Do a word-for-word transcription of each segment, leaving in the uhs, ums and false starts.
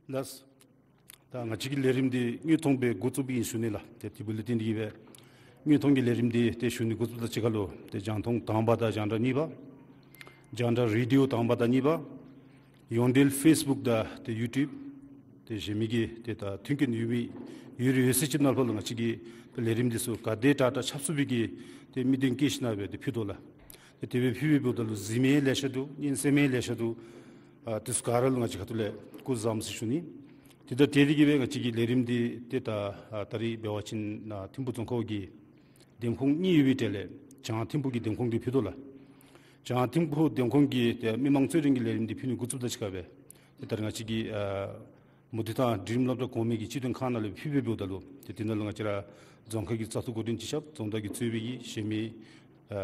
ལགས། ད་ང་བཅས་ཀྱི་ལས་རིམ་འདི་དངོས་མཐོང་སྦེ་འགོ་བཙུགསཔ་ཨིན་ཞུ་ནི་ལགས། ཏེ་དེ་འབདཝ་ལས་བརྟེན་ཏེ་གིས་སྦེ་དངོས་མཐོང་གི་ལས་རིམ་འདི་ཏེ་ཞུ་ནི་འགོ་བཙུགསཔ་དང་གཅིག་ཁར་ལུ་ཏེ་རྒྱང་མཐོང་དང་པ་དང་རྒྱང་བསྒྲགས་གཉིས་པ། རྒྱང་བསྒྲགས་རེ་ཌི་ཡོ་དང་པ་དང་གཉིས་པ། ཡོངས་འབྲེལ་ཕེསི་བུཀ་དང་ཏེ་ཡུ་ཊུབ་ཏེ་གཞན་མི་གི་ཏེ་ད་མཐུན་རྐྱེན་ཡོད་མི་ཡོད་རིགས་ཡོད་ཚད་ཅིག་ནང་ལུ་ང་བཅས་ཀྱིས་ཏེ་ལས་རིམ་འདི་ཚུ་ག་དེ་དྲག་དྲག་ཁྱབ་ཚུགས་པའི་གི་ཏེ་དམིགས་དོན་བསྐྱེད་ཞིནམ་སྦེ་ཏེ་ཕུལ་དོ་ལགས། ཏེ་དེ་སྦེ་ཕུལ་བའི་འབདཝ་ད་ལུ་གཟིགས་མི་ལེ་ཤ་འདུག། སྙན་གསན་མི་ལེ་ཤ་འདུག། ཨ་དེ་ཚུ་ག་ར་ལུ་ང་བཅས་ཁ་ཐུག་ལས་སྐུ་བཟང་ཟེར་ཞུ་ནི། དེ་དང་འབྲེལ་ཏེ་གིས་སྦེ་ང་བཅས་ཀྱི་ལས་རིམ་འདི་ཏེ་ད་ཨ་ད་རིས་འབད་བ་ཅིན་ཨ་ཐིམ་ཕུག་རྫོང་ཁག་གི་འདེམས་ཁོངས་གཉིས་ཡོད་པའི་གྲས་ལས་བྱང་ཐིམ་ཕུག་གི་འདེམས་ཁོངས་འདི་ཕུལ་དོ་ལགས། བྱང་ཐིམ་ཕུག་འདེམས་ཁོངས་ཀྱི་ཏེ་མི་མང་རྩོད་འགྲན་གྱི་ལས་རིམ་འདི་ཕུལ་ནི་འགོ་བཙུགསཔ་དང་གཅིག་ཁར་སྦེ་ཏེ་ད་རིས་ང་བཅས་ཀྱི་ཨ་མུ་སྟེགས་དང་འབྲིང་རིམ་སློབ་གྲྭ་གོང་མའི་གི་སྤྱི་དོན་ཁང་ནང་ལུ་ཕུལ་བའི་འབདཝ་ད་ལུ་ཏེ་དེ་ནང་ལུ་ང་བཅས་ར་རྫོང་ཁག་གི་བཙག་འཐུ་འགོ་འདྲེན་སྤྱི་ཁྱབ་རྫོང་བདག་གི་གཙོས་པའི་གི་གཞན་མི་ཨ་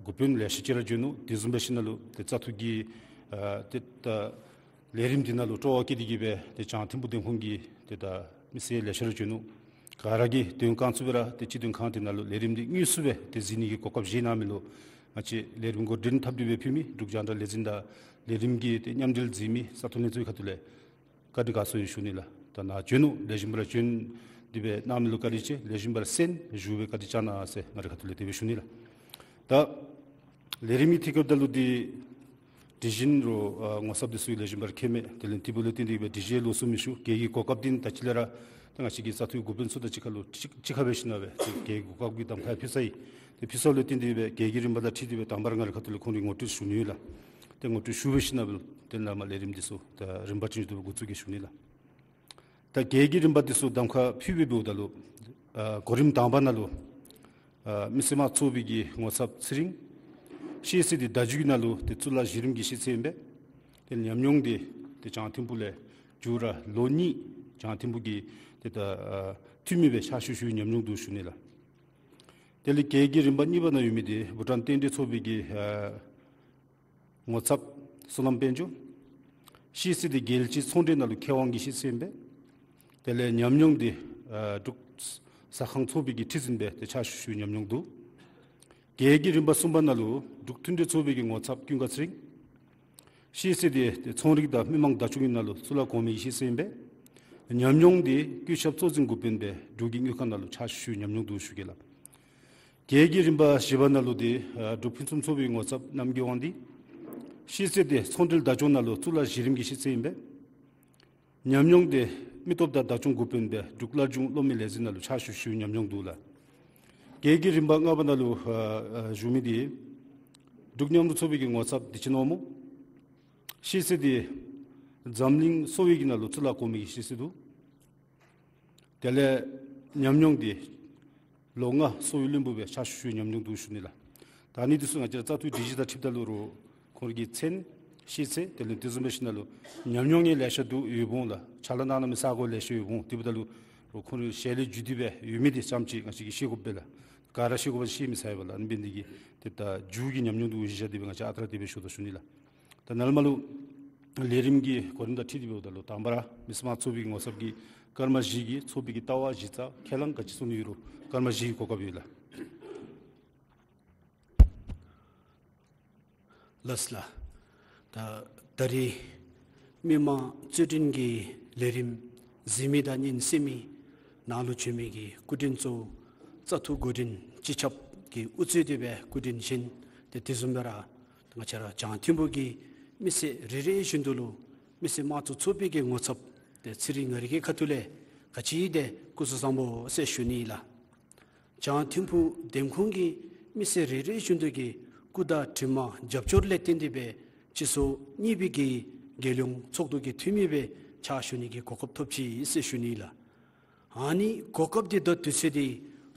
འགོ་དཔོན་ལེ་ཤ་ཅིག་ར་བྱོན་ནུག། དེ་བཟུམ་སྦེ་ཞིནམ་ལུ་ཏེ་བཙག་འཐུ་གི་ཨ་ཏེ་ད་ལས་རིམ་འདི་ནང་ལུ་སྤྲོ་བ་བསྐྱེད་དེ་གིས་སྦེ་ཏེ་བྱང་ཐིམ་ཕུག་འདེམས་ཁོངས་ཀྱི་ཏེ་ད་མི་སེར་ལེ་ཤ་ར་བྱོན་ནུག། ག་ར་གིས་དོན་གང་ཚུགས་སྦེ་ར་ཏེ་སྤྱི་དོན་ཁང་དེ་ནང་ལུ་ལས་རིམ་འདི་དངོས་སུ་སྦེ་ཏེ་གཟིགས་ནི་གི་གོ་སྐབས་བཞེས་གནང་མི་ལུ་ང་བཅས་ལས་རིམ་འགོ་འདྲེན་འཐབ་སྟེ་སྦེ་ཕུལ་མི་འབྲུག་རྒྱང་བསྒྲགས་ལས་འཛིན་དང་ལས་རིམ་གྱི་ཏེ་མཉམ་འབྲེལ་མཛད་མི་ས་ཐོག་ལས་ཚུ་གི་ཁ་ཐུག་ལས་བཀའ་དྲིན་དགའ་ཚོར་ཡང་ཞུ་ནི་ལགས། ད་ནཱ་བྱོན་ནུག། ལེགས་ཤོམ་སྦེ་ར་བྱོན་ཏེ་སྦེ་གནང་མི་ལུ་བཀའ་དྲིན་ཆེ། ལེགས་ཤོམ་སྦེ་ར་གསན་བཞུགས་སྦེ་བཀའ་དྲིན་བསྐྱང་གནང་ཟེར་ང་རའི་ཁ་ཐུག་ལས་དེ་སྦེ་ཞུ་ནི་ལགས། ད་ལས་རིམ་གྱི་ཐད་ཁར་འབདཝ་ད་ལུ་ཏེ་དེ་བཞིན་རུང་ཨ་ངོ་ཚབ་འདི་ཚུ་ལེགས་ཤོམ་སྦེ་ར་མཁྱེན་མས། དེ་ལས་དེ་འབདཝ་ལས་བརྟེན་ཏེ་སྦེ་དྲི་བ་ལོགས་སུ་མི་ཞུ། གལ་གྱི་གོ་སྐབས་འདི་ད་ཅི་ལས་ར་ད་ང་བཅས་ཀྱི་བཙག་འཐུའི་འགོ་དཔོན་ཚུ་དང་གཅིག་ཁར་ལུ་གཅིག་གཅིག་ཁར་འབད་ཞིནམ་སྦེ་ཏེ་གལ་གྱི་གོ་སྐབས་ཀྱི་གདམ་ཁ་ཕུལ་ཚར་ཡི། ཏེ་ཕུལ་ཚརཝ་ལས་བརྟེན་ཏེ་སྦེ་གལ་གྱི་རིམ་པ་དང་འཁྲིལ་ཏེ་སྦེ་དང་པ་ར་ང་རའི་ཁ་ཐུག་ལས་ཁོང་རའི་ངོ་སྤྲོད་ཞུ་ནི་ལགས། ཏེ་ངོ་སྤྲོད་ཞུ་སྦེ་ཞིནམ་སྦེ་ཏེ་ནཱ་མར་ལས་རིམ་འདི་ཚུ་ད་རིམ་པ་བཞིན་དུ་འགོ་བཙུགས་གེ་ཞུ་ནི་ལགས། ད་གལ་གྱི་རིམ་པ་འདི་ཚུ་གདམ་ཁ་ཕུལ་བའི་འབདཝ་ད་ལུ་ཨ་གོ་རིམ་དང་པ་ནང་ལུ་ཨ་མི་སེར་དམངས་གཙོའི་གི་ངོ་ཚབ་ཚེ་རིང་། ཤེས་ཚད་འདི་བརྡ་བརྒྱུད་ཀྱི་ནང་ལུ་ཏེ་གཙུག་ལག་གཞི་རིམ་གྱི་ཤེས་ཚད་ཨིན་པས། ཏེ་ཉམས་མྱོང་འདི་ཏེ་བྱང་ཐིམ་ཕུག་ལས་མཇུག་ར་ལོ་གཉིས་བྱང་ཐིམ་ཕུག་གི་ཏེ་ད་ཨ་འཐུས་མི་སྦེ་ཕྱག་ཞུ་ཞུ་བའི་ཉམས་མྱོང་འདུག་ཞུ་ནི་ལགས། དེ་ལས་གལ་གྱི་རིམ་པ་གཉིས་པ་ནང་ཡོད་མི་འདི་བྷུ་ཊཱན་རྟེན་འབྲེལ་ཚོགས་པའི་གི་ཨ་ངོ་ཚབ་བསོད་ནམས་དཔལ་འབྱོར། ཤེས་ཚད་འདི་རྒྱལ་སྤྱིའི་ཚོང་འབྲེལ་ནང་ལུ་མཁས་དབང་གི་ཤེས་ཚད་ཨིན་པས། དེ་ལས་ཉམས་མྱོང་འདི་ཨ་འབྲུག་ཟ་ཁང་ཚོགས་པའི་གི་ཁྲི་འཛིན་སྦེ་ཏེ་ཕྱག་ཞུ་ཞུ་བའི་ཉམས་མྱོང་འདུག། གལ་གྱི་རིམ་པ་གསུམ་པ་ནང་ལུ་འབྲུག་མཐུན་འབྲེལ་ཚོགས་པའི་གི་ངོ་ཚབ་ཀུན་དགའ་ཚེ་རིང་། ཤེས་ཚད་འདི་ཏེ་ཚོང་རིག་དང་མི་མང་བདག་སྐྱོང་གི་ནང་ལུ་གཙུག་ལག་གོང་མའི་ཤེས་ཚད་ཨིན་པས། ཉམས་མྱོང་འདི་སྐུ་ཞབས་གཙོ་འཛིན་འགོ་དཔོན་སྦེ་འབྲུག་གི་དངུལ་ཁང་ནང་ལུ་ཕྱག་ཞུ་ཞུ་བའི་ཉམས་མྱོང་འདུག་ཞུ་གེ་ལགས། གལ་གྱི་རིམ་པ་བཞི་པ་ནང་ལུ་ཏེ་ཨ་འབྲུག་ཕུན་སུམ་ཚོགས་པའི་ངོ་ཚབ་རྣམ་རྒྱལ་དབང་འདུས། ཤེས་ཚད་འདི་ཚོང་འབྲེལ་བདག་སྐྱོང་ནང་ལུ་གཙུག་ལག་གཞི་རིམ་གྱི་ཤེས་ཚད་ཨིན་པས། ཉམས་མྱོང་འདི་མི་སྟོབས་དང་བདག་སྐྱོང་འགོ་དཔོན་སྦེ་འབྲུག་སླར་འབྱུང་གློག་མེ་ལས་འཛིན་ནང་ལུ་ཕྱག་ཞུ་ཞུ་བའི་ཉམས་མྱོང་འདུག་ལགས། གལ་གྱི་རིམ་པ་ལྔ་པ་ནང་ལུ་ཨ་ཨ་བཞུགས་མི་འདི་འབྲུག་མཉམ་རུབ་ཚོགས་པའི་གི་ངོ་ཚབ་བདེ་ཆེན་དབང་མོ། ཤེས་ཚད་འདི་འཛམ་གླིང་གསོ་བའི་གི་ནང་ལུ་གཙུག་ལག་གོང་མའི་གི་ཤེས་ཚད་འདུག། དེ་ལས་ཉམས་མྱོང་འདི་ལོ་ལྔ་གསོ་བའི་བློན་པོ་སྦེ་ཕྱག་ཞུ་ཞུ་བའི་ཉམས་མྱོང་འདུག་ཞུ་ནི་ལགས། ད་ཨ་ནི་འདི་ཚུ་ང་བཅས་ར་བཙག་འཐུའི་སྒྲིག་གཞི་དང་འཁྲིལཝ་ད་ལུ་རུང་ཁོང་རའི་གི་མཚན་ཤེས་ཚད་དེ་ལས་དེ་བཟུམ་སྦེ་ཞིནམ་ལས་ཉམས་མྱོང་ཡང་ལེ་ཤ་འདུག་ཡོདཔ་འོང་ལགས། ཕྱག་ལཱ་གནང་གནང་མི་ས་གོ་ལེ་ཤ་ཡོདཔ་འོང་། དེ་འབདཝ་ད་ལུ་རུང་ཁོང་རའི་ཞལ་ལས་བརྒྱུད་དེ་སྦེ་ཡོད་མི་འདི་ཙམ་ཅིག་ང་བཅས་ཀྱིས་ཤེས་དགོ་པས་ལགས། ག་ར་ཤེས་དགོ་པས་ཤེས་མི་ཚར་བས་ལགས། ཨ་ནི་འབད་ནི་འདི་གིས་ཏེ་ད་མཇུག་གི་ཉམས་མྱོང་འདི་གུ་གཞི་བཞག་སྟེ་སྦེ་ང་བཅས་ཨ་རྟག་ར་དེ་སྦེ་ཞུ་དོ་ཞུ་ནི་ལགས། ད་ནཱ་ལས་མར་ལུ་ལས་རིམ་གྱི་གོ་རིམ་དང་འཁྲིལ་ཏེ་འབདཝ་ད་ལུ་དང་པ་ར་མི་སེར་དམངས་གཙོའི་གི་ངོ་ཚབ་ཀྱིས་སྐར་མ་བཞི་གི་ཚོགས་པའི་གི་ལྟ་བ་གཞི་རྩ་ཁས་བླངས་ག་ཅི་གསུང་ནི་ཡོད་རུང་སྐར་མ་བཞི་གི་གོ་སྐབས་ཡོད་ལགས། ལགས་ལགས། ད་ད་རིས་མི་མང་རྩོད་འགྲན་གྱི་ལས་རིམ་གཟིགས་མི་དང་སྙན་གསན་མི་ནང་ལུ་བྱོན་མི་གི་སྐུ་མགྲོན་གཙོ་བཙག་འཐུ་འགོ་འདྲེན་སྤྱི་ཁྱབ་ཀྱིས་དབུ་གཙོས་ཏེ་སྦེ་སྐུ་མགྲོན་གཞན་ཏེ་དེ་བཟུམ་སྦེ་ར་ང་བཅས་ར་བྱང་ཐིམ་ཕུག་གི་མི་སེར་རེ་རེ་བཞིན་དུ་ལུ་མི་སེར་དམངས་གཙོ་ཚོགས་པའི་གི་ངོ་ཚབ་ཏེ་ཚེ་རིང་ང་རའི་གི་ཁ་ཐུག་ལས་ག་ཅི་ཏེ་སྐུ་གཟུགས་བཟང་པོ་ཟེར་ཞུ་ནི་ལགས། བྱང་ཐིམ་ཕུག་འདེམས་ཁོངས་ཀྱི་མི་སེར་རེ་རེ་བཞིན་དུ་གི་སྐུ་དྲིན་དྲན་མ་རྒྱབ་སྐྱོར་ལས་བརྟེན་ཏེ་སྦེ་སྤྱི་ཚོགས་གཉིས་པའི་གི་རྒྱལ་ཡོངས་ཚོགས་འདུ་གི་འཐུས་མི་སྦེ་ཕྱག་ཞུ་ནི་གི་གོ་སྐབས་ཐོབ་ཅི་ཟེར་ཞུ་ནི་ལགས། ཨ་ནི་གོ་སྐབས་འདི་དང་དུས་ཚོད་འདི་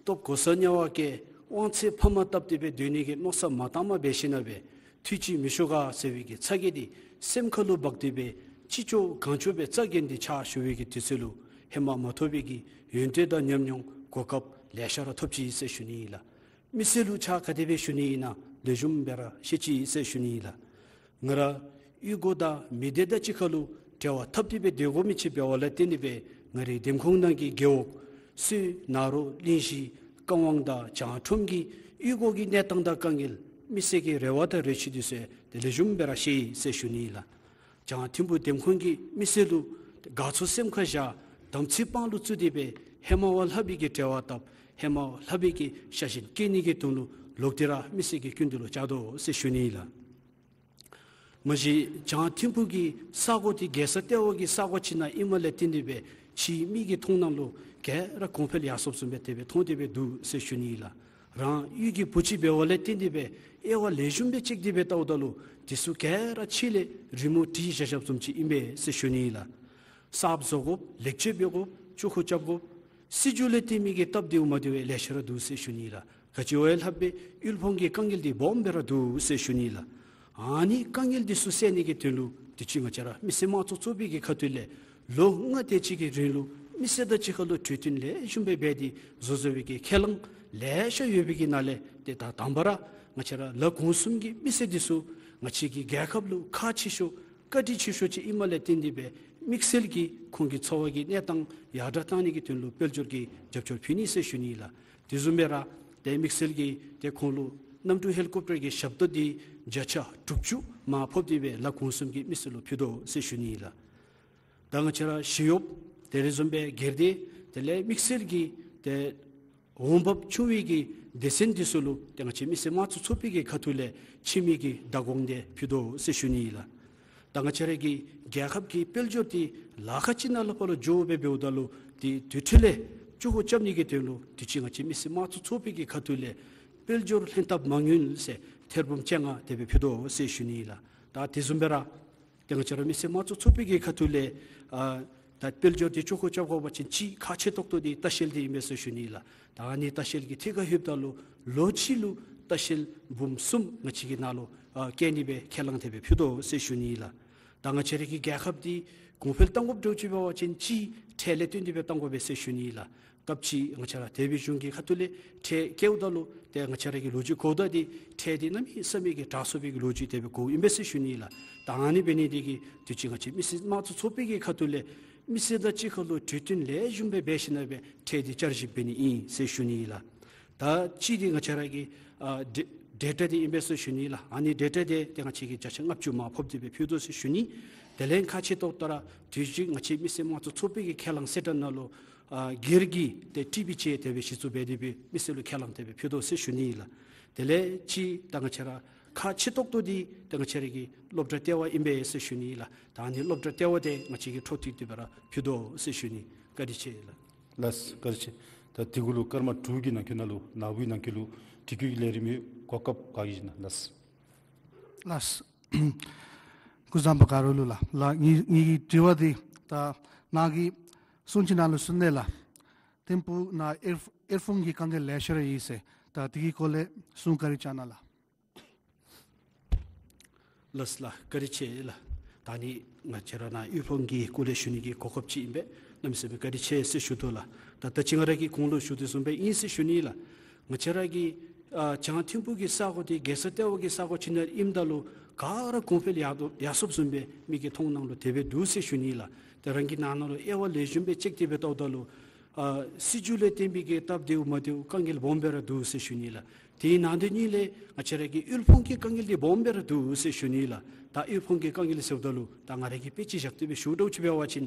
ཐོབ་གོ་ས་དམྱལ་བ་སྐྱེ་དབང་ཚད་ཕམ་བཏབ་སྟེ་སྦེ་སྡོད་ནི་གི་མནོ་བསམ་མ་བཏང་མ་འབད་ཞིན་ན་སྦེ་འཐུས་ཅིག་མི་ཞུ་ག་ཟེར་བའི་གི་ཚ་གྱང་འདི་སེམས་ཁ་ལུ་འབག་སྟེ་སྦེ་ཅི་ལྕོགས་གང་ལྕོགས་སྦེ་རྩ་འགེངས་ཏེ་ཕྱག་ཞུ་བའི་གི་དུས་ཚོད་ལུ་ཧེ་མ་མ་ཐོབ་པའི་གི་ཡོན་ཏན་དང་ཉམས་མྱོང་གོ་སྐབས་ལེ་ཤ་ར་ཐོབ་ཅི་ཟེར་ཞུ་ནི་ཨིན་ལགས། མི་སེར་ལུ་ཕྱག་ག་དེ་སྦེ་ཞུ་ནི་ཨིན་ན་ལེགས་ཤོམ་སྦེ་ར་ཤེས་ཅི་ཟེར་ཞུ་ནི་ཨིན་ལགས། ང་ར་གཡུས་སྒོ་དང་མི་སྡེ་དང་གཅིག་ཁར་ལུ་འབྲེལ་བ་འཐབ་སྟེ་སྦེ་སྡོད་དགོ་མི་ཅིག་འབད་བ་ལས་བརྟེན་ཏེ་སྦེ་ང་རའི་འདེམས་ཁོངས་ནང་གི་རྒེད་འོག་སོའི་ནཱ་རོ་གླིང་བཞི་ཀ་ཝང་དང་བྱང་ཁྲོམ་གྱི་གཡུས་སྒོ་གི་གནས་སྟངས་དང་དཀའ་ངལ་མི་སེར་གྱི་རེ་བ་དང་རེ་ཆེ་འདི་ཚུ་ཏེ་ལེགས་ཤོམ་སྦེ་ར་ཤེས་ཡི་ཟེར་ཞུ་ནི་ཨིན་ལགས། བྱང་ཐིམ་ཕུག་འདེམས་ཁོངས་ཀྱི་མི་སེར་ལུ་ཏེ་ དགའ་ཚོར་སེམས་ཁར་བཞག། དམ་ཚིག་དཔང་ལུ་བཙུགས་ཏེ་སྦེ་ཧེ་མ་བ་ལྷག་པའི་གི་གྲལ་བ་བཏབ། ཧེ་མ་བ་ལྷག་པའི་གི་ཤ་ཞེན་སྐྱེ་ནི་གི་དོན་ལུ་ལོག་སྟེ་ར་མི་སེར་གྱི་སྐྱིད་སྡུག་ལུ་བཅར་དོ་ཟེར་ཞུ་ནི་ཨིན་ལགས། མ་གཞི་བྱང་ཐིམ་ཕུག་གི་ས་གོ་འདི་རྒྱལ་ས་ལྟེ་བ་གི་ས་གོ་ཅིག་ནང་ཨིནམ་ལས་བརྟེན་ཏེ་སྦེ་ཕྱིའི་མི་གི་མཐོང་སྣང་ལུ་ག་ར་གོང་འཕེལ་ཡར་སོངམ་བཟུམ་སྦེ་དེ་སྦེ་མཐོང་སྟེ་སྦེ་འདུག་ཟེར་ཞུ་ནི་ཨིན་ལགས། རང་གཡུས་ཀྱི་བུ་ཅིག་འབདཝ་ལས་བརྟེན་ཏེ་སྦེ་དབྱེ་བ་ལེགས་ཤོམ་སྦེ་དཔྱད་དེ་སྦེ་བལྟཝ་ད་ལུ་དེ་ཚུ་ག་ར་ཕྱི་ལས་རི་མོ་བྲིས་བཞག་བཞགཔ་བཟུམ་ཅིག་ཨིན་པས་ཟེར་ཞུ་ནི་ཨིན་ལགས། གསརཔ་བཟོ་དགོཔ། ལེགས་བཅོས་འབད་དགོཔ། བཅུད་ཁུ་རྐྱབ་དགོཔ། སྲིད་བྱུས་ལས་བརྟེན་མི་གི་སྟབས་བདེཝ་མ་བདེཝ་ལེ་ཤ་ར་འདུག་ཟེར་ཞུ་ནི་ཨིན་ལགས། ག་ཅི་བ་ལྷག་པའི་དབུལ་ཕོངས་ཀྱི་དཀའ་ངལ་འདི་སྦོམ་སྦེ་ར་འདུག་ཟེར་ཞུ་ནི་ལགས། ཨ་ནི་དཀའ་ངལ་འདི་ཚུ་སེལ་ནི་གི་དོན་ལུ་དུས་ཅི་ང་བཅས་ར་མི་སེར་དམངས་གཙོ་ཚོགས་པའི་གི་ཁ་ཐུག་ལས་ལོ་ལྔ་དེ་ཅིག་གི་རིང་ལུ་མི་སེར་དང་གཅིག་ཁར་ལུ་གྲོས་བསྟུན་ལེགས་ཤོམ་སྦེ་འབད་དེ་བཟོ་བཟོ་བའི་གི་ཁས་བླངས་ལེ་ཤ་ཡོད་པའི་གི་ནང་ལས་ཏེ་ད་དང་པ་ར་ང་བཅས་ར་ལ་གོང་གསུམ་གྱི་མི་སེར་འདི་ཚུ་ང་བཅས་ཀྱི་རྒྱལ་ཁབ་ལུ་ཁག་ཆེ་ཤོས་བཀའ་དྲིན་ཆེ་ཤོས་ཅིག་ཨིནམ་ལས་བརྟེན་ཏེ་སྦེ་དམིགས་བསལ་གྱིས་ཁོང་གི་འཚོ་བ་གི་གནས་སྟངས་ཡར་དྲག་གཏང་ནི་གི་དོན་ལུ་དཔལ་འབྱོར་གྱི་རྒྱབ་སྐྱོར་ཕུལ་ནི་ཟེར་ཞུ་ནི་ལགས། དེ་བཟུམ་སྦེ་ར་ཏེ་དམིགས་བསལ་གྱིས་ཏེ་ཁོང་ལུ་གནམ་གྲུ་ཧེ་ལི་ཀོབ་ཊར་གྱི་ཞབས་ཏོག་འདི་བརྒྱ་ཆ་དྲུག་ཅུ་མར་ཕབ་སྟེ་སྦེ་ལ་གོང་གསུམ་གྱི་མི་སེར་ལུ་ཕུལ་དོ་ཟེར་ཞུ་ནི་ལགས། ད་ང་བཅས་ར་ཞི་གཡོགཔ་དེ་ལས་བཟུམ་སྦེ་སྒེར་སྡེ་དེ་ལས་དམིགས་བསལ་གྱིས་ཏེ་འོང་འབབ་ཆུང་བའི་གི་སྡེ་ཚན་འདི་ཚུ་ལུ་ཏེ་ང་བཅས་མི་སེར་དམངས་གཙོ་ཚོགས་པའི་གི་ཁ་ཐུག་ལས་ཁྱིམ་མི་གི་བདག་དགོངས་འདི་ཕུལ་དོ་ཟེར་ཞུ་ནི་ཨིན་ལགས། ད་ང་བཅས་ར་གི་རྒྱལ་ཁབ་ཀྱི་དཔལ་འབྱོར་འདི་ལཱ་ཁག་ཅིག་ནང་ལུ་ཕར་ལུ་འགྱོ་སྦེ་འབདཝ་ད་ལུ་ཏེ་དེ་འཕྲོ་ལས་བཅུད་ཁུ་རྐྱབ་ནི་གི་དོན་ལུ་དུས་ཅི་ང་བཅས་མི་སེར་དམངས་གཙོ་ཚོགས་པའི་གི་ཁ་ཐུག་ལས་དཔལ་འབྱོར་ལྷན་ཐབས་མ་དངུལ་ཟེར་ཐེར་འབུམ་བཅོ་ལྔ་དེ་སྦེ་ཕུལ་དོ་ཟེར་ཞུ་ནི་ཨིན་ལགས། ད་དེ་བཟུམ་སྦེ་ར་ཏེ་ང་བཅས་ར་མི་སེར་དམངས་གཙོ་ཚོགས་པའི་གི་ཁ་ཐུག་ལས་ཨ་ད་དཔལ་འབྱོར་འདི་བཅུད་ཁུ་རྐྱབ་དགོ་པ་ཅིན་ཅིག་ཁག་ཆེ་ཏོག་ཏོ་འདི་ལྟ་བཤལ་འདི་ཨིན་པས་ཟེར་ཞུ་ནི་ལགས། ད་ཨ་ནི་ལྟ་བཤལ་གྱི་ཐད་ཁར་ལྷོདཔ་ད་ལུ་ལོ་གཅིག་ལུ་ལྟ་བཤལ་འབུམ་གསུམ་ང་བཅས་ཀྱི་ནང་ལུ་ཨ་བཀལ་ནི་སྦེ་ཁས་བླངས་དེ་སྦེ་ཕུལ་དོ་ཟེར་ཞུ་ནི་ལགས། ད་ང་བཅས་ར་གི་རྒྱལ་ཁབ་འདི་གོང་འཕེལ་གཏང་དགོཔ་འདྲཝ་ཅིག་འབད་བ་ཅིན་ཅིག་ཁྲལ་ལས་བརྟེན་ཏེ་སྦེ་གཏང་དགོ་པས་ཟེར་ཞུ་ནི་ལགས། སྐབས་ཅིག་ང་བཅས་ར་དེ་སྦེ་གཞུང་གི་ཁ་ཐུག་ལས་ཁྲལ་བཀལཝ་ད་ལུ་ཏེ་ང་བཅས་ར་གི་ལོ་རྒྱུས་གོ་བརྡ་འདི་ཁྲལ་འདི་གནམ་མེད་ས་མེད་ཀྱི་དྲག་སོང་བའི་གི་ལོ་རྒྱུས་དེ་སྦེ་གོཝ་ཨིན་པས་ཟེར་ཞུ་ནི་ལགས། ད་ཨ་ནི་འབད་ནི་འདི་གིས་དུས་ཅི་ང་བཅས་མི་སེར་དམངས་གཙོ་ཚོགས་པའི་གི་ཁ་ཐུག་ལས་མི་སེར་དང་གཅིག་ཁར་ལུ་གྲོས་བསྟུན་ལེགས་ཤོམ་སྦེ་འབད་ཞིནམ་ལས་ཁྲལ་འདི་བསྐྱར་ཞིབ་འབད་ནི་ཨིན་ཟེར་ཞུ་ནི་ལགས། ད་ཅི་འདི་ང་བཅས་ར་གི་ཨ་ཌེ་ཌེ་ཊ་འདི་ཨིན་པས་ཟེར་ཞུ་ནི་ལགས། ཨ་ནི་ཌེ་ཊ་འདི་ཏེ་ང་བཅས་ཀྱིས་བརྒྱ་ཆ་ལྔ་བཅུ་མར་ཕབ་སྟེ་སྦེ་ཕུལ་དོ་ཟེར་ཞུ་ནི། དེ་ལས་ཁག་ཆེ་ཏོག་ཏོ་ར་དུས་ཅི་ང་བཅས་མི་སེར་དམངས་གཙོ་ཚོགས་པའི་གི་ཁས་བླངས་གསལ་བསྒྲགས་ནང་ལུ་ཨ་སྒེར་གྱི་ཏེ་ཊི་བི་ཅིག་དེ་སྦེ་གཞི་བཙུགས་འབད་དེ་སྦེ་མི་སེར་ལུ་ཁས་བླངས་དེ་སྦེ་ཕུལ་དོ་ཟེར་ཞུ་ནི་ལགས། དེ་ལས་ཅིག་ད་ང་བཅས་ར་ཁག་ཆེ་ཏོག་ཏོ་འདི་ཏེ་ང་བཅས་ར་གི་སློབ་གྲྭ་ལྟེ་བ་ཨིན་པས་ཟེར་ཞུ་ནི་ལགས། ད་ཨ་ནི་སློབ་གྲྭ་ལྟེ་བ་འདི་ང་བཅས་ཀྱིས་འཕྲོ་མཐུད་དེ་སྦེ་ར་ཕུལ་དོ་ཟེར་ཞུ་ནི། བཀའ་དྲིན་ཆེ་ལགས། ལགས་སོ། བཀའ་དྲིན་ཆེ། ད་དེ་གུ་ལུ་སྐར་མ་དྲུག་གི་ནང་འཁོད་ནང་ལུ་ནཱ་བུའི་ནང་འཁོད་ལུ་དྲི་བཀོད་ཀྱི་ལས་རིམ་ཡོད། གོ་སྐབས་ག་གིས་བྱིན་ན་ལགས། ལགས་སོ། སྐུ་གཟུགས་བཟང་པོ་ག་ར་ལུ་ལགས། ལགས་ངེ་ངེ་གི་དྲི་བ་འདི་ད་ནཱ་གིས་གསུང་ཅིག་ནང་ལུ་གསུངས་ནི་ལགས། ཐིམ་ཕུག་ནང་དབུལ་དབུལ་ཕོངས་ཀྱི་དཀའ་ངལ་ལེ་ཤ་ར་ཡོད་ཟེར། ད་དེ་གི་སྐོར་ལས་གསུང་བཀའ་དྲིན་བསྐྱང་གནང་ལགས། ལགས་ལགས། བཀའ་དྲིན་ཆེ་ལགས། ད་ནི་ང་བཅས་ར་ནཱ་དབུལ་ཕོངས་ཀྱི་སྐོར་ལས་ཞུ་ནི་གི་གོ་སྐབས་ཅིག་ཨིན་པས། གནམ་མེད་ས་མེད་བཀའ་དྲིན་ཆེ་ཟེར་ཞུ་དོ་ལགས། ད་ད་ཅི་ང་ར་གིས་གོང་ལུ་ཞུ་དོ་བཟུམ་སྦེ་ཨིན་ཟེར་ཞུ་ནི་ལགས། ང་བཅས་ར་གི་ཨ་བྱང་ཐིམ་ཕུག་གི་ས་གོ་འདི་རྒྱལ་ས་ལྟེ་བ་གི་ས་གོ་ཅིག་ནང་ཨིནམ་ད་ལུ་ག་ར་གོང་འཕེལ་ཡར་དོ་ཡར་སོངམ་བཟུམ་སྦེ་མི་གི་མཐོང་སྣང་ལུ་དེ་སྦེ་འདུག་ཟེར་ཞུ་ནི་ལགས། ཏེ་རང་གི་ནང་ན་ལུ་དབྱེ་བ་ལེགས་ཤོམ་སྦེ་དཔྱད་དེ་སྦེ་བལྟཝ་ད་ལུ་ཨ་སྲིད་བྱུས་ལས་བརྟེན་པའི་གི་སྟབས་བདེཝ་མ་བདེཝ་དཀའ་ངལ་སྦོམ་སྦེ་ར་འདུག་ཟེར་ཞུ་ནི་ལགས། དེའི་ནང་དོན་གཉིས་ལས་ང་བཅས་ར་གི་དབུལ་ཕོངས་ཀྱི་དཀའ་ངལ་འདི་སྦོམ་སྦེ་ར་འདུག་ཟེར་ཞུ་ནི་ལགས། ད་དབུལ་ཕོངས་ཀྱི་དཀའ་ངལ་ཟེརཝ་ད་ལུ་ད་ང་ར་གིས་དཔེ་ཅིག་བཞག་སྟེ་སྦེ་ཞུ་འདྲཝ་ཅིག་འབད་བ་ཅིན་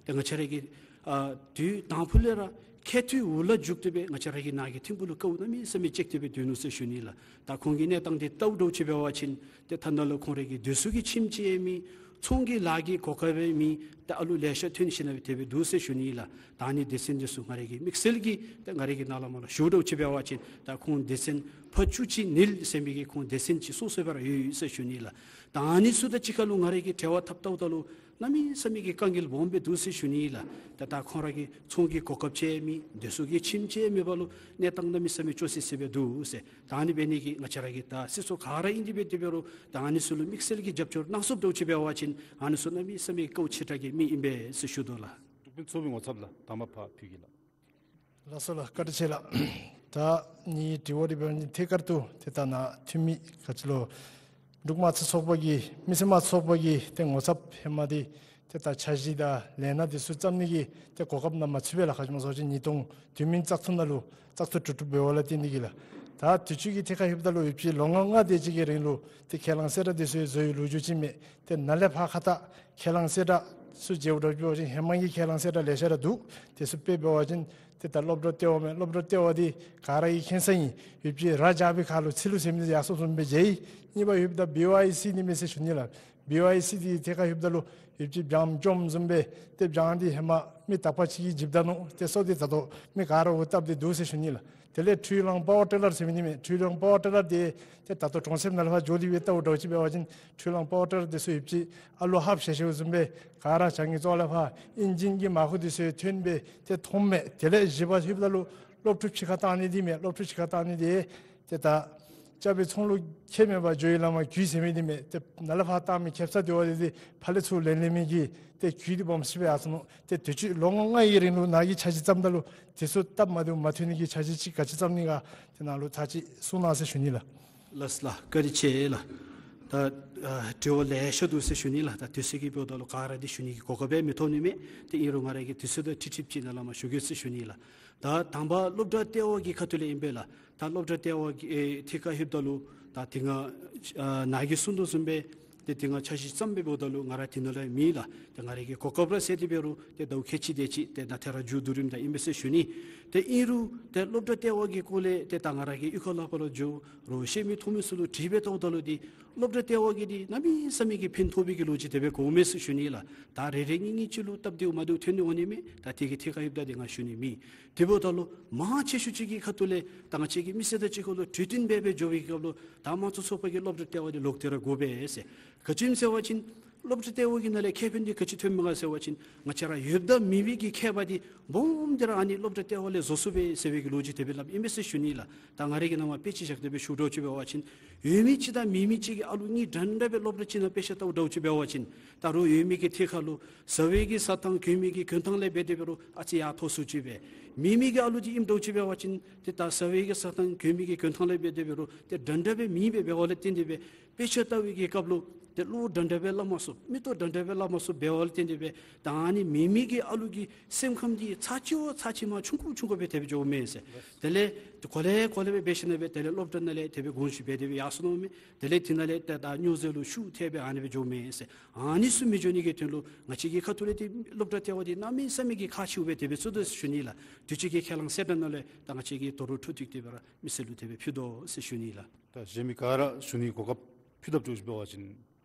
ཏེ་ང་བཅས་ར་གི་ཨ་དུས་དང་ཕུ་ལས་ར་ཁ་ཐུག་འུ་ལག་རྒྱུག་སྟེ་སྦེ་ང་བཅས་ར་གི་ནཱ་གི་ཐིམ་ཕུག་ལུ་དཀའཝ་གནམ་མེད་ས་མེད་སྤྱད་དེ་སྦེ་སྡོད་ནུག་ཟེར་ཞུ་ནི་ལགས། ད་ཁོང་གི་གནས་སྟངས་འདི་བལྟཝ་འདྲཝ་ཅིག་འབད་བ་ཅིན་ཏེ་ཐ་ན་ལུ་ཁོང་ར་གི་སྡོད་ས་གི་ཁྱིམ་ཅིག་ཡང་མེད། ཚོང་གི་ལཱ་གི་གོ་སྐབས་ཡང་མེད། ད་ཨ་ལུ་ལེ་ཤ་ཐོན་ཞིནམ་ལས་དེ་སྦེ་འདུག་ཟེར་ཞུ་ནི་ལགས། ད་ཨ་ནི་སྡེ་ཚན་འདི་ཚུ་ང་ར་གིས་དམིགས་བསལ་གྱིས་ད་ང་ར་གི་ནཱ་ལས་མར་ལུ་ཞུ་འདྲཝ་ཅིག་འབད་བ་ཅིན་ད་ཁོང་སྡེ་ཚན་ཕར་བཅུ་གཅིག་ནིལ་ཟེར་མི་གི་ཁོང་སྡེ་ཚན་ཅིག་སོ་སོ་སྦེ་ར་ཡོད་ཡོད་ཟེར་ཞུ་ནི་ལགས། ད་ཨ་ནི་ཚུ་དང་གཅིག་ཁར་ལུ་ང་ར་གིས་འབྲེལ་བ་འཐབ་བལྟཝ་ད་ལུ་གནམ་མེད་ས་མེད་ཀྱི་དཀའ་ངལ་སྦོམ་སྦེ་འདུག་ཟེར་ཞུ་ནི་ལགས། ད་ད་ཁོང་ར་གི་ཚོང་གི་གོ་སྐབས་ཅིག་ཡང་མེད། སྡོད་ས་གི་ཁྱིམ་ཅིག་ཡང་མེད་པ་ལུ་གནས་སྟངས་གནམ་མེད་ས་མེད་སྐྱོ་སི་སི་སྦེ་འདུག་ཟེར། ད་ཨ་ནི་འབད་ནི་གིས་ང་བཅས་ར་གི་ད་སྲིད་ཚོགས་ག་ར་ཨིན་དེ་སྦེ་དེ་འབད་རུང་ད་ཨ་ནི་ཚུ་ལུ་དམིགས་བསལ་གྱི་རྒྱབ་སྐྱོར་གནང་ཚུགསཔ་འདྲཝ་ཅིག་འབད་བ་ཅིན་ཨ་ནི་ཚུ་གནམ་མེད་ས་མེད་དཀའཝ་ཆེ་དྲགས་ཀྱི་མི་ཨིན་པས་ཟེར་ཞུ་དོ་ལགས། འབྲུག་པའི་ཚོགས་པའི་ངོ་ཚབ་ལགས་དང་པ་ཕར་ཕུལ་གེ་ལགས། ལགས་སོ་ལགས། བཀའ་དྲིན་ཆེ་ལགས། ད་ངེའི་དྲི་བ་འདི་འབད་ནི་ཐད་ཀར་དུ་ཏེ་ད་ནཱ་འཐུས་མི་ག་ཅི་ལོ་འབྲུག་དམངས་གཙོ་ཚོགས་པ་གི་མི་སེར་དམངས་གཙོ་ཚོགས་པ་གི་ཏེ་ངོ་ཚབ་ཧེ་མ་འདི་ཏེ་ད་འཆར་གཞི་དང་ལས་སྣ་འདི་ཚུ་བརྩམ་ནི་གི་ཏེ་གོ་སྐབས་ནང་མ་ཚུད་པས་ལགས། ག་ཅི་སྨོ་ཟེར་བ་ཅིན་ཉིས་སྟོང་དུས་མིན་བཙག་འཐུ་ནང་ལུ་བཙག་འཐུ་གྲུབ་གྲུབ་འབདཝ་ལས་བརྟེན་ཏེ་གིས་ལགས། ད་དུས་ཅི་གི་ཐད་ཁར་ལྷོདཔ་ད་ལུ་ཡོད་པའི་ལོ་ལྔ་ལྔ་དེ་ཅིག་གི་རིང་ལུ་ཏེ་ཁས་བླངས་གསལ་བསྒྲགས་འདི་ཚུ་བཟོ་བའི་ལོ་རྒྱུས་ཅིག་མེད། ཏེ་ནཱ་ལས་ཕར་ཁ་ཐུག་ཁས་བླངས་གསལ་བསྒྲགས་ ཚུ་མཇལཝ་འདྲཝ་ཅིག་འབད་བ་ཅིན་ཧེ་མ་གི་ཁས་བླངས་གསལ་བསྒྲགས་ལེ་ཤ་ར་འདུག། དེ་ཚུ་དཔེ་འབད་བ་ཅིན་ཏེ་ད་སློབ་གྲྭ་ལྟེ་བ་མས། སློབ་གྲྭ་ལྟེ་བ་འདི་ག་ར་གིས་མཁྱེན་ས་ཨིན། ཡོདཔ་ཅིག་ར་རྒྱབ་པའི་ཁ་ལུ་ཚིལ་ལུ་ཟེར་མི་འདི་ཡར་སོང་བཟུམ་སྦེ་མཇལ་ཡི། གཉིས་པ་ཡོདཔ་ད་བི་ཝའི་སི་ཨིན་མས་ཟེར་ཞུ་ནི་ལགས། བི་ཝའི་སི་འདི་ཐད་ཁར་ལྷོདཔ་ད་ལུ་ཡོདཔ་ཅིག་བྱང་བཅོམ་བཟུམ་སྦེ་ཏེ་བྱང་འདི་ཧེ་མ་མི་དག་པ་ཅིག་གིས་བྱིནམ་ད་ནུག། ཏེ་སོ་འདི་ད་ལྟོ་མི་ག་ར་གུ་བཏབ་སྟེ་འདུག་ཟེར་ཞུ་ནི་ལགས། དེ་ལས་འཕྲུལ་གླང་པ་ཝར་ཊི་ལར་ཟེར་མི་འདི་མས། འཕྲུལ་གླང་པ་ཝར་ཊི་ལར་འདི་ཏེ་ད་ལྟོ་གྲོང་གསེབ་ནང་ལས་ཕར་འགྱོ་སྟེ་སྦེ་བལྟཝ་འདྲཝ་ཅིག་འབད་བ་ཅིན་འཕྲུལ་གླང་པ་ཝར་ཊི་ལར་འདི་ཚུ་ཡོདཔ་ཅིག་ཨ་ལུ་ཧབ་ཤ་ཤ་བཟུམ་སྦེ་ག་ར་བྱང་གི་ཙོག་ལས་ཕར་ཨིན་ཇིན་གྱི་མར་ཁུ་འདི་ཚུ་ཐོན་སྦེ་ཏེ་མཐོངམ་མས། དེ་ལས་བཞི་པ་ལྷོདཔ་ད་ལུ་སློབ་ཕྲུག་ཕྱི་ཁར་བཏང་ནི་འདི་མས། སློབ་ཕྲུག་ཕྱི་ཁར་བཏང་ནི་འདི་ཏེ་ད་ཅ་བའི་ཚོང་ལུ་ཁྱད་མེད་པར་འགྱོ་བའི་ལམ་ཁར་གྱོད་ཟེར་མི་འདི་མས། ཏེ་ནཱ་ལས་ཕར་བཏང་མི་ཁེབ་ས་འདི་བ་འདི་ཏེ་ཕར་ལས་ཚུར་ལེན་ལེན་མི་གི་ཏེ་གྱོད་འདི་སྦོམ་ཅིག་སྦེ་ཡར་སོང་ནུག། ཏེ་དུས་ཅི་ལོ་ལྔ་ལྔ་གི་རིང་ལུ་ནཱ་གིས་འཆར་གཞི་བརྩམ་ད་ལུ་དེ་ཚུ་སྟབས་མ་བདེཝ་མ་ཐོན་ནི་གི་འཆར་གཞི་ཅིག་ག་ཅི་བརྩམ་ནི་ག་དེ་ནང་ལུ་ཚར་ཅིག་གསུང་གནང་ཟེར་ཞུ་ནི་ལགས། ལགས་ལགས། བཀའ་དྲིན་ཆེ་ལགས། ད་ཨ་དྲི་བ་ལེ་ཤ་འདུག་ཟེར་ཞུ་ནི་ལགས། ད་དུས་ཚོད་ཀྱི་འབདཝ་ད་ལུ་ག་ར་འདི་ཞུ་ནི་གི་གོ་སྐབས་ཡང་མི་ཐོབ་ནི་མས། ཏེ་ཨིན་རུང་ང་ར་གིས་དུས་ཚོད་དང་འཁྲིལ་འཁྲིལཝ་ཅིག་ནཱ་ལས་མར་ཞུ་གེ་ཟེར་ཞུ་ནི་ལགས། ད་དང་པ་སློབ་གྲྭ་ལྟེ་བ་གི་ཁ་ཐུག་ལས་ཨིན་པས་ལགས། ད་སློབ་གྲྭ་ལྟེ་བ་གི་ཨེ་ཐད་ཁར་ལྷོདཔ་ད་ལུ་ད་དེ་སྔ་ཨ་ནཱ་གིས་གསུང་དོ་བཟུམ་སྦེ་ཏེ་དེ་སྔ་འཆར་གཞི་བརྩམས་སྦེ་འབདཝ་ད་ལུ་ང་ར་དེ་ནང་ལུ་མེད་ལགས། ཏེ་ང་ར་གི་གོ་སྐབས་ར་ཟེར་དེ་འབད་རུང་ཏེ་ཟླཝ་ཁལ་གཅིག་དེ་ཅིག་ཏེ་ད་ཐད་ར་མཇུག་བསྡུ་རནམ་ད་ཨིན་པས་ཟེར་ཞུ་ནི། ཏེ་ཨིན་རུང་ཏེ་སློབ་གྲྭ་ལྟེ་བ་གི་སྐོར་ལས་ཏེ་ད་ང་ར་གིས་གཡུས་ཁ་ལྷ་ཁ་ལུ་འགྱོ་རུང་ཤེས་མི་མཐོང་མི་ཚུ་ལུ་དྲིས་སྦེ་བལྟཝ་ད་ལུ་འདི་སློབ་གྲྭ་ལྟེ་བ་གིས་འདི་གནམ་མེད་ས་མེད་ཀྱི་ཕན་ཐོགས་པའི་གི་ལོ་རྒྱུས་དེ་སྦེ་གོཝ་མས་ཟེར་ཞུ་ནི་ལགས། ད་རེ་རེ་གཉིས་གཉིས་ཅིག་ལུ་སྟབས་བདེཝ་མ་བདེཝ་ཐོན་ནི་འོང་ནི་མས། ད་དེ་གི་ཐད་ཁར་ལྷོདཔ་ད་འདི་ང་ཞུ་ནི་མེད། དེ་འབདཝ་ད་ལུ་མང་ཆེ་ཤོས་ཅིག་གི་ཁ་ཐུག་ལས་ད་ང་བཅས་ཀྱི་མི་སེར་དང་གཅིག་ཁར་ལུ་གྲོས་བསྟུན་འབད་སྦེ་འགྱོ་བའི་སྐབས་ལུ་ད་དམངས་གཙོ་ཚོགས་པ་གིས་སློབ་གྲྭ་ལྟེ་བ་འདི་ལོག་སྟེ་ར་དགོ་པས་ཟེར། ག་ཅི་སྨོ་ཟེར་བ་ཅིན་སློབ་གྲྭ་ལྟེ་བ་གི་ནང་ལས་ཁེ་ཕན་འདི་ག་ཅི་ཐོནམ་མས་ག་ཟེར་བ་ཅིན་ང་བཅས་ར་ཡོདཔ་ད་མེད་མི་གི་ཁྱད་པར་འདི་སྦོམ་འདི་ར་ཨ་ནི་སློབ་གྲྭ་ལྟེ་བ་ལས་བཟོ་ཚུགས་པས་ཟེར་བའི་གི་ལོ་རྒྱུས་དེ་སྦེ་སླབ་ཨིན་པས་ཟེར་ཞུ་ནི་ལགས། ད་ང་ར་གིས་ནཱ་མར་དཔེ་ཅིག་བཞག་སྟེ་སྦེ་ཞུཝ་འདྲཝ་ཅིག་འབད་བ་ཅིན་ཡོད་མི་ཅིག་དང་མེད་མི་ཅིག་གི་ཨ་ལུ་གཉིས་འདྲན་འདྲ་སྦེ་སློབ་གྲྭ་གཅིག་ནང་དཔེ་ཆ་ལྟཝ་འདྲཝ་ཅིག་འབད་བ་ཅིན་ད་རུང་ཡོད་མི་གི་ཐད་ཁར་ལུ་ཟ་བའི་གི་ཟ་ཐངས་གྱོན་མི་གི་གྱོན་ཐངས་ལས་འབད་དེ་འབད་རུང་ཨ་ཙི་ཡར་མཐོ་སུ་ཅིག་སྦེ། མེད་མི་གི་ཨ་ལུ་འདི་ཨིནམ་འདྲཝ་ཅིག་འབད་བ་ཅིན་ཏེ་ད་ཟ་བའི་གི་ཟ་ཐངས་གྱོན་མི་གི་གྱོན་ཐངས་ལས་འབད་དེ་འབད་རུང་ཏེ་འདྲན་འདྲ་སྦེ་མེདཔ་སྦེ་འབདཝ་ལས་བརྟེན་ཏེ་སྦེ་དཔེ་ཆ་ལྟ་བའི་གི་སྐབས་ལུ་ཏེ་བློ་འདྲན་འདྲ་སྦེ་སླབ་མ་ཚུགས། མིག་ཏོ་འདྲན་འདྲ་སྦེ་སླབ་མ་ཚུགས་འབདཝ་ལས་བརྟེན་ཏེ་སྦེ་ད་ཨ་ནི་མེད་མི་གི་ཨ་ལུ་གི་སེམས་ཁམས་འདི་ཚར་གཅིག་བ་ཚར་གཅིག་མར་ཆུང་ཀུ་ཆུང་ཀུ་སྦེ་དེ་སྦེ་འགྱོཝ་མས་ཟེར། དེ་ལས་གོ་ལེ་གོ་ལེ་སྦེ་འབད་ཞིནམ་ལས་སྦེ་དེ་ལས་སློབ་གྲྭ་ནང་ལས་དེ་སྦེ་དགོངས་ཞུ་འབད་དེ་སྦེ་ཡར་སོང་ནུག་མས། དེ་ལས་དེ་ནང་ལས་ཏེ་ད་སྨྱོ་རྫས་ལུ་ཤུགས་ཐེབས་སྦེ་ཨ་ནི་སྦེ་འགྱོཝ་མས་ཟེར། ཨ་ནི་ཚུ་མི་འགྱོ་ནི་གི་དོན་ལུ་ང་བཅས་ཀྱི་ཁ་ཐུག་ལས་ཏེ་སློབ་གྲྭ་ལྟེ་བ་འདི་གནམ་མེད་ས་མེད་ཀྱི་ཁག་ཆེཝ་སྦེ་དེ་སྦེ་བརྩི་དོ་ཟེར་ཞུ་ནི་ལགས། དུས་ཅི་གི་ཁས་བླངས་གསལ་བསྒྲགས་ནང་ལས་ད་ང་བཅས་ཀྱིས་དོ་རུང་འཕྲོ་མཐུད་དེ་སྦེ་ར་མི་སེར་ལུ་དེ་སྦེ་ཕུལ་དོ་ཟེར་ཞུ་ནི་ལགས། ད་གཞན་མི་ག་ར་ཞུ་ནི་གོ་སྐབས་ཕུལ་དཔ་འདྲཝ་ཅིག་འབད་བ་ཅིན་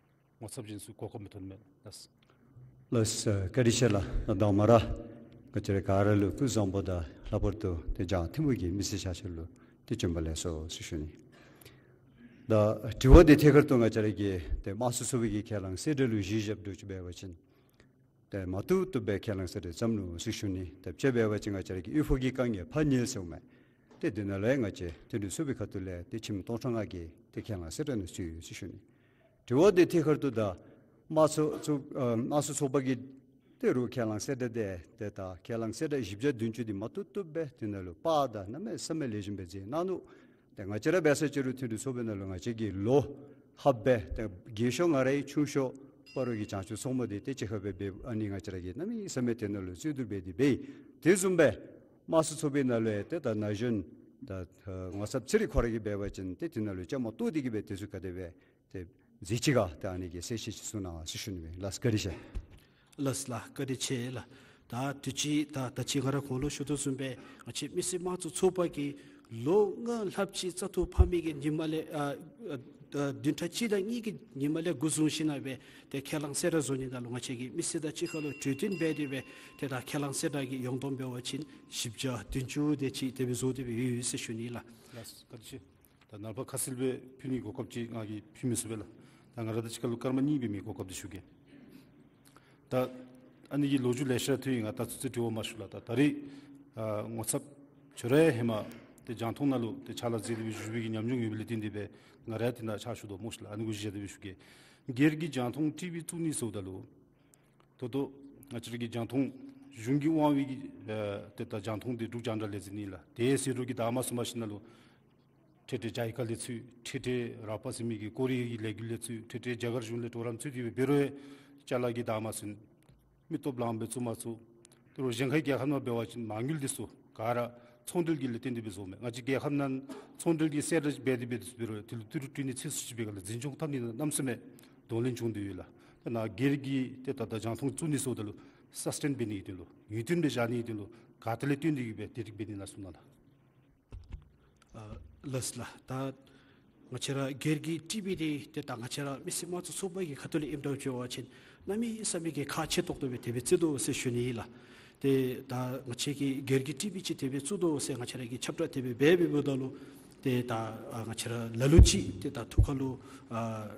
ངོ་ཚབ་ཅན་ཚུ་གོ་སྐབས་མི་ཐོན་མས་ལགས། ལགས་སོ། བཀའ་དྲིན་ཆེ་ལགས། ད་མ་ར་ང་བཅས་ར་ག་ར་ལུ་སྐུ་གཟུགས་བཟང་པོ་དང་ལྷག་པར་དུ་ཏེ་རྒྱང་མཐོང་གི་མི་སེར་ཆ་ཁྱབ་ལུ་ཏེ་བྱོན་པ་ལེགས་སོ་ཟེར་ཞུ་ནི། ད་དྲི་བ་འདི་ཐད་ཀར་དུ་ང་བཅས་ར་གི་ཏེ་དམངས་གཙོ་ཚོགས་པའི་གི་ཁས་བླངས་གསལ་བསྒྲགས་ལུ་གཞི་བཞགཔ་འདྲཝ་ཅིག་འབད་བ་ཅིན་ཏེ་མ་བཏུབ་བཏུབ་སྦེ་ཁས་བླངས་གསལ་བསྒྲགས་བརྩམས་ནུག་ཟེར་ཞུ་ནི། ད་དཔྱེ་འབད་བ་ཅིན་ང་བཅས་ར་གི་གཡུས་ཕུག་གི་དཀའ་ངལ་ཕར་ཉལ་ཟེརཝ་མས། ཏེ་དེ་ནང་ལས་ང་བཅས་མཐུན་སྒྲིལ་ཚོགས་པའི་ཁ་ཐུག་ལས་ཏེ་ཁྱིམ་སྟོང་ཕྲག་ལྔ་གི་ཏེ་ཁས་བླངས་གསལ་བསྒྲགས་ནང་ཚུད་ཡོད་ཟེར་ཞུ་ནི། དྲི་བ་འདི་ཐད་ཀར་དུ་ད་དམངས་གཙོ་ཚོགས་ཨ་དམངས་གཙོ་ཚོགས་པ་གི་ཏེ་རུང་ཁས་བླངས་གསལ་བསྒྲགས་འདི་ཏེ་ད་ཁས་བླངས་གསལ་བསྒྲགས་བཞི་བརྒྱ་བདུན་ཅུ་འདི་མ་བཏུབ་བཏུབ་སྦེ་དེ་ནང་ལུ་པར་དང་གནམ་མེད་ས་མེད་ལེགས་ཤོམ་སྦེ་མཛད་གནང་ནུག། ཏེ་ང་བཅས་ར་འབད་ས་ཅིག་རུང་མཐུན་སྒྲིལ་ཚོགས་པའི་ནང་ལུ་ང་བཅས་ཀྱིས་ལོ་ལྷགཔ་སྦེ་ཏེ་རྒས་ཤོས་ང་ར་ཨིན། ཆུང་ཤོས་སྤ་རོ་གི་བྱང་ཆུབ་མཚོ་མོ་འདི་ཏེ་གཅིག་ཁར་སྦེ་འབད་ཨ་ནི་ང་བཅས་ར་གིས་གནམ་མེད་ས་མེད་དེ་ནང་ལུ་རྩོད་བསྡུར་འབད་དེ་འབད་ཡི། དེ་བཟུམ་སྦེ་དམངས་གཙོ་ཚོགས་པའི་ནང་ལུ་ཡང་ཏེ་ད་ན་གཞོན་ད་ངོ་ཚབ་ཚེ་རིང་ཁོ་ར་གིས་འབད་བ་ཅིན་ཏེ་དེ་ནང་ལུ་བཅའ་མར་གཏོགས་ཏེ་གིས་སྦེ་དེ་ཚུ་ག་དེ་སྦེ་ཏེ་མཛད་ཅི་ག་ཏེ་ཨ་ནི་གི་གསལ་བཤད་ཅིག་གསུང་གནང་ཟེར་ཞུ་ནི་མས་ལགས། བཀའ་དྲིན་ཆེ། ལགས་ལགས། བཀའ་དྲིན་ཆེ་ལགས། ད་དུས་ཅི་ད་ད་ཅི་ང་ར་གོང་ལུ་ཞུ་དོ་བཟུམ་སྦེ་ང་བཅས་མི་སེར་དམངས་གཙོ་ཚོགས་པ་གིས་ལོ་ལྔ་ལྷགཔ་ཅིག་བཙག་འཐུ་འཕང་མི་གི་ཉིནམ་ལས་ཨ་ཨ་ཨ་བདུན་ཕྲག་གཅིག་དང་གཉིས་ཀྱི་ཉིནམ་ལས་འགོ་བཟུང་ཞིནམ་ལས་སྦེ་ཏེ་ཁས་བླངས་གསལ་བསྒྲགས་བཟོ་ནི་ད་ལུ་ང་བཅས་ཀྱི་མི་སེར་དང་གཅིག་ཁར་ལུ་གྲོས་བསྟུན་འབད་དེ་སྦེ་ཏེ་ད་ཁས་བླངས་གསལ་བསྒྲགས་ཀྱི་ཡོངས་བསྡོམས་འབད་བ་ཅིན་བཞི་བརྒྱ་བདུན་ཅུ་དེ་ཅིག་དེ་སྦེ་བཟོ་སྟེ་སྦེ་ཡོད་ཡོད་ཟེར་ཞུ་ནི་ལགས། ལགས་སོ། བཀའ་དྲིན་ཆེ། ད་ནཱ་ལས་ཕར་ཁ་གསལ་སྦེ་ཕུལ་ནི་གོ་སྐབས་ཅིག་ང་གིས་ཕུལ་མི་ཚུགས་པས་ལགས། ད་ང་ར་དང་གཅིག་ཁར་ལུ་སྐར་མ་གཉིས་འབད་མི་གོ་སྐབས་འདི་ཞུ་གེ། ད་ཨ་ནི་གི་ལོ་རྒྱུས་ལེ་ཤ་ཐོན་ཡི། ང་ད་ཚུན་ཚོད་དྲི་བ་མ་ཞུ་ལགས། ད་ད་རིས་ཨ་ངོ་ཚབ་ཁྱོད་ར་ཧེ་མ་ཏེ་རྒྱང་མཐོང་ནང་ལུ་ཏེ་ཕྱག་ལཱ་མཛད་དེ་སྦེ་བཞུགས་པའི་གི་ཉམས་མྱོང་ཡོད་པ་ལས་བརྟེན་ཏེ་སྦེ་ང་ར་ཡང་དེ་ནང་ཕྱག་ཞུ་དོ་སྨོ་ཤིག་ལགས། ཨ་ནི་གུ་གཞི་བཞག་སྟེ་སྦེ་ཞུ་གེ། སྒེར་གྱི་རྒྱང་མཐོང་ཊི་ཝི་བཙུགས་ནི་ཟེརཝ་ད་ལུ་ད་ལྟོ་ང་བཅས་ར་གི་རྒྱང་མཐོང་གཞུང་གིས་དབང་བའི་གི་ཨ་ཏེ་ད་རྒྱང་མཐོང་འདི་འབྲུག་རྒྱང་བསྒྲགས་ལས་འཛིན་ཨིན་ལགས། དེ་ཟེར་རུང་གི་ད་མ་སོང་མ་ཤི་ནང་ལུ་འཕྲལ་འཕྲལ་ཇཱ་ཡི་ཀ་ལས་ཚུད། འཕྲལ་འཕྲལ་རགས་པ་ཟེར་མི་གི་ཀོ་རི་ཡ་གི་ལས་འགུལ་ལས་ཚུད། འཕྲལ་འཕྲལ་རྒྱ་གར་གཞུང་ལས་གྲོགས་རམ་ཚུད་དེ་སྦེ་འབད་རུང་ཅ་ལ་གིས་ད་མ་སོང་མི་སྟོབས་ལངམ་སྦེ་བཙུགས་མ་ཚུགས། དེ་རུང་གཞན་ཁའི་རྒྱལ་ཁབ་ནང་འབད་བ་ཅིན་མ་དངུལ་འདི་ཚུ་ག་ར་ཚོང་འབྲེལ་གྱི་ལས་བརྟེན་ཏེ་སྦེ་བཟོཝ་མས། ང་བཅས་རྒྱལ་ཁབ་ནང་ཚོང་འབྲེལ་གྱི་གསལ་བསྒྲགས་འབད་དེ་འབད་དེ་འབད་རུང་དེ་ལུ་ཏི་རུ་སྤྲོད་ནི་ཚེ་སུ་ཅིག་འབད་ག་ལགས། འཛིན་སྐྱོང་འཐབ་ནི་ནང་གནམ་མེད་ས་མེད་གདོང་ལེན་བྱུང་སྟེ་ཡོད་ལགས། ཏེ་ནཱ་སྒེར་གྱི་ཏེ་ད་ད་རྒྱང་མཐོང་བཙུགས་ནི་ཟེརཝ་ད་ལུ་སཱསི་ཊེན་འབད་ནི་གི་དོན་ལུ་ཡུན་བརྟན་སྦེ་བཞག་ནི་གི་དོན་ལུ་ག་ཏེ་ལས་བཏོན་ཏེ་གི་སྦེ་དེ་རིགས་འབད་ནི་ཨིན་ན་གསུངས་གནང་ལགས། ཨ་ལགས་ལགས། ད་ང་བཅས་ར་སྒེར་གྱི་ཊི་བི་འདི་ཏེ་ད་ང་བཅས་ར་མི་སེར་དམངས་གཙོ་ཚོགས་པ་གི་ཁ་ཐུག་ལས་ཨིནམ་འདྲཝ་ཅིག་འབད་བ་ཅིན་གནམ་མེད་ས་མེད་ཀྱི་ཁག་ཆེ་ཏོག་ཏོ་སྦེ་དེ་སྦེ་བརྩི་དོ་ཟེར་ཞུ་ནི་ཨིན་ལགས། ཏེ་ད་ང་བཅས་ཀྱིས་སྒེར་གྱི་ཊི་བི་ཅིག་དེ་སྦེ་བཙུགས་དོ་ཟེར་ང་བཅས་ར་གིས་ཁྱབ་བསྒྲགས་དེ་སྦེ་འབད་འབདཝ་ད་ལུ་ཏེ་ད་ཨ་ང་བཅས་ར་ལ་ལུ་ཅིག་ཏེ་ད་ཐུགས་ཁ་ལུ་ཨ་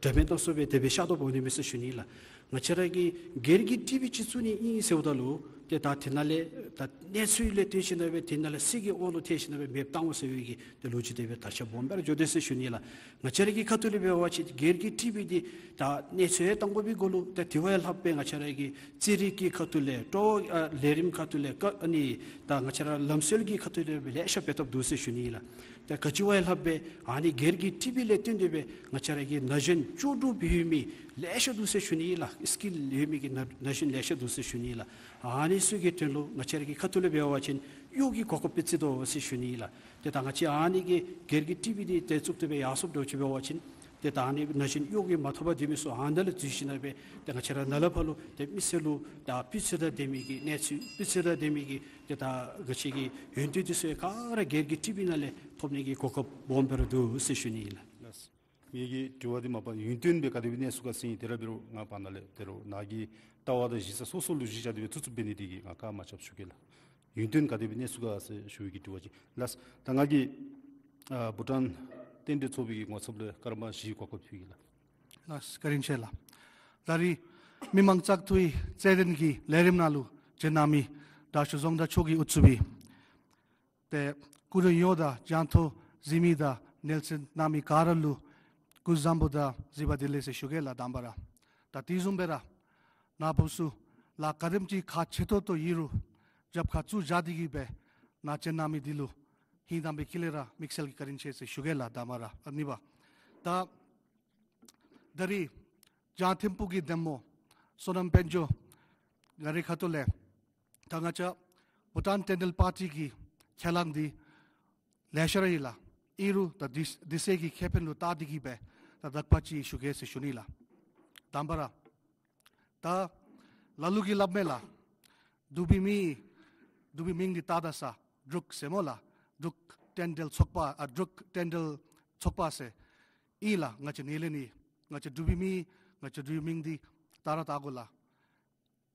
འདྲ་མིན་སྣ་ཚོགས་སྦེ་དེ་སྦེ་ཤར་དོ་འོང་ནི་མས་ཟེར་ཞུ་ནི་ཨིན་ལགས། ང་བཅས་ར་གིས་སྒེར་གྱི་ཊི་བི་ཅིག་བཙུགས་ནི་ཨིན་ཟེརཝ་ད་ལུ་ཏེ་ད་དེ་ནང་ལས་ད་གནས་ཚུལ་ལས་བརྟེན་ཞིན་ན་སྦེ་དེ་ནང་ལས་སྲིད་ཀྱི་དབང་ལུ་ཐལ་ཞིན་ན་སྦེ་མེདཔ་བཏང་འོང་ཟེར་བའི་གི་ཏེ་ལོ་རྒྱུས་དེ་སྦེ་དར་ཁྱབ་སྦོམ་སྦེ་ར་འགྱོ་དོ་ཟེར་ཞུ་ནི་ཨིན་ལགས། ང་བཅས་ར་གི་ཁ་ཐུག་ལས་འབད་བ་ཅིན་སྒེར་གྱི་ཊི་བི་འདི་ད་གནས་ཚུལ་ཡང་བཏང་དགོ་པའི་སྒོ་ལུ་ད་དེ་བ་ཡང་ལྷགཔ་སྦེ་ང་བཅས་ར་གི་རྩེད་རིགས་ཀྱི་ཁ་ཐུག་ལས་ཏོ་ཨ་ལས་རིམ་ཁ་ཐུག་ལས་ཀ་ཨ་ནི་ད་ང་བཅས་ར་ལམ་སྲོལ་གྱི་ཁ་ཐུག་ལས་སྦེ་ལེ་ཤ་འབད་ཐབས་འདུག་ཟེར་ཞུ་ནི་ཨིན་ལགས། ད་ག་ཅི་བ་ཡང་ལྷགཔ་སྦེ་ཨ་ནི་སྒེར་གྱི་ཊི་བི་ལས་བརྟེན་ཏེ་སྦེ་ང་བཅས་ར་གི་ན་གཞོན་བཅུ་དྲུག་འབད་མི་ལེ་ཤ་འདུག་ཟེར་ཞུ་ནི་ཨིན་ལགས། སི་ཀིལ་ཡོད་མི་གི་ན་ན་གཞོན་ལེ་ཤ་འདུག་ཟེར་ཞུ་ནི་ཨིན་ལགས། ཨ་ནི་ཚུ་གི་དོན་ལུ་ང་བཅས་ར་གི་ཁ་ཐུག་ལས་འབད་བ་ཅིན་གཡོག་གི་གོ་སྐབས་སྦེ་བརྩི་དོ་ཟེར་ཞུ་ནི་ཨིན་ལགས། ཏེ་ད་ང་བཅས་ཨ་ནི་གི་སྒེར་གྱི་ཊི་བི་འདི་ཏེ་བཙུགས་ཏེ་སྦེ་ཡར་སོངམ་འདྲཝ་ཅིག་འབད་བ་ཅིན་ཏེ་ད་ཨ་ནི་ན་གཞོན་གཡོག་གི་མ་ཐོབ་པར་སྡོད་མི་ཚུ་ཨ་ནཱ་ལས་འཛུལ་ཞིན་ན་སྦེ་ཏེ་ང་བཅས་ར་ནཱ་ལས་ཕར་ལུ་ཏེ་མི་སེར་ལུ་ད་སྤུས་ཚད་དང་ལྡན་མི་གི་གནས་ཚུལ་སྤུས་ཚད་དང་ལྡན་མི་གི་ཏེ་ད་ང་བཅས་ཀྱི་ཡོན་ཏན་འདི་ཚུ་ག་ར་སྒེར་གྱི་ཊི་བི་ནང་ལས་ཐོབ་ནི་གི་གོ་སྐབས་སྦོམ་སྦེ་ར་འདུག་ཟེར་ཞུ་ནི་ཨིན་ལགས། ལགས། ངེ་གི་དྲི་བ་འདི་མ་པ་ཡུན་བརྟན་སྦེ་ག་དེ་སྦེ་གནས་ཚུགས་ག་ཟེར་ཨིན། ཏེ་ར་འབད་རུང་ང་བར་ན་ལས་ཏེ་ར་ནཱ་གི་ལྟ་བ་དང་གཞི་རྩ་སོ་སོ་ལུ་གཞི་བཞག་སྟེ་སྦེ་བཙུགས་བཙུགསཔ་འབད་ནི་དེ་གིས་ང་བཀའ་མ་རྐྱབ་ཞུ་གེ་ལགས། ཡུན་བརྟན་ག་དེ་སྦེ་གནས་ཚུགས་ག་ཟེར་ཞུ་བའི་གི་དྲི་བ་ཅིག་ལགས། ད་ང་གིས་ཨ་བྷུ་ཊཱན་རྟེན་འབྲེལ་ཚོགས་པའི་གི་ངོ་ཚབ་ལས་སྐར་མ་བཞི་གོ་སྐབས་ཕུལ་གེ་ལགས། ལགས་བཀའ་དྲིན་ཆེ་ལགས། ད་རིས་མི་མང་བཙག་འཐུའི་རྩོད་ལེན་གྱི་ལས་རིམ་ནང་ལུ་བྱོན་གནང་མི་དྲག་ཤོས་རྫོང་བདག་མཆོག་གིས་དབུ་བཙུགས་པའི་ཏེ་སྐུ་མགྲོན་གཡོག་དང་རྒྱང་མཐོང་གཟིགས་མི་དང་སྣེ་ལེན་གནང་མི་ག་ར་ལུ་སྐུ་གཟུགས་བཟང་པོ་དང་གཟིགས་པ་བདེ་ལེགས་ཟེར་ཞུ་གེ་ལགས། དང་པ་ར་ད་དེ་བཟུམ་སྦེ་ར་ནཱ་བུ་ཚུ་ལཱ་ག་དེམ་ཅིག་ཁག་ཆེ་ཏོག་ཏོ་ཨིན་རུང་རྒྱབ་ཁར་བཙུགས་བཞག་སྟེ་གི་སྦེ་ནཱ་བྱོན་གནང་མི་འདི་ལུ་ཧིང་དང་པའི་དཀྱིལ་ལས་ར་དམིགས་བསལ་གྱི་བཀའ་དྲིན་ཆེ་ཟེར་ཞུ་གེ་ལགས། དང་པ་ར་ཨ་གཉིས་པ་ད་ད་རིས་རྒྱང་ཐིམ་ཕུག་གི་འདེམས་ངོ་བསོད་ནམས་དཔལ་འབྱོར་ང་རའི་ཁ་ཐུག་ལས་ད་ང་བཅས་བྷུ་ཊཱན་ཊེན་ཌལ་པར་ཊི་གི་ཁས་བླངས་འདི་ལེ་ཤ་ར་ཨིན་ལགས། ཨིན་རུང་ད་དུས་དུས་ཚོད་ཀྱི་ཁེ་ཕན་ལུ་བལྟ་སྟེ་གི་སྦེ་ད་དག་པ་ཅིག་ཞུ་གེ་ཟེར་ཞུ་ནི་ལགས། དང་པ་ར་ད་ལ་ལུ་གིས་སླབ་མས་ལགས། འབྲུག་པའི་མིང་འབྲུག་པའི་མིང་འདི་བཏགས་ད་ས་འབྲུག་ཟེར་སྨོ་ལགས། འབྲུག་ཊེན་ཌལ་ཚོགས་པ་ཨ་འབྲུག་ཊེན་ཌལ་ཚོགས་པ་ཟེར་ཨིན་ལགས། ང་བཅས་སྣེ་ལེན་ནི་ང་བཅས་འབྲུག་པའི་མིང་ང་བཅས་འབྲུག་པའི་མིང་འདི་བཏགས་ར་བཏགས་དགོ་ལགས།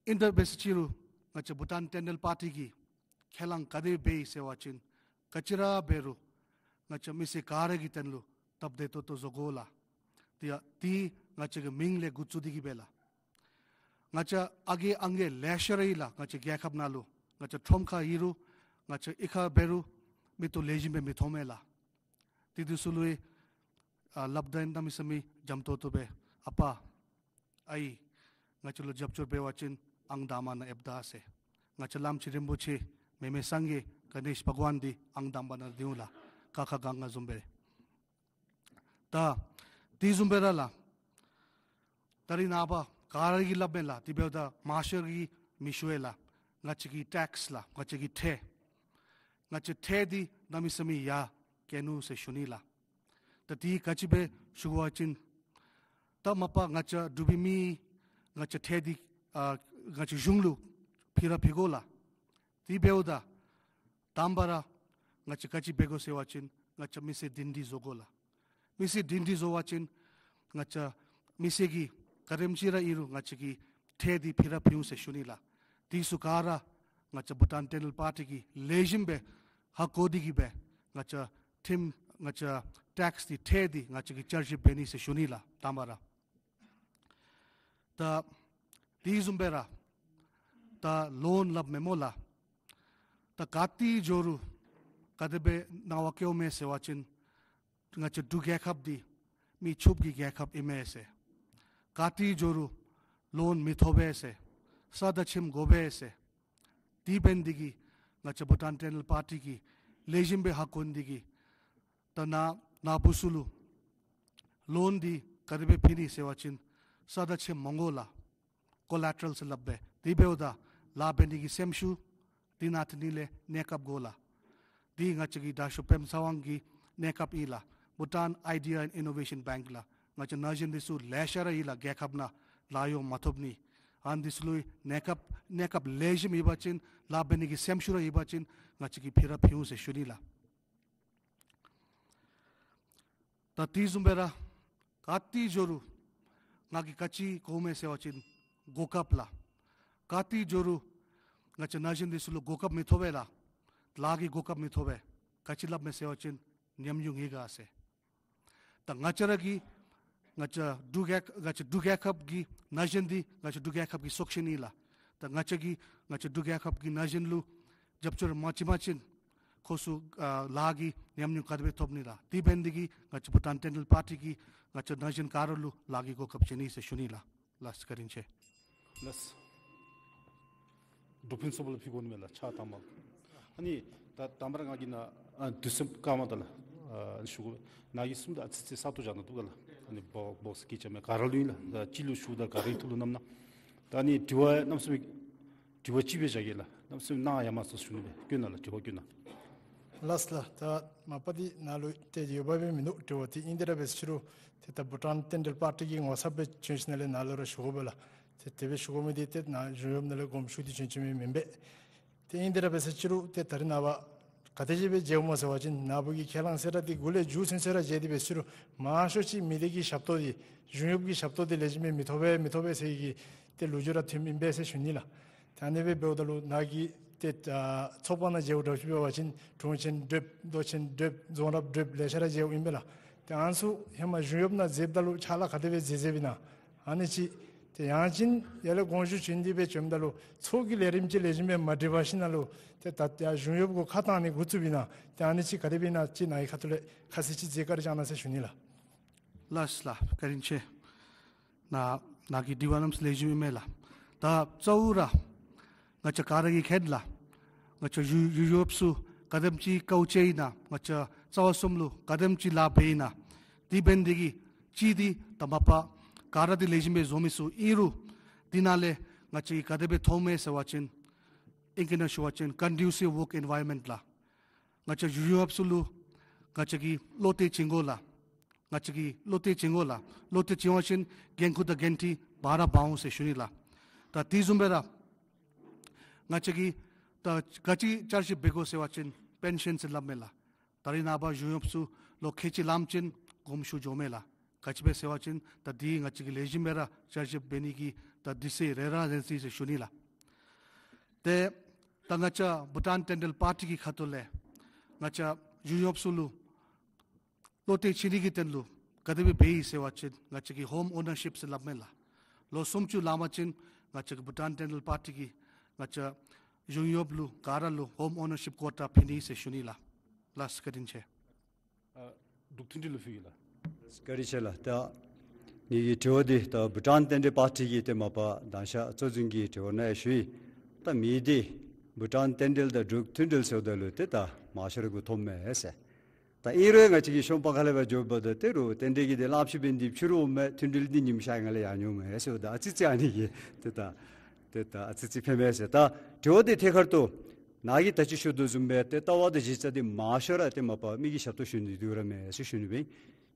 ཨིན་ཏེ་འབད་ཟེར་ཅི་རུང་ང་བཅས་བྷུ་ཊཱན་ཊེན་ཌལ་པར་ཊི་གིས་ཁས་བླངས་ག་དེ་འབད་ཡི་ཟེར་བ་ཅིན་ག་ཅི་ར་འབད་རུང་ང་བཅས་མི་སེར་ག་ར་གི་དོན་ལུ་སྟབས་བདེ་ཏོག་ཏོ་བཟོ་དགོ་ལགས། དེ་ཡང་དེ་ང་བཅས་ཀྱི་མིང་ལས་འགོ་བཙུགས་ཏེ་གི་སྦེ་ལགས། ང་བཅས་ཨ་རྒས་ཨང་རྒས་ལེ་ཤ་ར་ཨིན་ལགས། ང་བཅས་རྒྱལ་ཁབ་ནང་ལུ་ང་བཅས་ཁྲོམ་ཁར་ཨིན་རུང་ང་བཅས་གཡུས་ཁར་འབད་རུང་མིག་ཏོ་ལེགས་ཤོམ་སྦེ་མི་མཐོང་མས་ལགས། དེ་དུས་ཚུ་ལུ་ཨ་སླབ་ད་ཨིན། གནམ་མེད་ས་མེད་འཇམ་ཏོང་ཏོ་སྦེ་ཨ་པ་ཨའི་ང་བཅས་ལུ་རྒྱབ་སྐྱོར་འབད་བ་ཅིན་ཨང་དང་པ་ནང་ཨེབ་ད་ཟེར། ང་བཅས་བླམ་ཆེན་རིན་པོ་ཆེ་མེ་མེ་སངས་རྒྱས་ག་ནེཤ་བྷ་ག་ཝཱན་འདི་ཨང་དང་པ་ནང་ལྡིང་འོང་ལགས། ཀ་ཁ་ག་ང་བཟུམ་སྦེ། ད་དེ་བཟུམ་སྦེ་ར་ལགས། ད་རིས་ནངས་པ་ག་ར་གིས་སླབ་མས་ལགས། དེ་འབདཝ་ད་མང་ཤོས་ཀྱིས་མི་ཞུ་བས་ལགས། ང་བཅས་ཀྱི་ཊེགསི་ལགས། ང་བཅས་ཀྱི་ཁྲལ། ང་བཅས་ཁྲལ་འདི་གནམ་མེད་ས་མེད་ཡར་བཀལ་ནུག་ཟེར་ཞུ་ནི་ལགས། ད་དེ་ག་ཅི་སྦེ་ཞུ་དགོ་པ་ཅིན་ད་མ་པ་ང་བཅས་འབྲུག་པའི་མི་ང་བཅས་ཁྲལ་འདི་ཨ་ང་བཅས་གཞུང་ལུ་ཕུལ་ར་ཕུལ་དགོ་ལགས། དེ་འབདཝ་ད་དང་པ་ར་ང་བཅས་ག་ཅི་འབད་དགོ་ཟེར་བ་ཅིན་ང་བཅས་མི་སེར་སྒྲིང་སྒྲི་བཟོ་དགོ་ལགས། མི་སེར་སྒྲིང་སྒྲི་བཟོ་བ་ཅིན་ང་བཅས་མི་སེར་གྱིས་ག་དེམ་ཅིག་ར་ཨིན་རུང་ང་བཅས་ཀྱིས་ཁྲལ་འདི་ཕུལ་ར་ཕུལ་འོང་ཟེར་ཞུ་ནི་ལགས། དེ་ཚུ་ག་ར་ང་བཅས་བྷུ་ཊཱན་ཊེན་ཌལ་པར་ཊི་གིས་ལེགས་ཤོམ་སྦེ་ཧ་གོ་སྟེ་གི་སྦེ་ང་བཅས་ཁྲིམས་ང་བཅས་ཊེགསི་འདི་ཁྲལ་འདི་ང་བཅས་ཀྱིས་བསྐྱར་ཞིབ་འབད་ནི་ཟེར་ཞུ་ནི་ལགས། དང་པ་ར། ད་དེ་བཟུམ་སྦེ་ར་ད་ལོན་སླབ་མས་སྨོ་ལགས། ད་ག་ཏེ་འགྱོ་རུང་ག་དེ་སྦེ་སྣང་བ་བསྐྱེདཔ་མས་ཟེར་བ་ཅིན་ང་བཅས་འབྲུག་རྒྱལ་ཁབ་འདི་མི་ཕྱུགཔོ་གི་རྒྱལ་ཁབ་ཨིན་མས་ཟེར། ག་ཏེ་འགྱོ་རུང་ལོན་མི་ཐོབ་པས་ཟེར། ས་དང་ཁྱིམ་དགོ་པས་ཟེར། དེ་འབད་ནི་དེ་གིས་ང་བཅས་བྷུ་ཊཱན་ཊེན་ཌལ་པར་ཊི་གིས་ལེགས་ཤོམ་སྦེ་ཧ་གོ་ནི་དེ་གིས་ད་ནཱ་ནཱ་བུ་ཚུ་ལུ་ལོན་འདི་ག་དེ་སྦེ་ཕུལ་ནི་ཟེར་བ་ཅིན་ས་དང་ཁྱིམ་མི་དགོ་ལགས། ཀོ་ལེ་ཊ་རལ་ཟེར་སླབ་པས། དེ་འབདཝ་ད་ལཱ་འབད་ནི་གི་སེམས་ཤུགས་དེ་ནང་ཐོན་ནི་ལས་གནས་སྐབས་དགོ་ལགས། དེ་ང་བཅས་ཀྱི་དྲག་ཤོས་པདྨ་ཚེ་དབང་གི་གནས་སྐབས་ཨིན་ལགས། Bhutan Idea and Innovation Bank ལགས། ང་བཅས་ན་གཞོན་འདི་ཚུ་ལེ་ཤ་ར་ཨིན་ལགས། རྒྱལ་ཁབ་ནང་ ལཱ་གཡོག་མ་ཐོབ་ནི། ཨ་ནི་འདི་ཚུ་ལུ་གནས་སྐབས་གནས་སྐབས་ལེགས་ཤོམ་ཡོད་པ་ཅིན་ལཱ་འབད་ནི་གི་སེམས་ཤུགས་ར་ཡོད་པ་ཅིན་ང་བཅས་ཀྱིས་ཕུལ་ར་ཕུལ་འོང་ཟེར་ཞུ་ནི་ལགས། ད་དེ་བཟུམ་སྦེ་ར་ག་ཏེ་འགྱོ་རུང་ང་གིས་ག་ཅི་དགོ་མས་ཟེར་བ་ཅིན་གོ་སྐབས་ལགས། ག་ཏེ་འགྱོ་རུང་ང་བཅས་ན་གཞོན་འདི་ཚུ་ལུ་གོ་སྐབས་མི་ཐོབ་པས་ལགས། ལཱ་གི་གོ་སྐབས་མི་ཐོབ་པས། ག་ཅི་སླབ་མས་ཟེར་བ་ཅིན་ཉམས་མྱོང་ཡོད་ག་ཟེར། ད་ང་བཅས་ར་གི་ང་བཅས་འབྲུག་རྒྱལ་ང་བཅས་འབྲུག་རྒྱལ་ཁབ་ཀྱི་ན་གཞོན་འདི་ང་བཅས་འབྲུག་རྒྱལ་ཁབ་ཀྱི་སྲོག་ཤིང་ཨིན་ལགས། ད་ང་བཅས་ཀྱིས་ང་བཅས་འབྲུག་རྒྱལ་ཁབ་ཀྱི་ན་གཞོན་ལུ་རྒྱབ་སྐྱོར་མ་བྱིན་པ་ཅིན་ཁོང་ཚུ་ཨ་ལཱ་གི་ཉམས་མྱོང་ག་དེ་སྦེ་ཐོབ་ནི་ལགས། དེ་འབད་ནི་འདི་གིས་ང་བཅས་བྷུ་ཊཱན་ཊེན་ཌལ་པར་ཊི་གིས་ང་བཅས་ན་གཞོན་ག་ར་ལུ་ལཱ་གི་གོ་སྐབས་བྱིན་ནི་ཟེར་ཞུ་ནི་ལགས། ལགས་བཀའ་དྲིན་ཆེ། ལགས། འབྲུག་ཕུན་ཚོགས་པ་ལུ་ཕུལ་དགོ་ནི་མས་ལགས། ཕྱག་དང་པ། ཨ་ནི་ད་དང་པ་ར་ང་གིས་ན་ཨ་དུས་ཚོད་སྐར་མ་དང་ལགས་ཨ་ཞུ་དགོ། ནཱ་གི་གསུངམ་ད་ཨ་ཙི་ཙི་ས་སྟོང་བཞག་ནི་འདུག་ག་ལགས། ཨ་ནི་བོག་བོགས་ཀྱི་ཅ་མེད་ག་ར་ལུ་ཨིན་ལགས། ད་སྤྱི་ལུ་ཞུཝ་ད་ག་ར་གི་ཐུགས་ལུ་བསྣམ་གནང་། ད་ཨ་ནི་དྲི་བ་གནམ་མེད་ས་མེད་དྲི་བ་ཅིག་སྦེ་བཞག་གེ་ལགས། གནམ་མེད་ས་མེད་གནང་ཡ་མ་ཚོར་ཞུ་ནི་སྦེ། བཀོད་གནང་ལགས། དྲི་བ་བཀོད་གནང་། ལགས་ལགས། ད་མ་པ་འདི་ནཱ་ལུ་ཏེ་ཡོདཔ་སྦེ་མིན་འདུག། དྲི་བ་འདི་ཨིན་ཏེ་ར་འབད་ཟེར་རུང་ཏེ་ད་བྷུ་ཊཱན་ཊེན་ཌལ་པར་ཊི་གི་ངོ་ཚབ་སྦེ་བྱོན་ཞིནམ་ལས་ནཱ་ལུ་ར་ཞུ་དགོ་པས་ལགས། ཏེ་དེ་སྦེ་ཞུ་དགོ་མི་འདི་ཏེ་ནཱ་གཞུང་གཡོགཔ་ནང་ལས་དགོངསམ་ཞུ་སྟེ་བྱོན་བྱོནམ་མེན་པས། ཏེ་ཨིན་ཏེ་ར་འབད་ཟེར་རུང་ཏེ་ད་རེས་ནངས་པ་ག་དེ་ཅིག་སྦེ་མཇལཝ་སྨོ་ཟེར་བ་ཅིན་ནཱ་བུ་གི་ཁས་བླངས་ཟེར་ར་འདི་གུ་ལས་མཇུག་ཚུན་ཚོད་ར་མཇལ་ཏེ་འབད་ཟེར་རུང་མང་ཤོས་ཅིག་མི་སྡེ་གི་ཞབས་ཏོག་འདི་གཞུང་གཡོགཔ་གི་ཞབས་ཏོག་འདི་ལེགས་ཤོམ་སྦེ་མི་ཐོབ་པས་མི་ཐོབ་པས་ཟེར་གྱི་ཏེ་ལོ་རྒྱུས་ར་ཐོནམ་ཨིན་པས་ཟེར་ཞུ་ནི་ལགས། ད་ཨ་ནི་སྦེ་འབདཝ་ད་ལུ་ནཱ་གི་ཏེ་ཨ་ཚོགས་པ་ནང་མཇལཝ་འདྲཝ་ཅིག་འབད་བ་ཅིན་དྲུང་ཆེན་བགྲེསཔ་མདོ་ཆེན་བགྲེསཔ་རྫོང་རབ་བགྲེསཔ་ལེ་ཤ་ར་མཇལཝ་ཨིན་པས་ལགས། ཏེ་ཨ་ནི་ཚུ་ཧེ་མ་གཞུང་གཡོགཔ་ནང་མཇལཝ་ད་ལུ་ཕྱག་ལཱ་ག་དེ་སྦེ་མཛད་མཛདཔ་ཨིན་ན་ཨ་ནི་ཅིག། ཏེ་ཡང་ཅིན་ཡར་ལས་དགོངས་ཞུ་བྱོན་ཏེ་སྦེ་བྱོནམ་ད་ལུ་ཚོགས་ཀྱི་ལས་རིམ་ཅིག་ལེགས་ཤོམ་སྦེ་མ་འགྲིག་པར་ཞིནམ་ལས་ཏེ་ད་ཡར་གཞུང་གཡོགཔ་གུ་ཁ་བཏང་ནི་འགོ་བཙུགསཔ་ཨིན་ན། ཏེ་ཨ་ནི་ཅིག་ག་དེ་སྦེ་ཨིན་ན་ཅིག་ནཱ་གི་ཁ་ཐུག་ལས་ཁ་གསལ་ཅིག་མཛད་བཀའ་དྲིན་བསྐྱང་གནང་ཟེར་ཞུ་ནི་ལགས། ལགས་ལགས། བཀའ་དྲིན་ཆེ། ནཱ་ནཱ་གི་དྲི་བ་གནམ་མེད་ས་མེད་ལེགས་ཤོམ་ཨིན་མས་ལགས། ད་གཙོ་བོ་ར་ང་བཅས་ག་ར་གིས་མཁྱེན་ལགས། ང་བཅས་གཞུང་གཞུང་གཡོགཔ་ཚུ་ག་དེམ་ཅིག་དཀའཝ་སྤྱད་ཨིན་ན། ང་བཅས་རྩ་བ་གསུམ་ལུ་ག་དེམ་ཅིག་ལཱ་འབད་ཨིན་ན། དེ་འབད་ནི་འདི་གིས་ཅིག་འདི་ད་མ་པ་ག་ར་འདི་ལེགས་ཤོམ་སྦེ་བཟོ་མི་ཚུ་ཨིན་རུང་དེ་ནང་ལས་ང་བཅས་ཀྱིས་ག་དེ་སྦེ་མཐོངམ་མས་ཟེར་བ་ཅིན་ཨིང་སྐད་ནང་ཞུ་བ་ཅིན་ཀོན་ཌུ་སིབ་ཝརཀ་ཨེན་ཝའི་རོན་མེནཊ་ལགས། ང་བཅས་གཞུང་གཡོགཔ་ཚུ་ལུ་ང་བཅས་ཀྱིས་བློ་གཏད་བྱིན་དགོ་ལགས། ང་བཅས་ཀྱིས་བློ་གཏད་བྱིན་དགོ་ལགས། བློ་གཏད་བྱིན་པ་ཅིན་འགན་ཁུར་དང་འགན་འཁྲི་འབག་ར་འབག་འོང་ཟེར་ཞུ་ནི་ལགས། ད་དེ་བཟུམ་སྦེ་ར་ང་བཅས་ཀྱིས་ད་ག་ཅི་བསྐྱར་ཞིབ་འབད་དགོ་ཟེར་བ་ཅིན་པེན་ཤཱན་ཟེར་སླབ་མས་ལགས། ད་རེས་ནངས་པ་གཞུང་གཡོགཔ་ཚུ་ལོ་ཁལ་གཅིག་ལངམ་ཅིག་དགོངསམ་ཞུ་འགྱོཝ་མས་ལགས། ག་ཅི་སྦེ་ཟེར་བ་ཅིན་ད་འདི་ང་བཅས་ཀྱིས་ལེགས་ཤོམ་སྦེ་ར་བསྐྱར་ཞིབ་འབད་ནི་གི་ད་དུས་ཚོད་རན་ར་རན་ཅི་ཟེར་ཞུ་ནི་ལགས། ཏེ་ད་ང་བཅས་བྷུ་ཊཱན་ཊེན་ཌལ་པར་ཊི་གི་ཁ་ཐུག་ལས་ང་བཅས་གཞུང་གཡོགཔ་ཚུ་ལུ་བློ་གཏད་བྱིན་ནི་གི་དོན་ལུ་ག་དེ་སྦེ་འབད་ཡི་ཟེར་བ་ཅིན་ང་བཅས་ཀྱིས་ཧོམ་ཨོ་ནར་ཤིབ་ཟེར་སླབ་མས་ལགས། ལོ་སུམ་ཅུ་ལང་པ་ཅིན་ང་བཅས་ཀྱི་བྷུ་ཊཱན་ཊེན་ཌལ་པར་ཊི་གིས་ང་བཅས་གཞུང་གཡོགཔ་ལུ་ག་ར་ལུ་ཧོམ་ཨོ་ནར་ཤིབ་ཀོ་ཊ་ཕུལ་ནི་ཟེར་ཞུ་ནི་ལགས། ལགས་བཀའ་དྲིན་ཆེ། ཨ་འབྲུག་མཐུན་སྒྲིལ་ལུ་ཕུལ་གེ་ལགས། བཀའ་དྲིན་ཆེ་ལགས། ད་ངེ་གི་དྲི་བ་འདི་ད་བྷུ་ཊཱན་ཊེན་ཌལ་པར་ཊི་གི་ཏེ་མ་པ་མདང་ཞག་གཙོ་འཛིན་གྱི་དྲི་བ་ནང་ཡང་ཞུ་ཡི། ད་མི་སྡེ་བྷུ་ཊཱན་ཊེན་ཌལ་དང་འབྲུག་མཐུན་སྒྲིལ་ཟེརཝ་ད་ལུ་ཏེ་ད་མང་ཤོས་ར་གུ་མཐོངམ་མས་ཟེར། ད་ཨིན་རུང་ང་བཅས་ཀྱིས་ཤོང་པ་ཁ་ལས་འབད་འགྱོཝ་ད་ཏེ་རུང་རྟེན་འབྲེལ་གྱི་ཏེ་གླངམོ་ཆེ་འབད་ནི་འདི་ཕྱི་རུ་འོངམ་མས། མཐུན་སྒྲིལ་འདི་ཉིམ་ཤར་ནང་ལས་ཡར་འགྱོཝ་མས་ཟེརཝ་ད་ཨ་ཙི་ཙི་ཨ་ནི་གིས་ཏེ་ད་ཏེ་ད་ཨ་ཙི་ཙི་ཕན་མས་ཟེར། ད་དྲི་བ་འདི་ཐད་ཀར་དུ་ནཱ་གིས་ད་ཅི་ཞུ་དོ་བཟུམ་སྦེ་ཏེ་ལྟ་བ་དང་གཞི་རྩ་འདི་མང་ཤོས་ར་ཏེ་མ་པ་མི་གི་ཞབས་ཏོག་ཞུ་ནི་འདི་འདུག་ར་མས་ཟེར་ཞུ་ནི་སྦེ།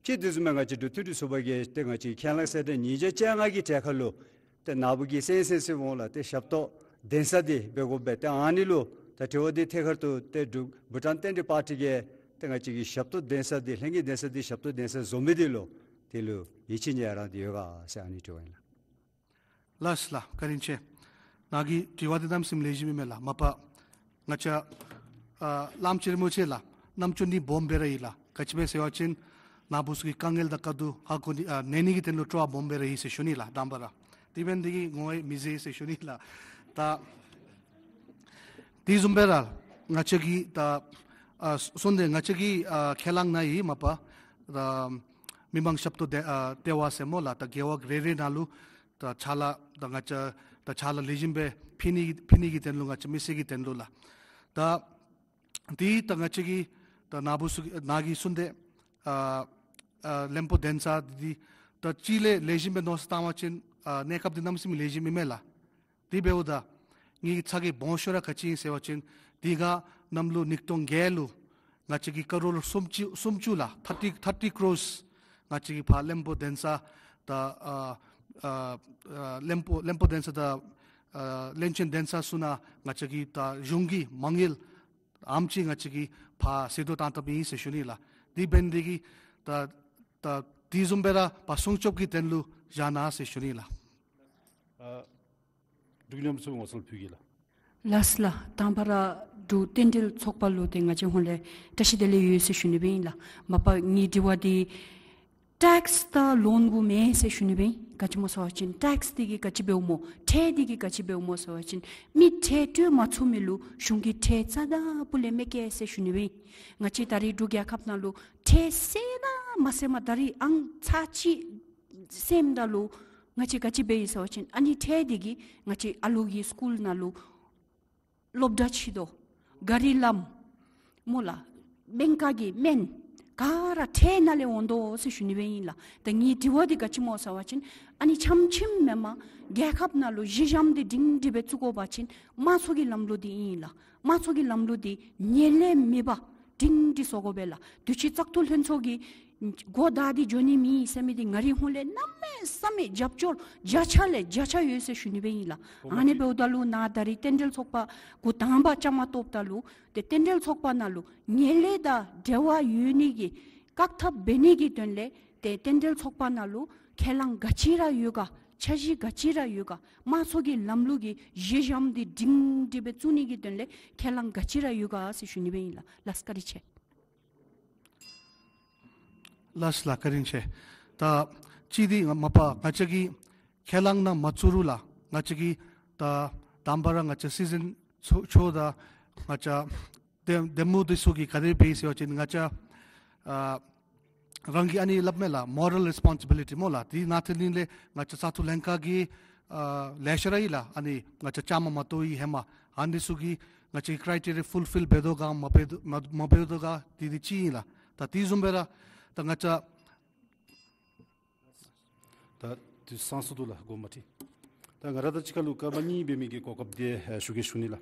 ཅིག་དེ་བཟུམ་སྦེ་ང་བཅས་འབྲུག་མཐུན་སྒྲིལ་ཚོགས་པ་གིས་ཏེ་ང་བཅས་ཁས་བླངས་གསལ་བསྒྲགས་ཉིས་བརྒྱ་བཅོ་ལྔ་གི་གྲས་ཁར་ལུ་ཏེ་ནཱ་བུ་གི་སེང་སེང་སི་འོང་ལགས་ཏེ་ཞབས་ཏོག་གདན་ས་འདི་འབད་དགོ་པས། ཏེ་ཨ་ནི་ལུ་ད་དྲི་བ་འདི་ཐད་ཀར་དུ་ཏེ་འབྲུག་བྷུ་ཊཱན་ཊེན་ཌལ་པར་ཊི་གིས་ཏེ་ང་བཅས་ཀྱི་ཞབས་ཏོག་གདན་ས་འདི་ལྷན་རྒྱས་གདན་ས་འདི་ཞབས་ཏོག་གདན་ས་བཟོ་མི་འདི་ལུ་དེ་ལུ་ཡིད་ཆེས་ཡང་རང་འདི་ཡོད་ག་ཟེར་ཨ་ནི་དྲི་བ་ཨིན་ལགས། ལགས་ལགས། བཀའ་དྲིན་ཆེ། ནཱ་གི་དྲི་བ་འདི་གནམ་མེད་ས་མེད་ལེགས་ཤོམ་ཨིན་མས་ལགས། མ་པ་ང་བཅས་ཨ་གླངམོ་ཆེ་རིན་པོ་ཆེ་ལགས་རྣམ་ཅོ་འདི་སྦོམ་སྦེ་ར་ཨིན་ལགས། ག་ཅི་སྦེ་ཟེར་བ་ཅིན་ནཱ་བུ་ཚུ་གི་དཀའ་ངལ་དང་དཀའ་སྡུག་ཧ་གོ་ནི་ཨ་ཉན་ནི་གི་དོན་ལུ་སྤྲོ་བ་སྦོམ་སྦེ་ར་ཨིན་ཟེར་ཞུ་ནི་ལགས་དང་པ་ར། དེ་འབད་ནི་འདི་གིས་ངོ་ཡང་མི་བཟེད་ཟེར་ཞུ་ནི་ལགས། ད་དེ་བཟུམ་སྦེ་ར་ང་བཅས་ཀྱི་ད་ཨ་གསུངས་ཏེ་ང་བཅས་ཀྱི་ཨ་ཁས་བླངས་ནང་ཡང་མ་པ་ད་མི་མང་ཞབས་ཏོག་སྡེ་ཨ་ལྟེ་བ་ཟེར་སྨོ་ལགས། ད་རྒེད་འོག་རེ་རེ་ནང་ལུ་ད་ཕྱག་ལཱ་ད་ང་བཅས་ད་ཕྱག་ལཱ་ལེགས་ཤོམ་སྦེ་ཕུལ་ནི་ཕུལ་ནི་གི་དོན་ལུ་ང་བཅས་མི་སེར་གྱི་དོན་ལུ་ལགས། ད་དེ་ད་ང་བཅས་ཀྱི་ད་ནཱ་བུ་ཚུ་ནཱ་གིས་གསུངས་ཏེ་ཨ་ཨ་བློན་པོ་གདན་ས་འདི་ད་གཅིག་ལས་ལེགས་ཤོམ་སྦེ་མནོ་བསམ་བཏང་བ་ཅིན་ཨ་གནས་སྐབས་འདི་གནམ་མེད་ས་མེད་ལེགས་ཤོམ་ཨིན་མས་ལགས། དེ་འབདཝ་ད་ངེ་གི་ཚ་གྱང་སྦོམ་ཤོས་ར་ག་ཅི་ཨིན་ཟེར་བ་ཅིན་དེ་སྒང་གནམ་ལོ་ཉིས་སྟོང་བརྒྱད་ལུ་ང་བཅས་ཀྱིས་ཀ་རོར་སུམ་ཅུ་སུམ་ཅུ་ལགས་ཐར་ཊི་ཐར་ཊི་ཀོརོརསི་ང་བཅས་ཀྱིས་ཕར་བློན་པོ་གདན་ས་ད་ཨ་ ཨ་ཨ་བློན་པོ་བློན་པོ་གདན་ས་དང་ཨ་བློན་ཆེན་གདན་ས་ཚུ་ནང་ང་བཅས་ཀྱིས་ད་གཞུང་གི་མ་དངུལ་ཨེམ་ཅིག་ང་བཅས་ཀྱིས་ཕར་གསལ་བསྒྲགས་བཏང་བཏངམ་ཨིན་ཟེར་ཞུ་ནི་ལགས། དེ་འབད་ནི་དེ་གིས་ད་ད་དེ་བཟུམ་སྦེ་ར་ཕར་སྲུང་སྐྱོབ་ཀྱི་དོན་ལུ་བཞག་གནང་ཟེར་ཞུ་ནི་ལགས། ཨ་འབྲུག་ལྗོངས་ཚོགས་ངོ་སོ་ཕུལ་གེ་ལགས། ལགས་ལགས། དང་པ་ར་འབྲུག་རྟེན་འབྲེལ་ཚོགས་པ་ལུ་ཏེ་ང་བཅས་ཧོང་ལས་བཀྲ་ཤིས་བདེ་ལེགས་ཡོད་ཟེར་ཞུ་ནི་སྦེ་ཨིན་ལགས། མ་པ་ངེའི་དྲི་བ་འདི་ཊེགསི་དང་ལོན་གུ་མེན་ཟེར་ཞུ་ནི་སྦེ་ཨིན། ག་ཅི་སྨོ་ཟེར་བ་ཅིན་ཊེགསི་འདི་གིས་ག་ཅི་འབདཝ་སྨོ། ཁྲལ་འདི་གིས་ག་ཅི་འབདཝ་སྨོ་ཟེར་བ་ཅིན་མི་ཁྲལ་སྤྲོད་མ་ཚུགས་མི་ལུ་གཞུང་གིས་ཁྲལ་རྩ་དང་སྤུ་ལས་མི་བཀལ་ཟེར་ཞུ་ནི་སྦེ་ཨིན། ང་བཅས་ད་རིས་འབྲུག་རྒྱལ་ཁབ་ནང་ལུ་ཁྲལ་སེལ་ར་མ་སེལ་མ་ད་རིས་ཨང་ཚར་གཅིག་སེལཝ་ད་ལུ་ང་བཅས་ག་ཅི་འབད་ཡི་ཟེར་བ་ཅིན་ཨ་ནི་ཁྲལ་འདི་གིས་ང་བཅས་ཨ་ལོ་གི་སི་ཀུལ་ནང་ལུ་སློབ་གྲྭ་ཕྱེ་དོ། ག་རི་ལམ་སྨོ་ལགས། སྨན་ཁང་གི་སྨན་ག་ར་ཁྲལ་ནང་ལས་འོང་དོ་ཟེར་ཞུ་ནི་སྦེ་ཨིན་ལགས། ད་ངེའི་དྲི་བ་འདི་ག་ཅི་སྨོ་ཟེར་བ་ཅིན་ཨ་ནི་ཆམ་ཆིམ་མེན་མ་རྒྱལ་ཁབ་ནང་ལུ་གཞི་འགྱམ་འདི་སྒྲིང་སྒྲི་སྦེ་བཙུགས་དགོ་པ་ཅིན་དམངས་གཙོ་གི་ལམ་ལུགས་འདི་ཨིན་ལགས། དམངས་གཙོ་གི་ལམ་ལུགས་འདི་ཉེས་ལས་མེད་པར་སྒྲིང་སྒྲི་བཟོ་དགོ་པས་ལགས། དུས་ཅི་བཙག་འཐུ་ལྷན་ཚོགས་ཀྱི་འགོ་བདག་འདི་འགྱོ་ནི་མེད་ཟེར་མི་འདི་ང་རའི་ཧོང་ལས་གནམ་མེད་ས་མེད་རྒྱབ་སྐྱོར་བརྒྱ་ཆ་ལས་བརྒྱ་ཆ་ཡོད་ཟེར་ཞུ་ནི་སྦེ་ཨིན་ལགས། ཨ་ནི་འབདཝ་ད་ལུ་ནཱ་ད་རིས་རྟེན་འབྲེལ་ཚོགས་པ་གུ་དང་པ་བཅའ་མར་གཏོགསཔ་ད་ལུ་ཏེ་རྟེན་འབྲེལ་ཚོགས་པ་ནང་ལུ་ཉེས་ལས་དང་འབྲེལ་བ་ཡོད་ནི་གི་བཀག་ཐབས་འབད་ནི་གི་དོན་ལས་ཏེ་རྟེན་འབྲེལ་ཚོགས་པ་ནང་ལུ་ཁས་བླངས་ག་ཅི་ར་ཡོད་ག། འཆར་གཞི་ག་ཅི་ར་ཡོད་ག། དམངས་གཙོ་གི་ལམ་ལུགས་ཀྱི་གཞི་འགྱམ་འདི་སྒྲིང་སྒྲི་སྦེ་བཙུགས་ནི་གི་དོན་ལས་ཁས་བླངས་ག་ཅི་ར་ཡོད་ག་ཟེར་ཞུ་ནི་སྦེ་ཨིན་ལགས། ལགས་སོ། བཀའ་དྲིན་ཆེ། ལགས་ལགས། བཀའ་དྲིན་ཆེ། ད་གཅིག་འདི་ང་མ་པ་ང་བཅས་ཀྱིས་ཁས་བླངས་ནང་མ་བཙུགས་རུང་ལགས། ང་བཅས་ཀྱིས་ད་དང་པ་ར་ང་བཅས་སྲིད་འཛིན་མཆོག་མཆོག་དང་ང་བཅས་འདེམས་འདེམས་ངོ་འདི་ཚུ་གིས་ག་དེ་སྦེ་ཟེར་བ་ཅིན་ང་བཅས་ཨ་རང་གི་ཨ་ནི་སླབ་མས་ལགས། མོ་རལ་རི་སི་པོན་སི་བི་ལི་ཊི་སྨོ་ལགས། དེ་ནང་ཐད་ནི་ལས་ང་བཅས་བཙག་འཐུ་ལྷན་ཁག་གི་ཨ་ལེ་ཤ་ར་ཨིན་ལགས། ཨ་ནི་ང་བཅས་བཅའ་མར་མ་གཏོགས་པའི་ཧེ་མ་ཨ་ནི་ཚུ་གིས་ང་བཅས་ཀྱི་ཀྲའི་ཊེ་རི་ཡ་ཕུལ་ཕིལ་འབད་དོ་ག་མ་འབད་དོ་མ་མ་འབད་དོ་ག་དེ་དེ་ཅིག་ཨིན་ལགས། ད་དེ་བཟུམ་སྦེ་ར་ད་ང་བཅས་ད་དུས་ཚང་སོང་འདུག་ལགས། དགོངསམ་མ་ཁྲེལ། ད་ང་ར་དང་གཅིག་ཁར་ལུ་སྐར་མ་གཉིས་འབད་མི་གི་གོ་སྐབས་འདི་ཨ་ཞུ་གེ་ཞུ་ནི་ལགས།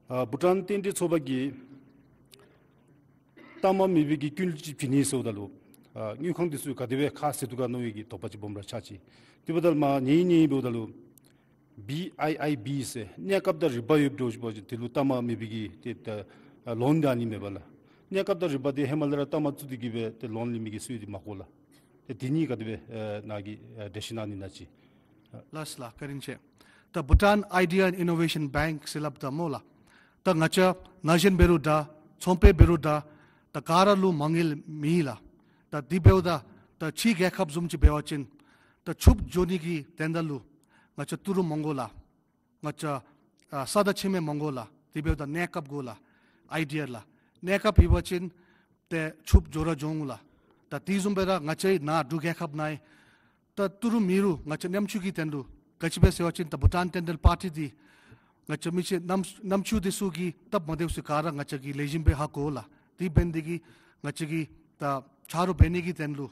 ཨ་བྷུ་ཊཱན་རྟེན་འབྲེལ་ཚོགས་པ་གིས་གཏའ་མ་མེད་པའི་གི་ཀུན་གླེང་ཅིག་བྱིན་ནི་ཟེརཝ་ད་ལུ་ཨ་དངུལ་ཁང་འདི་ཚུ་ག་དེ་སྦེ་ཁ་བཟེད་དོ་ག་མནོ་བའི་གི་དོགས་པ་ཅིག་སྦོམ་ར་ཆགས་ཅི། དེ་འབདཝ་ད་ལུ་མ་ཉེ་ཉེ་འབདཝ་ད་ལུ་བི་ཨའི་ཨའི་བི་ཟེར་གནས་སྐབས་དང་རིག་པ་ཡོདཔ་འདྲཝ་ཅིག་འབད་བ་ཅིན་དེ་ལུ་གཏའ་མ་མེད་པའི་གི་ཏེ་ད་ཨ་ལོན་འདི་ཨ་ནི་མས་པ་ལགས། གནས་སྐབས་དང་རིག་པ་འདི་ཧེ་མ་ལས་ར་གཏའ་མ་བཙུགས་ཏེ་གི་སྦེ་ཏེ་ལོན་ལེན་མི་གི་སྲོལ་འདི་མ་གོ་ལགས། ཏེ་འདི་གཉིས་ག་དེ་སྦེ་ཨ་ནཱ་གིས་ཨ་འགྲེལ་བཤད་གནང་ནི་ན་ཅིག། ལགས་ལགས། བཀའ་དྲིན་ཆེ། ད་Bhutan Idea and Innovation Bank ཟེར་སླབ་ད་སྨོ་ལགས། ད་ང་བཅས་ན་གཞོན་འབད་རུང་འདྲ་ཚོང་པ་འབད་རུང་འདྲ་ད་ག་ར་ལུ་མ་དངུལ་མེད་ལགས། ད་དེ་འབདཝ་ད་ད་ཕྱི་རྒྱལ་ཁབ་བཟུམ་ཅིག་འབད་བ་ཅིན་ད་ཕྱུགཔོ་འགྱོ་ནི་གི་དོན་དག་ལུ་ང་བཅས་ཏི་རུ་མི་དགོ་ལགས། ང་བཅས་ཨ་ས་དང་ཁྱིམ་མི་དགོ་ལགས། དེ་འབདཝ་ད་གནས་སྐབས་དགོ་ལགས། ཨའི་ཌི་ཡ་ལགས། གནས་སྐབས་ཡོད་པ་ཅིན་ཏེ་ཕྱུགཔོ་འགྱོ་ར་འགྱོ་འོང་ལགས། ད་དེ་བཟུམ་སྦེ་ར་ང་བཅས་ནཱ་འབྲུག་རྒྱལ་ཁབ་ནང་ད་ཏི་རུ་མེད་རུང་ང་བཅས་ཉམ་ཆུང་གི་དོན་ལུ་ག་ཅི་སྦེ་ཟེར་བ་ཅིན་ད་བྷུ་ཊཱན་རྟེན་འབྲེལ་པར་ཊི་འདི་ང་བཅས་མི་ཆེ་ཉམ་ཉམ་ཆུང་འདི་ཚུ་གིས་སྟབས་མ་བདེཝ་ཚུ་ག་ར་ང་བཅས་ཀྱིས་ལེགས་ཤོམ་སྦེ་ཧ་གོ་ལགས། དེ་འབད་ནི་དེ་གིས་ང་བཅས་ཀྱིས་ད་ཆ་རོགས་འབད་ནི་གི་དོན་ལུ་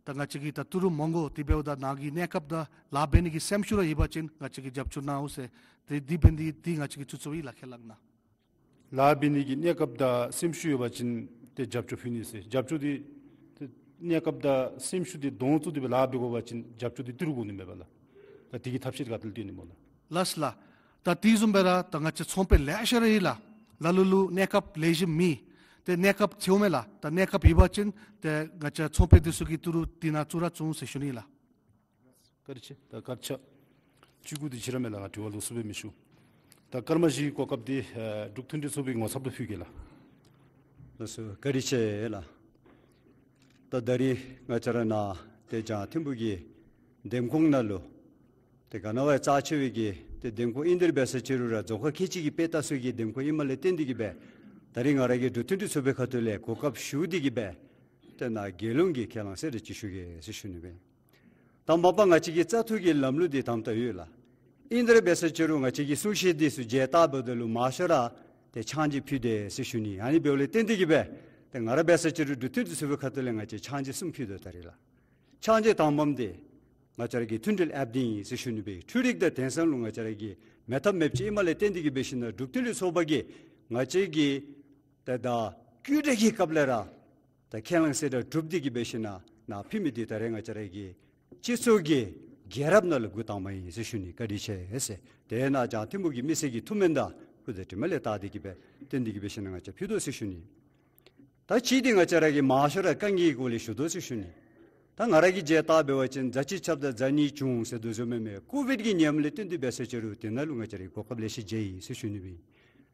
ད་ང་བཅས་ཀྱིས་ད་ཏི་རུ་མི་དགོ། དེ་འབདཝ་ད་ནཱ་གི་གནས་སྐབས་དང་ལཱ་འབད་ནི་གི་སེམས་ཤུགས་ར་ཡོད་པ་ཅིན་ང་བཅས་ཀྱིས་རྒྱབ་སྐྱོར་གནང་འོང་ཟེར། དེ་དེ་འབད་ནི་དེ་ང་བཅས་ཀྱིས་ཚུ་ཚུ་ཡི་ལགས། ཁས་བླངས་གནང་། ལཱ་འབད་ནི་གི་གནས་སྐབས་དང་སེམས་ཤུགས་ཡོད་པ་ཅིན་ཏེ་རྒྱབ་སྐྱོར་ཕུལ་ནི་ཟེར། རྒྱབ་སྐྱོར་འདི་ཏེ་གནས་སྐབས་དང་སེམས་ཤུགས་འདི་གདོང་བཙུགས་ཏེ་སྦེ་ལཱ་འབད་དགོ་པ་ཅིན་རྒྱབ་སྐྱོར་འདི་ཏི་རུ་དགོ་ནི་མས་པ་ལགས། ད་དེ་གི་ཐབས་ཤེས་ག་ཏེ་ལས་བཏོན་ནི་སྨོ་ལགས། ལགས་ལགས། ད་དེ་བཟུམ་སྦེ་ར་ད་ང་བཅས་ཚོང་པ་ལེ་ཤ་ར་ཡོད་ལགས། ལ་ལུ་ལུ་གནས་སྐབས་ལེགས་ཤོམ་མེད། ཏེ་གནས་སྐབས་ཆེཝ་མས་ལགས། ད་གནས་སྐབས་ཡོད་པ་ཅིན་ཏེ་ང་བཅས་ཚོང་པ་འདི་ཚུ་གིས་ཏི་རུ་དེ་ནང་བཙུགས་ར་བཙུགས་འོང་ཟེར་ཞུ་ནི་ལགས། བཀའ་དྲིན་ཆེ། ད་བཀའ་དྲིན་ཆེ། བཅུ་དགུ་འདི་ཕྱི་ར་མས་ལགས། ང་དྲི་བ་ལོགས་སུ་སྦེ་མི་ཞུ། ད་སྐར་མ་བཞི་གོ་སྐབས་འདི་ཨ་འབྲུག་མཐུན་སྒྲིལ་ཚོགས་པའི་ངོ་ཚབ་ལུ་ཕུལ་གེ་ལགས། ལགས་སོ། བཀའ་དྲིན་ཆེ་ལགས། ད་ད་རིས་ང་བཅས་ར་ནཱ་ཏེ་བྱང་ཐིམ་ཕུག་གི་འདེམས་ཁོངས་ནང་ལུ་ཏེ་ག་ནི་བ་རྩ་ཆེ་བའི་གི་ཏེ་འདེམས་ཁོངས་ཨིན་དེ་ར་འབད་ས་ཅི་རུང་ར་རྫོང་ཁག་ཁལ་གཅིག་གིས་དཔེ་ལྟ་ས་གི་འདེམས་ཁོངས་ཨིནམ་ལས་བརྟེན་ཏེ་གི་སྦེ་ད་རིས་ང་ར་གིས་འབྲུག་མཐུན་སྒྲིལ་ཚོགས་པའི་ཁ་ཐུག་ལས་གོ་སྐབས་ཞུ་སྟེ་གི་སྦེ་ཏེ་ནཱ་རྒྱལ་ཡོངས་ཀྱི་ཁས་བླངས་གསལ་བསྒྲགས་ཅིག་ཞུ་གེ་ཟེར་ཞུ་ནི་སྦེ། ད་མ་པ་ང་བཅས་ཀྱི་བཙག་འཐུ་གི་ལམ་ལུགས་འདི་དམ་དུ་ཡོད་ལགས། ཨིན་དེ་ར་འབད་ས་ཅི་རུང་ང་བཅས་ཀྱི་གསུང་བཤད་འདི་ཚུ་མཇལ་བལྟཝ་ད་ལུ་མང་ཤོས་ར་ཏེ་ཆག་འཇིག་ཕུལ་དེས་ཟེར་ཞུ་ནི། ཨ་ནི་འབདཝ་ལས་བརྟེན་ཏེ་གི་སྦེ་ཏེ་ང་ར་འབད་ས་ཅི་རུང་འབྲུག་མཐུན་སྒྲིལ་ཚོགས་པའི་ཁ་ཐུག་ལས་ང་བཅས་ཆག་འཇིག་གསུམ་ཕུལ་དོ་ད་རིས་ལགས། ཆག་འཇིག་དང་པམ་འདི་ང་བཅས་ར་གི་མཐུན་སྒྲིལ་ཨེཔ་འདི་ཨིན་ཟེར་ཞུ་ནི་སྦེ། འཕྲུལ་རིག་དང་དེང་སང་ལུ་ང་བཅས་ར་གི་མེད་ཐབས་མེདཔ་ཅིག་ཨིནམ་ལས་བརྟེན་ཏེ་གི་འབད་ཞིན་ན་འབྲུག་མཐུན་སྒྲིལ་ཚོགས་པ་གིས་ང་བཅས་ཀྱི་ཏེ་ད་བཀོད་སྒྲིག་གི་སྐབས་ལས་ར་ད་ཁས་བླངས་གསལ་བསྒྲགས་གྲུབ་སྟེ་གི་འབད་ཞིན་ན་ནཱ་ཕུལ་མི་འདི་ད་རེས་ང་བཅས་ར་གི་ སྤྱི་ཚོགས་ཀྱི་རྒྱལ་རབས་ནང་ལུ་འགོ་དང་པ་ཨིན་ཟེར་ཞུ་ནི། བཀའ་དྲིན་ཆེ་ཟེར། དེ་ནང་བྱང་ཐིམ་ཕུག་གི་མི་སེར་གྱི་ཐུགས་སྨོན་དང་སྐུ་ཚེ་དྲིན་ལས་བཏགས་ཏེ་གི་སྦེ་བཏོན་ཏེ་གི་སྦེ་ཞིནམ་ལས་ང་བཅས་ཕུལ་དོ་ཟེར་ཞུ་ནི། ད་ཅི་འདི་ང་བཅས་ར་གི་མང་ཤོས་ར་དཀའ་ངལ་གྱི་སྐོར་ལས་ཞུ་དོ་ཟེར་ཞུ་ནི། ད་ང་ར་གིས་མཇལ་བལྟ་འབད་བ་ཅིན་ཛ་གཅིག་ཁྱབ་དང་ཛ་གཉིས་བྱུང་ཟེར་དོ་བཟུམ་མེན་མས། ཀོ་བིཌ་ཀྱི་ཉམས་ལས་བརྟེན་ཏེ་འབད་ས་ཅིག་རུང་དེ་ནང་ལུ་ང་བཅས་ར་གོ་སྐབས་ལེ་ཤ་མཇལ་ཡི་ཟེར་ཞུ་ནི་སྦེ།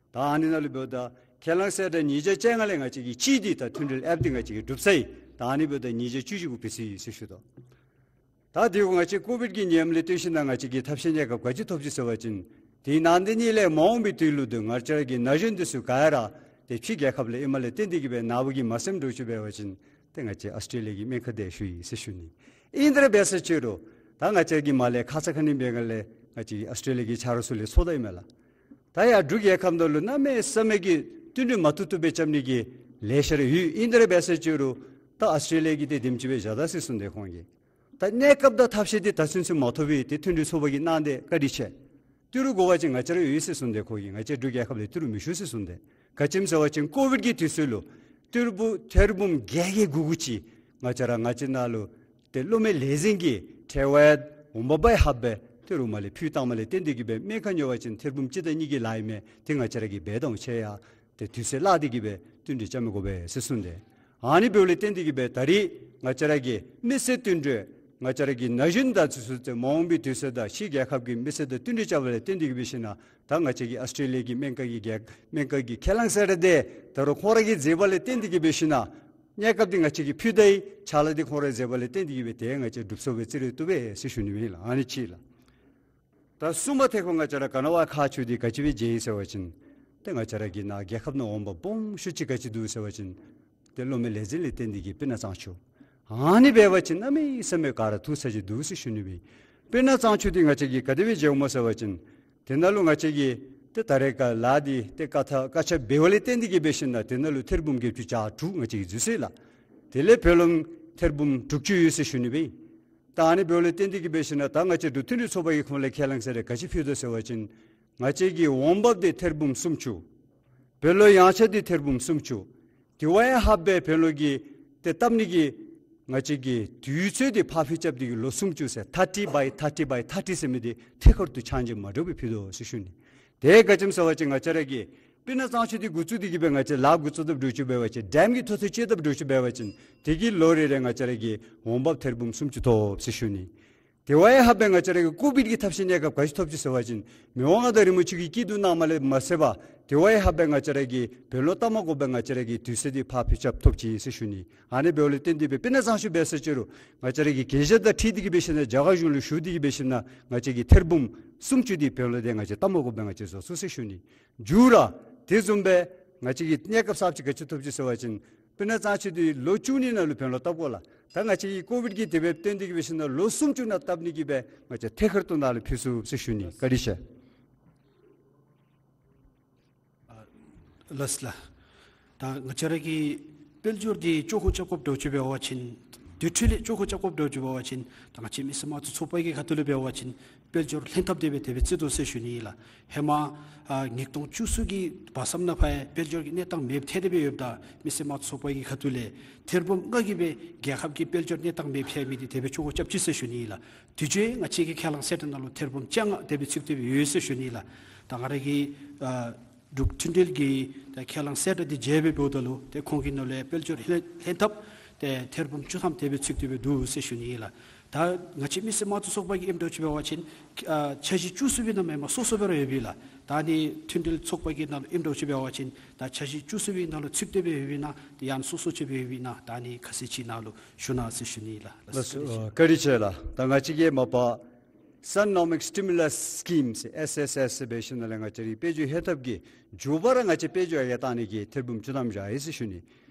ད་ཨ་ནི་ནང་ལུ་འབདཝ་ད་ཁས་བླངས་གསལ་བསྒྲགས་ཉིས་བརྒྱ་བཅོ་ལྔ་ལས་ང་བཅས་ཀྱིས་གཅིག་འདི་ད་མཐུན་འབྲེལ་ཨེབ་འདི་ང་བཅས་ཀྱིས་གྲུབ་ཚར་ཡི། ད་ཨ་ནི་འབདཝ་ད་ཉིས་བརྒྱ་བཅུ་བཞི་གུ་ཕུལ་ཚར་ཡི་ཟེར་ཞུ་དོ། ད་དེ་གུ་ང་བཅས་ཀོ་བིཌ་ཀྱི་ཉམས་ལས་བརྟེན་ཞིནམ་ལས་ང་བཅས་ཀྱིས་ཐབས་ཤེས་གནས་སྐབས་ག་ཅི་ཐོབ་ཅི་ཟེར་བ་ཅིན་དེ་ནང་དེ་ནི་ལས་མ་འོངས་པའི་དུས་ལུ་དུ་ང་བཅས་ར་གི་ན་གཞོན་འདི་ཚུ་ག་ར་ཏེ་ཕྱི་རྒྱལ་ཁབ་ལས་ཨིནམ་ལས་བརྟེན་ཏེ་གི་སྦེ་ནཱ་བུ་གིས་མ་གསནམ་འདྲཝ་ཅིག་འབད་བ་ཅིན་ཏེ་ང་བཅས་ཨཱོས་ཊེ་ལི་ཡ་གི་སྨན་ཁང་འདི་ཞུ་ཡི་ཟེར་ཞུ་ནི། ཨིན་དེ་ར་འབད་ས་ཅིག་རུང་ད་ང་བཅས་ཀྱིས་མར་ལས་ཁ་ཙ་ཁ་ཉིནམ་འབད་བའི་སྒང་ལས་ང་བཅས་ཀྱིས་ཨཱོས་ཊེ་ལི་ཡ་གི་ཆ་རོགས་ཚུ་ལས་ཚོར་དོ་ཨིན་མས་ལགས། ད་ཡར་འབྲུག་རྒྱལ་ཁབ་ནང་ལུ་གནམ་མེད་ས་མེད་ཀྱི་བསྟུན་གྲོས་མ་བཏུབ་བཏུབ་སྦེ་རྐྱབ་ནི་གི་ལེ་ཤ་ར་ཡོད། ཨིན་དེ་ར་འབད་ས་ཅིག་རུང་ད་ཨཱོས་ཊེ་ལི་ཡ་གིས་ཏེ་དེམ་ཅིག་སྦེ་བཞག་ད་ཟེར་གསུངས་ཏེ་ཁོང་གིས། ད་གནས་སྐབས་དང་ཐབས་ཤེས་འདི་ད་ཚུན་ཚོད་མ་ཐོབ་པས། ཏེ་མཐུན་འབྲེལ་ཚོགས་པ་གིས་གནང་སྟེ་བཀའ་དྲིན་ཆེ། ཏི་རུ་དགོ་པ་ཅིན་ང་བཅས་ར་ཡོད་ཟེར་གསུངས་ཏེ་ཁོང་གིས་ང་བཅས་འབྲུག་རྒྱལ་ཁབ་ལས་ཏི་རུ་མི་ཞུ་ཟེར་གསུངས་ཏེ། ག་ཅི་སྨོ་ཟེར་བ་ཅིན་ཀོ་བིཌ་ཀྱི་དུས་ཚོད་ལུ་ཏི་རུ་འབུམ་ཐེར་འབུམ་བརྒྱད་བརྒྱད་དགུ་དགུ་ཅིག་ང་བཅས་ར་ང་བཅས་ནཱ་ལུ་ཏེ་གློག་མེ་ལས་འཛིན་གྱི་ཐེ་ཝེད་འོང་འབབ་འབག་ཡི་ཧབ་སྦེ་ཏི་རུ་མར་ལས་ཕུལ་བཏངམ་ལས་བརྟེན་ཏེ་གི་སྦེ་སྨན་ཁང་ཉོ་བ་ཅིན་ཐེར་འབུམ་གཅིག་དང་གཉིས་ཀྱི་ལཱ་ཨིན་མས། ཏེ་ང་བཅས་ར་གིས་འབད་དོ་ཆེ་ཡ། ཏེ་དུས་ཚོད་བརླག་སྟེ་གི་སྦེ་བསྟུན་གྲོས་རྐྱབ་མི་དགོ་པས་ཟེར་གསུངས་ཏེ། ཨ་ནི་འབདཝ་ལས་བརྟེན་ཏེ་གི་སྦེ་ད་རིས་ང་བཅས་ར་གི་མི་སེར་བསྟུན་གྲོས་ང་བཅས་ར་གི་ན་གཞོན་དང་ཚུ་ཚུ་ཏེ་མ་འོངས་པའི་དུས་ཚོད་དང་ཕྱི་རྒྱལ་ཁབ་ཀྱི་མི་སེར་དང་བསྟུན་གྲོས་རྐྱབ་པ་ལས་བརྟེན་ཏེ་གི་སྦེ་ཞིནམ་ལས་ད་ང་བཅས་ཀྱི་ཨཱོས་ཊེ་ལི་ཡ་གི་སྨན་ཁང་གི་རྒྱལ་སྨན་ཁང་གི་ཁས་བླངས་གསལ་བསྒྲགས་འདི་ད་རུང་ཁོང་ར་གིས་མཛད་པ་ལས་བརྟེན་ཏེ་གི་སྦེ་ཞིནམ་ལས་གནས་སྐབས་འདི་ང་བཅས་ཀྱིས་ཕུལ་ད་ཡི། ཕྱག་ལཱ་འདི་ཁོང་ར་མཛད་པ་ལས་བརྟེན་ཏེ་གི་སྦེ་ཏེ་ང་བཅས་འགྲུབ་སོང་སྦེ་རྩིས་ར་བཏུབ་པས་ཟེར་ཞུ་ནི་ཨིན་ལགས། ཨ་ནི་གཅིག་ལགས། ད་གསུམ་པ་ཐེག་པ་ང་བཅས་ར་ག་ནི་བ་ཁག་ཆེཝ་འདི་ག་ཅི་སྦེ་མཇལ་ཡི་ཟེར་བ་ཅིན་ཏེ་ང་བཅས་ར་གི་ནཱ་རྒྱལ་ཁབ་ནང་འོང་འབབ་སྦོམ་ཤོས་ཅིག་ག་ཅི་འདུག་ཟེར་བ་ཅིན་ཏེ་གློག་མེ་ལས་འཛིན་ལས་བརྟེན་ཏེ་གི་སྤུ་ན་གཙང་ཆུ། ཨ་ནི་འབད་བ་ཅིན་གནམ་མེད་ས་མེད་ག་ར་ཐུག་ས་ཅིག་འདུག་ཟེར་ཞུ་ནི་སྦེ། སྤུ་ན་གཙང་ཆུ་འདི་ང་བཅས་ཀྱིས་ག་དེ་སྦེ་མཇལཝ་སྨོ་ཟེར་བ་ཅིན་དེ་ནང་ལུ་ང་བཅས་ཀྱིས་ཏེ་ད་རེས་ཁར་ལཱ་འདི་ཏེ་བཀའ་ཐག་བཀའ་ཆ་འབད་བ་ལས་བརྟེན་ཏེ་གི་སྦེ་ཞིནམ་ལས་དེ་ནང་ལུ་ཐེར་འབུམ་བརྒྱད་ཅུ་གྱ་དྲུག་ང་བཅས་ཀྱིས་འཛུལ་ཡི་ལགས། དེ་ལས་བུ་ལོན་ཐེར་འབུམ་དྲུག་ཅུ་ཡོད་ཟེར་ཞུ་ནི་སྦེ། ད་ཨ་ནི་འབདཝ་ལས་བརྟེན་ཏེ་གི་སྦེ་ཞིནམ་ལས་ད་ང་བཅས་འབྲུག་མཐུན་འབྲེལ་ཚོགས་པ་གིས་ཁོང་ལུ་ཁས་བླངས་གསལ་བསྒྲགས་ག་ཅི་ཕུལ་དོ་ཟེར་བ་ཅིན་ང་བཅས་ཀྱི་འོང་འབབ་འདི་ཐེར་འབུམ་སུམ་ཅུ། བུ་ལོན་ཡངས་ཆག་འདི་ཐེར་འབུམ་སུམ་ཅུ། དེ་བ་ཡང་ཧ་བའི་བུ་ལོན་གྱི་ཏེ་བཏབ་ནི་གི་ང་བཅས་ཀྱི་དུས་ཚོད་འདི་ཕར་འཕུལ་རྐྱབ་སྟེ་གི་ལོ་སུམ་ཅུ་ཟེར་ཐར་ཊི་བའི་ཐར་ཊི་བའི་ཐར་ཊི་ཟེར་མི་འདི་ཐད་ཀར་དུ་ཆག་འཇིག་མ་འགྲོ་བར་ཕུལ་དོ་ཟེར་ཞུ་ནི། དེ་ག་ཅི་སྨོ་ཟེར་བ་ཅིན་ང་བཅས་ར་གི་སྤུ་ན་གཙང་ཆུ་འདི་འགོ་བཙུགས་ཏེ་གི་སྦེ་ང་བཅས་ལཱ་འགོ་བཙུགས་དཔ་འདྲཝ་ཅིག་འབད་བ་ཅིན་ཌེམ་གྱི་མཐོ་ཚད་ཆག་དཔ་འདྲཝ་ཅིག་འབད་བ་ཅིན་དེ་གིས་ལོ་རེ་རེ་ང་བཅས་ར་གི་འོང་འབབ་ཐེར་འབུམ་སུམ་ཅུ་ཐོབ་ཟེར་ཞུ་ནི། དེ་བ་ཡང་ཧ་བའི་ང་བཅས་ར་གི་ཀོ་བིཌ་ཀྱི་ཐབས་ཤེས་གནས་སྐབས་ག་ཅི་ཐོབ་ཅི་ཟེར་བ་ཅིན་མི་དབང་མངའ་བདག་རིན་པོ་ཆེ་གིས་སྐྱིད་སྡུག་གནངམ་ལས་མ་ཚད་པར་དེ་བ་ཡང་ཧ་བའི་ང་བཅས་ར་གི་བུ་ལོན་བཏབ་མ་དགོ་པར་ང་བཅས་ར་གི་དུས་ཚོད་འདི་ཕར་འཕུལ་རྐྱབ་ཐོབ་ཅི་ཟེར་ཞུ་ནི། ཨ་ནི་འབདཝ་ལས་བརྟེན་ཏེ་སྦེ་སྤུ་ན་གཙང་ཆུ་འབད་ས་ཅིག་རུང་ང་བཅས་ར་གི་གེགས་བརྡ་འཁྲིད་དེ་གི་སྦེ་ཞིནམ་ལས་རྒྱ་གར་གཞུང་ལུ་ཞུ་སྟེ་གི་སྦེ་ཞིནམ་ལས་ང་བཅས་ཀྱིས་ཐེར་འབུམ་སུམ་ཅུ་འདི་བུ་ལོན་འདི་ང་བཅས་བཏབ་མ་དགོ་པར་ང་བཅས་བཟོ་ཚུགས་ཟེར་ཞུ་ནི། མཇུག་ར་དེ་བཟུམ་སྦེ་ང་བཅས་ཀྱིས་གནས་སྐབས་གསརཔ་ཅིག་ག་ཅི་ཐོབ་ཅི་ཟེར་བ་ཅིན་སྤུ་ན་གཙང་ཆུ་འདི་ལོ་བཅུ་གཉིས་ནང་ལུ་བུ་ལོན་བཏབ་དགོ་ལགས། ད་ང་བཅས་ཀྱིས་ཀོ་བིཌ་ཀྱི་དེ་སྦེ་བརྟེན་ཏེ་གི་སྦེ་ཞིནམ་ལས་ལོ་སུམ་ཅུ་ནང་བཏབ་ནི་གི་སྦེ་ང་བཅས་ཐད་ཀར་དུ་ནཱ་ལུ་ཕུལ་ཚུགས་ཟེར་ཞུ་ནི། བཀའ་དྲིན་ཆེ། ལགས་སོ་ལགས། ད་ང་བཅས་ར་གི་དཔལ་འབྱོར་འདི་ལྕོགས་གུ་རྐྱབ་དགོཔ་འདྲཝ་ཅིག་འབད་བ་ཅིན་དེ་འཕྲོ་ལས་ལྕོགས་གུ་རྐྱབ་དགོཔ་འདྲཝ་ཅིག་འབད་བ་ཅིན་ད་ང་བཅས་མི་སེར་དམངས་གཙོ་ཚོགས་པ་གི་ཁ་ཐུག་ལས་འབད་བ་ཅིན་དཔལ་འབྱོར་ལྷན་ཐབས་དེ་སྦེ་དེ་སྦེ་བརྩི་དོ་ཟེར་ཞུ་ནི་ཨིན་ལགས། ཧེ་མ་ཨ་ཉིས་སྟོང་བཅུ་གསུམ་གྱི་བར་མཚམས་ནང་ཕར་དཔལ་འབྱོར་གྱི་གནས་སྟངས་མེདཔ་ཐལ་ཏེ་སྦེ་ཡོདཔ་ད་མི་སེར་དམངས་གཙོ་ཚོགས་པ་གི་ཁ་ཐུག་ལས་ཐེར་འབུམ་ལྔ་གི་སྦེ་རྒྱལ་ཁབ་ཀྱི་དཔལ་འབྱོར་གནས་སྟངས་མེདཔ་ཐལ་མི་འདི་དེ་སྦེ་ལྕོགས་གུ་རྐྱབ་ཅི་ཟེར་ཞུ་ནི་ཨིན་ལགས། དེ་ཚུ་ང་བཅས་ཀྱི་ཁས་བླངས་གསལ་བསྒྲགས་ནང་ལུ་ཐེར་འབུམ་བཅོ་ལྔ་དེ་སྦེ་ཚུད་དེ་སྦེ་ཡོད་ཟེར་ཞུ་ནི་ཨིན་ལགས། ད་ང་ར་གི་ཨ་འབྲུག་མཐུན་འབྲེལ་གྱི་ད་ཁས་བླངས་གསལ་བསྒྲགས་འདི་མཇལ་བའི་བར་ན་ལུ་ཏེ་ཁོང་གི་ནང་ལས་དཔལ་འབྱོར་ལྷན་ལྷན་ཐབས་ཏེ་ཐེར་འབུམ་བཅུ་ཐམ་དེ་སྦེ་ཚུད་དེ་སྦེ་འདུག་ཟེར་ཞུ་ནི་ཨིན་ལགས། ད་ང་བཅས་མི་སེར་དམངས་གཙོ་ཚོགས་པ་གི་ཨིནམ་འདྲཝ་ཅིག་འབད་བ་ཅིན་ཨ་འཆར་གཞི་བཅུ་གསུམ་པའི་ནང་མེན་པར་སོ་སོ་སྦེ་ར་ཡོད་པས་ལགས། ད་ནི་མཐུན་འབྲེལ་ཚོགས་པ་གི་ནང་ལུ་ཨིནམ་འདྲཝ་ཅིག་འབད་བ་ཅིན་ད་འཆར་གཞི་བཅུ་གསུམ་པའི་ནང་ལུ་ཚུད་དེ་སྦེ་ཡོད་པས་ན་ཏེ་ཡང་སོ་སོ་ཅིག་སྦེ་ཡོད་པས་ན་ད་ནི་ཁ་གསལ་ཅིག་ནཱ་ལུ་ཞུ་གནང་ཟེར་ཞུ་ནི་ཨིན་ལགས། ལགས་སོ། བཀའ་དྲིན་ཆེ་ལགས། ད་ང་བཅས་ཀྱིས་མ་པ་Sunnomic Stimulus Scheme ཟེར་ཨེསི་ཨེསི་ཨེསི་ཟེར་འབད་ཞིནམ་ལས་ང་བཅས་རའི་དཔལ་འབྱོར་ལྷན་ཐབས་ཀྱིས་མཇུག་པར་ང་བཅས་དཔལ་འབྱོར་ཡར་བཏང་ནི་གི་ཐེར་འབུམ་བཅུ་ཐམ་བཞག་ཡི་ཟེར་ཞུ་ནི།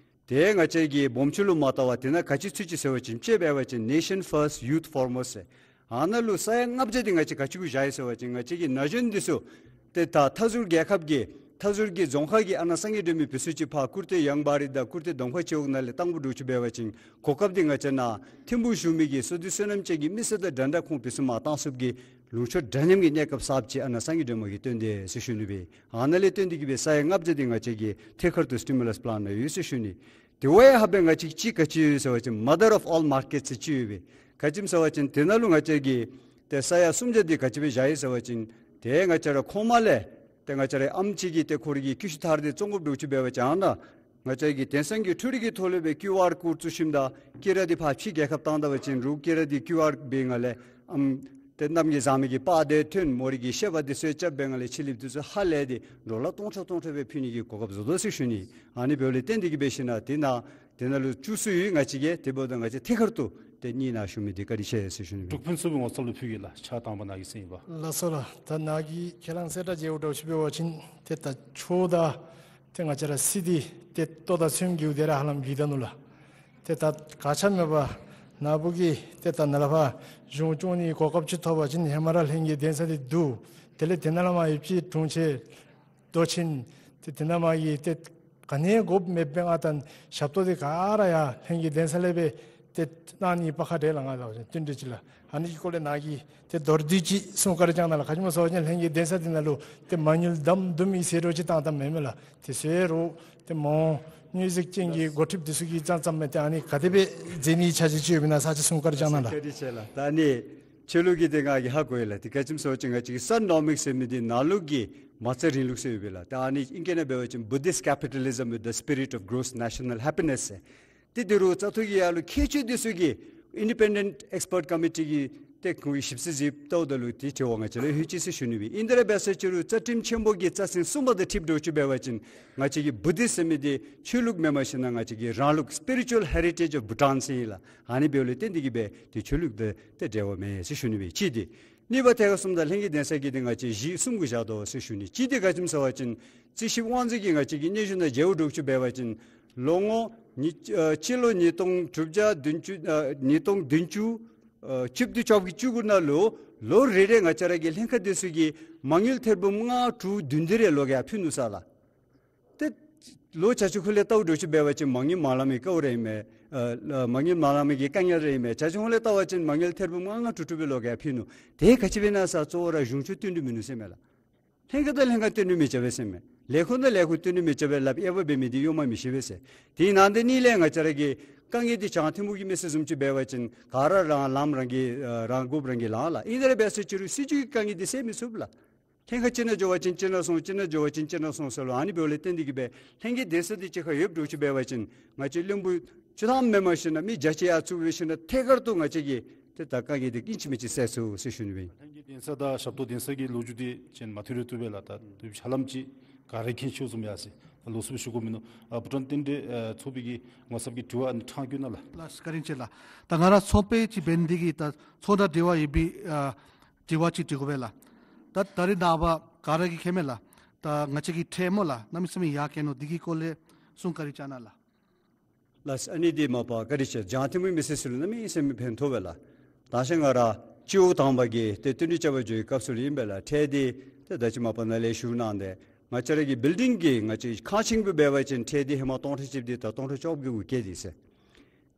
དེ་ང་བཅས་ཀྱིས་སྦོམ་ཆུང་ལུ་མ་བལྟ་བར་དེ་ནང་ག་ཅི་ཚུད་ཅི་ཟེར་བ་ཅིན་དཔྱེ་འབད་བ་ཅིན་Nation First Youth Farmers ཟེར། ཨ་ནཱ་ལུ་ས་ཡ་ལྔ་བརྒྱ་འདི་ང་བཅས་ག་ཅི་གུ་བཞག་ཡི་ཟེར་བ་ཅིན་ང་བཅས་ཀྱི་ན་གཞོན་འདི་ཚུ་ཏེ་ད་མཐའ་ཟུར་རྒྱལ་ཁབ་ཀྱི་མཐའ་ཟུར་གྱི་རྫོང་ཁག་གི་ཨ་ནཱ་སངས་རྒྱས་སྒྲོལ་མའི་བུ་ཚུ་ཅིག་ཕར་ཀུར་ཏེ་ཡང་བ་རི་དང་ཀུར་ཏེ་དོམ་ཁ་ཅིག་འོག་ནང་ལས་བཏང་དགོཔ་འདྲཝ་ཅིག་འབད་བ་ཅིན་གོ་སྐབས་འདི་ང་བཅས་ནཱ་ཐིམ་ཕུག་བཞུགས་མི་གི་བསོད་བདེ་བསོད་ནམས་ཅན་གྱི་མི་སེར་དང་འདྲན་འདྲ་ཁོང་བུ་ཚུ་མར་བཏང་ཚུགསཔ་གི་ལུང་ཕྱོགས་འདྲ་མཉམ་གྱི་གནས་སྐབས་གསརཔ་ཅིག་ཨ་ནཱ་སངས་རྒྱས་སྒྲོལ་མ་གིས་སྟོན་ཏེ་ཟེར་ཞུ་ནི་སྦེ། ཨ་ནཱ་ལས་བརྟེན་ཏེ་གི་སྦེ་ས་ཡ་ལྔ་བརྒྱ་འདི་ང་བཅས་ཀྱི་ཐད་ཀར་དུ་སི་ཊི་མུ་ལས་པི་ལཱན་ནང་ཡོད་ཟེར་ཞུ་ནི། དེ་བ་ཡང་ཧ་བའི་ང་བཅས་ཅིག་ག་ཅི་ཡོད་ཟེར་བ་ཅིན་Mother of All Markets ཟེར་ཅིག་ཡོད་པས། ག་ཅི་སྨོ་ཟེར་བ་ཅིན་དེ་ནང་ལུ་ང་བཅས་ཀྱི་ཏེ་ས་ཡ་སུམ་བརྒྱ་འདི་ག་ཅི་སྦེ་བཞག་ཡི་ཟེར་བ་ཅིན་ཏེ་ང་བཅས་ར་ཁོ་མ་ལས་ཏེ་ང་བཅས་ར་ཨམ་ཅིག་གིས་ཏེ་ཁོ་རའི་གི་ཀི་ཤུ་ཐར་འདི་བཙོང་དགོཔ་འདྲཝ་ཅིག་འབད་བ་ཅིན་ཨ་ནཱ་ང་བཅས་ཀྱི་དེང་སང་གི་འཕྲུལ་རིག་གི་ཐོག་ལས་སྦེ་ཀིའུ་ཨར་ཀོཌ་བཙུགས་ཞིནམ་ད་ཀི་ར་འདི་ཕར་ཕྱི་རྒྱལ་ཁབ་བཏང་ད་པ་ཅིན་རུང་ཀི་ར་འདི་ཀིའུ་ཨར་འབད་ནི་ལས་ཨམ་ཏེ་གནམ་གྱི་ཟག་མེད་ཀྱི་པར་འདི་ཐོན་མོ་རའི་གི་ཤེས་པ་འདི་ཚུ་རྐྱབ་འབད་ནི་ལས་ཕྱི་གླིངཔ་འདི་ཚུ་ཧ་ལས་ཏེ་ཌོ་ལར་སྟོང་ཕྲག་སྟོང་ཕྲག་སྦེ་ཕུལ་ནི་གི་གོ་སྐབས་བཟོ་དོ་ཟེར་ཞུ་ནི། ཨ་ནི་འབདཝ་ལས་བརྟེན་ཏེ་གིས་འབད་ཞིན་ན་དེ་ནང་དེ་ནང་ལུ་བཅུག་སྲོལ་ཡོད། ང་བཅས་ཀྱིས་དེ་འབདཝ་ད་ང་བཅས་ཐད་ཀར་དུ་ཏེ་གཉིས་ནང་ཞུ་མི་འདི་བཀའ་དྲིན་ཆེ་ཟེར་ཞུ་ནི། འབྲུག་ཕུན་ཚོགས་པའི་ངོ་ཚབ་ལུ་ཕུལ་གེ་ལགས། ཕྱག་དང་པ་ནཱ་གི་གསན་ཡི་པ། ལགས་སོ་ལགས། ད་ནཱ་གིས་ཁས་བླངས་གསལ་བསྒྲགས་མཇལཝ་འདྲཝ་ཅིག་འབད་བ་ཅིན་ཏེ་ད་ཆོས་དང་ཏེ་ང་བཅས་ར་སྲིད་འདི་ཏེ་ལྟོ་དང་ཚོདམ་གྱི་དེ་ར་ཧ་ལམ་གི་ད་ནུག་ལགས། ཏེ་ད་ག་ཆ་མེད་པར་ནཱ་བུ་གིས་ཏེ་ད་ནཱ་ལས་ཕར་གཞུང་སྐྱོང་ནི་གོ་སྐབས་ཅིག་ཐོབ་པ་ཅིན་ཧེ་མ་ར་ལྷན་རྒྱས་གདན་ས་འདི་བསྡུ། དེ་ལས་དེ་ནང་ལས་མར་ཡོད་པའི་དྲུང་ཆེན་མདོ་ཆེན་ཏེ་དེ་ནང་མར་གྱི་ཏེ་ག་ནི་དགོཔ་མེདཔ་སྦེ་ང་དང་ཞབས་ཏོག་འདི་ག་ར་ཡར་ལྷན་རྒྱས་གདན་ས་ལས་སྦེ་ཏེ་གནང་ནི་པ་ཁ་འདྲ་ལགས། ང་ལགས་བརྟེན་ཏེ་ཅིག་ལགས། ཨ་ནི་གི་སྐོར་ལས་ནཱ་གིས་ཏེ་མདོར་བསྡུས་ཅིག་གསུང་བཀའ་དྲིན་བསྐྱང་གནང་ལགས། ག་ཅི་སྨོ་ཟེར་བ་ཅིན་ལྷན་རྒྱས་གདན་ས་འདི་ནང་ལུ་ཏེ་མ་དངུལ་དམ་དུམ་ཨིན་ཟེར་འདྲཝ་ཅིག་བཏང་བཏངམ་མེན་མས་ལགས། དེ་ཟེར་རུང་ཏེ་མ་འོངས་མི་ཡུལ་གཅིག་ཅན་གྱི་འགོ་ཁྲིདཔ་འདི་ཚུ་གིས་བཙམ་བཙམ་མས། ཏེ་ཨ་ནི་ག་དེ་སྦེ་མཛད་ནིའི་འཆར་གཞི་ཅིག་ཡོདཔ་ཨིན་ན་ས་ཅིག་གསུང་བཀའ་དྲིན་བསྐྱང་གནང་ལགས། བཀའ་དྲིན་ཆེ་ལགས། ད་ཨ་ནི་ཆོས་ལུགས་ཀྱི་འདི་ང་གིས་ཧ་གོ་ཡི་ལགས། དེ་ག་ཅི་སྨོ་ཟེར་བ་ཅིན་ང་བཅས་ཀྱི་སཱན་ནོ་མིག་ཟེར་མི་འདི་ནང་ལུགས་ཀྱི་མ་རྩ་རིང་ལུགས་ཟེར་ཡོད་པས་ལགས། ད་ཨ་ནི་ཨིང་སྐད་ནང་འབད་བ་ཅིན་Buddhist capitalism with the spirit of gross national happiness ཟེར། ཏེ་དེ་རུ་བཙག་འཐུ་གི་ཡར་ལུ་མཁས་མཆོག་འདི་ཚུ་གིས་ཨིན་ཌི་པེན་ཌེནཊ་ཨེགསི་པརཊ་ཀོ་མི་ཊི་གིས་ཏེ་ཁོང་གིས་ཞིབ་འཚོལ་མཛདཔ་ལྟཝ་ད་ལུ་ཏེ་དྲི་བ་ང་བཅས་ལུ་ལྷོད་ཅི་ཟེར་ཞུ་ནི་སྦེ། ཨིན་ཏེ་ར་འབད་ས་ཅིག་རུང་རྩ་ཁྲིམས་ཆེན་པོ་གི་རྩ་ཚན་གསུམ་པ་དང་འཁྲིལཝ་འདྲཝ་ཅིག་འབད་བ་ཅིན་ང་བཅས་ཀྱི་བུ་དྷིསཊ་ཟེར་མི་འདི་ཆོས་ལུགས་མེནམ་ཞིན་ན་ང་བཅས་ཀྱི་རང་ལུགས་Spiritual Heritage of Bhutan ཟེར་ཨིན་ལགས། ཨ་ནི་འབདཝ་ལས་བརྟེན་ཏེ་གིས་འབད་ཏེ་ཆོས་ལུགས་དང་ཏེ་འབྲེལ་བ་མེད་ཟེར་ཞུ་ནི་སྦེ་གཅིག་འདི། གཉིས་པ་ཐད་ཁར་གསུངམ་ད་ལྷན་རྒྱས་གདན་ས་གི་འདི་ང་བཅས་གཞི་གསུམ་གུ་བཞག་དོ་ཟེར་ཞུ་ནི། གཅིག་འདི་ག་ཅི་སྨོ་ཟེར་བ་ཅིན་རྩིས་ཞིབ་དབང་འཛིན་གྱི་ང་བཅས་ཀྱི་སྙན་ཞུ་ནང་མཇལཝ་འདྲཝ་ཅིག་འབད་བ་ཅིན་ལོ་ངོ་ཉི་ཨ་སྤྱི་ལོ་ཉིས་སྟོང་དྲུག་བརྒྱ་བདུན་ཅུ་ཨ་ཉིས་སྟོང་བདུན་ཅུ་ཨ་བཅུ་བདུན་བཅོ་བརྒྱད་བཅུ་དགུ་ནང་ལུ་ལོ་རེ་རེ་ང་བཅས་ར་གི་ལྷན་ཁག་འདི་ཚུ་གིས་མ་དངུལ་ཐེར་འབུམ་ལྔ་དྲུག་བདུན་འདི་རེ་ལོག་ཡར་ཕུལ་ནུག་ཟེར་ལགས། ཏེ་ལོ་བྱ་ཅུང་ཁ་ལས་ལྟཝ་འདྲཝ་ཅིག་འབད་བ་ཅིན་མ་དངུལ་མ་ལང་མི་དཀའཝ་རེ་ཨིན་མས། ཨ་མ་དངུལ་མ་ལང་མི་གི་དཀའ་ངལ་རེ་ཨིན་མས། བྱ་ཅུང་ཁ་ལས་ལྟ་བ་ཅིན་མ་དངུལ་ཐེར་འབུམ་ལྔ་ལྔ་དྲུག་དྲུག་སྦེ་ལོག་ཡར་ཕུལ་ནུག། དེ་ག་ཅི་སྦེ་ཨིན་ན་ཟེར་གཙོ་བོ་ར་གཞུང་ཕྱོགས་བསྟུན་གྲོས་མིན་ནུག་ཟེར་མས་ལགས། ལྷན་ཁག་དང་ལྷན་ཁག་བསྟུན་གྲོས་མི་རྐྱབ་པས་ཟེར་མས། ལས་ཁུངས་དང་ལས་ཁུངས་བསྟུན་གྲོས་མི་རྐྱབ་པས་ལགས། དབྱེ་བ་འབད་མི་འདི་གཡོག་མ་མི་ཤེས་པས་ཟེར། དེ་ནང་དེ་གཉིས་ལས་ང་བཅས་ར་གི་དཀའ་ངལ་འདི་བྱང་ཐུན་མོང་གི་མི་སེར་བཟུམ་ཅིག་འབད་བ་ཅིན་ག་ར་རང་ལངམ་རང་གིས་ཨ་རང་དགོཔ་རང་གིས་ལང་ལགས། ཨིན་ཏེ་ར་འབད་ས་ཅིག་རུང་སྲིད་བྱུས་ཀྱི་དཀའ་ངལ་འདི་སེལ་མི་ཚུགས་ལགས། ལྷན་ཁག་གཅིག་ནང་འགྱོ་བ་ཅིན་གཅིག་ནང་སོང་། གཅིག་ནང་འགྱོ་བ་ཅིན་གཅིག་ནང་སོང་ཟེར་ལོ། ཨ་ནི་འབདཝ་ལས་བརྟེན་ཏེ་གིས་འབད་ལྷན་རྒྱས་གདན་ས་འདི་གཅིག་ཁར་ཡོདཔ་འདྲཝ་ཅིག་འབད་བ་ཅིན་ང་བཅས་བློན་པོ་བཅུ་ཐམ་མེནམ་ཞིན་ན་མི་བརྒྱ་ཅིག་ཡར་བཙུགས་འབད་ཞིན་ན་ཐད་ཀར་དུ་ང་བཅས་ཀྱི་ཏེ་ད་དཀའ་ངལ་འདི་ཨིན་ཅི་མིན་ཅི་སེལ་ཚུགས་ཟེར་ཞུ་ནི་སྦེ་ཨིན། ལྷན་རྒྱས་གདན་ས་དང་ཞབས་ཏོག་གདན་ས་གི་ལོ་རྒྱུས་འདི་ཅིན་མ་ཐུགས་རེ་བཏུབ་པས་ལགས། ད་དུས་ཧ་ལམ་ཅིག་ག་ར་མཁྱེན་ཆེཝ་བཟུམ་ཡར་སོང་། ལོགས་སུ་སྦེ་ཞུ་དགོཔ་མིན་ནུག། ཨ་བྷུ་ཊཱན་རྟེན་འབྲེལ་ཨ་ཚོགས་པའི་གི་ངོ་ཚབ་ཀྱིས་དྲི་བ་ཨ་ནི་ཕྲང་བཀོད་གནང་ལགས། ལགས་བཀའ་དྲིན་ཆེ་ལགས། ད་ང་ར་ཚོགས་པ་ཅིག་འབད་ནི་འདི་གིས་ད་ཚོགས་དང་འབྲེལ་བ་ཡོད་པའི་ཨ་དྲི་བ་ཅིག་དྲི་དགོ་པས་ལགས། ད་ད་རེས་ནངས་པ་ག་ར་གིས་མཁྱེན་མས་ལགས། ད་ང་བཅས་ཀྱི་ཁྲལ་སྨོ་ལགས། གནམ་མེད་ས་མེད་ཡར་བཀལ་ནུག། འདི་གི་སྐོར་ལས་གསུང་བཀའ་དྲིན་བསྐྱང་གནང་ལགས། ལགས། ཨ་ནི་འདི་མ་པ་བཀའ་དྲིན་ཆེ། བྱང་ཐུན་མོང་མི་སེར་ཚུ་ལུ་གནམ་མེད་ས་མེད་ཕན་ཐོགས་པས་ལགས། ད་ཅི་ང་ར་སྤྱི་འོག་དང་པ་གི་ཏེ་བསྟུན་གྲོས་རྐྱབ་པར་འགྱོ་བའི་སྐབས་སུ་ལུ་ཨིན་པས་ལགས། ཁྲལ་འདི་ཏེ་ད་ཅི་མ་པ་ནཱ་ལས་ཞུ་གནང་སྟེ་ང་བཅས་ར་གི་བིལ་ཌིང་གི་ང་བཅས་ཁང་ཆེན་གུ་འབད་བ་ཅིན་ཁྲལ་འདི་ཧེ་མ་སྟོང་ཕྲག་གཅིག་འདི་ད་སྟོང་ཕྲག་བཅོ་བརྒྱད་གུ་བཀལ་ཏེ་ཟེར།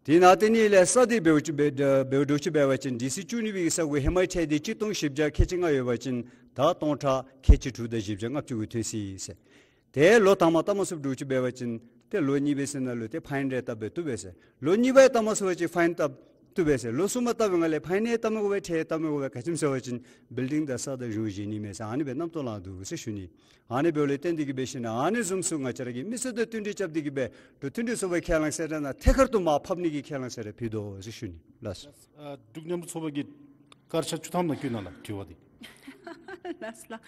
དེ་ནང་དེ་གཉིས་ལས་ས་འདི་འབདཝ་ཅིག་འབད་འབདཝ་འདྲཝ་ཅིག་འབད་བ་ཅིན་ཌི་སི་བཅུ་གཉིས་པའི་ས་གོ་ཧེ་མའི་ཁྲལ་འདི་གཅིག་སྟོང་བཞི་བརྒྱ་ཁལ་གཅིག་ལྔ་ཡོད་པ་ཅིན་ད་སྟོང་ཕྲག་ཁལ་གཅིག་དྲུག་དང་བཞི་བརྒྱ་ལྔ་བཅུ་གུ་ཐོན་ཅི་ཟེར། ཏེ་ལོ་དང་པ་ལྟ་མ་ཚུགསཔ་འདྲཝ་ཅིག་འབད་བ་ཅིན་ཏེ་ལོ་གཉིས་པའི་ཚེ་ནང་ལུ་ཏེ་ཕའིན་རེ་བཏབ་སྦེ་བཏུབ་པས་ཟེར། ལོ་གཉིས་པ་ཡང་ལྟ་མ་ཚུགས་པ་ཅིན་ཕའིན་བཏབ་བཏུབ་པས་ཟེར། ལོ་གསུམ་པ་བཏབ་པའི་སྒང་ལས་ཕའིན་ཡང་བཏབ་མི་དགོ་པས། ཁྲལ་བཏབ་མི་དགོ་པས། ག་ཅི་སྨོ་ཟེར་བ་ཅིན་བིལ་ཌིང་དང་ས་དང་གཞུང་བཞེས་ནི་མས་ཟེར་ཨ་ནི་སྦེ་རྣམ་རྟོག་ལང་འདུག་ཟེར་ཞུ་ནི། ཨ་ནི་འབདཝ་ལས་བརྟེན་ཏེ་གིས་འབད་ཞིན་ན་ཨ་ནི་བཟུམ་ཚུ་ང་བཅས་ར་གི་མི་སེར་དང་བསྟུན་གྲོས་རྐྱབ་སྟེ་གིས་འབད་འབྲུག་མཐུན་སྒྲིལ་ཚོགས་པའི་ཁས་བླངས་གསལ་བསྒྲགས་ནང་ཐད་ཀར་དུ་མར་ཕབ་ནི་གི་ཁས་བླངས་གསལ་བསྒྲགས་ཕུལ་དོ་ཟེར་ཞུ་ནི་ལགས། ཨ་འབྲུག་མཉམ་རུབ་ཚོགས་པ་གི་སྐར་ཆ་བཅུ་ཐམ་ནང་བཀོད་གནང་ལགས་དྲི་བ་འདི། ལགས་ལགས།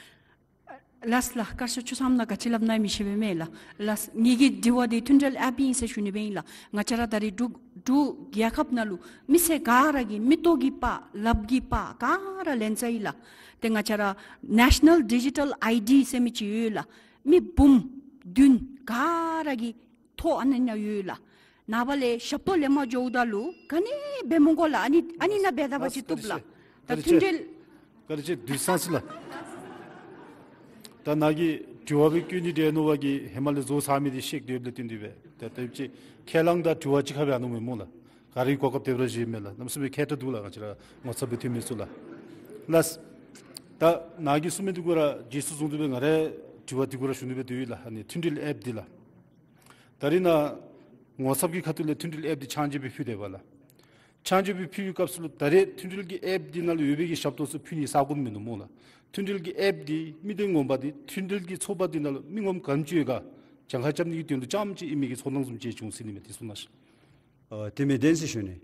ལགས་ལགས། སྐར་ཆ་བཅུ་ཐམ་ནང་ག་ཅི་སླབ་ནི་མི་ཤེས་པས་མས་ལགས། ལགས། ངེ་གི་དྲི་བ་འདི་མཐུན་སྒྲིལ་ཨེཔ་ཨིན་ཟེར་ཞུ་ནི་སྦེ་ཨིན་ལགས། ང་བཅས་ར་ད་རེས་འབྲུག་འབྲུག་རྒྱལ་ཁབ་ནང་ལུ་མི་སེར་ག་ར་གིས་མིག་ཏོ་གིས་ཕར་ལགཔ་གིས་ཕར་ག་ར་ལེན་ཚར་ཡི་ལགས། ཏེ་ང་བཅས་ར་ནེ་ཤ་ནཱལ་ཌི་ཇི་ཊཱལ་ཨའི་ཌི་ཟེར་མི་ཅིག་ཡོད་ལགས། མི་འབུམ་བདུན་ག་ར་གི་ཐོ་ཨ་ནི་ནང་ཡོད་ལགས། ནངས་པ་ལས་ཞབས་ཏོག་ལེན་པར་འགྱོཝ་ད་ལུ་ག་ནི་འབད་མི་དགོ་ལགས། ཨ་ནི་ཨ་ནི་ནང་འབད་ད་པ་ཅིན་བཏུབ་ལགས། ད་བཀའ་དྲིན་ཆེ། མཐུན་སྒྲིལ། བཀའ་དྲིན་ཆེ། དུས་སང་སི་ལགས། ད་ནཱ་གིས་དྲི་བ་སྦེ་བཀོད་ནི་འདི་ནོར་བ་གིས་ཧེ་མ་ལས་བཟོ་ཚར་མི་འདི་ཤེས་སྡོདཔ་ལས་བརྟེན་ཏེ་སྦེ་ད་ལྟོ་ཅིག་ཁས་བླངས་དང་དྲི་བ་གཅིག་ཁར་སྦེ་ཨ་ནུ་མེན་སྨོ་ལགས། ག་ར་གོ་སྐབས་དེ་སྦེ་ར་བཞེས་མས་ལགས། གནམ་མེད་ས་མེད་མཁས་དྲགས་འདུག་ལགས། ང་བཅས་ར་ངོ་ཚབ་སྦེ་འཐོན་མི་ཚུ་ལགས། ལགས། ད་ནཱ་གིས་གསུང་མི་འདི་གུ་ར་རྗེས་སུ་བཟུང་སྟེ་སྦེ་ང་རའི་དྲི་བ་འདི་གུ་ར་ཞུ་ནི་སྦེ་འདུག་ལགས། ཨ་ནི་མཐུན་སྒྲིལ་ཨེཔ་འདི་ལགས། ད་རེས་ནཱ་ངོ་ཚབ་ཀྱི་ཁ་ཐུག་ལས་མཐུན་སྒྲིལ་ཨེཔ་འདི་ཆགས་ཅིག་སྦེ་ཕུལ་དེས་པ་ལགས། ཕྱག་མཇལ་སྦེ་ཕུལ་བའི་སྐབས་སུ་ལུ་ད་རེས་མཐུན་སྒྲིལ་གྱི་ཨེཔ་འདི་ནང་ལུ་ཡོད་པའི་གི་ཞབས་ཏོག་ཚུ་ཕུལ་ནི་ས་གོ་མིན་འདུག་སྨོ་ལགས། མཐུན་སྒྲིལ་གྱི་ཨེཔ་འདི་མི་སྡེ་ངོ་མ་འདི་མཐུན་སྒྲིལ་གྱི་ཚོགས་པ་འདི་ནང་ལུ་མི་ངོམ་ག་དེམ་ཅིག་ཡོད་ག་གྱངས་ཁ་རྐྱབ་ནི་གི་དོན་ལུ་རྐྱངམ་ཅིག་ཨིན་མི་གི་ཚོར་སྣང་བཟུམ་ཅིག་བྱུང་ཟེར་ནི་མས། དེ་གསུང་གནང་ཤིག། ཨ་དེ་མི་བདེན་ཟེར་ཞུ་ནི།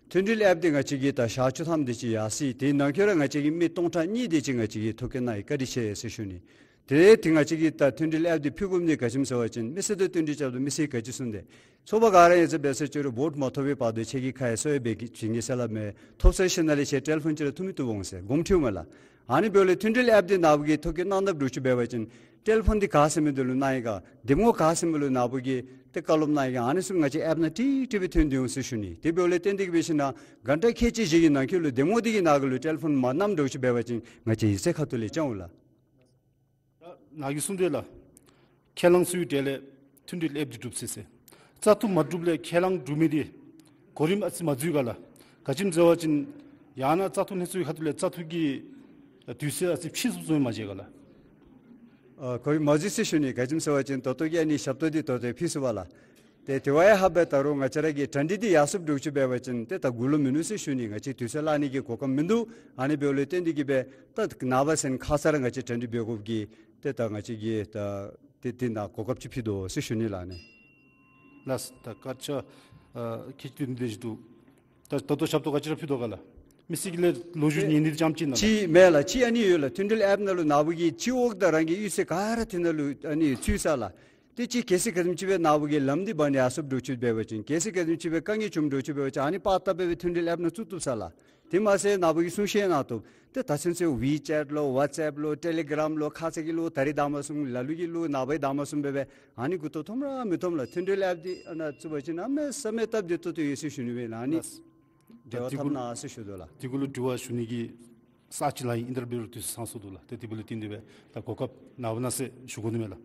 མཐུན་སྒྲིལ་ཨེཔ་འདི་ང་བཅས་ཀྱིས་ད་ཞག་བཅུ་ཐམ་དེ་ཅིག་ཡར་སོ་ཡི། དེའི་ནང་འཁོད་ར་ང་བཅས་ཀྱིས་མི་སྟོང་ཕྲག་གཉིས་དེ་ཅིག་ང་བཅས་ཀྱིས་ཐོ་བཀོད་གནང་ཡི། བཀའ་དྲིན་ཆེ་ཟེར་ཞུ་ནི། དེ་དེ་ང་བཅས་ཀྱིས་ད་མཐུན་སྒྲིལ་ཨེཔ་འདི་ཕུལ་དགོ་མི་འདི་ག་ཅི་སྨོ་ཟེར་བ་ཅིན་མི་སེར་དང་བསྟུན་ཏེ་རྐྱབ་སྟེ་མི་སེར་ག་ཅི་གསུངས་ཏེ་ཚོགས་པ་ག་ར་ཨིན་ཟེར་འབད་ས་ཅིག་རུང་བོཊ་མ་ཐོབ་པའི་བར་དུ་ཁྱེད་ཀྱིས་ཁ་ཡར་སོང་ཡི་སྦེ་གི་བྱིན་གྱིས་བརླབས་མས། ཐོབ་ཚར་ཞིནམ་ལས་ཁྱེད་ཊེ་ལི་ཕོན་ཅིག་ར་འཐུ་མི་བཏུབ་འོང་ཟེར་དགོངསམ་ཁྲེལཝ་མས་ལགས། ཨ་ནི་འབདཝ་ལས་མཐུན་སྒྲིལ་ཨེཔ་འདི་ནཱ་བུ་གིས་ཐོ་བཀོད་གནང་དཔ་འདྲཝ་ཅིག་འབད་བ་ཅིན་ཊེ་ལི་ཕོན་འདི་ག་ཟེར་མི་འདི་ལུ་གནང་ཡི་ག་འདེམས་ངོ་ག་ཟེར་མི་ལུ་ནཱ་བུ་གིས་ཏེ་བཀའ་སློབ་གནང་ཡི་ག་ཨ་ནི་ཚུ་ང་བཅས་ཨེཔ་ནང་ཀྲིག་ཀྲི་སྦེ་ཐོན་ཏེ་འོང་ཟེར་ཞུ་ནི། དེ་འབདཝ་ལས་བརྟེན་ཏེ་གི་འབད་ཞིན་ན་གྷན་ཊ་ཁལ་གཅིག་བཞི་གི་ནང་འཁོད་ལུ་འདེམས་ངོ་འདི་གི་ནང་གི་ལུ་ཊེ་ལི་ཕོན་མ་གནངམ་འདྲཝ་ཅིག་འབད་བ་ཅིན་ང་བཅས་ཡིག་ཚང་ཁ་ཐུག་ལས་བཅར་འོང་ལགས། ད་ནཱ་གིས་གསུངས་དོ་ལགས། ཁས་བླངས་ཚུའི་གྲལ་ལས་མཐུན་སྒྲིལ་ཨེཔ་འདི་གྲུབ་ཅི་ཟེར། བཙག་འཐུ་མ་གྲུབ་ལས་ཁས་བླངས་གྲུབ་མི་འདི་གོ་རིམ་ཨ་ཙི་མ་འཛོལ་ག་ལགས། ག་ཅི་སྨོ་ཟེར་བ་ཅིན་ཡང་ན་བཙག་འཐུ་ལྷན་ཚོགས་ཀྱི་ཁ་ཐུག་ལས་བཙག་འཐུ་གི་དུས་ཚོད་ཨ་ཙི་ཕྱིས་སུ་སོང་ཡི་མ་བྱས་ག་ལགས། ཨ་གོ་རིམ་མ་འཛོལ་ཟེར་ཞུ་ནི། ག་ཅི་སྨོ་ཟེར་བ་ཅིན་ད་ལྟོ་གི་ཨ་ནི་ཞབས་ཏོག་འདི་ད་ལྟོ་ཕུལ་ཚུགས་པས་ལགས། ཏེ་དེ་བ་ཡང་ཧ་བ་ད་རུང་ང་བཅས་ར་གི་གྲ་སྒྲིག་འདི་ཡར་སོཔ་འདྲཝ་ཅིག་འབད་བ་ཅིན་ཏེ་ད་འགོར་ལོང་མིན་ནུག་ཟེར་ཞུ་ནི། ང་བཅས་དུས་ཚོད་བརླག་ནི་གི་གོ་སྐབས་མིན་འདུག། ཨ་ནི་འབདཝ་ལས་བརྟེན་ཏེ་གི་སྦེ་ད་ནངས་པ་ཚུན་ཁ་ཙ་ར་ང་བཅས་གྲ་སྒྲིག་འབད་དགོཔ་གིས་ཏེ་ད་ང་བཅས་ཀྱིས་ད་ཏེ་དེ་ནང་གོ་སྐབས་ཅིག་ཕུལ་དོ་ཟེར་ཞུ་ནི་ལགས་ཨ་ནི། ལགས། ད་སྐད་ཆ་ཨ་ཁྱད་ཆོས་འདི་ཅིག་འདུག། ད་ད་ལྟོ་ཞབས་ཏོག་ག་ཅི་ར་ཕུལ་དོ་ག་ལགས། མི་སེར་གྱི་ལས་ལོ་རྒྱུས་ཉན་ནི་འདི་རྐྱངམ་ཅིག་ཨིན་ན་ལགས། ཅིག་མེན་ལགས། ཅིག་ཨ་ནི་ཡོད་ལགས། མཐུན་སྒྲིལ་ཨེཔ་ནང་ལུ་ནཱ་བུ་གིས་སྤྱི་འོག་དང་རང་གི་གཡུས་ཚན་ག་ར་དེ་ནང་ལུ་ཨ་ནི་ཚུད་ས་ལགས། ཏེ་ཅིག་གལ་སྲིད་ག་དེམ་ཅིག་སྦེ་ནཱ་བུ་གིས་ལམ་འདི་འབག་ནི་ཡར་སོཔ་འདྲཝ་ཅིག་འབད་བ་ཅིན་གལ་སྲིད་ག་དེམ་ཅིག་སྦེ་དཀའ་ངལ་བྱུངམ་འདྲཝ་ཅིག་འབད་བ་ཅིན་ཨ་ནི་པར་བཏབ་སྦེ་མཐུན་སྒྲིལ་ཨེཔ་ནང་བཙུགས་བཏུབ་ས་ལགས། དེ་མ་ཚད་ནཱ་བུ་གིས་གསུང་བཤད་གནང་བཏུབ། ཏེ་ད་ཚུན་ཚོད་ཝི་ཅེཊ་ལོ་ཝཊས་ཨེཔ་ལོ་ཊེ་ལི་གརམ་ལོ་ཁ་ཙ་གི་ལོ་ད་རིས་དང་པ་བཟུམ་ལ་ལུ་གི་ལོ་ནངས་པ་དང་པ་བཟུམ་སྦེ་སྦེ་ཨ་ནི་མགུ་ཏོ་འཐོམ་ར་མི་འཐོམ་ལགས། མཐུན་སྒྲིལ་ཨེཔ་འདི་ཨ་ནཱ་བཙུགས་པ་ཅིན་གནམ་མེད་ས་མེད་སྟབས་བདེ་ཏོག་ཏོ་ཡོད་ཟེར་ཞུ་ནི་མས་ལགས། ཨ་ནི་ལགས། འབྲེལ་བ་འཐབ་གནང་ཟེར་ཞུ་དོ་ལགས། དེ་གུ་ལུ་དྲི་བ་ཞུ་ནི་གི་ས་ཅིག་ལགས། ཨིན་ཏར་བིའུ་དུས་ཚོད་ཚང་སོང་འདུག་ལགས། ཏེ་དེ་འབདཝ་ལས་བརྟེན་ཏེ་སྦེ་ད་གོ་སྐབས་གནང་བ་གནང་ཟེར་ཞུ་དགོ་ནི་མས་ལགས།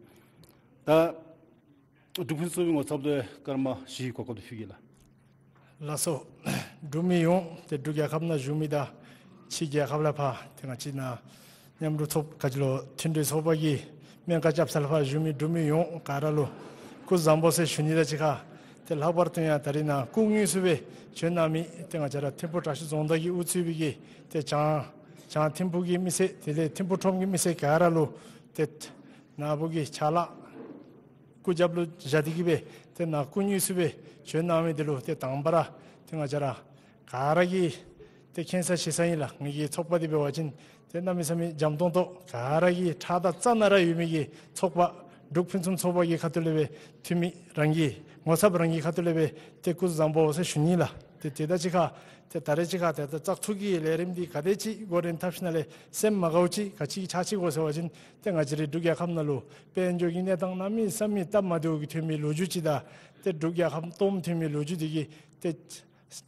ད་འབྲུག་ཕུན་ཚོགས་པའི་ངོ་ཚབ་ལས་སྐར་མ་བཞི་གི་གོ་སྐབས་འདི་ཕུལ་གེ་ལགས། ལགས་སོ། འབྲུག་མི་ཡོངས་ཏེ་འབྲུག་རྒྱལ་ཁབ་ནང་བཞུགས་མི་དང་ཕྱི་རྒྱལ་ཁབ་ལས་ཕར་ཏེ་ང་བཅས་ནཱ་མཉམ་རུབ་ཚོགས་ག་ཅི་ལོ་མཐུན་སྒྲིལ་ཚོགས་པ་གི་སྨན་ཁང་རྐྱབ་ས་ལས་ཕར་བཞུགས་མི་འབྲུག་མི་ཡོངས་ག་ར་ལུ་སྐུ་གཟུགས་བཟང་པོ་ཟེར་ཞུ་ནི་དང་གཅིག་ཁར་ཏེ་ལྷག་པར་དུ་ཡང་ད་རིས་ནཱ་སྐུ་དངོས་སུ་སྦེ་བྱོན་གནང་མི་ཏེ་ང་བཅས་ར་ཐིམ་ཕུ་དྲག་ཤོས་རྫོང་བདག་གིས་དབུ་གཙོས་པའི་གི་ཏེ་བྱང་བྱང་ཐིམ་ཕུ་གི་མི་སེར་དེ་ལས་ཐིམ་ཕུ་ཁྲོམ་གྱི་མི་སེར་ག་ར་ལུ་ཏེ་ནཱ་བུ་གི་ཕྱག་ལཱ་སྐུ་རྒྱབ་ལུ་བཞག་སྟེ་གི་སྦེ་ཏེ་ནཱ་སྐུ་དངོས་སུ་སྦེ་བྱོན་གནང་མི་འདི་ལུ་ཏེ་དང་པ་ར་ཏེ་ང་བཅས་ར་ག་ར་གིས་ཏེ་མཁྱེན་ས་ཤེས་ས་ཨིན་ལགས། ངེ་གི་ཚོགས་པ་འདི་འབད་བ་ཅིན་ཏེ་གནམ་མེད་ས་མེད་འཇམ་ཏོང་ཏོ་ག་ར་གི་ཕྲག་དང་རྩ་ནང་ར་ཡོད་མི་གི་ཚོགས་པ་འབྲུག་ཕུན་སུམ་ཚོགས་པ་གི་ཁ་ཐུག་ལས་སྦེ་འཐུས་མི་རང་གི་ངོ་ཚབ་རང་གི་ཁ་ཐུག་ལས་སྦེ་ཏེ་སྐུ་གཟུགས་བཟང་པོ་ཟེར་ཞུ་ནི་ལགས། ཏེ་དེ་དང་གཅིག་ཁར་ཏེ་ད་རེས་གཅིག་ཁར་ཏེ་ད་བཙག་འཐུ་གི་ལས་རིམ་འདི་ག་དེ་ཅིག་འགོ་འདྲེན་འཐབ་ཞིནམ་ལས་སེམས་མ་དགའཝ་ཅིག་ག་ཅི་ཆགས་ཅི་གོ་ཟེར་བ་ཅིན་ཏེ་ང་བཅས་རའི་འབྲུག་རྒྱལ་ཁབ་ནང་ལུ་དཔལ་འབྱོར་གྱི་གནས་སྟངས་གནམ་མེད་ས་མེད་སྟབས་མ་བདེཝ་གིས་ཐོན་མི་ལོ་རྒྱུས་ཅིག་དང་ཏེ་འབྲུག་རྒྱལ་ཁབ་སྟོངམ་ཐོན་མི་ལོ་རྒྱུས་འདི་གིས་ཏེ་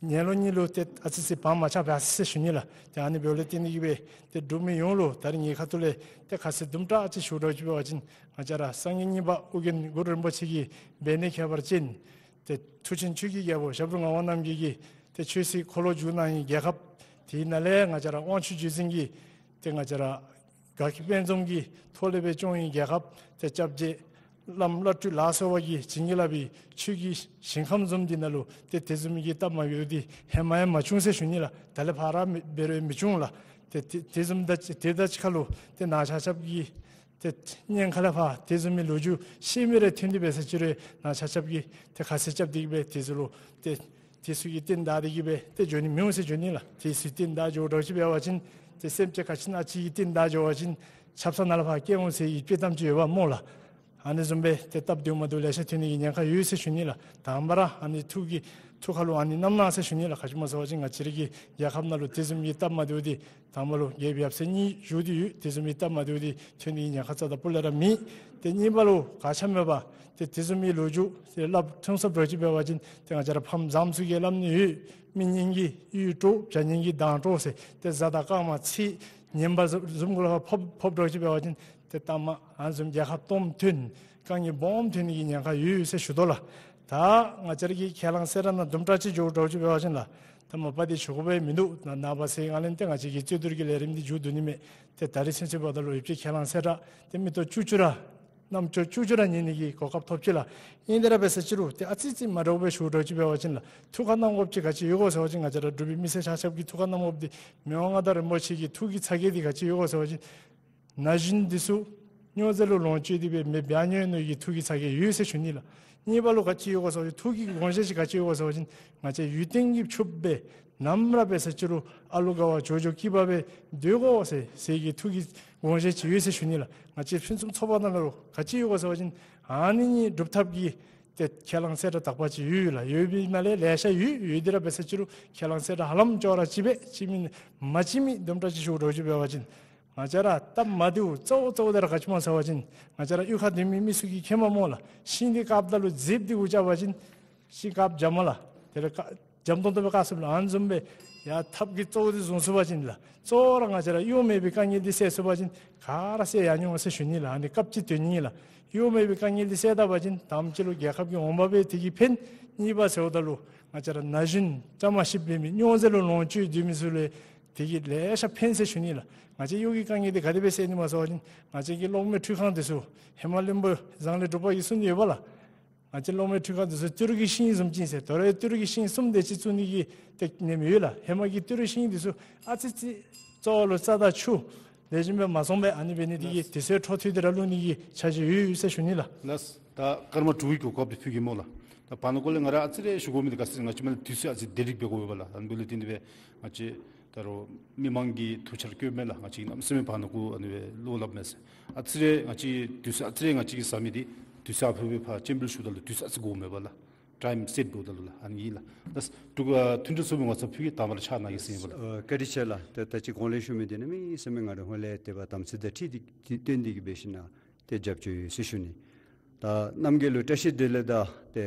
ཉལ་ལོང་གཉིད་ལོང་ཏེ་ཨ་ཙི་ཙི་བར་མ་ཆགས་པས་ཟེར་ཞུ་ནི་ལགས། ཏེ་ཨ་ནི་འབདཝ་ལས་བརྟེན་ཏེ་གི་སྦེ་ཏེ་འབྲུག་མི་ཡོངས་ལུ་ད་རེས་ངེ་གི་ཁ་ཐུག་ལས་ཏེ་ཁ་གསལ་དུམ་གྲ་ཅིག་ཞུ་དགོཔ་ཅིག་འབད་བ་ཅིན་ང་བཅས་ར་སངས་རྒྱས་གཉིས་པ་ཨོ་རྒྱན་གུ་རུ་རིན་པོ་ཆེ་གི་འབད་ནི་ཁྱད་པར་ཅན་ཏེ་མཐུ་ཆེན་ཆོས་ཀྱི་རྒྱལ་པོ་ཞབས་དྲུང་ངག་དབང་རྣམ་རྒྱལ་གྱི་ཏེ་ཆོས་སྲིད་འཁོར་ལོ་བསྒྱུར་གནང་བའི་རྒྱལ་ཁབ། དེ་ནང་ལས་ང་བཅས་ར་དབང་ཕྱུག་བརྒྱུད་འཛིན་གྱི་ཏེ་ང་བཅས་ར་དགའ་སྐྱིད་དཔལ་འཛོམས་ཀྱི་ཐོག་ལས་སྦེ་སྐྱོང་བའི་རྒྱལ་ཁབ། ཏེ་སྐྱབས་རྗེ་བླམ་བླ་སྤྲུལ་ལ་སོགས་པ་གིས་བྱིན་གྱིས་བརླབས་པའི་ཆོས་ཀྱི་ཞིང་ཁམས་བཟུམ་འདི་ནང་ལུ་ཏེ་དེ་བཟུམ་གྱི་སྟབས་མ་བདེཝ་འདི་ཧེ་མ་ཡང་མ་བྱུང་ཟེར་ཞུ་ནི་ལགས། ད་ལས་ཕར་ར་མི་འབད་རུང་མི་འབྱུང་ལགས། ཏེ་དེ་དེ་བཟུམ་ད་དེ་དང་གཅིག་ཁར་ལུ་ཏེ་ནཱ་ཆ་ཁྱབ་ཀྱིས་ཏེ་ཉེན་ཁ་ལས་ཕར་དེ་བཟུམ་མའི་ལོ་རྒྱུས་ཤེས་མི་རེ་ཐོན་ཏེ་འབད་ས་ཅིག་རུང་ནཱ་ཆ་ཁྱབ་ཀྱིས་ཏེ་ཁ་གསལ་རྐྱབ་སྟེ་གི་སྦེ་དེ་ཚུ་ལུ་ཏེ་དེ་ཚུ་གི་རྟིང་བདའ་སྟེ་གི་སྦེ་ཏེ་འགྱོ་ནི་མི་འོང་ཟེར་ཞུ་ནི་ལགས། དེ་ཚུ་གི་རྟིང་བདའ་འགྱོ་དོ་ཅིག་འབད་བ་ཅིན་ཏེ་སེམས་ཅན་ག་ཅི་ན་ཅིག་གི་རྟིང་བདའ་འགྱོ་བ་ཅིན་ཆབ་གསང་ནང་ལས་ཕར་སྐྱེ་འོང་ཟེར་བའི་དཔྱེ་གཏམ་ཅིག་ཡོདཔ་སྨོ་ལགས། ཨ་ནི་བཟུམ་སྦེ་ཏེ་སྟབས་བདེཝ་མ་བདེཝ་ལེ་ཤ་ཐོན་ནི་གི་ཉེན་ཁ་ཡོད་ཟེར་ཞུ་ནི་ལགས། དང་པ་ར་ཨ་ནི་ཐུགས་ཀྱི་ཐུགས་ཁར་ལུ་ཨ་ནི་བསྣམ་གནང་ཟེར་ཞུ་ནི་ལགས། ག་ཅི་སྨོ་ཟེར་བ་ཅིན་ང་བཅས་ར་གི་རྒྱལ་ཁབ་ནང་ལུ་དེ་བཟུམ་གྱི་སྟབས་མ་བདེཝ་འདི་དང་པ་ལུ་རྒྱལ་པོ་ཡབ་སྲས་གཉིས་བཞུགས་ཏེ་ཡོད། དེ་བཟུམ་མའི་སྟབས་མ་བདེཝ་འདི་ཐོན་ནི་གི་ཉེན་ཁ་རྩ་དང་སྤུ་ལས་ར་མེད། ཏེ་གཉིས་པ་ལུ་ག་ཅི་སྨོ་པ་ཏེ་དེ་བཟུམ་མའི་ལོ་རྒྱུས་ཏེ་སླབ་ཐོན་སོངམ་འདྲཝ་ཅིག་འབད་བ་ཅིན་ཏེ་ང་བཅས་ར་ཕམ་བཟངམོ་ཚུ་གིས་སླབ་ནི་ཡོད། མི་གཉེན་གྱིས་གཡུ་དཀྲོག་བྱ་གཉེན་གྱིས་མདངས་དཀྲོག་ཟེར་ཏེ་གཟའ་དང་སྐར་མ་ཚེས་ངན་པ་བཟུམ་གུ་ལས་ཕར་ཕོག་ཕོགཔ་འདྲཝ་ཅིག་འབད་བ་ཅིན་ཏེ་ལྟ་མ་ཨ་ནི་བཟུམ་རྒྱལ་ཁབ་སྟོངམ་ཐོན་དཀའ་ངལ་སྦོམ་ཐོན་ནི་གི་ཉེན་ཁ་ཡོད་ཟེར་ཞུ་དོ་ལགས། ད་ང་བཅས་ར་གི་ཁས་བླངས་གསལ་བསྒྲགས་ནང་དུམ་གྲ་ཅིག་འགྱོ་དོ་ཅིག་འབད་བ་ཅིན་ལགས། ད་མ་པ་འདི་ཞུ་དགོ་པའི་མིན་འདུག། ནངས་པ་ཚེ་སྔ་ལས་ཏེ་ང་བཅས་ཀྱི་རྩོད་བསྡུར་གྱི་ལས་རིམ་འདི་མཇུག་བསྡུ་ནི་མས། ཏེ་ད་རིས་ཚུན་ཚོད་འབདཝ་ད་ལུ་ཡོད་པའི་ཁས་བླངས་གསལ་བསྒྲགས་ཏེ་མིག་ཏོ་བཅུ་བཅུ་ར་ རྣམ་ཅོ་ཅུ་ཅུ་ར་ཉན་ནི་གི་གོ་སྐབས་ཐོབ་ཅི་ལགས། ཨིན་དེ་ར་འབད་ས་ཅིག་རུང་ཏེ་ཨ་ཙི་ཙི་མ་འདྲཝ་སྦེ་ཞུ་དོ་ཅིག་འབད་བ་ཅིན་ལགས། ཐུགས་ཁར་བསྣམ་དགོཔ་ཅིག་ག་ཅི་ཡོད་གོ་ཟེར་བ་ཅིན་ང་བཅས་ར་འབྲུག་པའི་མི་སེར་ཆ་ཁྱབ་ཀྱི་ཐུགས་ཁར་བསྣམ་དགོཔ་འདི་མི་དབང་མངའ་བདག་རིན་པོ་ཆེ་གི་ཐུགས་ཀྱི་ཚ་གྱང་འདི་ག་ཅི་ཡོད་གོ་ཟེར་བ་ཅིན་ན་གཞོན་འདི་ཚུ་སྨྱོ་རྫས་ལུ་ལོངས་སྤྱོད་དེ་སྦེ་མེ་འབར་ནི་ཡོད་ནོ་གི་ཐུགས་ཀྱི་ཚ་གྱང་ཡོད་ཟེར་ཞུ་ནི་ལགས། གཉིས་པ་ལུ་ག་ཅི་ཡོད་གོ་ཟེར་བ་ཅིན་ཐུགས་ཀྱི་དགོངས་བཞེད་ཅིག་ག་ཅི་ཡོད་གོ་ཟེར་བ་ཅིན་ང་བཅས་ཡུལ་སྟེང་གི་ཕྱུགཔོ་སྦེ་ནམ་ར་འབད་ས་ཅིག་རུང་ཨ་ལུ་དགའ་བ་ཇོ་ཇོ་སྐྱིད་པ་སྦེ་སྡོད་དགོ་ཟེར་ཟེར་གྱི་ཐུགས་ཀྱི་དགོངས་བཞེད་ཅིག་ཡོད་ཟེར་ཞུ་ནི་ལགས། ང་བཅས་ཕུན་སུམ་ཚོགས་པ་ནང་ལུ་ག་ཅི་ཡོད་གོ་ཟེར་བ་ཅིན་ཨ་ནི་གཉིས་སྒྲུབ་ཐབས་ཀྱི་ཏེ་ཁས་བླངས་གསལ་བསྒྲགས་དག་པ་ཅིག་ཡོད་ལགས། ཡོད་པའི་ནང་ལས་ལེ་ཤ་ཡོད། ཡོད་དེ་ར་འབད་ས་ཅིག་རུང་ཁས་བླངས་གསལ་བསྒྲགས་ཧ་ལམ་ཅོག་ར་གཅིག་སྦེ་གཅིག་མེན་མ་གཅིག་མེན་དུམ་གྲ་ཅིག་ཞུ་དོ་ཅིག་འབད་བ་ཅིན་ང་བཅས་ར་སྟབས་མ་བདེཝ་གཙོ་བོ་གཙོ་བོ་དེ་ར་ག་ཅི་སྨོ་ཟེར་བ་ཅིན་ང་བཅས་ར་གཡུས་ཁར་སྡོད་མི་མི་ཚུ་གིས་མཁྱེནམ་སྨོ་ལགས། ཤིང་འདི་བཀབ་ད་ལུ་ཛིབ་འདི་འུ་ཅག་འབད་བ་ཅིན་ཤིང་བཀབ་འཇམ་མས་ལགས། དེ་ར་བཀབ་འཇམ་ཏོང་ཏོ་སྦེ་བཀབ་ཚུགས་ལགས། ཨ་ནི་བཟུམ་སྦེ་ཡར་ཐབས་ཀྱི་གཙོ་བོ་འདི་བཟུང་ཚུགས་པ་ཅིན་ལགས། གཙོ་བོ་ར་ང་བཅས་ར་གཡོག་མེད་པའི་དཀའ་ངལ་འདི་སེལ་ཚུགས་པ་ཅིན་ག་ར་སེལ་ཡར་འོང་ཟེར་ཞུ་ནི་ལགས། ཨ་ནི་སྐབས་ཅིག་སྡོད་ནི་ལགས། གཡོག་མེད་པའི་དཀའ་ངལ་འདི་སེལ་ད་པ་ཅིན་དང་པ་ཅིག་ལུ་རྒྱལ་ཁབ་ཀྱི་འོང་འབབ་སྦེ་དེ་གིས་ཕན། གཉིས་པ་ཟེརཝ་ད་ལུ་ང་བཅས་ར་ན་གཞོན་བཅའ་མར་གཏོགས་པའི་མི་སྨྱོ་རྫས་ལུ་ལོངས་སྤྱོད་སྡོད་མི་ཚུ་ལུ་དེ་གིས་ལེ་ཤ་ཕན་ཟེར་ཞུ་ནི་ལགས། ང་བཅས་གཡོག་གི་དཀའ་ངལ་འདི་ག་དེ་སྦེ་སེལ་ནི་སྨོ་ཟེར་བ་ཅིན་ང་བཅས་ཀྱི་གློག་མེ་འཕྲུལ་ཁང་འདི་ཚུ་ཧེ་མ་བློན་པོ་བཟང་ལེགས་འབྲུག་པ་གིས་གསུངས་ཏེ་ཡོདཔ་ལགས། ང་བཅས་གློག་མེ་འཕྲུལ་ཁང་འདི་ཚུ་ཏི་རུ་གི་ཤིང་བཟུམ་ཅིག་ཟེར། དོ་རུང་ཏི་རུ་གི་ཤིང་གསུམ་དེ་ཅིག་བཙུགས་ནི་གི་ཏེ་ཉམས་ཡོད་ལགས། ཧེ་མ་གི་ཏི་རུ་ཤིང་འདི་ཚུ་ཨ་ཙི་ཙི་གཙོ་བོ་ལུ་རྩྭ་དང་ཆུ་ལེགས་ཤོམ་སྦེ་མ་སོང་པས། ཨ་ནི་འབད་ནི་དེ་གིས་དུས་ཚོད་འཕྲོ་མཐུད་དེ་ར་བླུག་ནི་གི་འཆར་གཞི་ཡོད་ཡོད་ཟེར་ཞུ་ནི་ལགས། ལགས། ད་སྐར་མ་དྲུག་གི་གོ་སྐབས་འདི་ཕུལ་གེ་སྨོ་ལགས། ད་བར་ན་ཀོ་ལས་ང་ར་ཨ་ཙི་རེ་ཞུ་དགོ་མི་འདི་ག་ཅི་ང་བཅས་མ་ལས་དུས་ཚོད་ཨ་ཙི་བདེ་ལེགས་འབད་དགོ་པས་ལགས། ཨ་ནི་འབདཝ་ལས་བརྟེན་ཏེ་སྦེ་ང་བཅས་ད་རུང་མི་མང་གི་ཐུགས་འཆར་བཀོད་མི་ལགས། ང་བཅས་གནམ་མེད་ས་མེད་བར་ན་ཀོ་ཨ་ནི་སྦེ་བློ་སླབ་མས་ཟེར། ཨ་ཙི་རེ་ང་བཅས་དུས་ཚོད་ཨ་ཙི་རེ་ང་བཅས་ཀྱིས་ཟ་མི་འདི་དུས་ཚོད་ཨ་ཕོ་སྦེ་ཕར་སྤྱན་འབུལ་ཞུཝ་ད་ལུ་དུས་ཚོད་ཨ་ཙི་དགོ་མས་པ་ལགས། ཊའིམ་སེཊ་འབདཝ་ད་ལུ་ལགས། ཨ་ནི་ཨིན་ལགས། ད་འབྲུག་ཨ་མཐུན་སྒྲིལ་ཚོགས་པའི་ངོ་ཚབ་ཕུལ་གེ། དང་པ་ར་ཕྱག་ན་གི་ཟེར་ཨིན་པ་ལགས། ཨ་བཀའ་དྲིན་ཆེ་ལགས། ད་ད་ཅི་གོང་ལས་ཞུ་མི་འདི་གནམ་མེད་ས་མེད་ང་རའི་ཧོངས་ལས་དེ་བ་དམ་ཚིག་དང་འཁྲིལ་ཏེ་བསྟན་ཏེ་གི་འབད་ཞིན་ན་ཏེ་རྒྱབ་སྐྱོར་ཡོད་ཟེར་ཞུ་ནི། ད་རྣམ་རྒྱལ་ལུ་བཀྲ་ཤིས་བདེ་ལེགས་དང་ཏེ་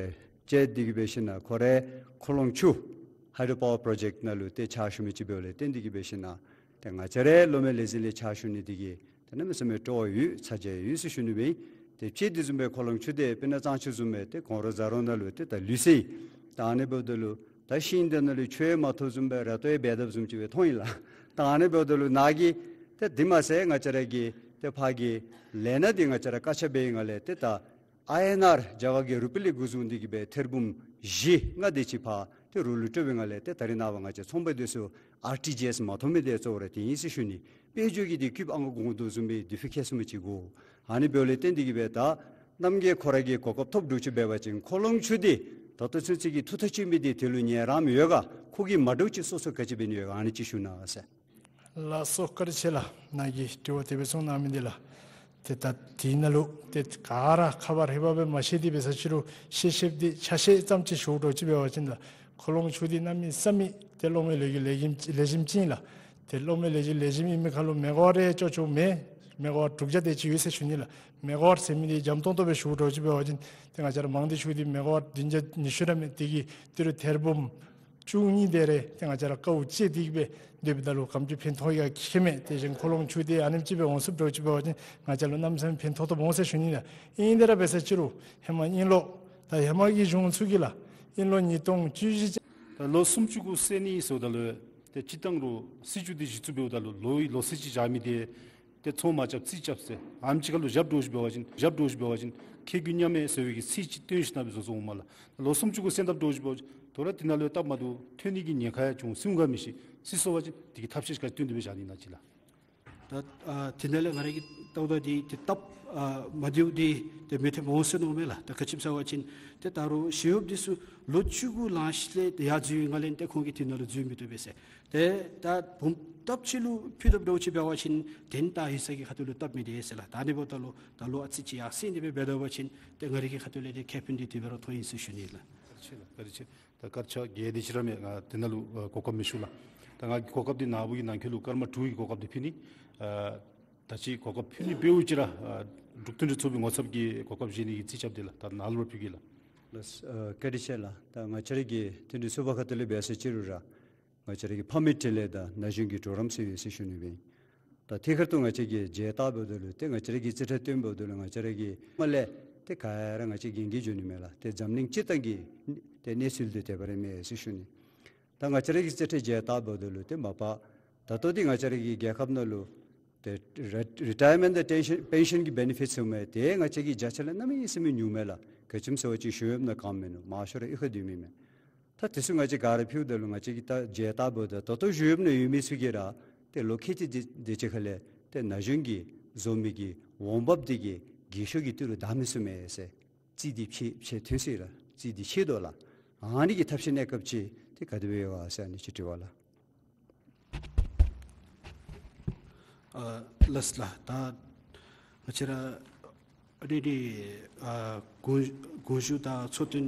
བཅས་ཏེ་གི་འབད་ཞིན་ན་ཁོ་རའི་ཁོ་ལོང་ཆུ་ཧའི་ཌྲོ་པ་ཝར་པྲོ་ཇེཀཊ་ནང་ལུ་ཏེ་ཕྱག་ཞུ་མི་ཅིག་འབདཝ་ལས་བརྟེན་ཏེ་གི་འབད་ཞིན་ན་ཏེ་ང་བཅས་རའི་སློབ་མའི་ལས་འཛིན་ལས་ཕྱག་ཞུ་ནི་འདི་གིས་ཏེ་གནམ་མེད་ས་མེད་སྤྲོ་བ་ཡོད་ཚ་གྱང་ཡོད་ཟེར་ཞུ་ནི་སྦེ། ཏེ་ཕྱེད་འདི་བཟུམ་སྦེ་ཁོ་ལོང་ཆུ་འདི་དཔེར་ན་གཙང་ཆུ་བཟུམ་སྦེ་ཏེ་གོང་རོལ་རྫ་རོང་ནང་ལུ་ཏེ་ད་ལུས་སེལ། ད་ཨ་ནི་འབདཝ་ད་ལུ་ད་ཤིང་འདི་ནང་ལུ་ཆུ་ཡང་མ་ཐོབ་བཟུམ་སྦེ་ར་ཏོ་ཡང་འབད་དཔ་བཟུམ་ཅིག་སྦེ་མཐོང་ཡི་ལགས། ད་ཨ་ནི་འབདཝ་ད་ལུ་ནཱ་གི་ཏེ་འདི་མ་ཚད་ང་བཅས་ར་གི་ཏེ་ཕར་གི་ལས་སྣ་འདི་ང་བཅས་ར་བཀག་ཆ་འབད་བའི་སྒང་ལས་ཏེ་ད་ཨའི་ཨེན་ཨར་རྒྱ་གར་གྱི་རུ་པི་ལས་འགོ་བཟུང་སྟེ་གི་སྦེ་ཐེར་འབུམ་བཞི་ལྔ་དེ་ཅིག་ཕར་ཏེ་རོགས་ལུ་སྤྲོད་པའི་སྒང་ལས་ཏེ་ད་རེས་ནངས་པ་ང་བཅས་ཚོང་པ་འདི་ཚུ་ཨར་ཊི་ཇི་ཨེསི་མ་ཐོབ་མི་འདི་གཙོ་བོ་ར་དེ་ཨིན་ཟེར་ཞུ་ནི། དཔལ་འབྱོར་གྱི་འདི་རྐུབ་ཨ་ནཱ་གོང་དོ་བཟུམ་སྦེ་འདི་ཕུལ་ཁེ་སུ་མི་ཅིག་དགོ། ཨ་ནི་འབདཝ་ལས་བརྟེན་ཏེ་གི་སྦེ་ད་རྣམ་རྒྱལ་ཁོ་ར་གིས་གོ་སྐབས་ཐོབ་འདྲཝ་ཅིག་འབད་བ་ཅིན་ཁོ་ལོང་ཆུ་འདི་ད་ལྟོ་ཚུན་ཚོད་ཀྱི་ཐུགས་ཐག་བཅད་མི་འདི་དེ་ལུ་ཉན་རམ་ཡོད་ག། ཁོ་གིས་མ་འདྲཝ་ཅིག་སོ་སོ་ག་ཅི་འབད་ནི་ཡོད་ག། ཨ་ནི་ཅིག་ཞུ་གནང་ཟེར། ལགས་སོ་བཀའ་དྲིན་ཆེ་ལགས། ནཱ་གིས་དྲི་བ་དེ་སྦེ་གསུངས་གནང་མི་འདི་ལགས། ཏེ་ད་དེ་ནང་ལུ་ཏེ་ག་ར་ཁ་པར་ཧེ་མ་སྦེ་མ་ཤེས་ཏེ་འབད་ས་ཅིག་རུང་ཤེས་ཤེསཔ་འདི་ཆ་ཤས་ཙམ་ཅིག་ཞུ་དོ་ཅིག་འབད་བ་ཅིན་ལགས། ཁོ་ལོང་ཆུ་འདི་གནམ་མེད་ས་མེད་ཏེ་གློག་མེ་ལས་འགུལ་ལེགས་ཤོམ་ལེགས་ཤོམ་ཅིག་ཨིན་ལགས། ཏེ་གློག་མེ་ལས་འགུལ་ལེགས་ཤོམ་ཨིན་མི་ཁར་ལུ་མེ་ག་ཝཊ་རེ་ཅོག་ཅོག་མེན། མེ་ག་ཝཊ་དྲུག་བརྒྱ་དེ་ཅིག་ཡོད་ཟེར་ཞུ་ནི་ལགས། མེ་ག་ཝཊ་ཟེར་མི་འདི་འཇམ་ཏོང་ཏོ་སྦེ་ཞུ་དོ་ཅིག་འབད་བ་ཅིན་ཏེ་ང་བཅས་ར་མང་སྡེ་ཆུ་འདི་མེ་ག་ཝཊ་བདུན་བརྒྱ་ཉི་ཤུ་ར་མས། དེ་གིས་ཏི་རུ་ཐེར་འབུམ་བཅུ་གཉིས་དེ་རེ་ཏེ་ང་བཅས་ར་དཀའཝ་སྤྱད་དེ་གི་སྦེ་སྡོདཔ་ད་ལུ་ག་དེམ་ཅིག་ཕན་ཐོགས་ཡོད་ག་མཁྱེན་མས། དེ་བཞིན་ཁོ་ལོང་ཆུ་འདི་ཨ་ནེམ་ཅིག་སྦེ་འོང་ཚུགསཔ་འདྲཝ་ཅིག་འབད་བ་ཅིན་ང་བཅས་ལུ་གནམ་མེད་ས་མེད་ཕན་ཐོགས་ཐོགསཔ་འོང་ཟེར་ཞུ་ནི་ལགས། ཨིན་དེ་ར་འབད་ས་ཅིག་རུང་ཧེ་མ་ཨིན་ལོ་ད་ཧེ་མ་གི་གཞུང་ཚུ་གིས་ལགས། ཨིན་ལོ་ཉིས་སྟོང་བཅུ་བཞི་ད་ལོ་སུམ་ཅུ་གུ་སེལ་ནི་ཟེརཝ་ད་ལུ་ཏེ་སྤྱིར་བཏང་རུང་སྲིད་བྱུས་འདི་གཞི་བཙུགས་འབདཝ་ད་ལུ་ལོ་ཡི་ལོ་ཚད་ཅིག་བཞག་མི་འདི་ཏེ་ཚོང་མ་རྐྱབ་རྩིས་རྐྱབ་ཟེར་ཨ་ནེམ་ཅིག་ཁར་ལུ་བཞག་འདྲཝ་ཅིག་འབད་བ་ཅིན་བཞག་འདྲཝ་ཅིག་འབད་བ་ཅིན་ཁེ་གི་མཉམ་མེད་ཟེར་བའི་གི་ཚད་ཅིག་བཏོན་ཞིནམ་སྦེ་བཟོ་བཟོཝ་མས་ལགས། ལོ་སུམ་ཅུ་གུ་སེལ་ད་འདྲཝ་ཅིག་འབད་བ་ཅིན་དོ་རུང་དེ་ནང་ལུ་སྟབས་མ་བདེཝ་ཐོན་ནི་གི་ཉེན་ཁ་ཡང་བྱུང་སྲིད་འོང་ག་མི་ཤེས། སྲིད་སོང་པ་ཅིན་དེ་གི་ཐབས་ཤེས་ག་ཅི་བཏོན་ཏེ་སྦེ་བཞག་ནི་ཨིན་ན་ཅིག་ལགས། ད་ཨ་དེ་ནང་ལས་ང་ར་གིས་བལྟཝ་ད་འདི་ཏེ་སྟབས་ཨ་མ་བདེཝ་འདི་ཏེ་མི་ཐོན་འོང་ཟེར་མནོཝ་མས་ལགས། ད་ག་ཅི་སྨོ་ཟེར་བ་ཅིན་ཏེ་ད་རུང་ཞི་གཡོགཔ་འདི་ཚུ་ལོ་བཅུ་གུ་ལང་ཤུལ་ལས་ཏེ་ཡར་འཛུལ་བའི་སྒང་ལས་ཏེ་ཁོང་གིས་དེ་ནང་ལུ་འཛུལ་མི་བཏུབ་པས་ཟེར། ཏེ་ད་བུམ་ཐབས་ཅིག་ལུ་ཕུལ་བཏུབ་འདྲཝ་ཅིག་འབད་བ་ཅིན་ཏེ་ད་ཡིག་ཚང་གི་ཁ་ཐུག་ལུ་སྟབས་མི་བདེ་ཟེར་ལགས། ད་ཨ་ནི་འབདཝ་ད་ལུ་ད་ལོ་ཨ་ཙི་ཅིག་ཡར་སེང་སྟེ་སྦེ་འབད་ད་པ་ཅིན་ཏེ་ང་ར་གི་ཁ་ཐུག་ལས་ཏེ་ཁེ་ཕན་འདི་དེ་སྦེ་ར་ཐོན་ཡི་ཟེར་ཞུ་ནི་ལགས། བཀའ་དྲིན་ཆེ་ལགས། བཀའ་དྲིན་ཆེ། ད་སྐར་ཆ་བརྒྱད་དེ་ཅིག་ར་མས། ང་དེ་ནང་ལུ་ཨ་གོ་སྐབས་མི་ཞུ་ལགས། ད་ང་གི་གོ་སྐབས་འདི་ནཱ་བུ་གི་ནང་འཁོད་ལུ་སྐར་མ་དྲུག་གི་གོ་སྐབས་འདི་ཕུལ་ནི། ཨ་ད་ཅི་གོ་སྐབས་ཕུལ་ནི་འབདཝ་ཅིག་ར་ཨ་འབྲུག་མཐུན་སྒྲིལ་ཚོགས་པའི་ངོ་ཚབ་ཀྱིས་གོ་སྐབས་བཞེས་ནི་གི་རྩིས་རྐྱབ་སྟེ་ལགས། ད་ནཱ་ལུ་ར་ཕུལ་གེ་ལགས། ལགས་སོ། ཨ་བཀའ་དྲིན་ཆེ་ལགས། ད་ང་བཅས་ར་གི་མཐུན་སྒྲིལ་ཚོགས་པ་ཁ་ཐུག་ལས་འབད་ས་ཅིག་རུང་ར་ང་བཅས་ར་གི་ཕ་མའི་འཕྲིན་ལས་དང་ན་གཞོན་གྱི་གྲོགས་རམ་ཟེར་ཡོད་ཟེར་ཞུ་ནི་སྦེ། ད་ཐད་ཀར་དུ་ང་བཅས་ཀྱིས་མཇལ་བལྟཝ་ད་ལུ་ཏེ་ང་བཅས་ར་གིས་རྩིས་ཁྲ་བཏོན་པ་ད་ལུ་ང་བཅས་ར་གི་མ་ལས་ཏེ་ག་ར་ང་བཅས་རྒན་རྒས་འགྱོ་ནི་མས་ལགས། ཏེ་འཛམ་གླིང་སྤྱིར་བཏང་གི་ཏེ་གནས་ཚུལ་འདི་དེ་སྦེ་ར་མས་ཟེར་ཞུ་ནི། ད་ང་བཅས་ར་གིས་རྩིས་ཁྲ་མཇལ་བལྟཝ་ད་ལུ་ཏེ་མ་པ་ད་ལྟོ་འདི་ང་བཅས་ར་གི་རྒྱལ་ཁབ་ནང་ལུ་ ཏེ་རི་ཊ་ཡར་མེནཊ་དང་ཊེན་ཤཱན་པེན་ཤཱན་གྱི་བེ་ནི་ཕིཊ་ཚུ་མས། ཏེ་ང་བཅས་ཀྱི་བརྒྱ་ཆ་ལས་གནམ་མེད་ས་མེད་ཉུང་མས་ལགས། ག་ཅི་སྨོ་ཟེར་བ་ཅིན་གཞུང་གཡོགཔ་ནང་གང་མིན་ནུག། མང་ཤོས་ར་གཡུས་ཁར་སྡོད་མི་མས། ད་དེ་ཚུ་ང་བཅས་ག་ར་ཕུལཝ་ད་ལུ་ང་བཅས་ཀྱིས་ད་མཇལ་བལྟཝ་ད་ད་ལྟོ་གཞུང་གཡོགཔ་ནང་ཡོད་མི་ཚུ་གིས་ར་ཏེ་ལོ་ཁལ་གཅིག་དེ་དེ་ཅིག་ཁ་ལས་ཏེ་ན་གཞོན་གྱི་བཟོ་མི་གི་འོང་འབབ་དེ་གིས་རྒས་ཤོས་ཀྱི་ཏི་རུ་བདའ་མི་ཚུགས་མས་ཟེར། རྩིས་དེ་ཕྱེ་ཕྱེ་ཐོན་སོ་ཡི་ལགས། རྩིས་དེ་ཕྱེ་དོ་ལགས། ཨ་ནི་གི་ཐབས་ཤེས་གནས་སྐབས་ཅིག་ཏེ་ག་དེ་སྦེ་ཡོད་ག་ཟེར་ཨ་ནི་ཅིག་དྲི་བ་ལགས། ཨ་ལགས་ལགས། ད་ང་བཅས་ར་ཨ་ནི་འདི་ཨ་གོང་གོང་ཞུ་དང་ཚོགས་ཐུན་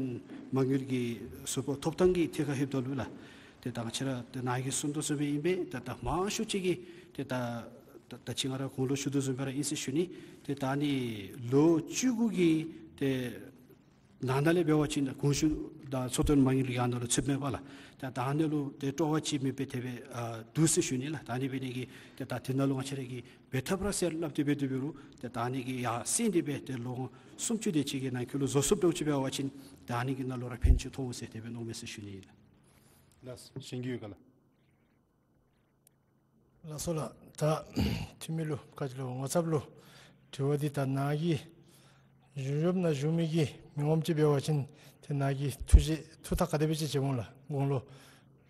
མ་དངུལ་གྱི་ཟུར་པ་ཐོབ་ཐང་གི་ཐད་ཁར་ལྷོདཔ་ད་ལུ་ལགས། ཏེ་ད་ང་བཅས་ར་ཏེ་ནཱ་གིས་གསུངས་དོ་བཟུམ་སྦེ་ཨིན་པས། ད་ད་མང་ཤོས་ཅིག་གིས་ཏེ་ད་ད་ད་ཅི་ང་ར་གོང་ལུ་ཞུ་དོ་བཟུམ་སྦེ་ར་ཨིན་ཟེར་ཞུ་ནི། ཏེ་ད་ཨ་ནི་ལོ་བཅུ་དགུ་གི་ཏེ་ནང་ན་ལས་འབད་བ་ཅིན་ད་གོང་ཞུ་དང་ཚོགས་ཐུན་མ་དངུལ་གྱི་ནང་ན་ལུ་ཚུདཔ་མས་པ་ལགས། ད་ད་ཨ་ནི་ལུ་ཏེ་སྤྲོ་བ་ཅིག་མེད་པའི་དེ་སྦེ་ཨ་འདུག་ཟེར་ཞུ་ནི་ལགས། ད་ཨ་ནི་འབད་ནི་གིས་ཏེ་ད་དེ་ནང་ལུ་ང་བཅས་ར་གིས་འབད་ཐབས་ར་ཟེར་སླབ་སྟེ་འབད་དེ་འབད་རུང་ཏེ་ད་ཨ་ནི་གི་ཡར་སེང་སྟེ་སྦེ་ཏེ་ལོ་ངོ་སུམ་ཅུ་དེ་ཅིག་གི་ནང་འཁོད་ལུ་བཟོ་ཚུགསཔ་འདྲཝ་ཅིག་འབད་བ་ཅིན་ད་ཨ་ནི་གི་ནང་ལུ་ར་ཕན་ཅིག་ཐོགས་འོང་ཟེར་དེ་སྦེ་མནོཝ་མས་ཟེར་ཞུ་ནི་ཨིན་ལགས། ལགས་སོ། གཞན་གྱི་ཡོད་ག་ལགས། ལགས་སོ་ལགས། ད་འཐུས་མི་ལུ་ག་ཅི་ལོ་ངོ་ཚབ་ལུ་དྲི་བ་འདི་ད་ནཱ་གིས་གཞུང་གཡོགཔ་ནང་བཞུགས་མི་གི་མི་ངོམ་ཅིག་འབད་བ་ཅིན་ཏེ་ནཱ་གིས་ཐུགས་བཞེད་ཐུགས་ཐག་ག་དེ་སྦེ་ཅིག་བཅད་འོང་ལགས། དགུང་ལོ་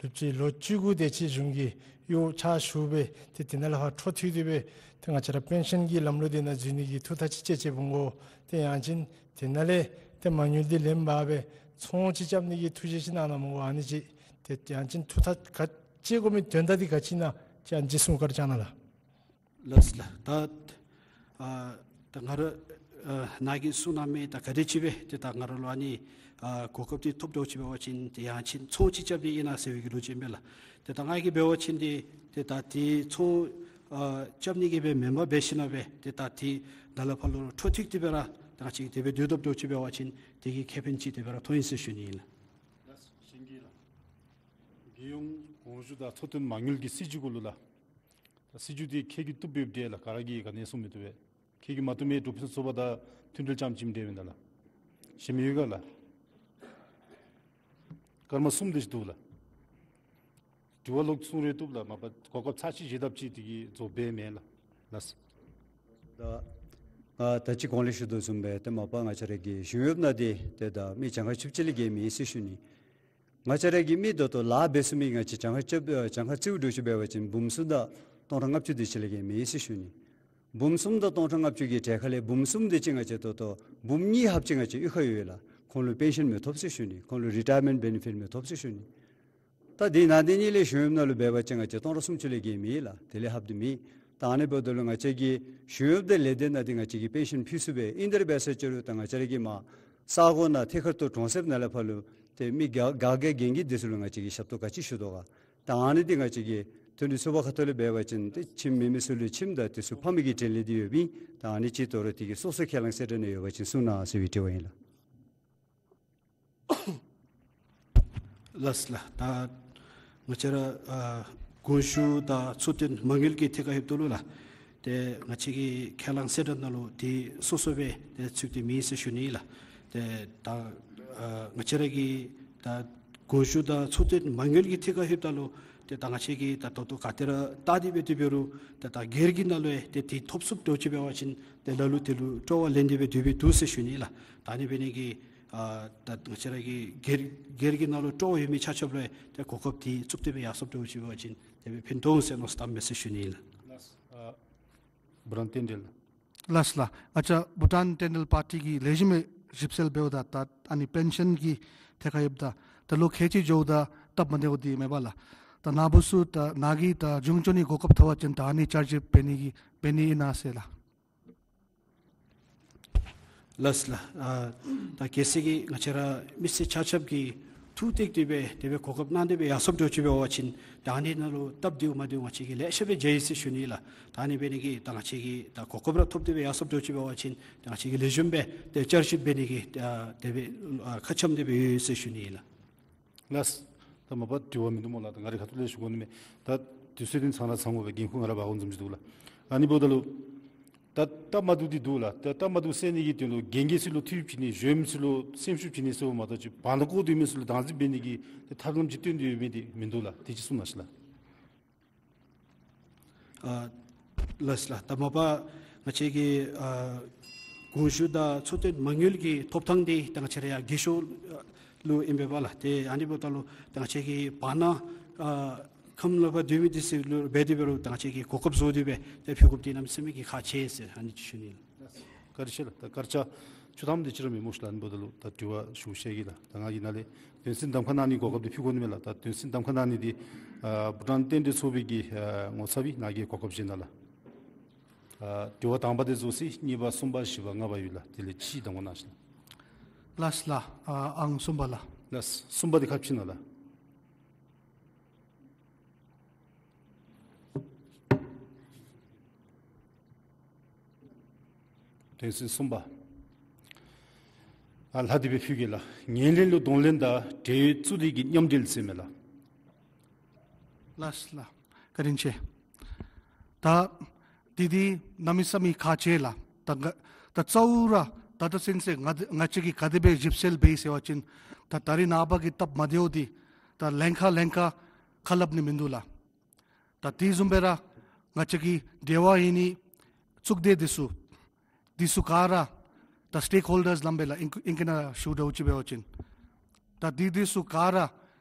ལུ་ཅིག་ལོ་བཅུ་དགུ་དེ་ཅིག་གཞུང་གི་གཡོག་ཕྱག་ཞུ་སྦེ་ཏེ་དེ་ནང་ལས་ཕར་འཕྲོ་མཐུད་དེ་སྦེ་ཏེ་ང་བཅས་ར་པེན་ཤཱན་གྱི་ལམ་ལུགས་དེ་ནང་འཛུལ་ནི་གི་ཐུགས་ཐག་ཅིག་བཅད་བཅདཔ་འོང་གོ། ཏེ་ཡང་ཅིན་དེ་ནང་ལས་ཏེ་མ་དངུལ་འདི་ལེན་འབག་སྦེ་ཚོང་ཅིག་རྐྱབ་ནི་གི་ཐུགས་བཞེད་ཅིག་གནང་གནངམ་འོང་གོ། ཨ་ནི་ཅིག་ཏེ་ཡང་ཅིན་ཐུགས་ཐག་ག་བཅད་དགོ་མི་དོན་དག་འདི་ག་ཅི་ཨིན་ན་ཅིག་ཨ་ནི་ཅིག་གསུང་བཀའ་དྲིན་བསྐྱང་གནང་ལགས། ལགས་ལགས། ད་ཨ་ད་ང་ར་ཨ་ནཱ་གིས་གསུང་གནང་མི་ད་ག་དེ་ཅིག་སྦེ་ཏེ་ད་ང་ར་ལུ་ཨ་ནི་ཨ་གོ་སྐབས་འདི་ཐོབ་འདྲཝ་ཅིག་འབད་བ་ཅིན་ཏེ་ཡང་ཅིན་ཚོང་ཅིག་རྐྱབ་ནི་ཨིན་ན་ཟེར་བའི་གི་ལོ་རྒྱུས་ཨིན་པས་ལགས། ཏེ་ད་ང་གིས་འབད་བ་ཅིན་འདི་ཏེ་ད་ཏེ་ཚོང་ཨ་རྐྱབ་ནི་གི་སྦེ་མེན་པར་འབད་ཞིནམ་སྦེ་ཏེ་ད་ཏེ་ནཱ་ལས་ཕར་ལུ་འཕྲོ་མཐུད་དེ་སྦེ་ར་ད་ང་བཅས་ཀྱིས་དེ་སྦེ་སྡོད་དོ་འདྲཝ་ཅིག་འབད་བ་ཅིན་དེ་གི་ཁེ་ཕན་ཅིག་དེ་སྦེ་ར་ཐོབ་ཨིན་ཟེར་ཞུ་ནི་ཨིན་ལགས། ལགས་སོ། གཞན་གྱི་ལགས། རྒྱལ་ཡོངས་གོང་ཞུ་དང་ཚོགས་ཐུན་མ་དངུལ་གྱི་སྲིད་བྱུས་གུ་ལུ་ལགས། ད་སྲིད་བྱུས་འདི་ཁྱེད་ཀྱིས་བཏུབ་པའི་འདྲས་ལགས། ག་ར་གིས་ག་ནི་གསུང་མི་བཏུབ་པས། ཁྱེད་ཀྱིས་མ་བཏུབ་མི་འདྲཝ་ཕུན་སུམ་ཚོགས་པ་དང་མཐུན་འབྲེལ་རྐྱངམ་ཅིག་འདྲས་མེན་ན་ལགས། གཞན་མི་ཡོད་ག་ལགས། སྐར་མ་གསུམ་དེ་ཅིག་འདུག་ལགས། དྲི་བ་ལོག་གསུང་རུང་བཏུབ་ལགས། མ་པ་གོ་སྐབས་ཚར་གཅིག་བཞེས་ཐབས་ཅིག་དེ་གིས་རྫོགས་པའི་མེན་ལགས། ལགས་སོ། ད་ཨ་ད་ཅི་གོང་ལས་ཞུ་དོ་བཟུམ་སྦེ་ཏེ་མ་པ་ང་བཅས་ར་གི་གཞུང་གཡོགཔ་ནང་འདི་ཏེ་ད་མི་གྱངས་ཁ་བཅུ་གཅིག་ལས་བརྒལ་མེད་ཟེར་ཞུ་ནི། ང་བཅས་ར་གི་མི་ད་ལྟོ་ལཱ་འབད་ཚུགས་མི་ང་བཅས་གྱངས་ཁ་བཅུ་ཨ་གྱངས་ཁ་བརྩིཝ་འདྲཝ་ཅིག་འབད་བ་ཅིན་འབུམ་གསུམ་དང་སྟོང་ཕྲག་ལྔ་བཅུ་དེ་ཅིག་ལས་བརྒལ་མེད་ཟེར་ཞུ་ནི། འབུམ་གསུམ་དང་སྟོང་ཕྲག་ལྔ་བཅུ་གི་གྲས་ཁ་ལས་འབུམ་གསུམ་དེ་ཅིག་ང་བཅས་ད་ལྟོ་འབུམ་གཉིས་ལྷགཔ་ཅིག་ང་བཅས་གཡུས་ཁར་ཡོད་ལགས། ཁོང་ལུ་པེན་ཤཱན་མི་ཐོབ་ཟེར་ཞུ་ནི། ཁོང་ལུ་རི་ཊ་ཡར་མེནཊ་བེ་ནི་ཕིཊ་མི་ཐོབ་ཟེར་ཞུ་ནི། ད་དེ་ནང་དེ་གཉིས་ལས་གཞུང་གཡོགཔ་ནང་ལུ་འབད་བ་ཅིན་ང་བཅས་སྟོང་ཕྲག་སུམ་ཅུ་ལས་བརྒལ་མེད་ལགས། དེ་ལས་ལྷགཔ་དེ་མེད། ད་ཨ་ནི་འབདཝ་ད་ལུ་ང་བཅས་ཀྱིས་གཞུང་གཡོགཔ་དང་ལས་སྡེ་ནང་འདི་ང་བཅས་ཀྱིས་པེན་ཤཱན་ཕུལ་ཚུགས་པས། ཨིན་དེ་ར་འབད་ས་ཅིག་རུང་ད་ང་བཅས་ར་གི་མར་ས་གོ་ནང་ཐད་ཀར་དུ་གྲོང་གསེབ་ནང་ལས་ཕར་ལུ་ཏེ་མི་ག་ག་གིས་གན་གི་འདི་ཚུ་ལུ་ང་བཅས་ཀྱིས་ཞབས་ཏོག་ག་ཅི་ཞུ་དོ་ག། ད་ཨ་ནི་འདི་ང་བཅས་ཀྱིས་ཐོན་ཏེ་ཚུགས་པ་ཁ་ཐུག་ལས་འབད་བ་ཅིན་ཏེ་ཁྱིམ་མེད་མི་ཚུ་ལུ་ཁྱིམ་དང་དེ་ཚུ་ཕམ་གི་དྲིན་ལན་འདི་ཡོདཔ་ཨིན། ད་ཨ་ནི་ཅིག་དོ་རུང་དེ་གི་སོ་སོ་ཁས་བླངས་གསལ་བསྒྲགས་ནང་ཡོད་པ་ཅིན་གསུང་གནང་ཟེར་བའི་དྲི་བ་ཨིན་ལགས། ལགས་ལགས། ད་ང་བཅས་ར་ཨ་གོང་ཞུ་དང་ཚོགས་ཐུན་མ་དངུལ་གྱི་ཐད་ཁར་ལྷོདཔ་ད་ལུ་ལགས། ཏེ་ང་བཅས་ཀྱི་ཁས་བླངས་གསལ་བསྒྲགས་ནང་ལུ་དེ་སོ་སོ་སྦེ་ཏེ་ཚུད་དེ་མེད་ཟེར་ཞུ་ནི་ལགས། ཏེ་ད་ཨ་ང་བཅས་ར་གི་ད་གོང་ཞུ་དང་ཚོགས་ཐུན་མ་དངུལ་གྱི་ཐད་ཁར་ལྷོདཔ་ད་ལུ་ཏེ་ད་ང་བཅས་ཀྱིས་ད་ད་ལྟོ་ག་དེ་ར་བལྟ་སྟེ་འབད་དེ་འབད་རུང་ཏེ་ད་སྒེར་གྱི་ནང་ལུ་ཡང་ཏེ་དེ་ཐོབ་ཚུགསཔ་འདྲཝ་ཅིག་འབད་བ་ཅིན་ཏེ་ལ་ལུ་དེ་ལུ་སྤྲོ་བ་ལེན་ཏེ་སྦེ་སྡོད་པའི་འདུག་ཟེར་ཞུ་ནི་ལགས། ད་ཨ་ནི་འབད་ནི་གིས་ཨ་ད་ང་བཅས་ར་གི་སྒེར་སྒེར་གྱི་ནང་ལུ་སྤྲོ་བ་ཡོད་མི་ཆ་ཁྱབ་ལུ་ཡང་ཏེ་གོ་སྐབས་དེ་བཙུགས་ཏེ་སྦེ་ཡར་སོངམ་འདྲཝ་ཅིག་འབད་བ་ཅིན་དེ་སྦེ་ཕན་ཐོགས་འོང་ཟེར་མནོ་བསམ་བཏངམ་མས་ཟེར་ཞུ་ནི་ལགས། ལགས། ཨ་བྷུ་ཊཱན་བསྟན་འབྲེལ། ལགས་ལགས། ང་བཅས་བྷུ་ཊཱན་བསྟན་འབྲེལ་པར་ཊི་གི་ལེགས་ཤོམ་སྦེ་ཞིབ་འཚོལ་འབདཝ་ད་ད་ཨ་ནི་པེན་ཤཱན་གྱི་ཐད་ཁར་ལྷོདཔ་ད་ད་ལོ་ཁལ་གཅིག་འགྱོཝ་ད་སྟབས་མ་བདེཝ་འདི་མེད་པ་ལགས། ད་ནཱ་བུ་ཚུ་ད་ནཱ་གིས་ད་གཞུང་སྐྱོང་ནི་གོ་སྐབས་ཐོབ་པ་ཅིན་ད་ཨ་ནི་བསྐྱར་ཞིབ་འབད་ནི་གི་འབད་ནི་ཨིན་ན་ཟེར་ལགས། ལགས་ལགས། ཨ་ད་གལ་སྲིད་ཀྱི་ང་བཅས་ར་མི་སེར་ཆ་ཁྱབ་ཀྱིས་ཐུགས་གཏད་དེ་སྦེ་དེ་སྦེ་གོ་སྐབས་གནང་སྟེ་སྦེ་ཡར་སོངམ་འདྲཝ་ཅིག་འབད་བ་ཅིན་ད་ཨ་ནི་ནང་ལུ་སྟབས་བདེཝ་མ་བདེཝ་ང་བཅས་ཀྱིས་ལེ་ཤ་སྦེ་མཇལ་ཡི་ཟེར་ཞུ་ནི་ལགས། ད་ཨ་ནི་འབད་ནི་གིས་ད་ང་བཅས་ཀྱིས་ད་གོ་སྐབས་ར་ཐོབ་སྟེ་སྦེ་ཡར་སོངམ་འདྲཝ་ཅིག་འབད་བ་ཅིན་ད་ང་བཅས་ཀྱིས་ལེགས་ཤོམ་སྦེ་ཏེ་བསྐྱར་ཞིབ་འབད་ནི་གི་ཨ་དེ་སྦེ་ཨ་ཁ་འཆམ་སྟེ་སྦེ་ཡོད་ཟེར་ཞུ་ནི་ལགས། ལགས། ད་མ་པ་དྲི་བ་མིན་འདུག་སྨོ་ལགས། ད་ང་རའི་ཁ་ཐུག་ལས་ཞུ་དགོ་ནི་མས། ད་དུས་ཚོད་འདི་ཚང་ལ་ཚང་དགོ་པའི་འགན་ཁུར་ང་ར་འབག་དགོཔ་བཟུམ་ཅིག་འདུག་ལགས། ཨ་ནི་འབདཝ་ད་ལུ་ད་སྟབས་མ་བདེཝ་འདི་འདུག་ལགས། ད་སྟབས་མ་བདེཝ་སེལ་ནི་གི་དོན་ལུ་རྒན་རྒས་ཚུ་ལུ་ཐུགས་བྱིན་ནི་གཞོནམ་ཚུ་ལུ་སེམས་ཤུགས་བྱིན་ནི་ཟེརཝ་མ་གཏོགས་ཅིག་བར་ན་བཀོ་སྡོད་མི་ཚུ་ལུ་བདག་འཛིན་འབད་ནི་གི་ཏེ་ཐབས་ལམ་ཅིག་སྟོན་ཏེ་ཡོད་མི་འདི་མིན་འདུག་ལགས། དེ་ཅིག་གསུང་གནང་ཤིག་ལགས། ཨ་ ལགས་ལགས། ད་མ་པ་ང་བཅས་ཀྱི་ཨ་གོང་ཞུ་དང་འཚོ་སྟོན་མ་དངུལ་གྱི་ཐོབ་ཐང་འདི་ད་ང་བཅས་ར་ཡར་རྒས་ཤོས་ལུ་ཨིན་པས་པ་ལགས། ཏེ་ཨ་ནི་འབདཝ་ད་ལུ་ད་ང་བཅས་ཀྱིས་བར་ན་ཨ་ཁམས་ལུ་ཕར་སྡོད་མི་འདི་ཚུ་ལུ་འབད་དེ་འབད་རུང་ད་ང་བཅས་ཀྱིས་གོ་སྐབས་བཟོ་སྟེ་སྦེ་ཏེ་ཕུལ་དགོཔ་འདི་གནམ་མེད་ས་མེད་ཀྱི་ཁག་ཆེ་ཟེར་ཨ་ནི་ཅིག་ཞུ་ནི་ལགས། བཀའ་དྲིན་ཆེ་ལགས། ད་སྐར་ཆ་བཅུ་ཐམ་དེ་ཅིག་ར་མེན་སྨོ་ཤིག་ལགས། ཨ་ནི་འབདཝ་ད་ལུ་ད་དྲི་བ་ཞུ་ཤེས་ཀྱི་ལགས། ད་ང་གིས་ནཱ་ལས་དོན་ཚན་གདམ་ཁ་གནང་ནི་གོ་སྐབས་འདི་ཕུལ་དགོ་ནི་མས་ལགས། ད་དོན་ཚན་གདམ་ཁ་གནང་ནི་འདི་ཨ་བྷུ་ཊཱན་རྟེན་འབྲེལ་ཚོགས་པའི་གི་ཨ་ངོ་ཚབ་སྦེ་ནཱ་གིས་གོ་སྐབས་བཞེས་གནང་ལགས། ཨ་དྲི་བ་དང་པ་དེ་རྫོགས་ཅི། གཉིས་པ་གསུམ་པ་བཞི་པ་ལྔ་པ་ཡོད་ལགས། དེ་ལས་ཅིག་གདམ་ཁ་གནང་ཤིག་ལགས། ལགས་ལགས། ཨ་ཨང་གསུམ་པ་ལགས། ལགས། གསུམ་པ་འདི་ཁ་ཕྱེ་གནང་ལགས། དོན་ཚན་གསུམ་པ། ཨ་ལྷག་སྟེ་སྦེ་ཕུལ་གེ་ལགས། ངན་ལྷད་ལུ་གདོང་ལེན་དང་འབྲེལ་ཡོད་གཙུག་སྡེ་གི་མཉམ་འབྲེལ་ཟེར་མས་ལགས། ལགས་ལགས། བཀའ་དྲིན་ཆེ། ད་འདི་འདི་གནམ་མེད་ས་མེད་ཁག་ཆེ་ལགས། ད་ག་ད་གཙོ་བོ་ར་ད་ལྟོ་ཚུན་ཚོད་ང་ང་བཅས་ཀྱིས་ག་དེ་སྦེ་ཞིབ་འཚོལ་འབད་ཡི་ཟེར་བ་ཅིན་ད་ད་རིས་ནངས་པ་གི་སྟབས་མ་བདེཝ་འདི་ད་ལན་ཁག་ལན་ཁག་ཁ་སླབ་ནི་མིན་འདུག་ལགས། ད་དེ་བཟུམ་སྦེ་ར་ང་བཅས་ཀྱི་འབྲེལ་བ་ཡོད་ནི་གཙུག་སྡེ་འདི་ཚུ་འདི་ཚུ་ག་ར་ད་སི་ཊེཀ་ཧོལ་ཌརསི་ལམ་སྦེ་ལགས། ཨིང་ཨིང་སྐད་ནང་ཞུ་འདྲཝ་ཅིག་འབད་བ་ཅིན་ད་འདི་འདི་ཚུ་ག་ར་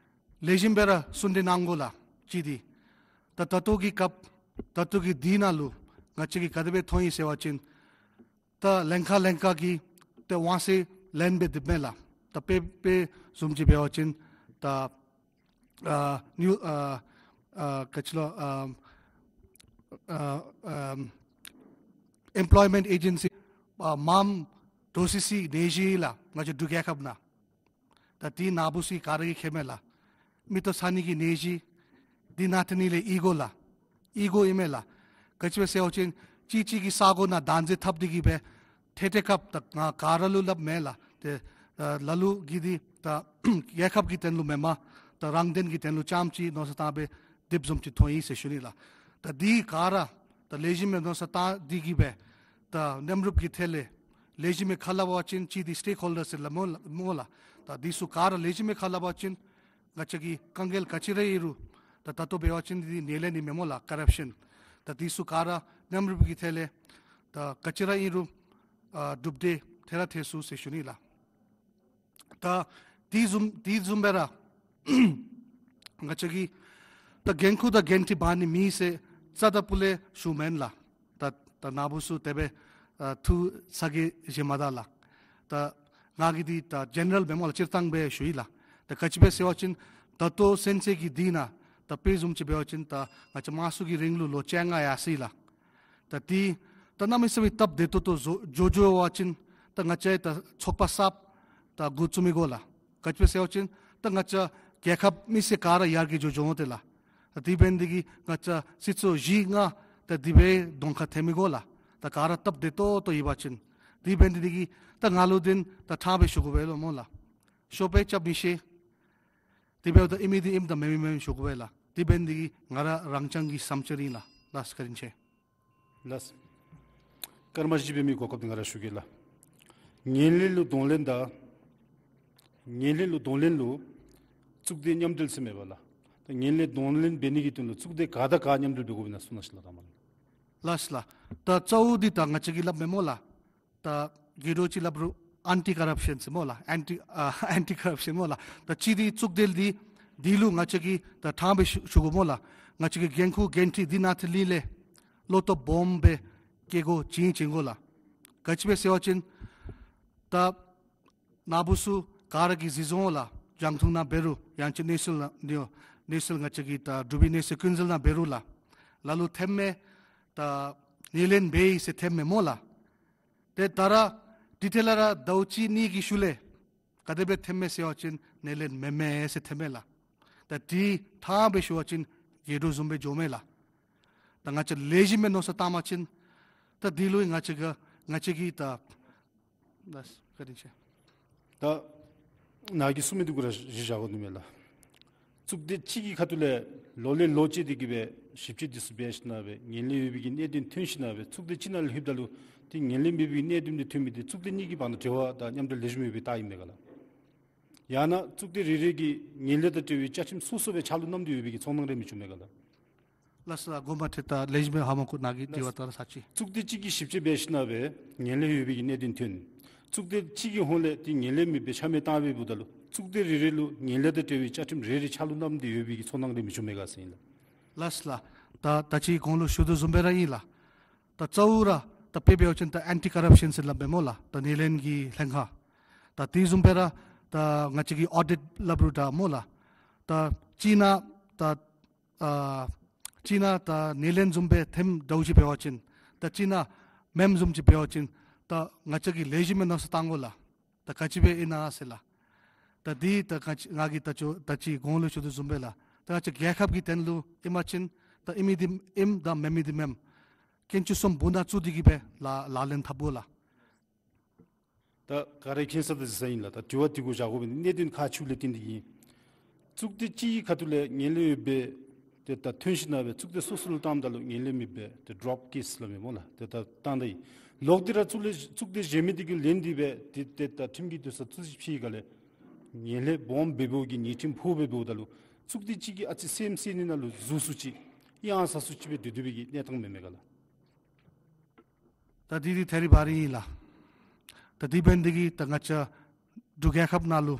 ལེགས་ཤོམ་སྦེ་ར་གསུང་གྲོས་གནང་དགོ་ལགས། གཅིག་འདི་ད་ད་ལྟོ་གི་སྐབས་ད་ལྟོ་གི་འདི་ནང་ལུ་ང་བཅས་ཀྱིས་ག་དེ་སྦེ་མཐོང་ཡི་ཟེར་བ་ཅིན་ད་ལན་ཁག་ལན་ཁག་གིས་ཏེ་དབང་ཚད་ལེན་འབད་དེ་མས་ལགས། ད་དཔེ་དཔེ་བཟུམ་ཅིག་འབད་བ་ཅིན་ད་ཨ་ནིའུ་ཨ་ཨ་ག་ཅི་ལོ་ཨ་ཨ་ཨ་ཨེམ་པོལོའི་མེནཊ་ཨེ་ཇེན་སི་ཨ་མངམ་འདྲོག་སི་སི་ནད་གཞི་ལགས། ང་བཅས་འབྲུག་རྒྱལ་ཁབ་ནང་ད་འདི་ནཱ་བུ་ཚུ་ག་ར་གིས་མཁྱེན་མས་ལགས། མིག་ཏོ་ཚ་ནི་གི་ནད་གཞི་འདི་ནང་ཐོན་ནི་ལས་ཨི་གོ་ལགས། ཨི་གོ་ཨིན་མས་ལགས། ག་ཅི་སྦེ་ཟེར་བ་ཅིན་གཅིག་གཅིག་གི་ས་གོ་ནང་བདག་འཛིན་འཐབ་སྟེ་གིས་སྦེ་ཐད་ཐད་སྐབས་ད་ང་ག་ར་ལུ་སླབ་མས་ལགས། ཏེ་ཨ་ལ་ལུ་གིས་འདི་ད་རྒྱལ་ཁབ་ཀྱི་དོན་ལུ་མེན་པར་ད་རང་དོན་གྱི་དོན་ལུ་རྐྱངམ་ཅིག་མནོ་བསམ་བཏང་སྦེ་སྡོདཔ་བཟུམ་ཅིག་མཐོང་ཡི་ཟེར་ཞུ་ནི་ལགས། ད་འདི་ག་ར་ད་ལེགས་ཤོམ་སྦེ་མནོ་བསམ་བཏང་སྟེ་གིས་སྦེ་ད་མཉམ་རུབ་ཀྱི་ཐད་ལས་ལེགས་ཤོམ་སྦེ་ཁ་སླབ་པ་ཅིན་གཅིག་འདི་སི་ཊེཀ་ཧོལ་ཌརསི་ཟེར་སླབ་སྨོ་ལགས། སྨོ་ལགས། ད་འདི་ཚུ་ག་ར་ལེགས་ཤོམ་སྦེ་ཁ་སླབ་པ་ཅིན་ང་བཅས་ཀྱི་དཀའ་ངལ་ག་ཅི་ར་ཨིན་རུང་ད་ད་ལྟོ་འབད་བ་ཅིན་འདི་ནད་ལས་ནི་མེན་སྨོ་ལགས། ཀོ་རབ་ཤཱན་ད་འདི་ཚུ་ག་ར་མཉམ་རུབ་ཀྱི་ཐད་ལས་ད་ག་ཅི་ར་ཨིན་རུང་ཨ་གྲུབ་འབྲས་ཐོན་ར་ཐོན་ཚུགས་ཟེར་ཞུ་ནི་ལགས། ད་དེ་བཟུམ་དེ་བཟུམ་སྦེ་ར་ང་བཅས་ཀྱིས་ད་འགན་ཁུར་དང་འགན་འཁྲི་འབག་ནི་མེད་ཟེར་རྩ་དང་སྤུ་ལས་ཞུཝ་མེན་ལགས། ད་ད་ནཱ་བུ་ཚུ་དེ་སྦེ་ཨ་ཐུགས་ཚ་གྱང་བཞེས་མ་ད་ལགས། ད་ང་གིས་འདི་ད་ཇེ་ནེ་རཱལ་མེན་སྨོ་ལགས། སྤྱིར་བཏང་སྦེ་ཞུ་ཡི་ལགས། ད་ག་ཅི་སྦེ་ཟེར་བ་ཅིན་ད་ལྟོ་ཚུན་ཚོད་ཀྱི་འདི་ནང་ད་དཔེ་བཟུམ་ཅིག་འབད་བ་ཅིན་ད་ང་བཅས་དམངས་གཙོ་གི་རིང་ལུགས་ལོ་བཅོ་ལྔ་ཡར་སོ་ཡི་ལགས། ད་འདི་ད་གནམ་མེད་ས་མེད་སྟབས་བདེ་ཏོག་ཏོ་བཟོ་འགྱོ་འགྱོ་བ་ཅིན་ད་ང་བཅས་ད་ཚོགས་པ་གསརཔ་ད་འགོ་བཙུགས་མི་དགོ་ལགས། ག་ཅི་སྦེ་ཟེར་བ་ཅིན་ད་ང་བཅས་རྒྱལ་ཁབ་མི་སེར་ག་ར་ཡར་རྒྱས་འགྱོ་འགྱོཝ་ད་ལགས། ད་དེ་འབད་ནི་འདི་གིས་ང་བཅས་སྲིད་ཚོགས་བཞི་ལྔ་ད་དེ་སྦེ་གདོང་ཁར་ཐོན་མི་དགོ་ལགས། ད་ག་ར་སྟབས་བདེ་ཏོག་ཏོ་ཡོད་པ་ཅིན། དེ་འབད་ནི་འདི་གིས་ད་ང་ལུ་འདི་ད་ཕྲང་སྦེ་ཞུ་དགོ་པས་ལོ་སྨོ་ལགས། ཤོབ་སྦེ་རྐྱབ་མི་ཤེས། དེ་འབདཝ་ད་ཨིནམ་འདི་ཨིནམ་དང་མེནམ་མེནམ་ཞུ་དགོ་པས་ལགས། དེ་འབད་ནི་འདི་གིས་ང་ར་རང་རྐྱང་གི་བསམ་འཆར་ཨིན་ལགས། ལགས་སོ། བཀའ་དྲིན་ཆེ། ལགས། སྐར་མ་བཞི་འབད་མི་གོ་སྐབས་འདི་ང་ར་ཞུ་གེ་ལགས། ངན་ལྷད་ལུ་གདོང་ལེན་དང་ངན་ལྷད་ལུ་གདོང་ལེན་ལུ་གཙུག་སྡེ་མཉམ་འབྲེལ་ཟེར་མེན་པ་ལགས། ད་ངན་ལྷད་གདོང་ལེན་འབད་ནི་གི་དོན་ལུ་གཙུག་སྡེ་ག་དང་ག་མཉམ་འབྲེལ་འབད་དགོཔ་ཨིན་ན་གསུང་གནང་ཤིག་ལགས། ད་མ་ལགས། ལགས་སོ་ལགས། ད་གཙོ་བོ་འདི་ད་ང་བཅས་ཀྱིས་སླབ་མས་སྨོ་ལགས། ད་དགོད་བྲོ་ཅིག་སླབ་རུང་ཨེན་ཊི་ཀོ་རབ་ཤཱན་ཟེར་སྨོ་ལགས། ཨེན་ཊི་ཨ་ཨེན་ཊི་ཀོ་རབ་ཤཱན་སྨོ་ལགས། ད་གཅིག་འདི་གཙུག་སྡེ་འདི་འདི་ལུ་ང་བཅས་ཀྱིས་ད་ཕྲང་སྦེ་ཞུ་ཞུ་དགོ་སྨོ་ལགས། ང་བཅས་ཀྱི་འགན་ཁུར་འགན་འཁྲི་འདི་ནང་ཐོན་ནི་ལས་བློ་སྟོབས་སྦོམ་སྦེ་བསྐྱེད་སྒོ་བྱིན་བྱིན་དགོ་ལགས། ག་ཅི་སྦེ་ཟེར་བ་ཅིན་ད་ནཱ་བུ་ཚུ་ག་ར་གིས་གཟིགས་འོང་ལགས། རྒྱང་མཐོང་ནང་འབད་རུང་ཡང་ཅིན་གནས་ཚུལ་ནང་འདི་གནས་ཚུལ་ང་བཅས་ཀྱི་ད་འབྲུག་པའི་གནས་ཚུལ་ཀུན་གསལ་ནང་འབད་རུང་ལགས། ལ་ལུ་ཐོནམ་མས། ད་ནད་ལས་འབད་ཡི་ཟེར་ཐོནམ་མས་སྨོ་ལགས། ཏེ་ད་ར་དེ་ཐད་ལས་ར་ཟླཝ་གཅིག་གཉིས་ཀྱི་ཤུལ་ལས་ག་དེ་སྦེ་ཐོནམ་མས་ཟེར་བ་ཅིན་ནད་ལས་མེན་མས་ཟེར་ཐོནམ་མས་ལགས། ད་འདི་ཕྲང་སྦེ་ཞུ་བ་ཅིན་དགོད་བྲོ་བཟུམ་སྦེ་འགྱོཝ་མས་ལགས། ད་ང་བཅས་ལེགས་ཤོམ་སྦེ་མནོ་བསམ་བཏང་པ་ཅིན་ད་འདི་ལུ་ང་བཅས་ཀྱི་ང་བཅས་ཀྱི་ད་ལགས་སོ། བཀའ་དྲིན་ཆེ། ད་ནཱ་གིས་གསུང་མི་འདི་གུ་ར་གཞི་བཞག་དགོ་ནི་མས་ལགས། གཙུག་སྡེ་གཅིག་གི་ཁ་ཐུག་ལས་ལོ་ལས་ལོ་བཅད་དེ་གིས་སྦེ་ཞིབ་དཔྱད་འདི་ཚུ་འབད་ཞིནམ་སྦེ་ངན་ལྷད་ཡོད་པའི་གི་གནད་དོན་ཐོན་ཞིནམ་སྦེ་གཙུག་སྡེ་གཅིག་ནང་ལུ་ལྷོདཔ་ད་ལུ་ཏེ་ངན་ལྷད་མེད་པའི་གི་གནད་དོན་འདི་ཐོན་མི་འདི་གཙུག་སྡེ་གཉིས་ཀྱི་བར་ན་འབྲེལ་བ་དང་མཉམ་འབྲེལ་ལེགས་ཤོམ་ཡོད་པའི་རྟགས་ཨིན་མས་ག་ལགས། ཡང་ན་གཙུག་སྡེ་རེ་རེ་གིས་ངན་ལྷད་དང་འབྲེལ་བའི་བཅའ་ཁྲིམས་སོ་སོ་སྦེ་ཕྱག་ལུ་བསྣམས་ཏེ་ཡོད་པའི་གི་ཚོར་སྣང་རེ་མི་བྱུངམ་མས་ག་ལགས། ལགས་སོ། གོ་མ་ཁྲེལ། ད་ལེགས་ཤོམ་སྦེ་ཧ་མ་གོ། ནཱ་གི་དྲི་བ་ལགས་སོ། ད་ར་ཚར་ཅིག། གཙུག་སྡེ་གཅིག་གིས་ཞིབ་དཔྱད་འབད་ཞིནམ་ལས་ངན་ལྷད་ཡོད་པའི་གི་གནད་དོན་ཐོན། གཙུག་སྡེ་གཅིག་གི་ཧོངས་ལས་ཏེ་ངན་ལྷད་མེདཔ་སྦེ་ཆ་མེད་བཏང་བའི་འབདཝ་ད་ལུ་གཙུག་སྡེ་རེ་རེ་ལུ་ངན་ལྷད་དང་འབྲེལ་བའི་བཅའ་ཁྲིམས་རེ་རེ་ཕྱག་ལུ་བསྣམས་ཏེ་ཡོད་པའི་གི་ཚོར་སྣང་རེ་མི་བྱུང་མས་ག་ཟེར་ཨིན་ལགས། ལགས་སོ་ལགས། ད་ད་ཅི་གོང་ལུ་ཞུ་དོ་བཟུམ་སྦེ་ར་ཨིན་ལགས། ད་གཙོ་བོ་ར་ད་དཔེ་འབད་བ་ཅིན་ད་ཨེན་ཊི་ཀོ་རབ་ཤཱན་ཟེར་སླབ་མས་སྨོ་ལགས། ད་ངན་ལྷད་ཀྱི་ལྷན་ཁག། ད་དེ་བཟུམ་སྦེ་ར་ད་ང་བཅས་ཀྱིས་ཨོ་ཌིཊ་སླབ་རུང་འདྲ་སྨོ་ལགས། ད་ཅིག་ནང་ད་ཨ་ཅིག་ནང་ད་ངན་ལྷད་བཟུམ་སྦེ་ཐེམ་འདྲཝ་ཅིག་འབད་བ་ཅིན། ད་ཅིག་ནང་མེནམ་བཟུམ་ཅིག་འབད་བ་ཅིན། ད་ང་བཅས་ཀྱིས་ལེགས་ཤོམ་སྦེ་མནོ་བསམ་བཏང་དགོ་ལགས། ད་ག་ཅི་སྦེ་ཨིན་ན་ཟེར་ལགས། ད་འདི་ད་ང་ང་གིས་ད་ཅི་ད་ཅི་གོང་ལུ་ཞུ་དོ་བཟུམ་སྦེ་ལགས། ད་ང་བཅས་རྒྱལ་ཁབ་ཀྱི་དོན་ལུ་ཨིན་པ་ཅིན་ད་ཨིནམ་འདི་ཨིནམ་དང་མེནམ་འདི་མེནམ། ཀུན་སྤྱོད་གསུམ་སྦུག་ན་བཙུགས་ཏེ་གི་སྦེ་ལཱ་ལཱ་ལེན་འཐབ་དགོ་ལགས། ད་ག་ར་མཁྱེན་ས་དང་གཟིགས་ས་ཨིན་ལགས། ད་དྲི་བ་འདི་གུ་བཞག་དགོ་པའི་གནད་དོན་ཁག་ཆེཝ་ལས་བརྟེན་ཏེ་གིས། གཙུག་སྡེ་གཅིག་གི་ཁ་ཐུག་ལས་ངན་ལྷད་ཡོདཔ་སྦེ་ཏེ་ད་ཐོན་ཞིནམ་ལས་གཙུག་སྡེ་སོ་སོ་ལུ་བཏངམ་ད་ལུ་ངན་ལྷད་མེདཔ་སྦེ་ཏེ་ཌོབ་ཀེསི་སླབ་མས་སྨོ་ལགས། ཏེ་ད་བཏང་ད་ཡི། ལོག་སྟེ་ར་གཙུག་ལས་གཙུག་སྡེ་གཞན་མི་འདི་གིས་ལེན་ཏེ་སྦེ་ཏེ་ཏེ་ད་ཁྲིམས་ཀྱི་འདུན་སར་བཙུགས་ཞིནམ་ལས་ངན་ལྷད་སྦོམ་སྦེ་འབདཝ་གི་ཉེས་ཁྲིམས་ཕོག་སྦེ་འབདཝ་ད་ལུ་གཙུག་སྡེ་གཅིག་གིས་ཨ་ཙི་སེམས་སེམས་ནང་ལུ་ཟུག་སུ་ཅིག་གཡང་ཟ་སུ་ཅིག་སྦེ་སྡོད་སྡོད་པའི་གི་གནས་སྟངས་མེད་མས་ག་ལགས། ད་འདི་འདི་ཐད་རི་བ་རི་ཨིན་ལགས། ད་འདི་འབད་ནི་འདི་གིས་ད་ང་བཅས་འབྲུག་རྒྱལ་ཁབ་ནང་ལུ་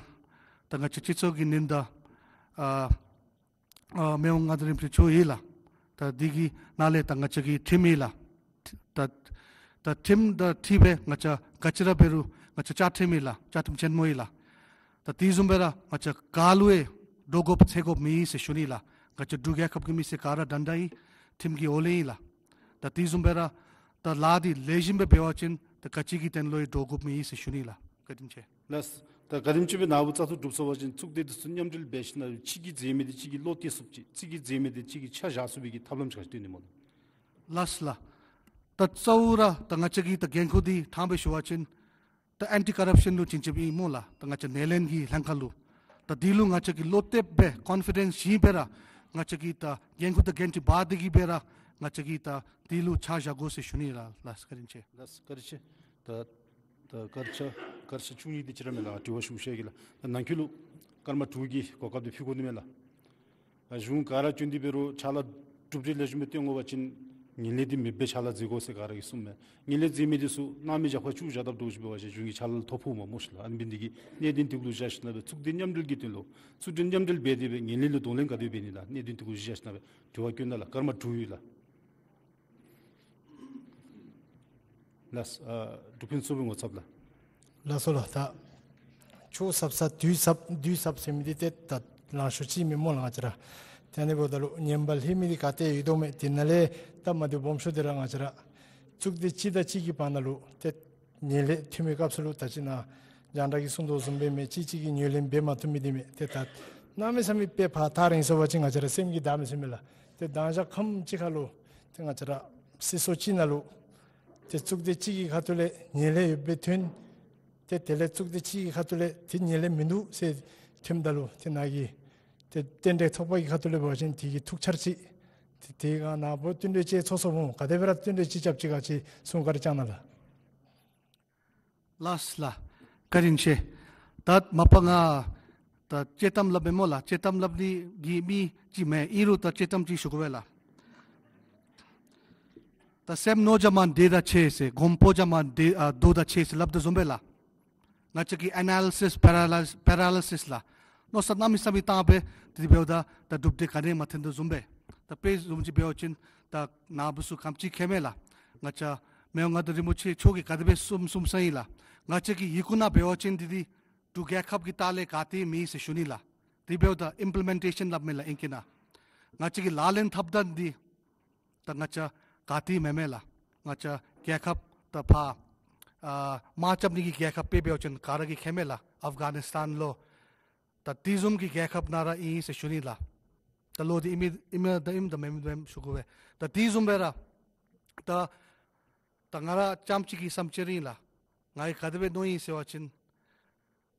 ད་ང་བཅས་སྤྱི་ཚོགས་ཀྱི་ནང་ད་ཨ་ཨ་མི་དབང་མངའ་བདག་རིན་པོ་ཆེ་མཆོག་ཨིན་ལགས། ད་འདི་གི་ནང་ལས་ད་ང་བཅས་ཀྱི་ཁྲིམས་ཨིན་ལགས། ད་ད་ཁྲིམས་དང་འཁྲིལ་སྦེ་ང་བཅས་ག་ཅི་ར་འབད་རུང་ང་བཅས་བཅའ་ཁྲིམས་ཨིན་ལགས། བཅའ་ཁྲིམས་ཆེན་མོ་ཨིན་ལགས། ད་དེ་བཟུམ་སྦེ་ར་ང་བཅས་ག་ལུ་ཡང་འདྲོག་དགོཔ་འཚེར་དགོཔ་མེད་ཟེར་ཞུ་ནི་ལགས། ང་བཅས་འབྲུག་རྒྱལ་ཁབ་ཀྱི་མི་སེར་ག་ར་དྲང་དྲང་ཨིན། ཁྲིམས་ཀྱི་འོག་ལས་ཨིན་ལགས། ད་དེ་བཟུམ་སྦེ་ར་ད་ལཱ་འདི་ལེགས་ཤོམ་སྦེ་འབད་བ་ཅིན་ད་ག་ཅི་གི་དོན་ལུ་ཡང་འདྲོག་དགོཔ་མེད་ཟེར་ཞུ་ནི་ལགས། བཀའ་དྲིན་ཆེ། ལགས། ད་བཀའ་དྲིན་ཆེ་སྦེ་ནཱ་བུ་བཙག་འཐུ་གྲུབ་སོང་པ་ཅིན་གཙུག་སྡེ་འདི་ཚུ་མཉམ་འབྲེལ་འབད་ཞིནམ་ལས་གཅིག་གིས་མཛད་མི་འདི་གཅིག་གིས་བློ་གཏད་ཚུགསཔ་ཅིག་གཅིག་གིས་མཛད་མི་འདི་གཅིག་གིས་ཆ་བཞག་ཚུགས་པའི་གི་ཐབས་ལམ་ཅིག་ག་ཅི་སྟོན་ནི་སྨོ་ལགས། ལགས་ལགས། ད་གཙོ་བོ་ར་ད་ང་བཅས་ཀྱི་ད་འགན་ཁུར་འདི་དྲང་སྦེ་ཞུ་བ་ཅིན་ད་ཨེན་ཊི་ཀོ་རབ་ཤཱན་ལུ་བྱིན་བྱིནམ་ཨིན་སྨོ་ལགས། ད་ང་བཅས་ངན་ལྷད་ཀྱི་ལྷན་ཁག་ལུ། ད་འདི་ལུ་ང་བཅས་ཀྱིས་བློ་གཏད་སྦེ་ཀོན་ཕི་ཌེནསི་བཞེས་སྦེ་ར་ང་བཅས་ཀྱིས་ད་འགན་ཁུར་དང་འགན་འཁྲི་འབག་སྟེ་གི་སྦེ་ར་ང་བཅས་ཀྱིས་ད་འདི་ལུ་ཆ་བཞག་དགོ་ཟེར་ཞུ་ནི་ལགས། ལགས་བཀའ་དྲིན་ཆེ། ལགས་བཀའ་དྲིན་ཆེ། ད་ད་སྐར་ཆ་སྐར་ཆ་བཅུ་གཉིས་དེ་ཅིག་ར་མས་ལགས། དྲི་བ་ཞུ་ཤེས་ཀྱི་ལགས། ད་ནང་འཁོད་ལུ་སྐར་མ་དྲུག་གི་གོ་སྐབས་དེ་ཕུལ་དགོ་ནི་མས་ལགས། ཨ་གཞུང་ག་ར་བསྐྱོན་ཏེ་འབད་རུང་ཕྱག་ལཱ་གྲུབ་འབྲས་ལེགས་ཤོམ་སྦེ་སྟོན་དགོ་པ་ཅིན་ངན་ལྷད་འདི་མེདཔ་སྦེ་ཕྱག་ལཱ་མཛད་དགོ་ཟེར་ག་ར་གིས་གསུངམ་མས། ངན་ལྷད་མཛད་མི་འདི་ཚུ་སྣང་མེད་རྒྱབ་ཁར་བཅུག་བཞག་དཔ་འདྲཝ་ཅིག་འབད་བ་ཅིན་གཞུང་གི་ཕྱག་ལཱ་ལུ་ཐོ་ཕོགཔ་མས་སྨོ་ཤི་ལགས། ཨ་ནི་འབད་ནི་འདི་གིས་གནད་དོན་འདི་གུ་བཞག་ཞིནམ་ལས་གཙུག་སྡེ་མཉམ་འབྲེལ་གྱི་དོན་ལུ་གཙུག་སྡེ་མཉམ་འབྲེལ་འབད་དེ་སྦེ་ངན་ལྷད་ལུ་གདོང་ལེན་ག་དེ་སྦེ་འབད་ནི་ལགས། གནད་དོན་འདི་གུ་བཞག་ཞིནམ་ལས་དྲི་བ་བཀོད་གནང་ལགས། སྐར་མ་དྲུག་ཡོད་ལགས། ལགས། ཨ་འབྲུག་ཕུན་ཚོགས་པའི་ངོ་ཚབ་ལགས། ལགས་སོ་ལགས། ད་ཆུ་ཟབ་ས་དུས་ཟབ་དུས་ཟབ་ཟེར་མི་འདི་ཏེ་ད་ལང་ཤོར་ཅི་མེན་སྨོ་ལགས་ང་བཅས་ར། དེ་ཨ་ནི་འབདཝ་ད་ལུ་ངན་པ་ལྷད་མི་འདི་ག་ཏེ་ཡོད་དོ་མས། དེ་ནང་ལས་སྟབས་མ་བདེཝ་སྦོམ་ཤོས་འདི་ར་ང་བཅས་ར་གཙུག་སྡེ་གཅིག་དང་གཅིག་གི་བར་ན་ལུ་ཏེ་ངན་ལྷད་ཐོན་མི་སྐབས་སུ་ལུ་ད་ཅི་ནཱ་རྒྱང་བསྒྲགས་ཀྱིས་གསུང་དོ་བཟུམ་སྦེ་མི་གཅིག་གཅིག་གིས་ངོས་ལེན་འབད་མ་ཐུབ་མི་འདི་མས། ཏེ་ད་གནམ་མེད་ས་མེད་དཔེ་ཕར་ཐག་རིང་སོང་པ་ཅིན་ང་བཅས་ར་སེམས་ཀྱིས་བདའ་མི་ཚུགས་མས་ལགས། ཏེ་མདང་ཞག་ཁམས་ཅིག་ཁར་ལུ་ཏེ་ང་བཅས་ར་སྲིད་ཚོགས་ཅིག་ནང་ལུ་ཏེ་གཙུག་སྡེ་གཅིག་གི་ཁ་ཐུག་ལས་ངན་ལྷད་ཡོདཔ་སྦེ་ཐོན། ཏེ་དེ་ལས་གཙུག་སྡེ་གཅིག་གི་ཁ་ཐུག་ལས་ཏེ་ངན་ལྷད་མིན་འདུག་ཟེར་ཐོནམ་ད་ལུ་ཏེ་ནཱ་གི་ཏེ་རྟེན་འབྲེལ་ཚོགས་པ་གི་ཁ་ཐུག་ལས་འབད་བ་ཅིན་དེ་གི་ཐུགས་འཆར་ཅིག་ཏེ་དེ་ག་ནཱ་བུ་བསྟུན་གྲོས་ཅིག་ཚོགས་སོང་སྨོ། ག་དེ་སྦེ་ར་བསྟུན་གྲོས་ཅིག་རྐྱབ་ཅི་ག་ཅི་གསུང་བཀའ་དྲིན་བསྐྱང་གནང་ལགས། ལགས་ལགས། བཀའ་དྲིན་ཆེ། ད་མ་པ་ང་ད་དཔྱེ་གཏམ་སླབ་མས་སྨོ་ལགས། དཔྱེ་གཏམ་སླབ་ནི་གི་མི་ཅིག་མེན། ཨིན་རུང་ད་དཔྱེ་གཏམ་ཅིག་ཞུ་དགོ་པས་ལགས། ད་སེམས་རྣོ་བྱ་མ་འདྲེ་དང་ཕྱད་ཟེར། གོམ་པ་རྒྱ་མ་འདྲེ་ཨ་རྡོ་དང་ཕྱད་ཟེར་སླབ་དོ་བཟུམ་སྦེ་ལགས། ང་བཅས་ཀྱིས་ཨེ་ན་ལི་སིས་པེ་ར་ལི་སིས་པེ་ར་ལི་སིས་ལགས། མནོ་བསམ་གནམ་མེད་ས་མེད་བཏང་སྦེ་དེ་འབདཝ་ད་ད་གྲུབ་འབྲས་ག་ནི་ཡང་མ་ཐོན་དོ་བཟུམ་སྦེ། ད་དཔེ་བཟུམ་ཅིག་འབད་བ་ཅིན་ད་ནཱ་བུ་ཚུ་ག་ཅི་མཁྱེན་མས་ལགས། ང་བཅས་མི་དབང་མངའ་བདག་རིན་པོ་ཆེ་མཆོག་གིས་ག་དེ་སྦེ་གསུངས་གསུངས་ས་ཨིན་ལགས། ང་བཅས་ཀྱི་ཡི་གུ་ནང་འབད་བ་ཅིན་འདི་འདི་འབྲུག་རྒྱལ་ཁབ་ཀྱི་ལྟག་ལས་ག་ཏེ་མེད་ཟེར་ཞུ་ནི་ལགས། དེ་འབདཝ་ད་ཨིམ་པི་ལི་མེན་ཊེ་ཤཱན་སླབ་མས་ལགས་ཨིང་སྐད་ནང་། ང་བཅས་ཀྱི་ལག་ལེན་འཐབ་ཐངས་འདི་ད་ང་བཅས་ག་ཏེ་མེད་མས་ལགས། ང་བཅས་རྒྱལ་ཁབ་ད་ཕར་ཨ་དམག་རྐྱབ་ནི་གི་རྒྱལ་ཁབ་དཔེ་འབད་བ་ཅིན་ག་ར་གིས་མཁྱེན་མས་ལགས། ཨབ་གྷ་ནིས་ཏཱན་ལོ། ད་དེ་བཟུམ་གྱི་རྒྱལ་ཁབ་ནང་ར་ཨིན་ཟེར་ཞུ་ནི་ལགས། ད་ལོ་འདི་ཨིན་མི་ཨིན་མི་ད་ཨིནམ་ད་མེནམ་མེནམ་ཞུ་དགོ་པས། ད་དེ་བཟུམ་སྦེ་ར་ད་ད་ང་ར་རྐྱངམ་གཅིག་གི་བསམ་འཆར་ཨིན་ལགས། ང་གིས་ག་དེ་སྦེ་མནོ་ཡི་ཟེར་བ་ཅིན་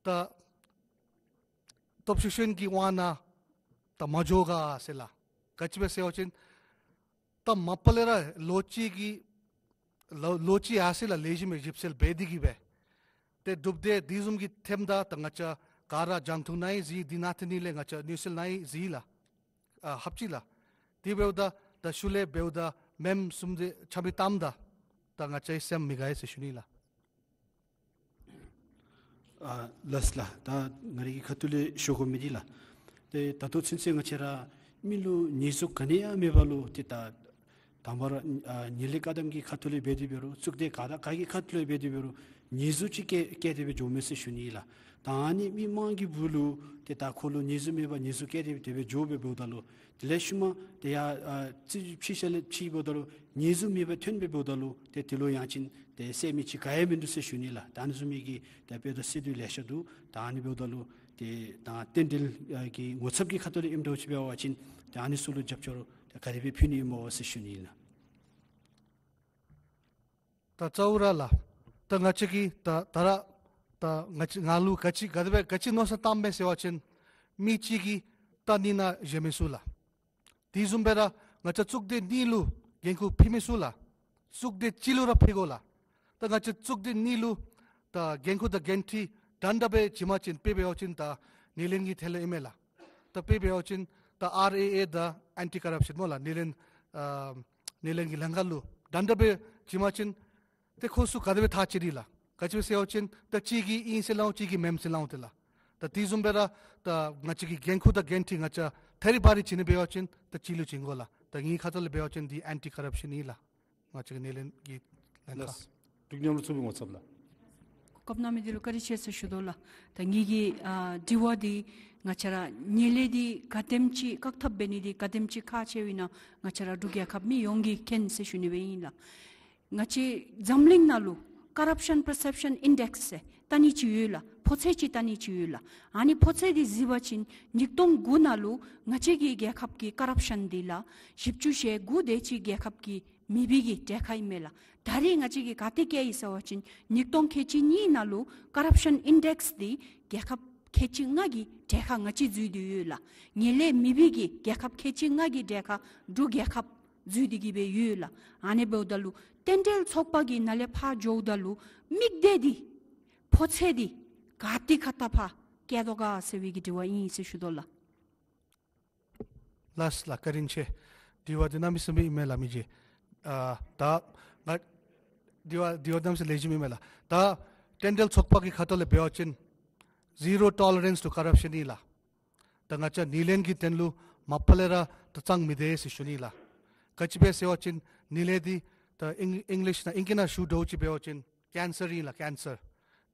ད་སྟོབས་ཤུགས་ཅན་གྱི་དབང་ནང་ད་མ་འགྱོ་ག་ཟེར་ལགས། ག་ཅི་སྦེ་ཟེར་བ་ཅིན་ད་མ་པ་ལས་ར་ལོ་གཅིག་གི་ལོ་ལོ་གཅིག་ཡར་སེང་ལགས་ལེགས་ཤོམ་སྦེ་ཞིབ་འཚོལ་འབད་དེ་གི་སྦེ་ཏེ་གྲུབ་འབྲས་དེ་བཟུམ་གྱི་ཐོནམ་ད་ད་ང་བཅས་ག་ར་རྒྱང་མཐོང་ནང་ཡང་གཟིགས། དེ་ནང་ཐོན་ནི་ལས་ང་བཅས་གནས་ཚུལ་ནང་ཡང་གཟིགས་ལགས། ཨ་ཧབ་ཅིག་ལགས། དེ་འབདཝ་ད་ ད་ཤུལ་ལས་འབདཝ་ད་མེནམ་གསུམ་དེ་ཆ་མི་བཏངམ་ད་ད་ང་བཅས་སེམས་མི་དགའ་ཟེར་ཞུ་ནི་ལགས། ཨ་ལགས་ལགས། ད་ང་རའི་གི་ཁ་ཐུག་ལས་ཞུ་དགོ་མི་འདི་ལགས། ཏེ་ད་ལྟོ་ཚུན་ཚོད་ང་བཅས་ར་མི་ལུ་ཉེས་འཛུགས་ག་ནི་ཡང་མེད་པ་ལུ་ཏེ་ད་དང་པ་ར་ཨ་ངན་ལྷད་བཀག་སྡོམ་གྱི་ཁ་ཐུག་ལས་འབད་དེ་འབད་རུང་གཙུག་སྡེ་ག་དང་ག་གི་ཁ་ཐུག་ལས་འབད་དེ་འབད་རུང་ཉེས་འཛུགས་ཅིག་བཀལ་བཀལ་ཏེ་སྦེ་འགྱོཝ་མས་ཟེར་ཞུ་ནི་ལགས། ད་ཨ་ནི་མི་མང་གི་སྦུག་ལུ་ཏེ་ད་ཁོ་ལུ་ཉེས་འཛུགས་མེད་པར་ཉེས་འཛུགས་བཀལ་ཏེ་དེ་སྦེ་འགྱོ་སྦེ་འབདཝ་ད་ལུ་དེ་ལས་ཤུལ་མ་ཏེ་ཡ་ཨ་རྩིས་ཕྱེ་ཞིནམ་ལས་ཕྱེ་འབདཝ་ད་ལུ་ཉེས་འཛུགས་མེད་པར་ཐོན་སྦེ་འབདཝ་ད་ལུ་ཏེ་དེ་ལུ་ཡང་ཅིན་ཏེ་སེལ་མི་ཅིག་ག་ཡང་མིན་འདུག་ཟེར་ཞུ་ནི་ལགས། ད་ཨ་ནི་བཟུམ་མའི་གི་ཏེ་དཔེ་དང་སི་ཏུ་ལེ་ཤ་འདུག། ད་ཨ་ནི་འབདཝ་ད་ལུ་ཏེ་ད་རྟེན་འབྲེལ་ཨ་གི་ངོ་ཚབ་ཀྱི་ཁ་ཐུག་ལས་ཨིནམ་འདྲཝ་ཅིག་འབད་བ་ཅིན་ཏེ་ཨ་ནི་ཚུ་ལུ་རྒྱབ་སྐྱོར་ཏེ་ག་དེ་སྦེ་ཕུལ་ནི་ཨིན་མོ་ཟེར་ཞུ་ནི་ཨིན་ལགས། ད་རྩ་བ་ར་ལགས། ད་ང་བཅས་ཀྱིས་ད་ད་ར་ད་ང་བཅས་ང་ལུ་ག་ཅི་ག་དེ་སྦེ་ག་ཅི་མནོ་བསམ་བཏངམ་མས་ཟེར་བ་ཅིན་མི་གཅིག་གིས་ད་ནི་ན་བཞེས་མི་ཚུགས་ལགས། དེ་བཟུམ་སྦེ་ར་ང་བཅས་གཙུག་སྡེ་གཉིས་ལུ་འགན་ཁུར་ཕུལ་མི་ཚུགས་ལགས། གཙུག་སྡེ་གཅིག་ལུ་ར་ཕུལ་དགོ་ལགས། ད་ང་བཅས་གཙུག་སྡེ་གཉིས་ལུ་ད་འགན་ཁུར་དང་འགན་འཁྲི་འདྲན་འདྲ་སྦེ་བྱིན་པ་ཅིན་དཔེ་འབད་བ་ཅིན་ད་སྣེ་ལེན་གྱི་ཐད་ལས་ཨིན་མས་ལགས། ད་དཔེ་འབད་བ་ཅིན་ད་ཨར་ཨེ་ཨེ་དང་ཨེན་ཊི་ཀོ་རབ་ཤཱན་སྨོ་ལགས། སྣེ་ལེན་ཨ་སྣེ་ལེན་གྱི་ལྷན་ཁག་ལུ་འདྲན་འདྲ་སྦེ་བྱིན་པ་ཅིན་ཏེ་ཁོང་ཚུ་ག་དེ་སྦེ་ཐག་བཅད་ནི་ལགས། ག་ཅི་སྦེ་ཟེར་བ་ཅིན་ད་གཅིག་གིས་ཨིན་ཟེར་སླབ་འོང་གཅིག་གིས་མེན་ཟེར་སླབ་འོང་ཏེ་ལགས། ད་དེ་བཟུམ་སྦེ་ར་ད་ང་བཅས་ཀྱི་འགན་ཁུར་དང་འགན་འཁྲི་ང་བཅས་ཐ་རི་བ་རི་བྱིན་ནི་འབད་བ་ཅིན་ད་གཅིག་ལུ་བྱིན་དགོ་ལགས། ད་ངེའི་ཁ་ཐུག་ལས་འབད་བ་ཅིན་འདི་ཨེན་ཊི་ཀོ་རབ་ཤཱན་ཨིན་ལགས། ང་བཅས་ཀྱི་སྣེ་ལེན་གྱི་ལྷན་ཁག། ལགས། འབྲུག་མཉམ་རུབ་ཚོགས་པའི་ངོ་ཚབ་ལགས། གོ་སྐབས་གནང་མི་འདི་ལུ་བཀའ་དྲིན་ཆེ་ཟེར་ཞུ་དོ་ལགས། ད་ངེ་གི་ཨ་དྲི་བ་འདི་ང་བཅས་ར་ངན་ལྷད་འདི་ག་དེམ་ཅིག་བཀག་ཐབས་འབད་ནི་འདི་ག་དེམ་ཅིག་ཁག་ཆེཝ་ཨིན་ན་ང་བཅས་ར་འབྲུག་རྒྱལ་ཁབ་མི་ཡོངས་ཀྱིས་མཁྱེན་ཟེར་ཞུ་ནི་སྦེ་ཨིན་ལགས། ང་བཅས་འཛམ་གླིང་ནང་ལུ་ཀོ་རབ་ཤཱན་པར་སེབ་ཤཱན་ཨིན་ཌེགསི་ཟེར་བལྟ་ནི་ཅིག་ཡོད་ལགས། ཕོ་ཚོད་ཅིག་བལྟ་ནི་ཅིག་ཡོད་ལགས། ཨ་ནི་ཕོ་ཚོད་འདི་གཟིགས་པ་ཅིན་ཉིས་སྟོང་དགུ་ནང་ལུ་ང་བཅས་ཀྱི་རྒྱལ་ཁབ་ཀྱི་ཀོ་རབ་ཤཱན་འདི་ལགས་བཞི་བཅུ་ཞེ་དགུ་དེ་ཅིག་རྒྱལ་ཁབ་ཀྱི་མི་སྦེ་གི་གྲལ་ཁར་ཨིན་མས་ལགས། ད་རེས་ང་བཅས་ཀྱིས་ག་ཏེ་བཀལ་ཡི་ཟེར་བ་ཅིན་ཉིས་སྟོང་ཁལ་གཅིག་གཉིས་ནང་ལུ་ཀོ་རབ་ཤཱན་ཨིན་ཌེགསི་འདི་རྒྱལ་ཁབ་ཁལ་གཅིག་ལྔ་གི་གྲལ་ཁར་ང་བཅས་འཛུལ་ཏེ་ཡོད་ལགས། ངན་ལྷད་མེད་པའི་གི་རྒྱལ་ཁབ་ཁལ་གཅིག་ལྔ་གི་གྲལ་ཁར་འབྲུག་རྒྱལ་ཁབ་འཛུལ་ཏེ་གི་སྦེ་ཡོད་ལགས། ཨ་ནི་འབདཝ་ད་ལུ་རྟེན་འབྲེལ་ཚོགས་པ་གི་ནང་ལས་ཕར་འགྱོཝ་ད་ལུ་དམིགས་གཏད་འདི་ཕོ་ཚོད་འདི་ག་ཏེ་ག་ཏེ་ཕར་བཀལ་དོ་ག་ཟེར་བའི་གི་དྲི་བ་ཨིན་ཟེར་ཞུ་དོ་ལགས། ལགས་ལགས། བཀའ་དྲིན་ཆེ། དྲི་བ་འདི་གནམ་མེད་ས་མེད་ཨིན་མས་ལགས་མི་རྗེ། ཨ་ད་ང་དྲི་བ་དྲི་བ་གནམ་མེད་ས་མེད་ལེགས་ཤོམ་ཨིན་མས་ལགས། ད་རྟེན་འབྲེལ་ཚོགས་པ་གི་ཁ་ཐུག་ལས་འབད་བ་ཅིན་zero tolerance to corruption ཨིན་ལགས། ད་ང་བཅས་སྣེ་ལེན་གྱི་དོན་ལུ་མ་པ་ལས་ར་ད་གཙང་མི་སྡོད་ཟེར་ཞུ་ནི་ལགས། ག་ཅི་སྦེ་ཟེར་བ་ཅིན་སྣེ་ལེན་འདི་ད་ཨིང་ཨིང་ལིཤ་ནང་ཨིང་སྐད་ནང་ཞུ་འདྲཝ་ཅིག་འབད་བ་ཅིན་ཀེན་སར་ཨིན་ལགས། ཀེན་སར་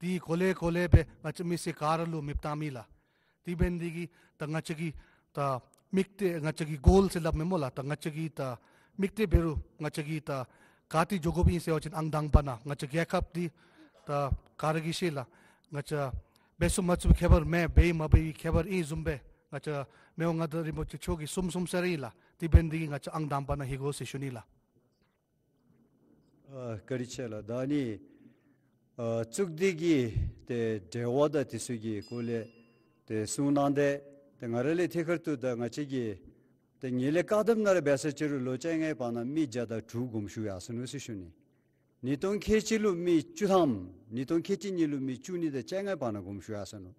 འདི་གོ་ལེ་གོ་ལེ་སྦེ་ང་བཅས་མི་སེར་ག་ར་ལུ་མེདཔ་བཏངམ་ཨིན་ལགས། དེ་འབད་ནི་འདི་གིས་ད་ང་བཅས་ཀྱི་ད་དམིགས་གཏད་ང་བཅས་ཀྱི་གོལ་ཟེར་སླབ་མས་སྨོ་ལགས། ད་ང་བཅས་ཀྱི་ད་དམིགས་གཏད་འབད་རུང་ང་བཅས་ཀྱིས་ད་ག་ཏེ་འགྱོ་དགོཔ་ཨིན་ཟེར་བ་ཅིན་ཨང་དང་པ་ནང་ང་བཅས་རྒྱལ་ཁབ་འདི་ད་ག་ར་གིས་ཤེས་ལགས། ང་བཅས་འབད་ཚུགས་མ་ཚུགས་ཁྱད་པར་མེད། འབད་མ་འབད་ཁྱད་པར་ཨིན་བཟུམ་སྦེ་ང་བཅས་མི་དབང་མངའ་བདག་རིན་པོ་ཆེ་མཆོག་གིས་གསུངས་གསུངས་ས་ར་ཨིན་ལགས། དེ་འབད་ནི་འདི་གིས་ང་བཅས་ཨང་དང་པ་ནང་ལྷོད་དགོ་ཟེར་ཞུ་ནི་ལགས། ཨ་བཀའ་དྲིན་ཆེ་ལགས། ད་ནི་ཨ་གཙུག་སྡེ་གི་ཏེ་འབྲེལ་བ་དང་དེ་ཚུ་གི་སྐོར་ལས་ཏེ་གསུངས་གནང་སྟེ། ཏེ་ང་ར་ལས་ཐད་ཀར་དུ་ད་ང་བཅས་ཀྱི་ཏེ་ངན་ལྷད་བཀག་སྡོམ་ནང་ར་འབད་ས་ཅིག་རུང་ལོ་བཅོ་ལྔའི་བར་ན་མི་བརྒྱ་དང་དྲུག་དགོངསམ་ཞུ་ཡར་སོ་ནུག་ཟེར་ཞུ་ནི། ཉིས་སྟོང་ཁལ་གཅིག་ལུ་མི་བཅུ་ཐམ། ཉིས་སྟོང་ཁལ་གཅིག་གཉིས་ལུ་མི་བཅུ་གཉིས་དང་བཅོ་ལྔའི་བར་ན་དགོངསམ་ཞུ་ཡར་སོ་ནུག།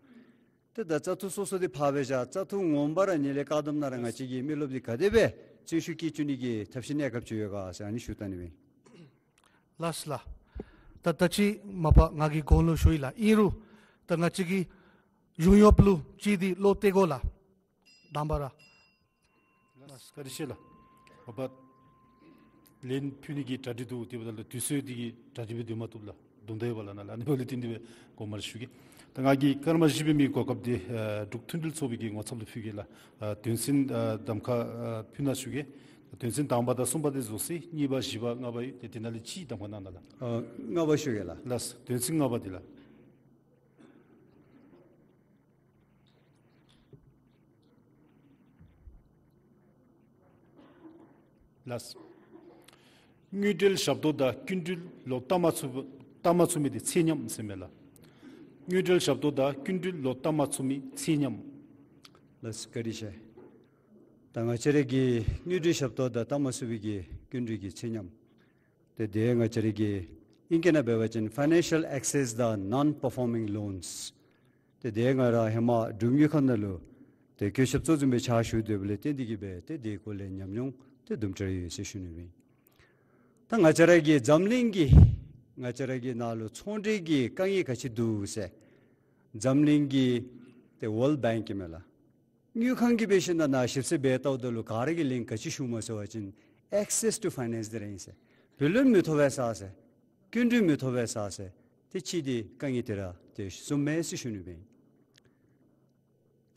ཏེ་ད་བཙག་འཐུ་སོ་སོ་འདི་ཕར་སྦེ་བཞག། བཙག་འཐུ་ངོ་མ་ར་ངན་ལྷད་བཀག་སྡོམ་ནང་ར་ང་བཅས་ཀྱི་མི་རློབས་འདི་ག་དེ་སྦེ་བརྩོན་ཤུགས་བསྐྱེད་བཅུག་ནི་གི་ཐབས་ཤེས་གནས་སྐབས་ཅིག་ཡོད་ག་ཟེར་ཨ་ནི་ཞུ་བཏང་ནི་ཨིན། ལགས་ལགས། ད་ད་ཅི་མ་པ་ང་གིས་གོང་ལུ་ཞུ་ཡི་ལགས། ཨིན་རུང་ད་ང་བཅས་ཀྱི་གཞུང་གཡོགཔ་ལུ་ཅིག་འདི་བློ་གཏད་དགོ་ལགས། དང་པ་ར། ལགས་བཀའ་དྲིན་ཆེ་ལགས། མ་པ་ལན་ཕུལ་ནི་གི་གྲ་སྒྲིག་འདུག། དེ་འབདཝ་ད་ལུ་དུས་ཚོད་འདི་གིས་གྲ་སྒྲིག་སྦེ་སྡོད་མ་བཏུབ་ལགས། དུམ་གྲ་ཡོད་པ་ལགས། ནཱ་ལས་ཨ་ནི་འབདཝ་ལས་བརྟེན་ཏེ་སྦེ་དགོངསམ་ཞུ་གེ། ད་ང་གིས་སྐར་མ་བཞི་པའི་མི་གོ་སྐབས་འདི་ཨ་འབྲུག་མཐུན་སྒྲིལ་ཚོགས་པའི་གི་ངོ་ཚབ་ལུ་ཕུལ་གེ་ལགས། ཨ་དོན་ཚན་ཨ་གདམ་ཁ་ཨ་ཕུལ་གནང་ཞུ་གེ། དོན་ཚན་དང་པ་དང་གསུམ་པ་འདི་རྫོགས་ཅི། གཉིས་པ་བཞི་པ་ལྔ་པ་ཡོད། ཏེ་དེ་ནང་ལས་གཅིག་གདམ་ཁ་གནང་ལགས། ཨ་ལྔ་པ་ཞུ་གེ་ལགས། ལགས། དོན་ཚན་ལྔ་པ་འདི་ལགས། ལགས། དངུལ་འབྲེལ་ཞབས་ཏོག་དང་སྐྱིན་འགྲུལ་ལོག་བཏབ་མ་ཚུགས་བཏབ་མ་ཚུགས་མི་དེ་ཚད་མཉམ་ཟེར་མས་ལགས། དངུལ་འབྲེལ་ཞབས་ཏོག་དང་སྐྱིན་འགྲུལ་ལོག་བཏབ་མ་ཚུགས་མི་ཚད་མཉམ། ལགས་བཀའ་དྲིན་ཆེ། ད་ང་བཅས་ར་གི་དངུལ་འབྲེལ་ཞབས་ཏོག་དང་བཏབ་མ་ཚུགས་པའི་གི་སྐྱིན་འགྲུལ་གྱི་ཚད་མཉམ། ཏེ་དེ་ང་བཅས་ར་གི་ཨིང་སྐད་ནང་འབད་བ་ཅིན་financial access to non-performing loans། ཏེ་དེ་ང་ར་ཧེ་མ་འབྲུག་དངུལ་ཁང་ནང་ལུ་ཏེ་བཀོད་ཁྱབ་གཙོ་འཛིན་སྦེ་ཕྱག་ཞུ་སྡོདཔ་ལས་བརྟེན་ཏེ་གིས་སྦེ་ཏེ་དེའི་སྐོར་ལས་ཉམས་མྱོང་ ཏེ་དུམ་གྲ་རེ་ཡོད་ཟེར་ཞུ་ནི་ཨིན། ད་ང་བཅས་ར་གི་འཛམ་གླིང་གི་ང་བཅས་ར་གི་ནང་ལུ་ཚོང་འབྲེལ་གྱི་དཀའ་ངལ་ག་ཅི་འདུག་ཟེར། འཛམ་གླིང་གི་ཏེ་World Bank གིས་མས་ལགས། དངུལ་ཁང་གིས་འབད་ཞིནམ་ལས་ཞིབ་འཚོལ་འབད་ལྟཝ་ད་ལུ་ག་ར་གིས་ལན་ག་ཅི་ཞུཝ་སྨོ་ཟེར་བ་ཅིན་access to finance དེ་ར་ཨིན་ཟེར། བུ་ལོན་མི་ཐོབ་པས་ཟེར། སྐྱིན་འགྲུལ་མི་ཐོབ་པས་ཟེར། ཏེ་ཅིག་འདི་དཀའ་ངལ་དེ་ར་ཏེ་གསུངམ་མས་ཟེར་ཞུ་ནི་ཨིན།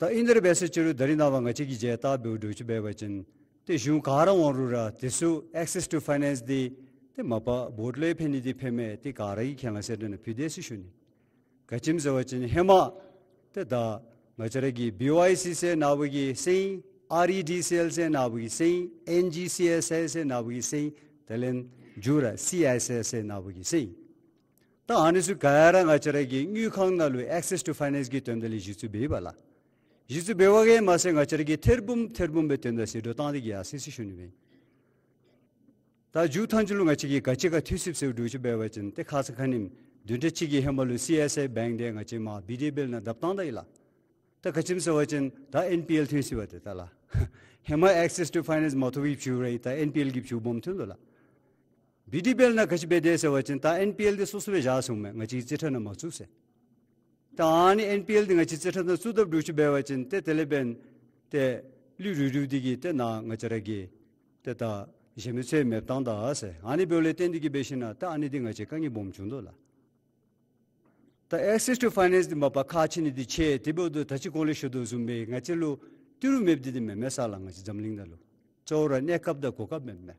ད་ཨིན་དེ་ར་འབད་ཟེར་ཅི་རུང་ད་རིས་ནངས་པ་ང་བཅས་ཀྱིས་མཇལ་བལྟ་འབདཝ་འདྲཝ་ཅིག་འབད་བ་ཅིན་ཏེ་གཞུང་ག་ར་འོང་རུང་ར་དེ་ཚུ་access to finance འདི་ཏེ་མ་པ་བོཊ་ལས་ཕན་ནི་འདི་ཕན་མས། ཏེ་ག་ར་གིས་ཁས་བླངས་ཟེར་དོ་ན་ཕུལ་དེས་ཟེར་ཞུ་ནི། ག་ཅི་སྨོ་ཟེར་བ་ཅིན་ཧེ་མ་ཏེ་ད་ང་བཅས་ར་གི་B O I C ཟེར་ནཱ་བུ་གིས་ཟེར་ཨིན། R E D C L ཟེར་ནཱ་བུ་གིས་ཟེར་ཨིན། N G C S I ཟེར་ནཱ་བུ་གིས་ཟེར་ཨིན། དེ་ལས་མཇུག་ར་C S I ཟེར་ནཱ་བུ་གིས་ཟེར་ཨིན། ད་ཨ་ནི་ཚུ་ག་ར་ང་བཅས་ར་གི་དངུལ་ཁང་ནང་ལུ་access to finance གི་དོན་དག་ལས་གཞི་བཙུགས་འབདཝ་ལགས། གཞི་བཙུགས་འབདཝ་གིས་མ་ཚད་ང་བཅས་ར་གིས་ཐེར་འབུམ་ཐེར་འབུམ་སྦེ་དོན་དག་ཟད་འགྲོ་བཏང་སྟེ་གི་ཡར་སོ་ཡི་ཟེར་ཞུ་ནི་ཨིན། ད་མཇུག་ཐང་ཅིག་ལུ་ང་བཅས་ཀྱིས་ག་ཅི་ག་ཐོན་ཚུགས་ཟེར་འདྲཝ་ཅིག་འབད་བ་ཅིན་ཏེ་ཁ་ཙ་ཁ་ཉིནམ་བདུན་ཕྲག་གཅིག་གི་ཧེ་མ་ལུ་C S I bank འདི་ང་བཅས་མར་B D B L ནང་བརྡབ་བཏང་ད་ཡི་ལགས། ད་ག་ཅི་སྨོ་ཟེར་བ་ཅིན་ད་N P L ཐོན་ཅི་བ་ཏེ་ད་ལགས། ཧེ་མ་access to finance མ་ཐོབ་པའི་ཕྱོགས་ར་ད་N P L གི་ཕྱོགས་སྦོམ་ཐོན་དོ་ལགས། B D B L ནང་ག་ཅི་འབད་དེས་ཟེར་བ་ཅིན་ད་N P L འདི་སོ་སོ་སྦེ་བཞག་སོང་མས། ང་བཅས་རྩིས་ཁྲ་ནང་མ་བཙུགས་ཟེར། ད་ཨ་ནི་N P L འདི་ང་བཅས་རྩིས་ཁྲ་ནང་བཙུགས་དཔ་འདྲཝ་ཅིག་འབད་བ་ཅིན་ཏེ་དེ་ལས་འབདན་ཏེ་ལུས་རུལ་རུལཝ་འདི་གིས་ཏེ་ནཱ་ང་བཅས་ར་གི་ཏེ་ད་གཞན་མི་ཚུ་མེདཔ་བཏང་ད་ཟེར། ཨ་ནི་འབདཝ་ལས་བརྟེན་ཏེ་གི་འབད་ཞིནམ་ལས་ད་ཨ་ནི་འདི་ང་བཅས་དཀའ་ངལ་སྦོམ་བྱུང་དོ་ལགས། ད་access to finance འདི་མ་པ་ཁག་ཆེ་ནི་འདི་ཆེ། དེ་འབདཝ་ད་ད་ཅི་གོང་ལས་ཞུ་དོ་བཟུམ་སྦེ་ང་བཅས་ལུ་ཏི་རུ་མེདཔ་འདི་འདི་མེན་མས་ཟེར་ལགས། ང་བཅས་འཛམ་གླིང་ནང་ལུ་གཙོ་བོ་ར་གནས་སྐབས་དང་གོ་སྐབས་མེན་མས།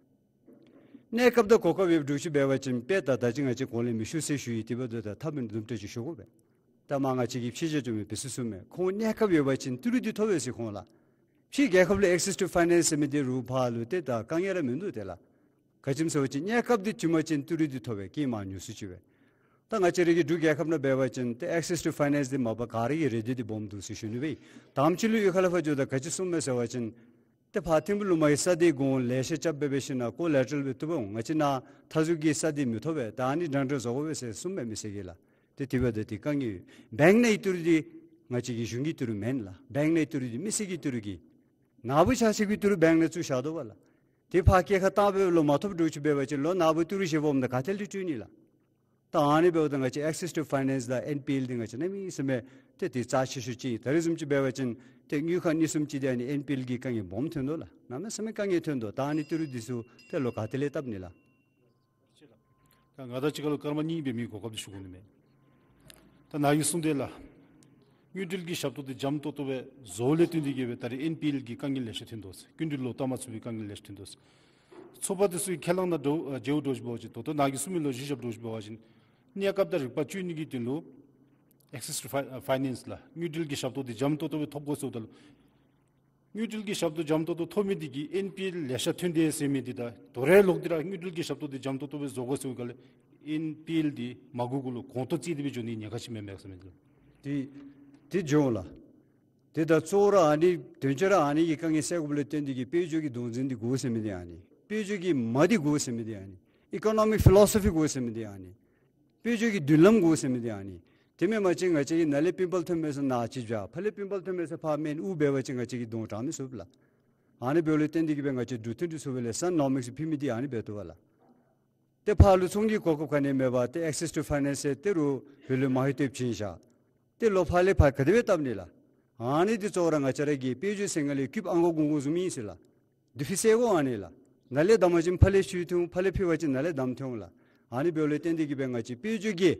གནས་སྐབས་དང་གོ་སྐབས་ཡོདཔ་འདྲཝ་ཅིག་འབད་བ་ཅིན་དཔེ་ད་ད་ཅི་ང་བཅས་གོང་ལས་མི་ཞུ་ཟེར་ཞུ་ཡི། དེ་འབདཝ་ད་ད་ཐབས་མེད་དུམ་གྲ་ཅིག་ཞུ་དགོ་པས། ད་མར་ང་བཅས་ཀྱིས་ཕྱི་རྒྱལ་བྱོན་མི་འབད་ཚུགས་ཚུགས་མས། ཁོང་གནས་སྐབས་ཡོད་པ་ཅིན་ཏི་རུ་འདི་ཐོབ་པས་ཟེར་ཁོང་ལགས། ཕྱི་རྒྱལ་ཁབ་ལུ་access to finance ཟེར་མི་འདི་རུང་ཕར་ལུ་ཏེ་ད་དཀའ་ངལ་ར་མིན་འདུག་ཏེ་ལགས། ག་ཅི་སྨོ་ཟེར་བ་ཅིན་གནས་སྐབས་འདི་བྱུང་པ་ཅིན་ཏི་རུ་འདི་ཐོབ་པས། རྐྱེན་མར་ཉོ་ཚུགས་ཅི་པས། ད་ང་བཅས་ར་གི་འབྲུག་རྒྱལ་ཁབ་ནང་འབད་བ་ཅིན་ཏེ་access to finance འདི་མ་པ་ག་ར་གི་རེ་འདོད་འདི་སྦོམ་འདུག་ཟེར་ཞུ་ནི་སྦེ། དང་པ་ཅིག་ལུ་གཡུས་ཁ་ལས་ཕར་འགྱོཝ་ད་ག་ཅི་གསུངམ་མས་ཟེར་བ་ཅིན་ཏེ་ཕར་ཐིམ་ཕུ་ལུ་མ་གི་ས་འདི་གོང་ལེ་ཤ་རྐྱབ་སྦེ་འབད་ཞིནམ་ལས་ཀོ་ལེ་ཊ་རལ་སྦེ་བཏུབ་འོང་། ང་བཅས་ནཱ་མཐའ་ཟུར་གྱི་ས་འདི་མི་ཐོབ་པས། ད་ཨ་ནི་འདྲན་འདྲ་བཟོ་དགོ་པས་ཟེར་གསུངམ་མས་མི་སེར་གྱིས་ལགས། ཏེ་དེ་འབདཝ་ད་ཏེ་དཀའ་ངལ་ཡོད། བེངཀ་ནང་གི་ཏི་རུ་འདི་ང་བཅས་ཀྱི་གཞུང་གི་ཏི་རུ་མེན་ལགས། བེངཀ་ནང་གི་ཏི་རུ་འདི་མི་སེར་གྱི་ཏི་རུ་གི་ནཱ་བུ་ཆ་ཁྱབ་ཀྱི་ཏི་རུ་བེངཀ་ནང་བཙུགས་བཞག་དོ་བ་ལགས། ཏེ་ཕར་སྐྱེད་ཁ་བཏང་སྦེ་ལོག་མ་ཐོབ་འདྲཝ་ཅིག་འབད་བ་ཅིན་ལོག་ནཱ་བུ་ཏི་རུ་བཞེས་པ་འོངམ་ད་ག་ཏེ་ལས་སྤྲོད་ནི་ལགས། ད་ཨ་ནི་འབདཝ་ད་ང་བཅས་access to finance དང་ཨེན་པི་ཨེལ་འདི་ང་བཅས་གནམ་མེད་ས་མེད་ཏེ་དེ་རྩ་ཆེ་ཤོས་ཅིག་ཨིན། ད་རེས་བཟུམ་ཅིག་འབད་བ་ཅིན་ཏེ་དངུལ་ཁང་གཉིས་གསུམ་ཅིག་འདི་ཨ་ནི་ཨེན་པི་ཨེལ་གྱི་དཀའ་ངལ་སྦོམ་ཐོན་དོ་ལགས། གནམ་མེད་ས་མེད་དཀའ་ངལ་ཐོན་དོ། ད་ཨ་ནི་ཏི་རུ་འདི་ཚུ་ཏེ་ལོག་ག་ཏེ་ལས་བཏབ་ནི་ལགས། ད་ང་དང་གཅིག་ཁར་ལུ་སྐརམ་གཉིས་འབད་མི་གོ་སྐབས་འདི་ཞུ་དགོ་ནི་མས། ད་ནཱ་གིས་གསུངས་དེ་ལགས། དངུལ་འབྲེལ་གྱི་ཞབས་ཏོག་འདི་འཇམ་ཏོག་ཏོ་སྦེ་བཟོཝ་ལས་བརྟེན་ཏེ་གིས་སྦེ་ད་རེས་ཨེན་པི་ཨེལ་གྱི་དཀའ་ངལ་ལེ་ཤ་ཐོན་དོ་ཟེར། སྐྱིན་འགྲུལ་ལོག་བཏབ་མ་ཚུགས་པའི་དཀའ་ངལ་ལེ་ཤ་ཐོན་དོ་ཟེར། ཚོགས་པ་དེ་ཚུ་གི་ཁས་བླངས་ནང་འདྲཝ་ཨ་མཇལཝ་འདྲཝ་ཅིག་འབད་བ་ཅིན་ད་ལྟོ་ནཱ་གིས་གསུངས་མི་ལུ་གཞི་བཞགཔ་འདྲཝ་ཅིག་འབད་བ་ཅིན་གནས་སྐབས་དང་རིག་པ་བཅུད་ནི་གི་དོན་ལུ་access to fi- finance ལགས། དངུལ་འབྲེལ་གྱི་ཞབས་ཏོག་འདི་འཇམ་ཏོག་ཏོ་སྦེ་ཐོབ་དགོ་ཟེརཝ་ད་ལུ་དངུལ་འབྲེལ་གྱི་ཞབས་ཏོག་འཇམ་ཏོག་ཏོ་ཐོབ་མི་འདི་གིས་ཨེན་པི་ཨེལ་ལེ་ཤ་ཐོན་དེས་ཟེར་མི་འདི་དང་ད་རེས་ལོག་སྟེ་ར་དངུལ་འབྲེལ་གྱི་ཞབས་ཏོག་འདི་འཇམ་ཏོག་ཏོ་སྦེ་བཟོ་དགོ་ཟེརཝ་ད་ལུ་ཨེན་པི་ཨེལ་འདི་མ་དགོ་གུ་ལུ་གོང་ཐོག་རྩིས་ཏེ་སྦེ་འགྱོ་ནི་ཉེན་ཁ་ཅིག་མེན་མས་ཟེར་མི་འདི་ལགས། ཏེ་ཏེ་འགྱོ་འོང་ལགས། ཏེ་ད་གཙོ་བོ་ར་ཨ་ནི་དོན་ཆེ་ར་ཨ་ནི་གི་དཀའ་ངལ་སེལ་དགོཔ་ལས་བརྟེན་ཏེ་གིས་དཔལ་འབྱོར་གྱི་དོན་ཚན་འདི་དགོ་ཟེར་མི་འདི་ཨ་ནི། དཔལ་འབྱོར་གྱི་མ་འདི་དགོ་ཟེར་མི་འདི་ཨ་ནི། ཨི་ཀོ་ནོ་མིག་ཕི་ལོ་སོ་ཕི་དགོ་ཟེར་མི་འདི་ཨ་ནི། དཔལ་འབྱོར་གྱི་མདུན་ལམ་དགོ་ཟེར་མི་འདི་ཨ་ནི། དེ་མེན་པ་ཅིན་ང་བཅས་ཀྱིས་ནཱ་ལས་པིམ་པལ་ཐོན་མས་ཟེར་ནཱ་ཅིག་བཞག། ཕར་ལས་པིམ་པལ་ཐོན་མས་ཟེར་ཕར་མེན་དབུགས་འབད་བ་ཅིན་ང་བཅས་ཀྱི་གདོང་དྲང་མི་ཚུགས་ལགས། ཨ་ནི་འབདཝ་ལས་བརྟེན་ཏེ་གིས་སྦེ་ང་བཅས་འབྲུག་མཐུན་འབྲེལ་ཚོགས་པ་ལས་སན་ནོ་མིགས་ཕུལ་མི་འདི་ཨ་ནི་འབད་དོ་བ་ལགས། ཏེ་ཕར་ལུ་ཚོང་གི་གོ་སྐབས་ག་ནི་མེད་པར་ཏེ་access to finance ཟེར་ཏེ་རུང་བུ་ལོན་མ་ཧེ་ཏེ་བྱིན་བཞག། ཏེ་ལོག་ཕར་ལས་ཕར་ག་དེ་སྦེ་བཏབ་ནི་ལགས། ཨ་ནི་འདི་གཙོ་བོ་ར་ང་བཅས་ར་གི་དཔལ་འབྱོར་ཟེར་ང་ལས་ཀིབ་ཨང་གོ་གུང་གུང་བཟུམ་ཨིན་ཟེར་ལགས། དུས་ཕྱིས་སེལ་དགོ་ཨ་ནི་ལགས། ནཱ་ལས་བསྡམ་པ་ཅིན་ཕར་ལས་ཞུ་ཐོན་འོང་། ཕར་ལས་ཕུལ་བ་ཅིན་ནཱ་ལས་བསྡམ་ཐོན་འོང་ལགས། ཨ་ནི་འབདཝ་ལས་བརྟེན་ཏེ་གིས་སྦེ་ང་བཅས་དཔལ་འབྱོར་གྱི་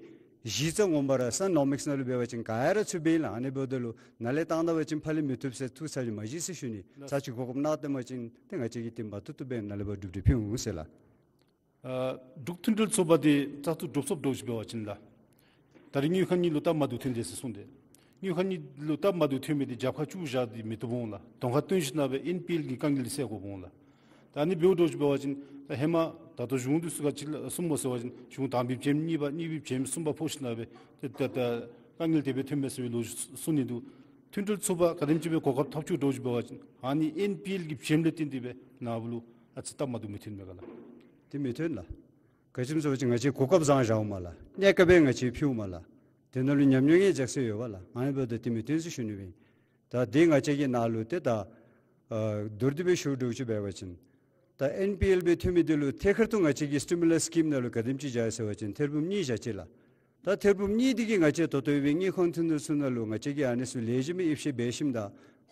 གཞི་རྩ་ངོ་མ་ར་སན་ནོ་མིགས་ནང་ལུ་འབད་བ་ཅིན་ག་ཡ་ར་ཚུད་པས་ལགས། ཨ་ནི་འབདཝ་ད་ལུ་ནཱ་ལས་བཏང་ད་པ་ཅིན་ཕར་ལས་མི་བཏུབ་ཟེར་ཐུགས་ཚ་གྱང་མ་བཞེས་ཟེར་ཞུ་ནི། ཚར་གཅིག་གོ་སྐབས་གནང་སྟེ་མ་ཅིན་ཏེ་ང་བཅས་ཀྱིས་ཏེ་མ་བཏུབ་བཏུབ་སྦེ་ནཱ་ལས་ཕར་གྲུབ་འབྲས་ཕུལ་འོང་ཟེར་ལགས། ཨ་འབྲུག་མཐུན་འབྲེལ་ཚོགས་པ་འདི་བཙག་འཐུ་གྲུབ་ཚུགསཔ་འདྲཝ་ཅིག་འབད་བ་ཅིན་ལགས། ད་རེས་དངུལ་ཁང་གཉིས་ལུ་སྟབས་མ་བདེཝ་ཐོན་དེས་ཟེར་གསུངས་ཏེ། དངུལ་ཁང་གཉིས་ལུ་སྟབས་མ་བདེཝ་ཐོན་མི་འདི་རྒྱབ་ཁར་བཅུག་བཞག་སྟེ་མི་བཏུབ་འོང་ལགས། གདོང་ཁར་སྟོན་ཞིནམ་ལས་ཨེན་པི་ཨེལ་གྱི་དཀའ་ངལ་འདི་སེལ་དགོཔ་འོང་ལགས། ད་ཨ་ནི་འབདཝ་འདྲཝ་ཅིག་འབད་བ་ཅིན་ད་ཧེ་མ་ད་ལྟོ་གཞུང་འདི་ཚུ་ག་ཅི་ལགས་གསུངམ་སྨོ་ཟེར་བ་ཅིན་གཞུང་དང་པའི་བྱེམ་གཉིས་པ་གཉིས་པའི་བྱེམ་གསུམ་པ་ཕོག་ཞིནམ་ལས་ཏེ་ད་ད་དཀའ་ངལ་དེ་སྦེ་ཐོན་མས་ཟེར་བའི་ལོ་རྒྱུས་གསུང་ནི་འདུག། མཐུན་འབྲེལ་ཚོགས་པ་ག་དེམ་ཅིག་སྦེ་གོ་སྐབས་ཐོབ་བཅུག་འདྲཝ་ཅིག་འབད་བ་ཅིན་ཨ་ནི་ཨེན་པི་ཨེལ་གྱི་བྱེམ་ལས་བརྟེན་ཏེ་སྦེ་ནཱ་བུ་ལུ་ཨ་ཙི་སྟབས་མ་བདེཝ་མི་ཐོན་མས་ག་ལགས། དེ་མི་ཐོན་ལགས། ག་ཅི་སྨོ་ཟེར་བ་ཅིན་ང་བཅས་གོ་སྐབས་བཟང་བཞགཔ་མས་ལགས། གནས་སྐབས་སྦེ་ང་བཅས་ཕུལཝ་མས་ལགས། དེ་ནང་ལུ་ཉམས་མྱོང་ཡང་རྒྱགས་ས་ཡོད་པས་ལགས། ཨ་ནི་འབདཝ་ད་དེ་མི་ཐོན་ཟེར་ཞུ་ནི་སྦེ། ད་དེ་ང་བཅས་ཀྱི་ནང་ལུ་ཏེ་ད་ཨ་མདོར་བསྡུས་སྦེ་ཞུ་འདྲཝ་ཅིག་འབད་བ་ཅིན་ ད་ཨེན་པི་ཨེལ་སྦེ་ཐོན་མི་འདི་ལུ་ཐད་ཀར་དུ་ང་བཅས་ཀྱི་སི་ཊི་མུ་ལཱསི་སི་ཀིམ་ནང་ལུ་ག་དེམ་ཅིག་བཞག་ཡི་ཟེར་བ་ཅིན་ཐེར་འབུམ་གཉིས་བཞག་ཅི་ལགས། ད་ཐེར་འབུམ་གཉིས་འདི་གིས་ང་བཅས་ད་ལྟོ་ཡོད་པའི་དངུལ་ཁང་ཐོན་དོ་ཚུ་ནང་ལུ་ང་བཅས་ཀྱིས་ཨ་ནི་ཚུ་ལེགས་ཤོམ་སྦེ་ཞིབ་དཔྱད་འབད་ཞིནམ་ད་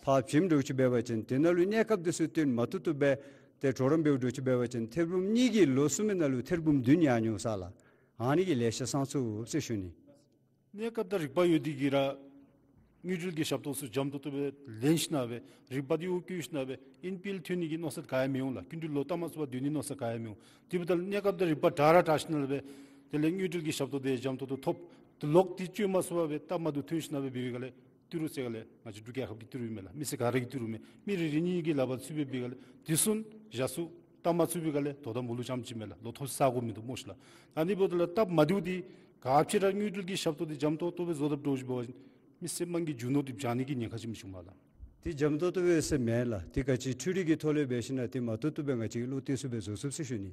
ཕར་བྱིནམ་འདྲཝ་ཅིག་འབད་བ་ཅིན་དེ་ནང་ལུ་གནས་སྐབས་འདི་ཚུ་བཏོན་མ་བཏུབ་བཏུབ་སྦེ་ཏེ་གྲོགས་རམ་འབདཝ་འདྲཝ་ཅིག་འབད་བ་ཅིན་ཐེར་འབུམ་གཉིས་ཀྱིས་ལོ་གསུམ་པའི་ནང་ལུ་ཐེར་འབུམ་བདུན་ཡར་འགྱོ་ས་ལགས། ཨ་ནི་གིས་ལེ་ཤ་སངས་ཚུགས་ཟེར་ཞུ་ནི། གནས་སྐབས་དང་རིག་པ་ཡོད་དེ་གིས་ར་དངུལ་འབྲེལ་གྱི་ཞབས་ཏོག་ཚུ་འཇམ་ཏོང་ཏོ་སྦེ་ལེན་ཞིན་ན་སྦེ་རིག་པ་འདི་ཨོ་བཀོལ་ཞིན་ན་སྦེ་ཨེན་པི་ཨེལ་ཐོན་ནི་གི་མནོ་བསམ་ག་ཡང་མི་འོང་ལགས། སྐྱིན་འགྲུལ་ལོག་བཏབ་མ་ཚུགས་པར་སྡོད་ནི་མནོ་བསམ་ག་ཡང་མི་འོང་། དེ་འབདཝ་ད་གནས་སྐབས་དང་རིག་པ་དྲག་ར་དྲག་ཞིན་ན་སྦེ་དེ་ལས་དངུལ་འབྲེལ་གྱི་ཞབས་ཏོག་དེ་འཇམ་ཏོང་ཏོ་ཐོབ། ཏེ་ལོག་སྟེ་བཅོས་མ་ཚུགས་པར་སྦེ་སྟབས་མ་བདེཝ་ཐོན་ཞིན་ན་སྦེ་འབད་བའི་སྒང་ལས་ཏི་རུ་ཟེར་སྒང་ལས་ང་བཅས་འབྲུག་རྒྱལ་ཁབ་ཀྱི་ཏི་རུ་ཨིན་མས་ལགས། མི་སེར་ག་ར་གི་ཏི་རུ་མས། མི་རེ་རེ་གཉིས་གཉིས་ཀྱི་ལག་པར་ཚུད་པའི་སྦེ་སྒང་ལས་དེ་ཚུ་བཞག་ཚུགས། སྟབས་མ་ཚུགས་པའི་སྒང་ལས་དོ་བདག་མོ་ལུ་རྐྱངམ་ཅིག་མས་ལགས། ལོག་ཐོབ་ས་གོ་མིན་འདུག་སྨོ་ཤི་ལགས། ཨ་ནི་འབདཝ་ད་ལུ་སྟབས་མ་བདེཝ་འདི་ག་ཅི་ར་དངུལ་འབྲེལ་གྱི་ཞབས་ཏོག་འདི་འཇམ་ཏོང་ཏོ་སྦེ་བཟོ་དཔ་འདྲཝ་ཅིག་འབད་བ་ཅིན་མི་སེར་དམངས་ཀྱི་རྒྱུ་ནོར་འདི་བྱང་ནི་གི་ཉེན་ཁ་ཅིག་མི་འབྱུང་མས་ལགས། དེ་འཇམ་ཏོང་ཏོ་སྦེ་ཟེར་མེན་ལགས། དེ་ག་ཅི་འཕྲུལ་རིག་གི་ཐོག་ལས་འབད་ཞིན་ན་དེ་མ་བཏུབ་བཏུབ་སྦེ་ང་བཅས་ཀྱིས་བློ་གཏད་ཚུགསཔ་སྦེ་བཟོ་ཚུགས་ཟེར་ཞུ་ནི།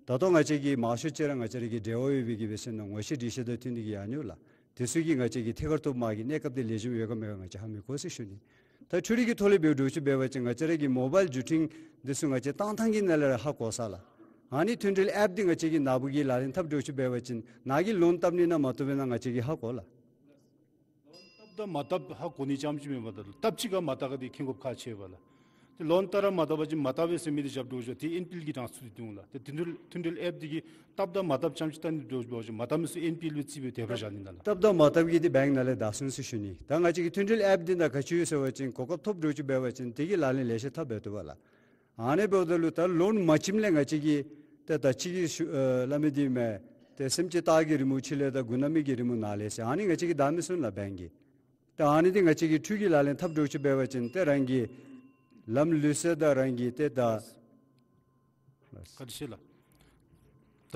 ད་ལྟོ་ང་བཅས་ཀྱིས་མང་ཤོས་ཅིག་ར་ང་བཅས་ར་གི་འབྲེལ་བ་ཡོད་པའི་གི་འབད་ཞིན་ན་ངོ་ཤེས་འདྲིས་ཤེས་དང་མཐུན་ཏེ་གི་ཡར་འགྱོཝ་ལགས། དེ་ཚུ་གིས་ང་བཅས་ཀྱི་ཐད་ཀར་དུ་མ་གི་གནས་སྐབས་འདི་ལེགས་ཤོམ་ཡོད་ག་མེད་ག་ང་བཅས་ཧ་མི་གོ་ཟེར་ཞུ་ནི། ད་འཕྲུལ་རིག་གི་ཐོག་ལས་འབདཝ་འདྲཝ་ཅིག་འབད་བ་ཅིན་ང་བཅས་ར་གི་མོ་བཱའིལ་བརྒྱུད་འཕྲིན་འདི་ཚུ་ང་བཅས་བཏང་ཐངས་ཀྱི་ནང་ལས་ར་ཧ་གོ་ས་ལགས། ཨ་ནི་མཐུན་སྒྲིལ་ཨེཔ་འདི་ང་བཅས་ཀྱིས་ནཱ་བུ་གིས་ལག་ལེན་འཐབ་འདྲཝ་ཅིག་འབད་བ་ཅིན་ནཱ་གིས་ལོན་བཏབ་ནི་ན་མ་བཏབ་ནི་ན་ང་བཅས་ཀྱིས་ཧ་གོ་ལགས། ལོན་བཏབ་དང་མ་བཏབ་ཧ་གོ་ནི་རྐྱངམ་ཅིག་མེན་པར་ད་བཏབ་ཅི་ག་མ་བཏབ་ག་འདི་མཁྱེན་དགོཔ་ཁག་ཆེ་བས་ལགས། ཏེ་ལོན་བཏབ་ར་མ་བཏབ་པ་ཅིན་མ་བཏབ་པས་ཟེར་མི་འདི་རྐྱབ་འདྲཝ་ཅིག་འདི་ཨེན་པི་ཨེལ་གྱི་གྲངས་སུ་འདི་འོང་ལགས། ཏེ་མཐུན་སྒྲིལ་མཐུན་སྒྲིལ་ཨེཔ་འདི་གིས་བཏབ་དང་མ་བཏབ་རྐྱངམ་ཅིག་བལྟ་ནི་འདྲཝ་ཅིག་འབད་བ་ཅིན་མ་བཏབ་མི་ཚུ་ཨེན་པི་ཨེལ་སྦེ་རྩིས་སྦེ་དེ་སྦེ་ར་བཞག་ནི་ན་ལགས། བཏབ་དང་མ་བཏབ་ཀྱི་འདི་བེངཀ་ནང་ལས་བདའ་ཚུགས་ཟེར་ཞུ་ནི། ད་ང་བཅས་ཀྱི་མཐུན་སྒྲིལ་ཨེཔ་འདི་ནང་ག་ཅི་ཡོད་ཟེར་བ་ཅིན་གོ་སྐབས་ཐོབ་འདྲཝ་ཅིག་འབད་བ་ཅིན་དེ་གིས་ལག་ལེན་ལེ་ཤ་འཐབ་འབད་བཏུབ་པས་ལགས། ཨ་ནི་འབདཝ་ད་ལུ་ད་ལོན་མ་བྱིནམ་ལས་ང་བཅས་ཀྱིས་ཏེ་ད་ཅི་གི་ཤུ་ཨེ་སླབ་མི་འདི་མས། ཏེ་སེམས་ཅན་སྟག་གི་རི་མོ་ཕྱི་ལས་དང་མགུ་ནག་མི་གི་རི་མོ་ནང་ལས་ཟེར་ཨ་ནི་ང་བཅས་ཀྱིས་བདའ་མི་ཚུགས་ལགས་བེངཀ་གིས། ཏེ་ཨ་ནི་འདི་ང་བཅས་ཀྱིས་འཕྲུལ་གྱི་ལག་ལེན་འཐབ་འདྲཝ་ཅིག་འབད་བ་ཅིན་ཏེ་རང་གི་ལམ་ལུགས་སྲོལ་དང་རང་གི་ཏེ་ད་བཀའ་དྲིན་ཆེ་ལགས། ད་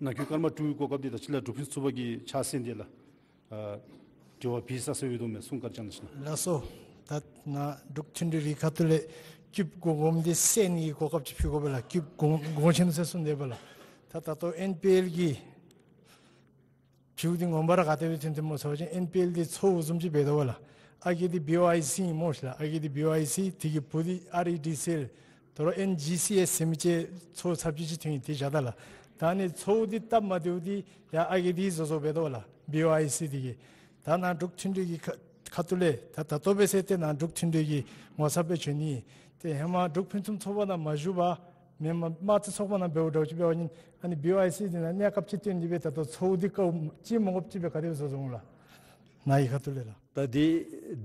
ནང་འཁོད་སྐར་མ་དྲུག་གི་གོ་སྐབས་འདི་ད་ཅི་ལས་འབྲུག་ཕུན་ཚོགས་པ་གི་ཕྱག་སེང་འདི་ལགས། ཨ་དྲི་བ་ཕུལ་ས་ས་ཡོད་དོ་མས། གསུང་བཀའ་དྲིན་ཆེ་ལགས། ལགས་སོ། ད་ནཱ་འབྲུག་མཐུན་སྒྲིལ་གྱི་ཁ་ཐུག་ལས་སྐྱིདཔ་གོང་གོངམ་འདི་སེལ་ནི་གི་གོ་སྐབས་ཅིག་ཕུལ་དགོ་པས་ལགས། སྐྱིདཔ་གོང་གོང་ཆེན་ཟེར་གསུངས་དེས་པ་ལགས། ད་ད་ལྟོ་ཨེན་པི་ཨེལ་གྱི་བྱུས་འདི་ངོ་མ་ར་ག་དེ་སྦེ་ཐོན་ཐོནམ་སྨོ་ཟེར་བ་ཅིན་ཨེན་པི་ཨེལ་འདི་ཚའོ་བཟུམ་ཅིག་འབད་དོ་བ་ལགས། ཨ་རྒས་འདི་བི་ཨོ་ཨའི་སི་ཨིན་སྨོ་ཤི་ལགས། ཨ་རྒས་འདི་བི་ཨོ་ཨའི་སི་དེ་གི་བུ་འདི་ཨར་ཨི་ཌི་སི་ཨེལ། དོ་རུང་ཨེན་ཇི་སི་ཨེསི་ཟེར་མི་ཅིག་ཚའོ་ཚབ་ཅིག་ཅིག་ཐོན་ཡི། དེ་བཞག་ད་ལགས། ད་ནི་ཚའོ་འདི་སྟབས་མ་བདེཝ་འདི་ཡར་ཨ་རྒས་འདི་བཟོ་བཟོཝ་འབད་དོ་བ་ལགས། བི་ཨོ་ཨའི་སི་འདི་གིས། ད་ནཱ་འབྲུག་མཐུན་སྒྲིལ་གྱི་ཁ་ཁ་ཐུག་ལས་ད་ད་ལྟོ་འབད་ཟེར་ཏེ་ནཱ་འབྲུག་མཐུན་སྒྲིལ་གྱི་ངོ་ཚབ་སྦེ་བྱོན་ནི། ཏེ་ཧེ་མ་འབྲུག་ཕུན་སུམ་ཚོགས་པ་ནང་མ་བཞུགས་པར་མེན་མ་དམངས་གཙོའི་ཚོགས་པ་ནང་འབདཝ་འདྲཝ་ཅིག་འབད་བ་ཅིན་ཨ་ནི་བི་ཨོ་ཨའི་སི་འདི་ནང་གནས་སྐབས་ཅིག་བཏོན་ཏེ་སྦེ་ད་ལྟོ་ཚའོ་འདི་དཀའཝ་སྤྱད་མ་དགོཔ་ཅིག་སྦེ་ག་དེ་སྦེ་བཟོ་བཟོཝ་འོང་ལགས། ནཱ་གི་ཁ་ཐུག་ལས་ལགས། ད་འདི་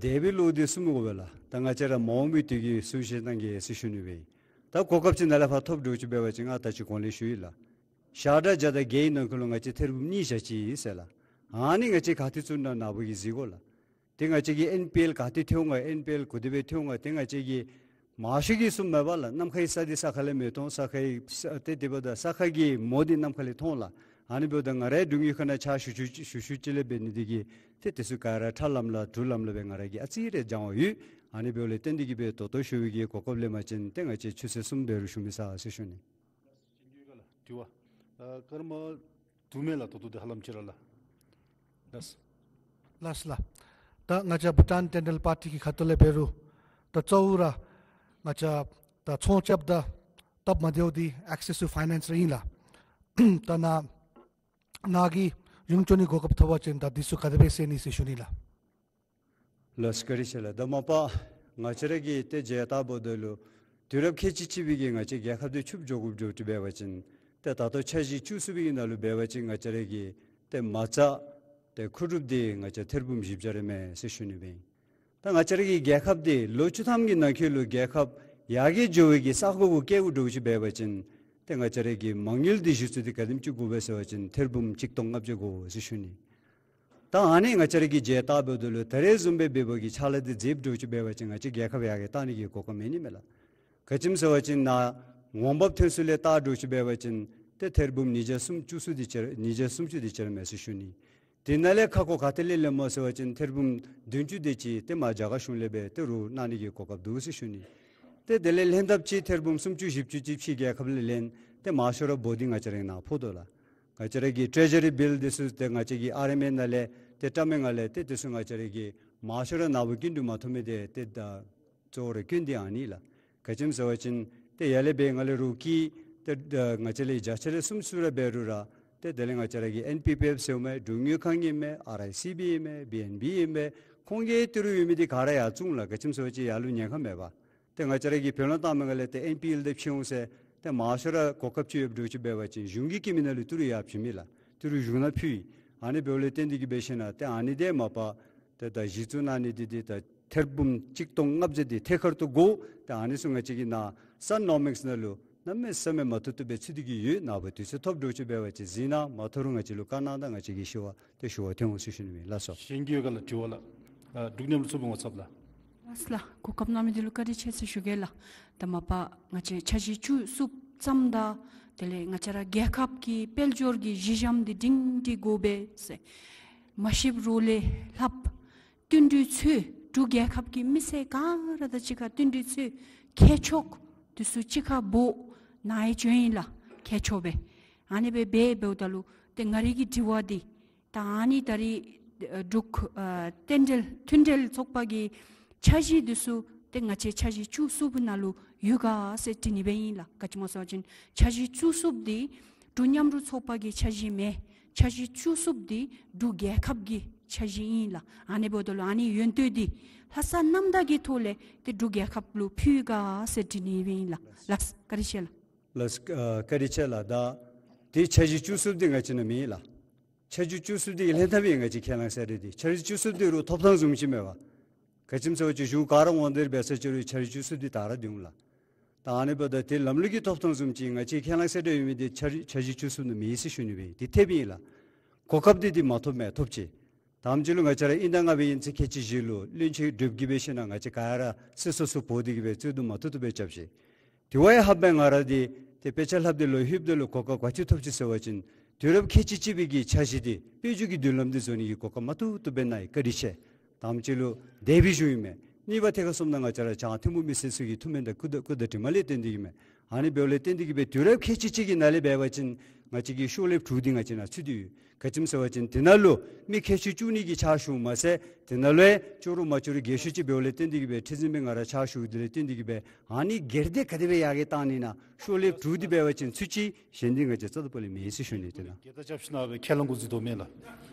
དེ་སྦེ་ལོ་འདི་གསུངས་མི་དགོ་པས་ལགས། ད་ང་བཅས་ར་མ་འོངས་པའི་དུས་ཀྱི་གསུང་བཤད་གནང་གེ་ཟེར་ཞུ་ནི་སྦེ་ཨིན། ད་གོ་སྐབས་ཅིག་ནཱ་ལས་ཕར་ཐོབ་འདྲཝ་ཅིག་འབད་བ་ཅིན་ང་ད་ཅི་གོང་ལས་ཞུ་ཡི་ལགས། ཤ་ཁྲག་བརྒྱ་དང་བརྒྱད་ཀྱི་ནང་འཁོད་ལུ་ང་བཅས་ཐེར་འབུམ་གཉིས་བཞག་ཅི་ཟེར་ལགས། ཨ་ནི་ང་བཅས་ག་ཏེ་ཚུད་ན་ནཱ་བུ་གིས་གཟིགས་དགོ་ལགས། ཏེ་ང་བཅས་ཀྱི་ཨེན་པི་ཨེལ་ག་ཏེ་ཐོན་འོང་ག། ཨེན་པི་ཨེལ་ག་དེ་སྦེ་ཐོན་འོང་ག། ཏེ་ང་བཅས་ཀྱིས་མང་ཤོས་ཀྱིས་གསུངམ་མས་པ་ལགས། གནམ་ཁའི་ས་འདི་ས་ཁ་ལས་མི་མཐོང་། ས་ཁའི་ས་ཏེ་དེ་འབདཝ་ད་ས་ཁ་གི་མོ་འདི་གནམ་ཁ་ལས་མཐོང་ལགས། ཨ་ནི་འབདཝ་ད་ང་རའི་འབྲུག་མི་ཁ་ནང་ཕྱག་ཞུ་ཞུ་ཞུ་ཞུ་ཅིག་ལས་འབད་ནི་འདི་གིས་ཏེ་དེ་ཚུ་ག་ར་ཁྲ་ལམ་ལམ་དྲོ་ལམ་ལམ་སྦེ་ང་ར་གིས་ཨ་ཙི་རེ་སྦྱང་བ་ཡོད། ཨ་ནི་འབདཝ་ལས་བརྟེན་ཏེ་གིས་སྦེ་ད་ལྟོ་ཞུ་བའི་གི་གོ་སྐབས་ལེན་པ་ཅིན་ཏེ་ང་བཅས་ཆུ་ཚོད་གསུམ་འབད་རུང་ཞུ་མི་ཚར་ཟེར་ཞུ་ནི། དྲི་བ་ཨ་སྐར་མ་དུ་མས་ལགས། ད་ལྟོ་འདི་ཧ་ལམ་ཅིག་ར་ལགས། ལགས། ལགས་ལགས། ད་ང་བཅས་བྷུ་ཊཱན་ཊེན་ཌལ་པར་ཊི་གི་ཁ་ཐུག་ལས་འབད་རུང་ད་གཙོ་བོ་ར་ང་བཅས་ད་ཚོང་རྐྱབ་ད་སྟབས་མ་བདེཝ་འདི་ཨེག་སེས་ཊུ་ཕའི་ནེནསི་ར་ཨིན་ལགས། ད་ནཱ་ནཱ་གིས་གཡུང་སྐྱོང་ནི་གོ་སྐབས་ཐོབ་པ་ཅིན་ད་འདི་ཚུ་ག་དེ་སྦེ་སེལ་ནི་ཟེར་ཞུ་ནི་ལགས། ལགས་སོ་བཀའ་དྲིན་ཆེ་ལགས། ད་མ་པ་ང་བཅས་ར་གིས་ཏེ་མཇལ་བལྟཝ་ད་ལུ་དུས་རབས་ཁལ་གཅིག་གཅིག་པའི་གི་ང་བཅས་རྒྱལ་ཁབ་འདི་ཕྱུགཔ་འགྱོ་དགོཔ་འགྱོཝ་ཅིག་འབད་བ་ཅིན་ཏེ་ད་ལྟོ་འཆར་གཞི་བཅུ་གསུམ་པའི་ནང་ལུ་འབད་བ་ཅིན་ང་བཅས་ར་གི་ཏེ་མ་རྩ་ཏེ་མཁོ་སྒྲུབ་འདི་ང་བཅས་ཐེར་འབུམ་བཞི་བརྒྱ་རེ་མས་ཟེར་ཞུ་ནི་སྦེ་ཨིན། ད་ང་བཅས་ར་གི་རྒྱལ་ཁབ་འདི་ལོ་བཅུ་ཐམ་གྱི་ནང་འཁོད་ལུ་རྒྱལ་ཁབ་ཡར་རྒྱས་འགྱོ་བའི་གི་ས་གོ་གུ་བསྐྱལ་དགོཔ་འདྲཝ་ཅིག་འབད་བ་ཅིན་ཏེ་ང་བཅས་ར་གི་མ་དངུལ་འདི་གཞི་བཙུགས་འདི་ག་དེམ་ཅིག་དགོ་པས་ཟེར་བ་ཅིན་ཐེར་འབུམ་གཅིག་སྟོང་ལྔ་བརྒྱ་དགོ་ཟེར་ཞུ་ནི། ད་ཨ་ནི་ང་བཅས་ར་གིས་མཇལ་བལྟཝ་ད་ལུ་ད་རེས་བཟུམ་སྦེ་འབད་བའི་གི་ཕྱག་ལཱ་འདི་མཛདཔ་འདྲཝ་ཅིག་འབད་བ་ཅིན་ང་བཅས་རྒྱལ་ཁབ་ཡར་རྒྱས་གཏང་ནི་གི་གོ་སྐབས་མེད་ནི་མས་ལགས། ག་ཅི་སྨོ་ཟེར་བ་ཅིན་ནཱ་འོང་འབབ་ཐོན་ཚུལ་ལས་བལྟཝ་འདྲཝ་ཅིག་འབད་བ་ཅིན་ཏེ་ཐེར་འབུམ་ཉིས་བརྒྱ་སུམ་ཅུ་སོ་དེ་ཅིག་ཉིས་བརྒྱ་སུམ་ཅུ་དེ་ཅིག་མས་ཟེར་ཞུ་ནི། དེ་ནང་ལས་ཁ་སྐོང་ག་ཏེ་ལས་ལེནམ་སྨོ་ཟེར་བ་ཅིན་ཐེར་འབུམ་བདུན་ཅུ་དེ་ཅིག་ཏེ་མར་རྒྱ་གར་གཞུང་ལས་སྦེ་ཏེ་རོགས་གནང་ནི་གི་གོ་སྐབས་འདུག་ཟེར་ཞུ་ནི། ཏེ་དེ་ལས་ལྷན་ཐབས་ཅིག་ཐེར་འབུམ་སུམ་ཅུ་བཞི་བཅུ་ཅིག་ཕྱི་རྒྱལ་ཁབ་ལས་ལེན། ཏེ་མང་ཤོས་ར་འབོར་འདི་ང་བཅས་ར་ནཱ་ཕོག་དོ་ལགས། ང་བཅས་ར་གི་ཊེ་ཛ་རི་བིལ་འདི་ཚུ་ཏེ་ང་བཅས་ཀྱི་ཨར་ཨེམ་ཨེཕ་ནང་ལས་ཏེ་བཀྲམ་མི་ནང་ལས་ཏེ་དེ་ཚུ་ང་བཅས་ར་གི་མང་ཤོས་ར་ནཱ་བུ་སྐྱིན་འགྲུལ་མ་ཐོབ་མི་འདི་ཏེ་ད་གཙོ་བོ་ར་སྐྱོན་འདི་ཨ་ནི་ལགས། ག་ཅི་སྨོ་ཟེར་བ་ཅིན་ ཏེ་ཡར་ལས་འབད་ང་ལས་རོགས་ཀྱིས་ཏེ་ང་བཅས་ལས་བརྒྱ་ཆ་ལས་གསུམ་ཅིག་ར་འབད་རུང་ར་ཏེ་དེ་ལས་ང་བཅས་ར་གི་ཨེན་པི་པི་ཨེཕ་ཟེར་མི་འབྲུག་དངུལ་ཁང་ཨིན་མས། ཨར་ཨའི་སི་བི་ཨིན་མས། བི་ཨེན་བི་ཨིན་མས། ཁོང་གིས་ཏི་རུ་ཡོད་མི་འདི་ག་ར་ཡར་བཙུགས་ལགས། ག་ཅི་སྨོ་ཟེར་བ་ཅིན་ཡར་ལུ་ཉེན་ཁ་མེད་པར། ཏེ་ང་བཅས་ར་གིས་བུ་ལོན་བཏང་མི་ག་ལས་ཏེ་ཨེན་པི་ཨེལ་དེ་ཕྱེ་འོང་ཟེར་ཏེ་མང་ཤོས་ར་གོ་སྐབས་ཅིག་ཡོདཔ་འདྲཝ་ཅིག་འབད་བ་ཅིན་གཞུང་གིས་བསྐྱི་མི་ནང་ལུ་ཏི་རུ་ཡར་བྱིན་མི་ལགས། ཏི་རུ་གཞུང་ནང་ཕུལ་ཡི། ཨ་ནི་འབདཝ་ལས་བརྟེན་ཏེ་གིས་འབད་ཞིན་ན་ཏེ་ཨ་ནི་དེ་མ་པ་ཏེ་ད་གཞི་བཙུགས་གནང་ནི་འདི་འདི་ད་ཐེར་འབུམ་གཅིག་སྟོང་ལྔ་བརྒྱ་འདི་ཐད་ཀར་དུ་དགོ། ཏེ་ཨ་ནི་ཚུ་ང་བཅས་ཀྱི་ནཱ་སཱན་ནོ་མིགསི་ནང་ལུ་གནམ་མེད་ས་མེད་མ་བཏུབ་བཏུབ་སྦེ་ཚུད་དེ་གིས་ཡོད། ནངས་པ་དུས་ཚོད་ཐོབ་འདྲཝ་ཅིག་འབད་བ་ཅིན་གཟིགས་གནང་། མ་ཐོབ་རུང་ང་བཅས་ལུ་བཀའ་གནང་དང་ང་བཅས་ཀྱིས་ཞུ་བ་ཏེ་ཞུ་བར་འཐོན་འོང་ཟེར་ཞུ་ནི་ཨིན། ལགས་སོ། གཞན་གྱི་ཡོད་ག་ལགས་དྲི་བ་ལགས། ཨ་འབྲུག་མཉམ་རུབ་ཚོགས་པའི་ངོ་ཚབ་ལགས། ལགས་ལགས། གོ་སྐབས་གནང་མི་འདི་ལུ་བཀའ་དྲིན་ཆེ་ཟེར་ཞུ་གེ་ལགས། ད་མ་པ་ང་བཅས་འཆར་གཞི་བཅུ་གསུམ་བརྩམས་ད་དེ་ལས་ང་བཅས་ར་རྒྱལ་ཁབ་ཀྱི་དཔལ་འབྱོར་གྱི་གཞི་འགྱམ་འདི་སྒྲིང་སྒྲི་དགོ་པས་ཟེར། མ་ཤེསཔ་རོགས་ལས་ལྷབ། བསྟུན་གྲོས་ཚུ་འབྲུག་རྒྱལ་ཁབ་ཀྱི་མི་སེར་ག་ར་དང་གཅིག་ཁར་བསྟུན་གྲོས་ཚུ་ཁྱད་ཕྱོགས་འདི་ཚུ་གཅིག་ཁར་འབོ་ནཱ་ཡང་བྱོན་ཡི་ལགས། ཁྱད་ཆོས་སྦེ། ཨ་ནི་སྦེ་འབད་འབདཝ་ད་ལུ་ཏེ་ང་རའི་གི་དྲི་བ་འདི་ད་ཨ་ནི་ད་རིས་ཨ་འབྲུག་ཨ་རྟེན་འབྲེལ་མཐུན་འབྲེལ་ཚོགས་པ་གི་འཆར་གཞི་འདི་ཚུ་ཏེ་ང་བཅས་འཆར་གཞི་བཅུ་གསུམ་པའི་ནང་ལུ་ཡོད་ག་ཟེར་དྲི་ནི་སྦེ་ཨིན་ལགས། ག་ཅི་སྨོ་ཟེར་བ་ཅིན་འཆར་གཞི་བཅུ་གསུམ་འདི་འབྲུག་མཉམ་རུབ་ཚོགས་པ་གི་འཆར་གཞི་མེན། འཆར་གཞི་བཅུ་གསུམ་འདི་འབྲུག་རྒྱལ་ཁབ་ཀྱི་འཆར་གཞི་ཨིན་ལགས། ཨ་ནི་འབདཝ་ད་ལུ་ཨ་ནི་ཡོན་ཏན་འདི་ལྷག་བསམ་རྣམ་དག་གི་ཐོག་ལས་ཏེ་འབྲུག་རྒྱལ་ཁབ་ལུ་ཕུལ་ག་ཟེར་དྲི་ནི་སྦེ་ཨིན་ལགས། ལགས། བཀའ་དྲིན་ཆེ་ལགས། ལགས། ཨ་བཀའ་དྲིན་ཆེ་ལགས། ད་ཏེ་འཆར་གཞི་བཅུ་གསུམ་འདི་ང་བཅས་ནང་མེད་ལགས། འཆར་གཞི་བཅུ་གསུམ་འདི་གི་ལྷན་ཐབས་ཨིན། ང་བཅས་ཁས་བླངས་ཟེར་རུང་འདི་འཆར་གཞི་བཅུ་གསུམ་འདི་རུང་ཐོབ་ཐངས་བཟུམ་ཅིག་མེད་པར། ག་ཅི་སྨོ་ཟེར་བ་ཅིན་གཞུང་ག་ར་ངོ་འདི་འབད་ས་ཅིག་རུང་འཆར་གཞི་བཅུ་གསུམ་འདི་དར་ར་སྡོད་འོང་ལགས། ད་ཨ་ནི་འབདཝ་ད་ཏེ་ལམ་ལུགས་ཀྱི་ཐོབ་ཐངས་བཟུམ་ཅིག་ང་བཅས་ཁས་བླངས་ཟེར་རུང་ཡོད་མི་འདི་འཆར་འཆར་གཞི་བཅུ་གསུམ་ནང་མེད་ཟེར་ཞུ་ནི་སྦེ་འདི་ཐེབས་ཨིན་ལགས། གོ་སྐབས་འདི་འདི་མ་ཐོབ་མས། ཐོབ་ཅི། དང་པ་ཅིག་ལུ་ང་བཅས་ར་ཨིན་ཟླ་ལྔ་པའི་ཉིནམ་ཚེས་ཁལ་གཅིག་བཞི་ལུ་བློན་ཆེན་གྲུབ་ཀྱིས་འབད་ཞིན་ན་ང་བཅས་ག་ར་སོ་སོ་སོ་འབོ་སྟེ་གིས་སྦེ་རྩོད་བསྡུར་མ་ཐུབ་ཐུབ་སྦེ་རྐྱབ་ཅི། དེ་བ་ཡང་ལྷགཔ་སྦེ་ང་ར་འདི་ཏེ་དཔེ་ཆ་ལྷབ་སྟེ་ལོག་ལྷོདཔ་ད་ལུ་གོ་སྐབས་ག་ཅི་ཐོབ་ཅི་ཟེར་བ་ཅིན་དུས་རབས་ཁལ་གཅིག་གཅིག་པའི་གི་འཆར་གཞི་འདི་དཔལ་འབྱོར་གྱི་མདུན་ལམ་འདི་བཟོ་ནི་གི་གོ་སྐབས་མ་ཐུབ་ཐུབ་སྦེ་གནང་ཡི། བཀའ་དྲིན་ཆེ། དང་པ་ཅིག་ལུ་འདས་པའི་གཞུང་ཨིན་མས། གཉིས་པ་ཐད་ཁར་སོངམ་ད་ང་བཅས་ར་བྱང་ཐིམ་ཕུག་མི་སེར་ཚུ་གི་ཐུགས་སྨོན་དང་སྐུ་བརྡ་སྐུ་བརྡ་དྲི་མ་ལས་བརྟེན་ཏེ་གིས་མས། ཨ་ནི་འབདཝ་ལས་བརྟེན་ཏེ་གིས་སྦེ་དུས་རབས་ཁལ་གཅིག་གཅིག་གི་ནང་ལས་འབད་བ་ཅིན་ང་བཅས་ཀྱི་ཤོག་ལེབ་དྲུག་འདི་ང་བཅས་ནང་ཚུད་དེ་ཡོད། ག་ཅི་སྨོ་ཟེར་བ་ཅིན་དེ་ནང་ལུ་མི་ཁལ་གཅིག་བཅུ་གཉིས་ཀྱིས་ཕྱག་ཞུཝ་མ་ཚད་དེ་ནང་ལུ་ཡང་ལྕོགས་རུང་མ་ལྕོགས་རུང་རྒས་ཤོས་ཅིག་འབདཝ་ལས་བརྟེན་ཏེ་གིས་སྦེ་ཁྲི་འཛིན་པའི་ང་ར་ཕྱག་ཞུ་དེ་ལས་བརྟེན་ཏེ་གིས་སྦེ་ཨ་ནི་སྒེར་སྡེ་ག་དེ་སྦེ་ཡར་རྒྱས་བཏང་ནི་ན་ཤོག་ལེབ་དྲུག་འདི་འབད་བ་ཅིན་ཚུད་ཅི། གཞན་འདི་ང་བཅས་རྩ་དང་པོ་ལས་མེད་ཟེར་ཞུ་ནི། དེ་ན་སྒེར་བདག་རྐྱབ་ཞིན་ན་སྦེ་ཁས་བླངས་འགོ་འཛུགས་དོ་མེན་ལགས།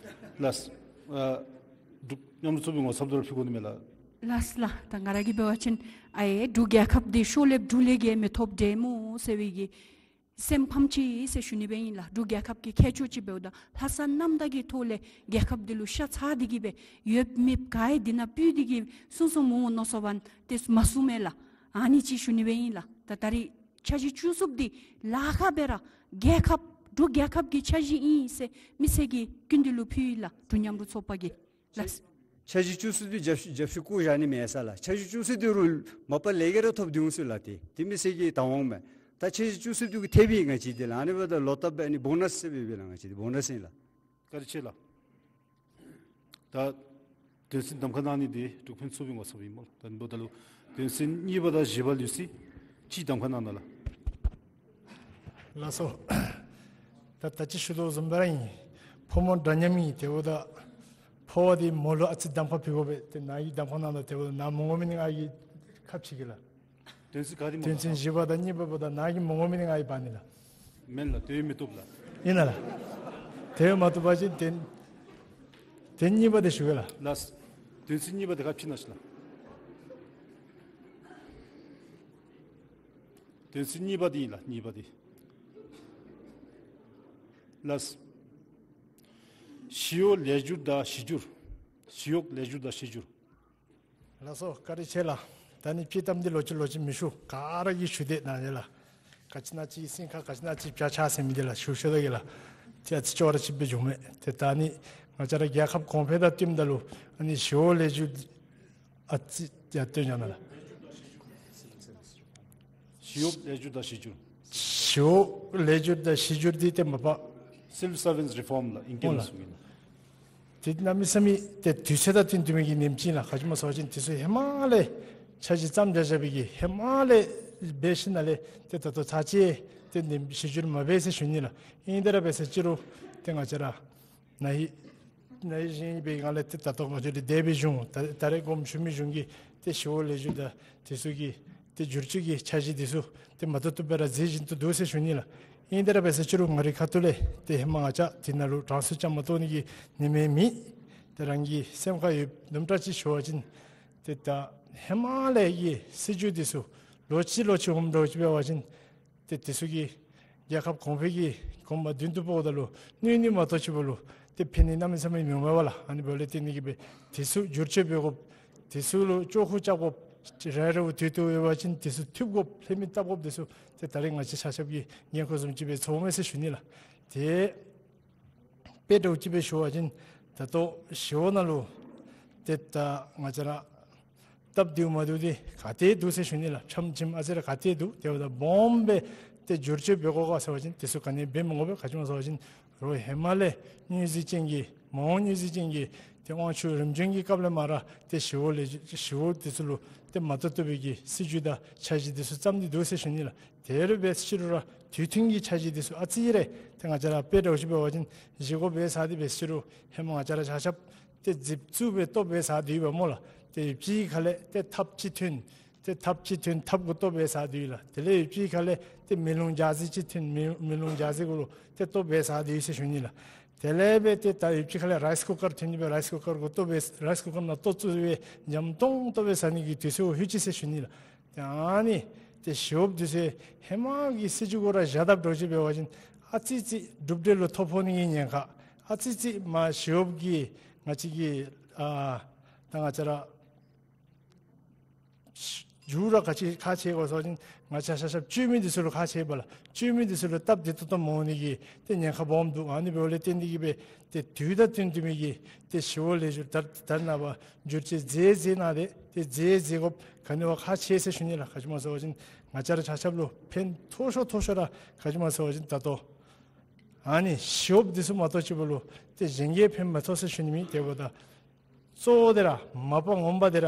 ལགས། ཨ་འབྲུག་མཉམ་རུབ་ཚོགས་པའི་ངོ་ཚབ་ཏེ་ར་ཕུལ་དགོ་ནི་མས་ལགས། ལགས་ལགས། ད་ང་ར་གིས་འབད་བ་ཅིན་ཨ་ཡེ་འབྲུག་རྒྱལ་ཁབ་འདི་ཤོག་ལེབ་དྲུག་ལས་བརྒལ་མི་ཐོབ་འདྲས་སྨོ་ཟེར་བའི་གི་སེམས་ཕམ་ཅི་ཟེར་ཞུ་ནི་སྦེ་ཨིན་ལགས། འབྲུག་རྒྱལ་ཁབ་ཀྱི་ཁྱད་ཆོས་ཅིག་འབདཝ་ད་ལྷག་བསམ་རྣམ་དག་གི་ཐོག་ལས་རྒྱལ་ཁབ་འདི་ལུ་ཤ་ཚ་སྟེ་གིས་སྦེ་ཡོད་མེད་ག་ཡེ་འདི་ནང་ཕུལ་ཏེ་གིས་གསུངས་གསུངམ་འོང་མནོ་བསམ་འབད་དེ་མ་གསུངམ་མས་ལགས། ཨ་ནི་ཅིག་ཞུ་ནི་སྦེ་ཨིན་ལགས། ད་ད་རིས་འཆར་གཞི་བཅུ་གསུམ་འདི་ལཱ་ཁག་སྦེ་ར་རྒྱལ་ཁབ་འབྲུག་རྒྱལ་ཁབ་ཀྱི་འཆར་གཞི་ཨིན་ཟེར་མི་སེར་གྱི་སྐུ་མདུན་ལུ་ཕུལ་ཡི་ལགས། འབྲུག་མཉམ་རུབ་ཚོགས་པ་གིས་ལགས། འཆར་གཞི་བཅུ་གསུམ་འདི་རྒྱབ་རྒྱབ་བཤུད་བཀོ་བཞག་ནི་མེད་ས་ལགས། འཆར་གཞི་བཅུ་གསུམ་འདི་རུང་མ་པ་ལེགས་སྐྱེས་ར་ཐོབ་སྡོད་འོང་ཟེར་ལགས། ཏེ་དེ་མི་སེར་གྱིས་བཏང་འོང་མས། ད་འཆར་གཞི་བཅུ་གསུམ་འདི་གུ་ཐེབས་ཡི་ང་བཅས་འདི་ལགས། ཨ་ནི་འབདཝ་ད་ལོག་ལྟབ་ཨ་ནི་བོ་ནཱས་ཟེར་སྦེ་སྦེ་ལགས། ང་བཅས་འདི་བོ་ནཱས་ཨིན་ལགས། བཀའ་དྲིན་ཆེ་ལགས། ད་དོན་ཚན་གདམ་ཁ་གནང་ནི་འདི་འབྲུག་ཕུན་ཚོགས་པའི་ངོ་ཚབ་ཨིན་སྨོ་ལགས། ད་ཨ་ནི་འབདཝ་ད་ལུ་དོན་ཚན་གཉིས་པ་དང་བཞི་པ་ལུས་སི་ཅིག་གདམ་ཁ་གནང་གནང་ལགས། ལགས་སོ། ད་ད་ཅི་ཞུ་དོ་བཟུམ་སྦེ་ར་ཨིན། ཕོ་མོ་འདྲ་མཉམ་ཨིན། དེ་འབདཝ་ད་ཕོ་བ་འདི་མོ་ལུ་ཨ་ཙི་གདམ་ཁ་ཕུལ་དགོ་པས། ཏེ་ནཱ་གིས་གདམ་ཁ་གནང་ད་དེ་འབདཝ་ད་ནཱ་མ་ངོ་མི་ནི་ང་གིས་ཁ་ཕྱེ་གེ་ལགས། དོན་ཚན་ག་འདི་སྨོ་དོན་ཚན་ལགས། བཞི་པ་དང་གཉིས་པ་འབདཝ་ད་ནཱ་གིས་མ་ངོ་མི་ནི་ང་གིས་འབག་ནི་ལགས། མེན་ལགས། དེ་མི་བཏུབ་ལགས། ཨིན་ན་ལགས། དེ་མ་བཏུབ་པ་ཅིན་དོན་དོན་གཉིས་པ་འདི་ཞུ་གེ་ལགས། ལགས། དོན་ཚན་གཉིས་པ་འདི་ཁ་ཕྱེ་གནང་ཤིག་ལགས། དོན་ཚན་གཉིས་པ་འདི་ཨིན་ལགས། གཉིས་པ་འདི། ལགས། ཞི་གཡོག་ལེགས་བསྒྱུར་དང་གཞི་བསྒྱུར། ཞི་གཡོག་ལེགས་བསྒྱུར་དང་གཞི་བསྒྱུར། ལགས་སོ། བཀའ་དྲིན་ཆེ་ལགས། ད་ཨ་ནི་དཔྱེ་གཏམ་འདི་ལོག་ཅི་ལོག་ཅི་མི་ཞུ། ག་ར་གིས་ཞུ་དེས་ནཱ་ལས་ལགས། ག་ཅི་ན་ཅིག་སེང་ཁ་ག་ཅི་ན་ཅིག་བྱ་ཆ་ཟེར་མི་འདི་ལགས། ཞུ་ཞུ་ད་གེ་ལགས། ཏེ་ཨ་ཙི་ཅོག་ར་ཅིག་སྦེ་འགྱོཝ་མས། ཏེ་ད་ཨ་ནི་ང་བཅས་ར་རྒྱལ་ཁབ་གོང་འཕེལ་དང་བསྟུནམ་ད་ལུ་ཨ་ནི་ཞི་གཡོག་ལེགས་བསྒྱུར་ཨ་ཙི་ཡར་བཏོན་ཡར་ན་ལགས། ཞི་གཡོག་ལེགས་བསྒྱུར་དང་གཞི་བསྒྱུར། ཞི་གཡོག་ལེགས་བསྒྱུར་དང་གཞི་བསྒྱུར་འདི་ཏེ་མ་པ་Civil Service Reform ལགས། ཨིང་སྐད་ནང་གསུང་གི་ལགས། ཏེ་གནམ་མེད་ས་མེད་ཏེ་དུས་ཚོད་དང་བསྟུན་བསྟུན་མི་གི་ཉིནམ་ཅིག་ལགས། ག་ཅི་སྨོ་ཟེར་བ་ཅིན་དུས་ཚོད་ཧེ་མ་ལས་འཆར་གཞི་བརྩམས་བཞག་བཞག་པའི་གི་ཧེ་མ་ལས་འབད་ཞིནམ་ལས་ཏེ་ད་ལྟོ་ཚར་ཅིག་ཏེ་ནི་གཞི་བསྒྱུར་མ་འབད་ཟེར་ཞུ་ནི་ལགས། ཨིན་དེ་ར་འབད་ཟེར་ཅི་རུང་ཏེ་ང་བཅས་ར་ནཱ་ཧིང་ནཱ་ཧིང་བཞིན་སྦེ་ང་ལས་ཏེ་ད་ལྟོ་ང་བཅས་ར་འདས་པའི་གཞུང་ད་ད་རེས་དགོངསམ་ཞུ་མི་གཞུང་གིས་ཏེ་ཞི་གཡོག་ལེགས་བསྒྱུར་དང་དེ་ཚུ་གི་ཏེ་བསྒྱུར་བཅོས་ཀྱི་འཆར་གཞི་དེ་ཚུ་ ཏེ་མ་བཏུབ་བཏུབ་སྦེ་ར་མཛད་བཞིན་དུ་འདུག་ཟེར་ཞུ་ནི་ལགས། ཨིན་དེ་ར་འབད་ཟེར་ཅི་རུང་ང་རའི་ཁ་ཐུག་ལས་ཏེ་ཧེ་མ་ང་བཅས་འདི་ནང་ལུ་དྲང་སུ་ཅིག་མ་གཏོགས་ནི་གི་ཉེས་དམིགས་མེད། ཏེ་རང་གི་སེམས་ཁར་ཡོད་དུམ་གྲ་ཅིག་ཞུ་བ་ཅིན་ཏེ་ད་ཧེ་མ་ལས་ཀྱི་སྲིད་བྱུས་འདི་ཚུ་ལོ་གཅིག་ལོ་གཅིག་འོངམ་འདྲཝ་ཅིག་འབད་བ་ཅིན་ཏེ་འདི་ཚུ་གིས་རྒྱལ་ཁབ་གོང་འཕེལ་གྱི་གོམ་པ་མདུན་དུ་སྤོཝ་ད་ལུ་གནོད་ནི་མ་གཏོགས་ཅིག་འབདཝ་ལུ་ཏེ་ཕན་ནི་གནམ་མེད་ས་མེད་མི་འོང་བས་ལགས། ཨ་ནི་འབདཝ་ལས་བརྟེན་ཏེ་གིས་འབད་འདི་ཚུ་བསྒྱུར་བཅོས་འབད་དགོཔ། འདི་ཚུ་ལུ་ལྕོག་ཁུ་རྐྱབ་དགོཔ། རན་ར་བ་དུས་ཐོག་ཡོད་པ་ཅིན་འདི་ཚུ་འཐུས་དགོཔ། ལྷོད་མི་བཏབ་དགོཔ། འདི་ཚུ་ཏེ་ད་རེས་ང་བཅས་ཆ་ཁྱབ་ཀྱི་འགན་ཁུར་བཟུམ་ཅིག་སྦེ་ཚོརཝ་མས་ཟེར་ཞུ་ནི་ལགས། ཏེ་དཔེ་འདྲཝ་ཅིག་སྦེ་ཞུ་བ་ཅིན་ད་ལྟོ་ཞི་གཡོག་ནང་ལུ་ཏེ་ད་ང་བཅས་ར་སྟབས་བདེཝ་མ་བདེཝ་འདི་ག་ཏེ་འདུག་ཟེར་ཞུ་ནི་ལགས། ཆམ་ཆིམ་ཨ་ཙི་རེ་ག་ཏེ་འདུག། དེ་འབདཝ་ད་སྦོམ་སྦེ་ཏེ་བསྒྱུར་བཅོས་འབད་དགོ་ག་ཟེར་བ་ཅིན་འདི་ཚུ་ག་ནི་འབད་མི་དགོ་པས། ག་ཅི་སྨོ་ཟེར་བ་ཅིན་རོགས་ཧེ་མ་ལས་སྙུན་གཞི་ཅན་གྱི་མ་འོངས་སྙུན་གཞི་ཅན་གྱི་ཏེ་དབང་ཕྱུག་རིམ་བྱོན་གྱི་སྐབས་ལས་མར་ཏེ་ཞི་གཡོག་ལས་ཞི་གཡོག་འདི་ཚུ་ལུ་ཏེ་མ་བཏུབ་བཏུབ་པའི་གི་སྲིད་བྱུས་དང་འཆར་གཞི་འདི་ཚུ་བརྩམས་ཏེ་འདུག་ཟེར་ཞུ་ནི་ལགས། དེ་རུ་འབད་ཟེར་ཅི་རུང་ར་དུས་མཐུན་གྱི་འཆར་གཞི་འདི་ཚུ་ཨ་ཙི་རེ་ཏེ་ང་བཅས་ར་དཔེ་འདྲཝ་ཅིག་འབད་བ་ཅིན་བཞེས་སྒོ་འབད་ཚར་ཏེ་འབད་ཟེར་ཅི་རུང་ཧེ་མ་ང་བཅས་ར་ཆ་ཁྱབ་ཏེ་མཛུབ་བཙུགས་སྦེ་ལྟོ་འབད་ཚར་ཏེ་ཡོདཔ་སྨོ་ལགས། ཏེ་ཡུདཔ་ཅིག་ཁ་ལས་ཏེ་ཐགཔ་ཅིག་ཐོན། ཏེ་ཐགཔ་ཅིག་ཐོན་ཐགཔ་གུ་ལྟོ་འབད་ཚར་ཏེ་ཡོད་ལགས། དེ་ལས་ཡུདཔ་ཅིག་ཁ་ལས་ཏེ་མེ་ལོང་ཇ་རྩི་ཅིག་ཐོན། མེ་མེ་ལོང་ཇ་རྩི་གུ་ལུ་ཏེ་ལྟོ་འབད་ཚར་ཏེ་ཡོད་ཟེར་ཞུ་ནི་ལགས། དེ་ལས་འབད་ཏེ་ད་ཡུདཔ་ཅིག་ཁ་ལས་རའིསི་ཀུ་ཀར་ཐོན་ནི་འབད་རའིསི་ཀུ་ཀར་གུ་ལྟོ་འབད་རའིསི་ཀུ་ཀར་ནང་ལྟོ་བཙུགས་སྦེ་འཇམ་ཏོང་ཏོ་སྦེ་ཟ་ནི་གི་དུས་ཚོད་ལྷོད་ཅི་ཟེར་ཞུ་ནི་ལགས། ཏེ་ཨ་ནི་ཏེ་ཞི་གཡོགཔ་འདི་ཚུ་ཧེ་མ་གི་སྲིད་བྱུས་གུ་ར་བཞག་དཔ་འདྲཝ་ཅིག་འབད་བ་ཅིན་ཨ་ཙི་ཙི་གྲུབ་འབྲས་ལུ་ཐོ་ཕོག་ནི་གི་ཉེན་ཁ། ཨ་ཙི་ཙི་མ་ཞི་གཡོགཔ་གི་ང་བཅས་ཀྱི་ཨ་ད་ང་བཅས་ར་མཇུག་ར་ག་ཅི་ཁག་ཆེ་ག་ཟེར་བ་ཅིན་ང་བཅས་ཆ་ཁྱབ་བཅོས་མི་འདི་ཚུ་ལུ་ཁག་ཆེ་བས་ལགས། བཅོས་མི་འདི་ཚུ་ལུ་སྟབས་བདེ་ཏོག་ཏོ་མ་འོང་ནི་གི་ཏེ་ཉེན་ཁ་སྦོམ་འདུག། ཨ་ནི་འབདཝ་ལས་བརྟེན་ཏེ་གིས་འབད་ཏེ་དུས་དང་བསྟུན་ཏེ་མི་གི་ཏེ་ཞི་གཡོག་ལས་ཞུ་ད་ད་ནངས་པ་བསྒྱུར་བཅོས་མཛད་མཛད་གནང་སྟེ་ཏེ་མཛད་མཛད་དགོཔ་ག་ནི་བ་ཁག་ཆེ་ཟེར་ཞུ་ནི་ལགས། ག་ཅི་སྨོ་ཟེར་བ་ཅིན་ང་བཅས་ར་ཆ་ཁྱབ་ལུ་ཕན་ཐོགས་ཤོས་ཐོགས་ཤོས་ར་ག་ཅི་སྨོ་ཟེར་བ་ཅིན་ད་ལྟོ་ཨ་ནི་ཞི་གཡོགཔ་འདི་ཚུ་མ་གཏོགས་ཅིག་འབདཝ་ལུ་ཏེ་གཞན་གྱིས་ཕན་མ་ཐོགས་ཟེར་ཞུ་ནི་མེད། དེ་འབདཝ་ད་གཙོ་བོ་འདི་ར་མ་པ་ངོ་མ་འདི་ར་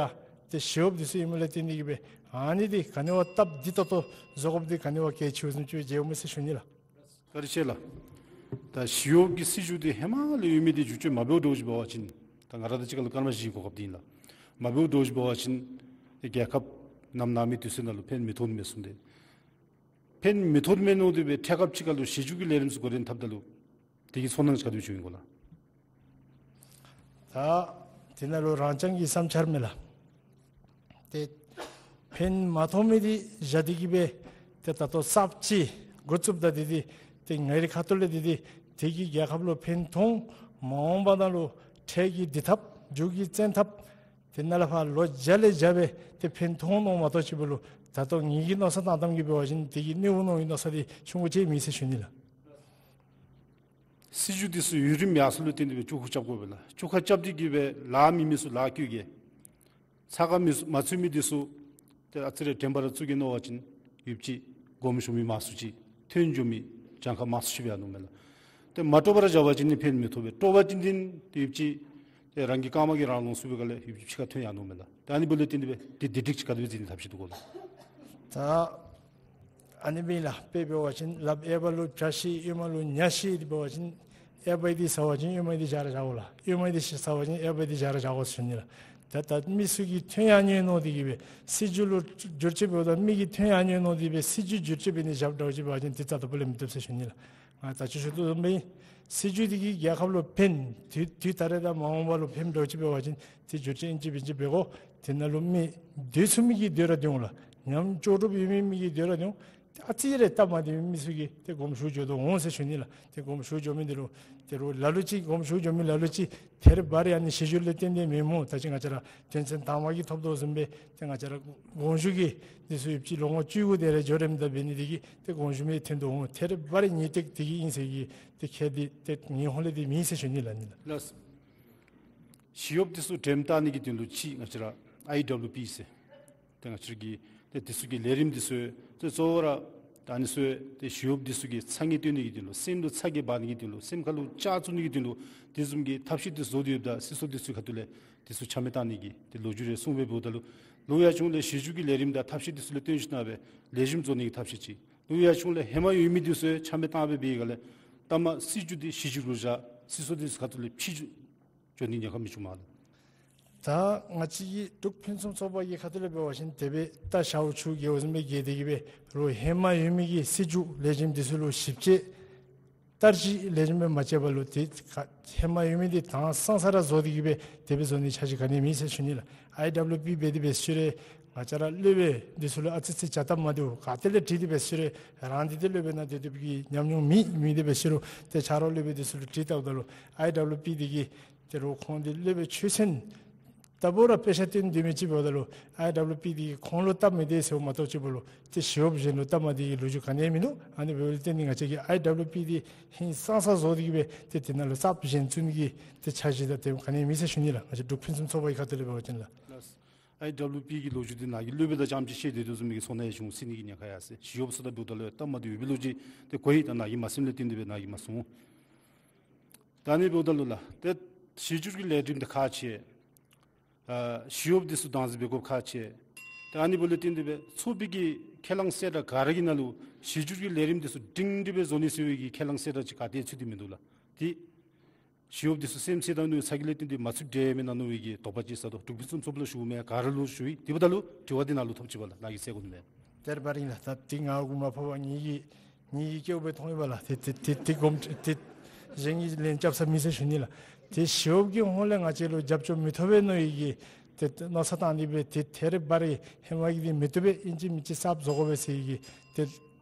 ཏེ་ཞི་གཡོགཔ་འདི་ཚུ་ཨིནམ་ལས་བརྟེན་ཏེ་གིས་འབད་ཨ་ནི་འདི་ག་ནི་བ་སྟབས་བདེ་ཏོག་ཏོ་བཟོ་དགོཔ་འདི་ག་ནི་བ་གལ་ཆེཝ་བཟུམ་ཅིག་མཇལཝ་མས་ཟེར་ཞུ་ནི་ལགས། བཀའ་དྲིན་ཆེ་ལགས། ད་ཞི་གཡོག་གི་སྲིད་བྱུས་འདི་ཧེ་མ་ལས་ཡོད་མི་འདི་བསྒྱུར་བཅོས་མ་འབདཝ་འདྲཝ་ཅིག་འབད་བ་ཅིན་ད་ང་ར་དང་གཅིག་ཁར་ལུ་སྐར་མ་བཞི་གོ་སྐབས་འདི་ཨིན་ལགས། མ་འབདཝ་འདྲཝ་ཅིག་འབད་བ་ཅིན་ཏེ་རྒྱལ་ཁབ་ནམ་ནངས་མི་དུས་ཚོད་ནང་ལུ་ཕན་མི་ཐོགས་ནི་མས་གསུངས་ཏེ། ཕན་མི་ཐོགས་མི་མནོ་སྟེ་སྦེ་འཕྲལ་སྐབས་ཅིག་ཁར་ལུ་གཞི་བཅུ་གི་ལས་རིམ་ཚུ་འགོ་འདྲེན་འཐབ་ད་ལུ་དེ་གི་ཚོར་སྣང་ག་དེ་སྦེ་བྱུང་ཡི་གོ་ལགས། ད་དེ་ནང་ལུ་རང་རྐྱང་གི་བསམ་འཆར་མས་ལགས། ཏེ་ཕན་མ་ཐོགས་མི་འདི་བཞག་སྟེ་གིས་འབད་ཏེ་ད་ལྟོ་གསརཔ་ཅིག་འགོ་བཙུགསཔ་ད་འདི་འདི་ཏེ་ང་རའི་ཁ་ཐུག་ལས་འདི་འདི་དེ་གིས་རྒྱལ་ཁབ་ལུ་ཕན་ཐོགས། མ་འོངས་པ་ནང་ལུ་འཕྲལ་གྱི་འདི་འཐབ་མཇུག་གི་བཙན་འཐབ་དེ་ནང་ལས་ཕར་ལོ་བརྒྱ་ལས་བརྒྱ་འབད་ཏེ་ཕན་ཐོགས་མནོཝ་མ་གཏོགས་ཅིག་འབདཝ་ལུ་ད་ལྟོ་ངེ་གི་མནོ་བསམ་བཏང་བཏངམ་གིས་འབད་བ་ཅིན་དེ་གིས་གནོད་འོང་མནོ་བའི་མནོ་བསམ་འདི་ཆུང་ཀུ་ཅིག་མེད་ཟེར་ཞུ་ནི་ལགས། སྲིད་བྱུས་འདི་ཚུ་ཡུན་རིངམོ་ཡར་སོངམ་ལུ་བརྟེན་ཏེ་སྦེ་བཅུ་ཁ་རྐྱབ་དགོ་པས་ལགས། བཅུ་ཁ་རྐྱབ་སྟེ་གིས་འབད་ལཱ་མེད་མི་ཚུ་ལཱ་བཀོལ་གེ། ཚ་ཁ་མི་ཚུ་མ་ཚུད་མི་འདི་ཚུ་ཏེ་ཨ་ཙི་རེ་དྲན་པ་ར་བཙུགས་གེ་མནོ་བ་ཅིན་ཡུདཔ་ཅིག་དགོངསམ་ཞུ་མི་མང་སུ་ཅིག་ཐོན་འགྱོ་མི་གྱངས་ཁ་མང་སུ་ཅིག་སྦེ་ཡར་འོང་མས་ལགས། ཏེ་མ་སྤྲོ་བར་བཞག་པ་ཅིན་ནི་ཕན་མི་ཐོགས་པས། སྤྲོ་བ་ཏན་ཏན་ཏེ་ཡུདཔ་ཅིག་ཏེ་རང་གི་རྐངམ་གིས་རང་ལོངས་སུ་སྦེ་ག་ལས་ཡུདཔ་ཅིག་ཕྱི་ཁར་ཐོན་ཡར་འོང་མས་ལགས། ཏེ་ཨ་ནི་འབདཝ་ལས་བརྟེན་ཏེ་སྦེ་ཏེ་དེ་སྒྲིག་ཅིག་ག་དེ་སྦེ་མཛད་ནི་ཐབས་ཤེས་འདུག་གོ་ལགས། ད་ཨ་ནི་སྦེ་ལགས། དཔེ་འབད་བ་ཅིན་ལགཔ་གཡས་པ་ལུ་བྱ་ཤེས་གཡོན་མ་ལུ་ཉ་ཤེས་འདི་འབད་བ་ཅིན་གཡས་པ་འདི་ཟ་བ་ཅིན་གཡོན་མ་འདི་བཞག་ར་བཞག་དགོ་ལགས། གཡོན་མ་འདི་ཟ་བ་ཅིན་གཡས་པ་འདི་བཞག་ར་བཞག་དགོ་ཟེར་ཞུ་ནི་ལགས། ད་ད་མི་ཚུ་གིས་ཐོན་ཡར་འོང་མནོ་སྟེ་གིས་འབད་སྲིད་བྱུས་ལུ་བསྒྱུར་བཅོས་འབདཝ་ད་མི་གིས་ཐོན་ཡར་འོང་མནོ་སྟེ་འབད་སྲིད་བྱུས་བསྒྱུར་བཅོས་འབད་ནི་བཞགཔ་འདྲཝ་ཅིག་འབད་བ་ཅིན་དེ་རྩ་དང་པོ་ལས་མི་བཏུབ་ཟེར་ཞུ་ནི་ལགས། ང་ད་ཅི་ཞུ་དོ་བཟུམ་སྦེ་སྲིད་བྱུས་འདི་གིས་རྒྱལ་ཁབ་ལུ་ཕན་དུས་དུས་ད་རེས་དང་མ་འོངས་པ་ལུ་ཕནམ་འདྲཝ་ཅིག་འབད་བ་ཅིན་ཏེ་བསྒྱུར་བཅོས་ཨིན་ཅི་མིན་ཅི་འབད་དགོ། དེ་ནང་ལུ་མི་སྡོད་ཚུགས་མི་གིས་སྡོད་ར་སྡོད་འོང་ལགས། ཉམས་ལྕོགས་གྲུབ་ཡོད་མི་མི་གིས་སྡོད་ར་སྡོད་འོང་། ཨ་ཙི་རེ་སྟབས་མ་བདེ་མི་མི་ཚུ་གིས་ཏེ་དགོངསམ་ཞུ་འགྱོ་དོ་འོང་ཟེར་ཞུ་ནི་ལགས། ཏེ་དགོངསམ་ཞུ་འགྱོ་མི་འདི་ལུ་ཏེ་རོགས་ལ་ལུ་ཅིག་དགོངསམ་ཞུ་འགྱོ་མི་ལ་ལུ་ཅིག་དེ་རེ་བ་རེ་ཨ་ནི་གཞི་བཅུ་ལས་བརྟེན་ཏེ་མེན་སྨོ། ད་ཅི་ང་བཅས་ར་དོན་ཚན་དང་པ་གིས་ཐོབ་དོ་བཟུམ་སྦེ་ཏེ་ང་བཅས་ར་དགོངས་ཞུ་གི་འདི་ཚུ་ཡུདཔ་ཅིག་ལོ་ངོ་བཅུ་དགུ་དེ་རེ་འགྱོ་རནམ་ད་འབད་ནི་དེ་གིས་ཏེ་དགོངསམ་ཞུ་མི་ཐོན་དོ་འོང་། དེ་རེ་བ་རེ་ངེས་ཏིག་དེ་གིས་ཨིན་ཟེར་གི་ཏེ་ཁྱད་འདི་ཏེ་ངེའི་ཧོང་ལས་འདི་མེད་ཟེར་ཞུ་ནི་ལགས། ཨ་ནི་ལགས། ལགས། ཞི་གཡོགཔ་འདི་ཚུ་དྲནམ་བཏང་ནི་གི་དོན་ལུ་ཅིག་ང་བཅས་ར་ཨའི་ཌབ་ལུ་པི་ཟེར་ཏེ་ང་བཅས་ར་གི་ཏེ་འདི་ཚུ་གི་ལས་རིམ་འདི་ཚུ་ཏེ་གཙོ་བོ་ར་ད་ཨ་ནི་ཚུ་ཏེ་ཞི་གཡོགཔ་འདི་ཚུ་གི་ཚ་ངེས་སྟོན་ནི་གི་དོན་ལུ་སེམས་ལུ་ཚ་གྱང་འབག་ནི་གི་དོན་ལུ་སེམས་ཁ་ལུ་ལྕག་བཙུགས་ནི་གི་དོན་ལུ་དེ་བཟུམ་གྱི་ཐབས་ཤེས་འདི་ཚུ་བཟོ་སྟེ་ཡོདཔ་ད་སྲིད་ཚོགས་འདི་ཚུ་ཁ་ཐུག་ལས་འདི་ཚུ་ཆ་མེད་བཏང་ནི་གི་ཏེ་ལོ་རྒྱུས་རེ་གསུངས་སྦེ་འབདཝ་ད་ལུ་ལོག་ཡར་བྱུང་ལས་གཞི་བཅུ་གི་ལས་རིམ་དང་ཐབས་ཤེས་འདི་ཚུ་ལུ་བརྟེན་ཞིནམ་ལས་ལེགས་ཤོམ་བཟོ་ནི་གི་ཐབས་ཤེས་ཅིག། ལོག་ཡར་བྱུང་ལས་ཧེ་མ་ཡོད་མི་འདི་ཚུ་ཆ་མེད་བཏང་སྦེ་འབད་བའི་སྒང་ལས་ལྟ་མ་སྲིད་བྱུས་འདི་གཞི་བཅུ་ལུ་བཞག་སྲིད་ཚོགས་འདི་ཚུ་ཁ་ཐུག་ལས་ཕྱིར་བཅོས་འབྱོར་ནི་ཉེན་ཁ་མི་བྱུང་མས་ལགས། ད་ང་བཅས་ཀྱི་འབྲུག་ཕུན་སུམ་ཚོགས་པ་གི་ཁ་ཐུག་ལས་འབད་བ་ཅིན་དེ་སྦེ་ད་ཞཝ་ཆུ་རྒྱལཝ་བཟུམ་སྦེ་རྒྱས་ཏེ་གི་སྦེ་རོགས་ཧེ་མ་ཡོད་མི་གི་སྲིད་བྱུས་ལས་རིམ་འདི་ཚུ་ལུ་ཞིབ་དཔྱད་བསྟར་སྤྱོད་ལས་རིམ་སྦེ་མ་བྱས་པ་ལུ་དེ་ཧེ་མ་ཡོད་མི་འདི་དྭངས་སང་ས་ར་བཟོ་སྟེ་གི་སྦེ་དེ་སྦེ་བཟོ་ནི་འཆར་གཞི་ག་ནི་མེད་ཟེར་ཞུ་ནི་ལགས། ཨའི་ཌབ་ལུ་པི་འབད་དེ་འབད་ཞུ་རུང་ང་བཅས་ར་སློབ་དཔོན་འདི་ཚུ་ལུ་ཨ་ཙི་ཙི་བྱ་སྟབས་མ་བདེཝ་ག་ཏེ་ལས་དྲིས་ཏེ་འབད་ཞུ་རུང་རང་འདི་ཏེ་སློབ་དཔོན་ནང་སྡོད་སྡོདཔ་གི་ཉམས་མྱོང་མེད་མི་འདི་འབད་ཞུ་རུང་ཏེ་ཆ་རོགས་སློབ་དཔོན་འདི་ཚུ་ལུ་དྲིས་བལྟཝ་ད་ལུ་ཨའི་ཌབ་ལུ་པི་འདི་གིས་ཏེ་རོགས་ཁོང་འདི་སློབ་དཔོན་ཆོས་ཚན་ལྟ་བུ་ར་དཔེ་ཆ་སྟོན་སྡོད་མི་ཅིག་འབདཝ་ད་ལུ་ཨའི་ཌབ་ལུ་པི་འདི་གིས་ཁོང་ལུ་སྟབས་མི་བདེ་ཟེརཝ་མ་གཏོགས་ཅིག་འབདཝ་ལུ་ཏེ་ཞི་གཡོགཔ་གཞན་ལུ་སྟབས་མ་བདེ་གི་ལོ་རྒྱུས་ག་ནི་ཡང་མིན་འདུག། ཨ་ནི་འབདཝ་ལས་བརྟེན་ཏེ་ང་བཅས་ཀྱིས་ཨའི་ཌབ་ལུ་པི་འདི་ཧིང་སང་ས་བཟོ་སྟེ་གི་སྦེ་ཏེ་དེ་ནང་ལུ་གསརཔ་གཞན་བཙུགས་ནི་གི་ཏེ་འཆར་གཞི་དང་དེ་ག་ནི་ཡང་མེད་ཟེར་ཞུ་ནི་ལགས། ང་བཅས་འབྲུག་ཕུན་སུམ་ཚོགས་པ་གི་ཁ་ཐུག་ལས་འབད་བ་ཅིན་ལགས། ཨའི་ཌབ་ལུ་པི་གི་ལོ་རྒྱུས་འདི་ནཱ་གི་སློབ་དཔོན་དང་རྐྱངམ་ཅིག་བཤད་སྡོད་དོ་བཟུམ་མའི་གི་ཚོར་སྣང་ཡང་བྱུང་སྲིད་ནི་གི་ཉེན་ཁ་ཡང་ཟེར། ཞི་གཡོགཔ་ཚུ་དང་འབདཝ་ད་ལུ་སྟབས་མ་བདེཝ་ཡོད་པའི་ལོ་རྒྱུས་འདི་གོ་ཡི། ད་ནཱ་གིས་མ་གསནམ་ལས་བརྟེན་ཏེ་སྦེ་ནཱ་གིས་མ་གསུངས། ད་ཨ་ནི་འབདཝ་ད་ལུ་ལགས་ཏེ་གཞི་འགྱུར་གྱི་ལས་རིམ་འདི་ཁག་ཆེ། ཨ་ཞི་གཡོགཔ་འདི་ཚུ་བདག་འཛིན་འབད་དགོཔ་ཁག་ཆེ། ད་ཨ་ནི་འབདཝ་ལས་བརྟེན་ཏེ་སྦེ་ཚོགས་པའི་གི་ཁས་བླངས་གསལ་བསྒྲགས་ག་ར་གི་ནང་ལུ་གཞི་འགྱུར་གྱི་ལས་རིམ་འདི་ཚུ་སྒྲིང་སྒྲི་སྦེ་བཟོ་ནི་ཟེར་བའི་གི་ཁས་བླངས་གསལ་བསྒྲགས་ཅིག་ག་ཏེ་ཚུད་དེ་མིན་འདུག་ལགས། ཏེ་ཞི་གཡོགཔ་འདི་ཚུ་སེམས་ཅན་དང་ནུ་ས་གི་ལས་བརྟེན་ཏེ་མ་ཚུད་དེ་མེན་ན་མནོ་བའི་གི་དོགས་པ་ཅིག་ཟ་དོ། འབྲུག་ཕུན་སུམ་ཚོགས་པ་ལུ་ཞུཝ་མེན་ག་ར་ལུ་ཞུ་ཡི། དེ་འབདཝ་ད་ལུ་དྲི་བ་འདི་ནཱ་ལུ་ཐོབ་ཅི་པ་ལགས། ནཱ་གིས་གསལ་དགོ་ནི་མས། ཏེ་ར་འབད་རིན་ལགས། ད་འདི་ང་གུ་མ་ཕོག་པར་ངེ་གི་ངེ་གི་སྐྱེ་བོ་སྦེ་མཐོང་ཡི་པ་ལགས། ཏེ་ཏེ་ཏེ་ཏེ་གོམས་ཏེ་གཞན་གྱིས་ལན་རྐྱབ་ས་མེད་ཟེར་ཞུ་ནི་ལགས། ཏེ་ཞི་གཡོགཔ་གི་ཧོངས་ལས་ང་བཅས་ལུ་རྒྱབ་སྐྱོར་མི་ཐོབ་པས་མནོ་བའི་གི་ཏེ་མནོ་བསམ་བཏང་སྟེ་སྦེ་ཏེ་ཏེ་ར་འབད་རིན་ཧེ་མ་གི་འདི་མི་བཏུབ་པས། ཨིན་ཅི་མིན་ཅི་གསརཔ་བཟོ་དགོ་པས་ཟེར་གི་ཏེ་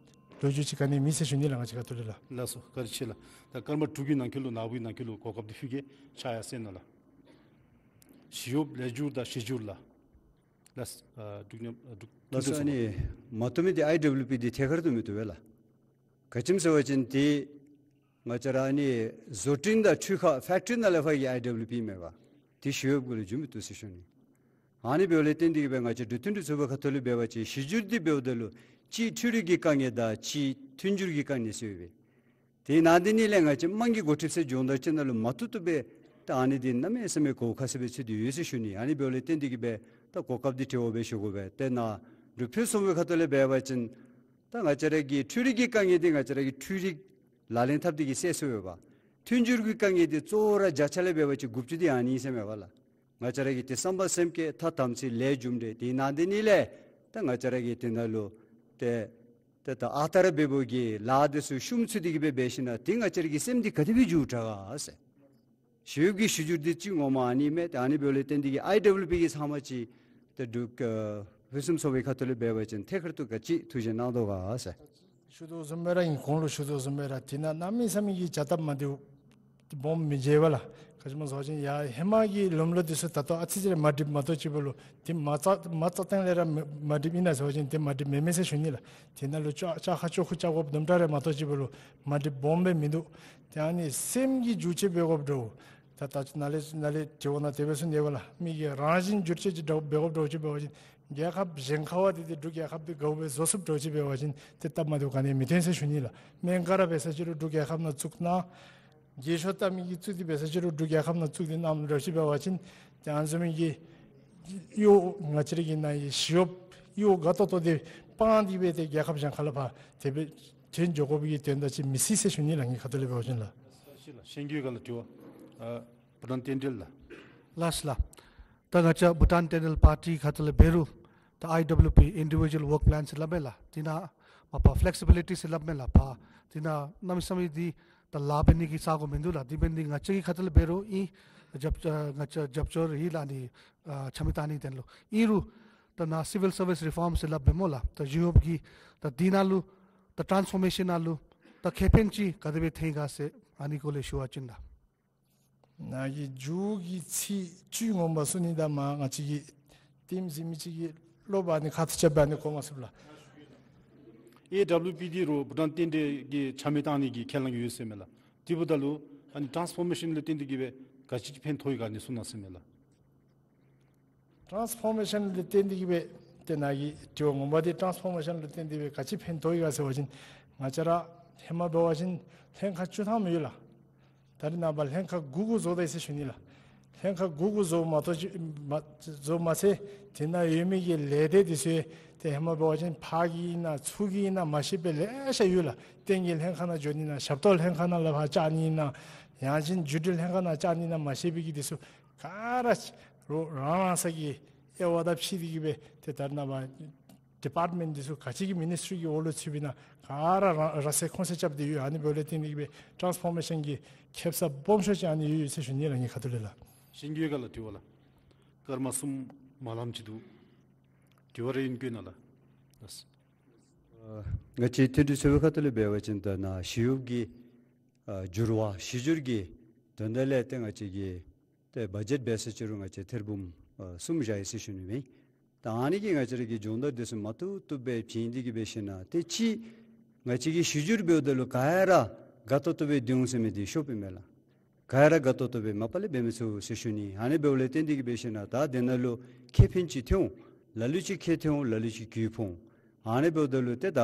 ལོ་རྒྱུས་ཅིག་ག་ནི་ཡང་མེད་ཟེར་ཞུ་ནི་ལགས། ང་བཅས་ཁ་ཐུག་ལས་ལགས། ལགས་སོ། བཀའ་དྲིན་ཆེ་ལགས། ད་སྐར་མ་དྲུག་གི་ནང་འཁོད་ལུ་ནཱ་བུ་གི་ནང་འཁོད་ལུ་གོ་སྐབས་འདི་ཕུལ་གེ། ཕྱག་ཡར་གསལ་གནང་ལགས། ཞི་གཡོགཔ་ལས་འགྱུར་དང་གཞི་འགྱུར་ལགས། ལགས། ཨ་འབྲུག་ཉམས་ཨ་འབྲུག་ལགས་སོ། ཨ་ནི་མ་བཏུབ་མི་འདི་ཨའི་ཌབ་ལུ་པི་འདི་ཐད་ཀར་དུ་མི་བཏུབ་པས་ལགས། ག་ཅི་སྨོ་ཟེར་བ་ཅིན་ཏེ་ང་བཅས་ར་ཨ་ནི་བཟོ་སྐྲུན་དང་འཕྲུལ་ཁང་ཕེཀ་ཊི་རི་ནང་ལས་ཕར་གྱི་ཨའི་ཌབ་ལུ་པི་མེན་པར་ཏེ་ཞི་གཡོགཔ་གུ་ལུ་འགྱོ་མི་བཏུབ་ཟེར་ཞུ་ནི། ཨ་ནི་འབདཝ་ལས་བརྟེན་ཏེ་གི་སྦེ་ང་བཅས་འབྲུག་མཐུན་སྒྲིལ་ཚོགས་པའི་ཁ་ཐུག་ལས་འབད་བ་ཅིན་གཞི་འགྱུར་འདི་འབདཝ་ད་ལུ་གཅིག་འཕྲུལ་རིག་གི་དཀའ་ངལ་དང་གཅིག་མཐུན་འགྱུར་གྱི་དཀའ་ངལ་ཟེར་སྦེ། དེ་ནང་དེ་གཉིས་ལས་ང་བཅས་དམངས་ཀྱི་འགོ་ཁྲིདཔ་ཟེར་སྦྱོང་བརྡར་ཅིག་ནང་ལུ་མ་བཏུབ་བཏུབ་སྦེ་ད་ཨ་ནི་འདི་གནམ་མེད་ས་མེད་གོ་ཁ་ཤས་སྦེ་ཚུད་དེ་ཡོད་ཟེར་ཞུ་ནི། ཨ་ནི་འབདཝ་ལས་བརྟེན་ཏེ་གི་སྦེ་ད་གོ་སྐབས་འདི་དྲི་བ་སྦེ་ཞུ་དགོ་པས། ཏེ་ནཱ་འབྲུག་ཕུན་སུམ་ཚོགས་པའི་ཁ་ཐུག་ལས་འབད་བ་ཅིན་ད་ང་བཅས་ར་གི་འཕྲུལ་རིག་གི་དཀའ་ངལ་འདི་ང་བཅས་ར་གི་འཕྲུལ་རིག་ལག་ལེན་འཐབ་སྟེ་གི་སེལ་ཚུགས་པས། མཐུན་འགྱུར་གྱི་དཀའ་ངལ་འདི་གཙོ་བོ་ར་བརྒྱ་ཆ་ལས་འབད་བ་ཅིན་དགུ་བཅུ་འདི་ཨ་ནི་ཨིན་ཟེར་མས་པ་ལགས། ང་བཅས་ར་གི་ཏེ་བསམ་པ་སེམས་བསྐྱེད་ཐ་དམ་ཚིག་ལས་རྒྱུ་འབྲས་དེ་ནང་དེ་གཉིས་ལས་ད་ང་བཅས་ར་གི་དེ་ནང་ལུ་ཏེ་ཏེ་ད་ཨ་རྟག་ར་འབད་བའི་གི་ལཱ་འདི་ཚུ་ཤུམ་ཚུད་དེ་གི་སྦེ་འབད་ཞིན་ན་ཏེ་ང་བཅས་ར་གི་སེམས་འདི་ག་དེ་སྦེ་འགྱུར་དྲག་ག་ཟེར། ཞི་གཡོགཔ་གི་གཞི་འགྱུར་འདི་གཅིག་ངོ་མ་ཨ་ནི་མས། ཏེ་ཨ་ནི་འབདཝ་ལས་བརྟེན་ཏེ་གི་ཨའི་ཌབ་ལུ་པི་གི་ཚབ་མ་ཅིག་ཏེ་འབྲུག་ཨ་ཕུན་སུམ་ཚོགས་པའི་ཁ་ཐུག་ལས་འབད་བ་ཅིན་ཐད་ཀར་དུ་ག་ཅི་ཐུགས་བཞེད་གནང་དོ་ག་ཟེར། ཞུ་དོ་བཟུམ་སྦེ་ར་ཨིན། གོང་ལུ་ཞུ་དོ་བཟུམ་སྦེ་ར་དེ་ནང་གནམ་མེད་ས་མེད་ཀྱི་བྱ་སྟབས་མ་བདེཝ་སྦོམ་མི་མཇལ་བས་ལགས། ག་ཅི་སྨོ་ཟེར་བ་ཅིན་ཡར་ཧེ་མ་གི་ལམ་ལུགས་འདི་ཚུ་ད་ལྟོ་ཨ་ཙི་ཅིག་རེ་མ་འགྲིགཔ་མ་གཏོགས་ཅིག་འབདཝ་ལུ་ཏེ་མ་རྩ་མ་རྩ་སྟེང་ལས་ར་མ་མ་འགྲིགཔ་ཨིན་ན་ཟེར་བ་ཅིན་ཏེ་མ་འགྲིགཔ་མེན་མས་ཟེར་ཞུ་ནི་ལགས། དེ་ནང་ལུ་བཅའ་བཅའ་ཁ་བཅོ་ཁ་རྐྱབ་དགོཔ་དུམ་གྲ་རེ་མ་གཏོགས་ཅིག་འབདཝ་ལུ་མ་འགྲིགཔ་སྦོམ་སྦེ་མིན་འདུག། ཏེ་ཨ་ནི་སེམས་ཀྱི་འགྱུར་བཅོས་འབད་དགོཔ་འདྲཝ། ད་ད་ནཱ་ལས་ནཱ་ལས་དྲི་བ་ནང་དེ་སྦེ་གསུངས་ཏེ་ཡོད་པ་ལགས། མི་གི་རང་བཞིན་འགྱུར་བཅོས་ཅིག་འདྲཝ་འབད་དགོཔ་འདྲཝ་ཅིག་འབད་བ་ཅིན་རྒྱལ་ཁབ་གཞན་ཁར་བ་དེ་ཏེ་འབྲུག་རྒྱལ་ཁབ་འདི་དགའཝ་སྦེ་བཟོ་ཚུགསཔ་འདྲཝ་ཅིག་འབད་བ་ཅིན་ཏེ་སྟབས་མ་བདེཝ་ག་ནི་ཡང་མི་འཐོན་ཟེར་ཞུ་ནི་ལགས། སྨན་ཁང་ར་འབད་ས་ཅིག་རུང་འབྲུག་རྒྱལ་ཁབ་ནང་བཙུགས་གནང་། རྒས་ཤོས་བལྟ་མི་གི་བཙུགས་ཏེ་འབད་ས་ཅིག་རུང་འབྲུག་རྒྱལ་ཁབ་ནང་བཙུགས་ཏེ་གནངམ་འདྲཝ་ཅིག་འབད་བ་ཅིན་ཏེ་ཨ་ནི་བཟུམ་མའི་གི་གཡོག་ང་བཅས་ར་གི་ནང་གི་ཞི་གཡོགཔ་གཡོག་དགའ་ཏོག་ཏོ་འདི་སྤང་སྟེ་སྦེ་ཏེ་རྒྱལ་ཁབ་གཞན་ཁ་ལུ་ཕར་དེ་སྦེ་བྱོན་འགྱོ་དགོ་པའི་གི་དོན་དག་ཅིག་མི་སྲིད་ཟེར་ཞུ་ནི་ལགས། ངེའི་ཁ་ཐུག་ལས་འབད་བ་ཅིན་ལགས། ཤེས་ལགས། ཤེས་རྒྱུད་ག་ལགས། དྲི་བ་ཨ་བྷུ་ཊཱན་རྟེན་འབྲེལ་ལགས། ལགས་ལགས། ད་ང་བཅས་བྷུ་ཊཱན་རྟེན་འབྲེལ་པར་ཊི་ཁ་ཐུག་ལས་འབད་རུང་ད་ཨའི་ཌབ་ལུ་པི་ཨིན་ཌི་བི་ཇུ་ཝལ་ཝོརཀ་པི་ལཱན་ཟེར་སླབ་མས་ལགས། དེ་ནང་མ་པ་ཕེ་ལེག་སི་བི་ལི་ཊི་ཟེར་སླབ་མས་ལགས། པ་དེ་ནང་གནམ་མེད་ས་མེད་འདི་ད་ལཱ་འབད་ནི་གི་ས་གོ་མིན་འདུག་ལགས། དེ་འབད་ནི་ང་བཅས་ཀྱི་ཁ་ཐུག་ལས་འབད་རུང་ཨིན། རྒྱབ་ཨ་ང་བཅས་རྒྱབ་སྐྱོར་ཡོད་ལགས། ཨ་ནི་ཨ་ཆ་མེད་བཏང་ནི་དོན་ལུ་ཨིན་རུང་ད་ནཱ་སི་ཝིལ་སར་ཝིསི་རི་ཕོརམ་ཟེར་སླབ་མས་སྨོ་ལགས། ད་ཞི་གཡོགཔ་གི་ད་དེ་ནང་ལུ་ད་ཊཱནསི་ཕོར་མེ་ཤཱན་ནང་ལུ་ད་ཁེ་ཕན་ཅིག་ག་དེ་སྦེ་ཐོན་ག་ཟེར་ཨ་ནི་སྐོར་ལས་ཞུ་བ་ཅིན་ད། ནཱ་གི་མཇུག་གི་ཚིག་བཅུད་ངོ་མ་གསུང་ནི་ད་མར་ང་བཅས་ཀྱི་ཊིམ་གཟིགས་མི་ཅིག་གིས་སློབ་པ་ནི་ཁ་ཐུག་རྐྱབ་པ་ནི་གོ་མ་ཚུགས་ལགས། ཨའི་ཌབ་ལུ་པི་འདི་རུང་བྷུ་ཊཱན་རྟེན་འབྲེལ་གྱི་ཆ་མེད་བཏང་ནི་གི་ཁས་བླངས་ཡོད་ཟེར་མས་ལགས། དེ་འབདཝ་ད་ལུ་ཨ་ནི་ཊཱནསི་ཕོར་མེ་ཤཱན་ལུ་བརྟེན་ཏེ་གི་སྦེ་ག་ཅི་ཕན་ཐོགས་ཡི་ག་ཨ་ནི་གསུང་གནང་ཟེར་མས་ལགས། ཊཱནསི་ཕོར་མེ་ཤཱན་ལུ་བརྟེན་ཏེ་གི་སྦེ་ཏེ་ནཱ་གི་དྲི་བ་ངོ་མ་འདི་ཊཱནསི་ཕོར་མེ་ཤཱན་ལུ་བརྟེན་ཏེ་སྦེ་ག་ཅི་ཕན་ཐོགས་ཡི་ག་ཟེར་བ་ཅིན་ང་བཅས་ར་ཧེ་མ་འབད་བ་ཅིན་ལྷན་ཁག་བཅུ་ཐམ་ཡོད་ལགས། ད་རེས་ནངས་པ་ལྷན་ཁག་དགུ་དགུ་བཟོ་དོ་ཡི་ཟེར་ཞུ་ནི་ལགས། ལྷན་ཁག་དགུ་དགུ་བཟོ་མ་གཏོགས་ཅིག་མ་བཟོ་མ་ཚད་དེ་ནང་ཡོད་མི་གི་ལས་སྡེ་འདི་ཚུ་ཏེ་ཧེ་མ་འབད་བ་ཅིན་ཕར་གྱི་ཨིན་ན་ཚུར་གྱི་ཨིན་ན་མ་ཤེས་པའི་ལེ་ཤ་ཡོད་ལགས། བསྟན་རྒྱས་ལྷན་ཁག་ནང་འགྱོ་ནི་ཨིན་ན་ཞབས་ཏོག་ལྷན་ཁག་ནང་ལུ་ཕར་བཅར་ནི་ཨིན་ན་ཡང་ཅིན་བརྒྱུད་འབྲེལ་ལྷན་ཁག་ནང་བཅར་ནི་ཨིན་ན་མ་ཤེས་པའི་གི་འདི་ཚུ་ག་ར་ རོགས་རང་རང་ས་གི་དབྱེ་བ་དང་ཕྱེ་སྟེ་གི་སྦེ་ཏེ་ད་རེས་ནངས་པ་ཌི་པཱརཊ་མེནཊ་འདི་ཚུ་ག་ཅི་གི་མི་ནིསི་ཊི་རི་གི་འོག་ལུ་ཚུད་པས་ན་ག་ར་རང་རང་སའི་ཁོངས་སུ་རྐྱབ་སྟེ་ཡོད། ཨ་ནི་འབདཝ་ལས་བརྟེན་ཏེ་གི་སྦེ་ཊཱནསི་ཕོར་མེ་ཤཱན་གྱི་ཁེབ་ས་སྦོམ་ཤོས་ཅིག་ཨ་ནི་ཡོད་ཡོད་ཟེར་ཞུ་ནི་ལགས། ངེའི་ཁ་ཐུག་ལས་ལགས། ཤེས་ཀྱི་ཡོད་ག་ལགས། དྲི་བ་ལགས། སྐར་མ་གསུམ་མ་ལངམ་ཅིག་འདུག། དྲི་བ་རེ་ཨིན་དགོ་ན་ལགས། ཨ་ང་བཅས་མཐུན་སྒྲིལ་ཚོགས་པའི་ཁ་ཐུག་ལས་འབད་བ་ཅིན་ད་ནཱ་ཞི་གཡོགཔ་གི་ཨ་འགྱུར་བ་གཞི་འགྱུར་གྱི་དོན་དག་ལས་ཏེ་ང་བཅས་ཀྱིས་ཏེ་བ་ཇེཊ་འབད་ས་ཅིག་རུང་ང་བཅས་ཐེར་འབུམ་ཨ་གསུམ་བཞག་ཡི་ཟེར་ཞུ་ནི་མས། ད་ཨ་ནི་གིས་ང་བཅས་ར་གི་སྦྱོང་བརྡར་འདི་ཚུ་མ་བཏུབ་བཏུབ་སྦེ་བྱིན་ཏེ་གི་འབད་ཞིན་ན་ཏེ་ཅིག་ང་བཅས་ཀྱིས་གཞི་འགྱུར་འབདཝ་ད་ལུ་ག་ར་དགའ་ཏོག་ཏོ་སྦེ་སྡོད་འོང་ཟེར་མི་འདི་ཤོབ་ཨིན་མས་ལགས། ག་ར་དགའ་ཏོག་ཏོ་སྦེ་མ་པ་ལས་འབད་མི་ཚུགས་ཟེར་ཞུ་ནི། ཨ་ནི་འབདཝ་ལས་བརྟེན་ཏེ་གི་འབད་ཞིན་ན་ད་དེ་ནང་ལུ་ཁེ་ཕན་ཅིག་ཐོན་འོང་། ལ་ལུ་ཅིག་ཁེ་ཐོན་འོང་། ལ་ལུ་ཅིག་རྒུད་ཕོག་འོང་། ཨ་ནི་འབདཝ་ད་ལུ་ཏེ་ད་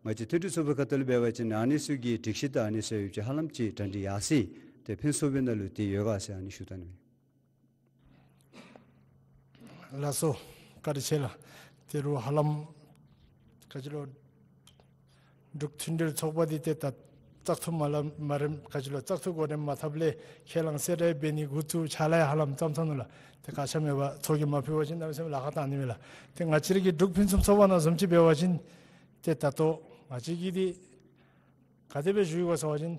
ང་བཅས་མཐུན་སྒྲིལ་ཚོགས་པའི་ཁ་ཐུག་ལས་འབད་བ་ཅིན་ཨ་ནི་ཚུ་གི་སྒྲིག་གཞི་དང་ཨ་ནི་ཚུ་ཡོདཔ་ཅིག་ཧ་ལམ་ཅིག་གྲ་སྒྲིག་ཡར་སོ་ཡི། ཏེ་ཕུན་ཚོགས་པའི་ནང་ལུ་ཏེ་ཡོད་ག་ཟེར་ཨ་ནི་ཞུ་ད་ནི་མས། ལགས་སོ། བཀའ་དྲིན་ཆེ་ལགས། ད་རུང་ཧ་ལམ་ག་ཅི་ལོ་འབྲུག་མཐུན་སྒྲིལ་ཚོགས་པ་འདི་ཏེ་ད་བཙག་འཐུ་མ་ལ་མ་རེམ་ག་ཅི་ལོ་བཙག་འཐུ་གོ་རིམ་མ་འཐབ་ལས་ཁས་བླངས་གསལ་བསྒྲགས་འབད་ནི་འགོ་བཙུགས་ཚར་ལས་ཧ་ལམ་མཚམས་མཚམས་ནང་ལུ་ཏེ་བཀག་ཆ་མེད་པར་ཚོགས་ཀྱི་མ་ཕུལ་བ་ཅིན་གནམ་མེད་ས་མེད་ལཱ་ཁག་བཏང་ནི་མས་ལགས། ཏེ་ང་བཅས་ར་གི་འབྲུག་ཕུན་སུམ་ཚོགས་པ་ནང་བཟུམ་ཅིག་འབད་བ་ཅིན་ཏེ་ད་ལྟོ་ང་བཅས་ཀྱིས་འདི་ག་དེ་སྦེ་ཞུ་ཡི་ག་ཟེར་བ་ཅིན་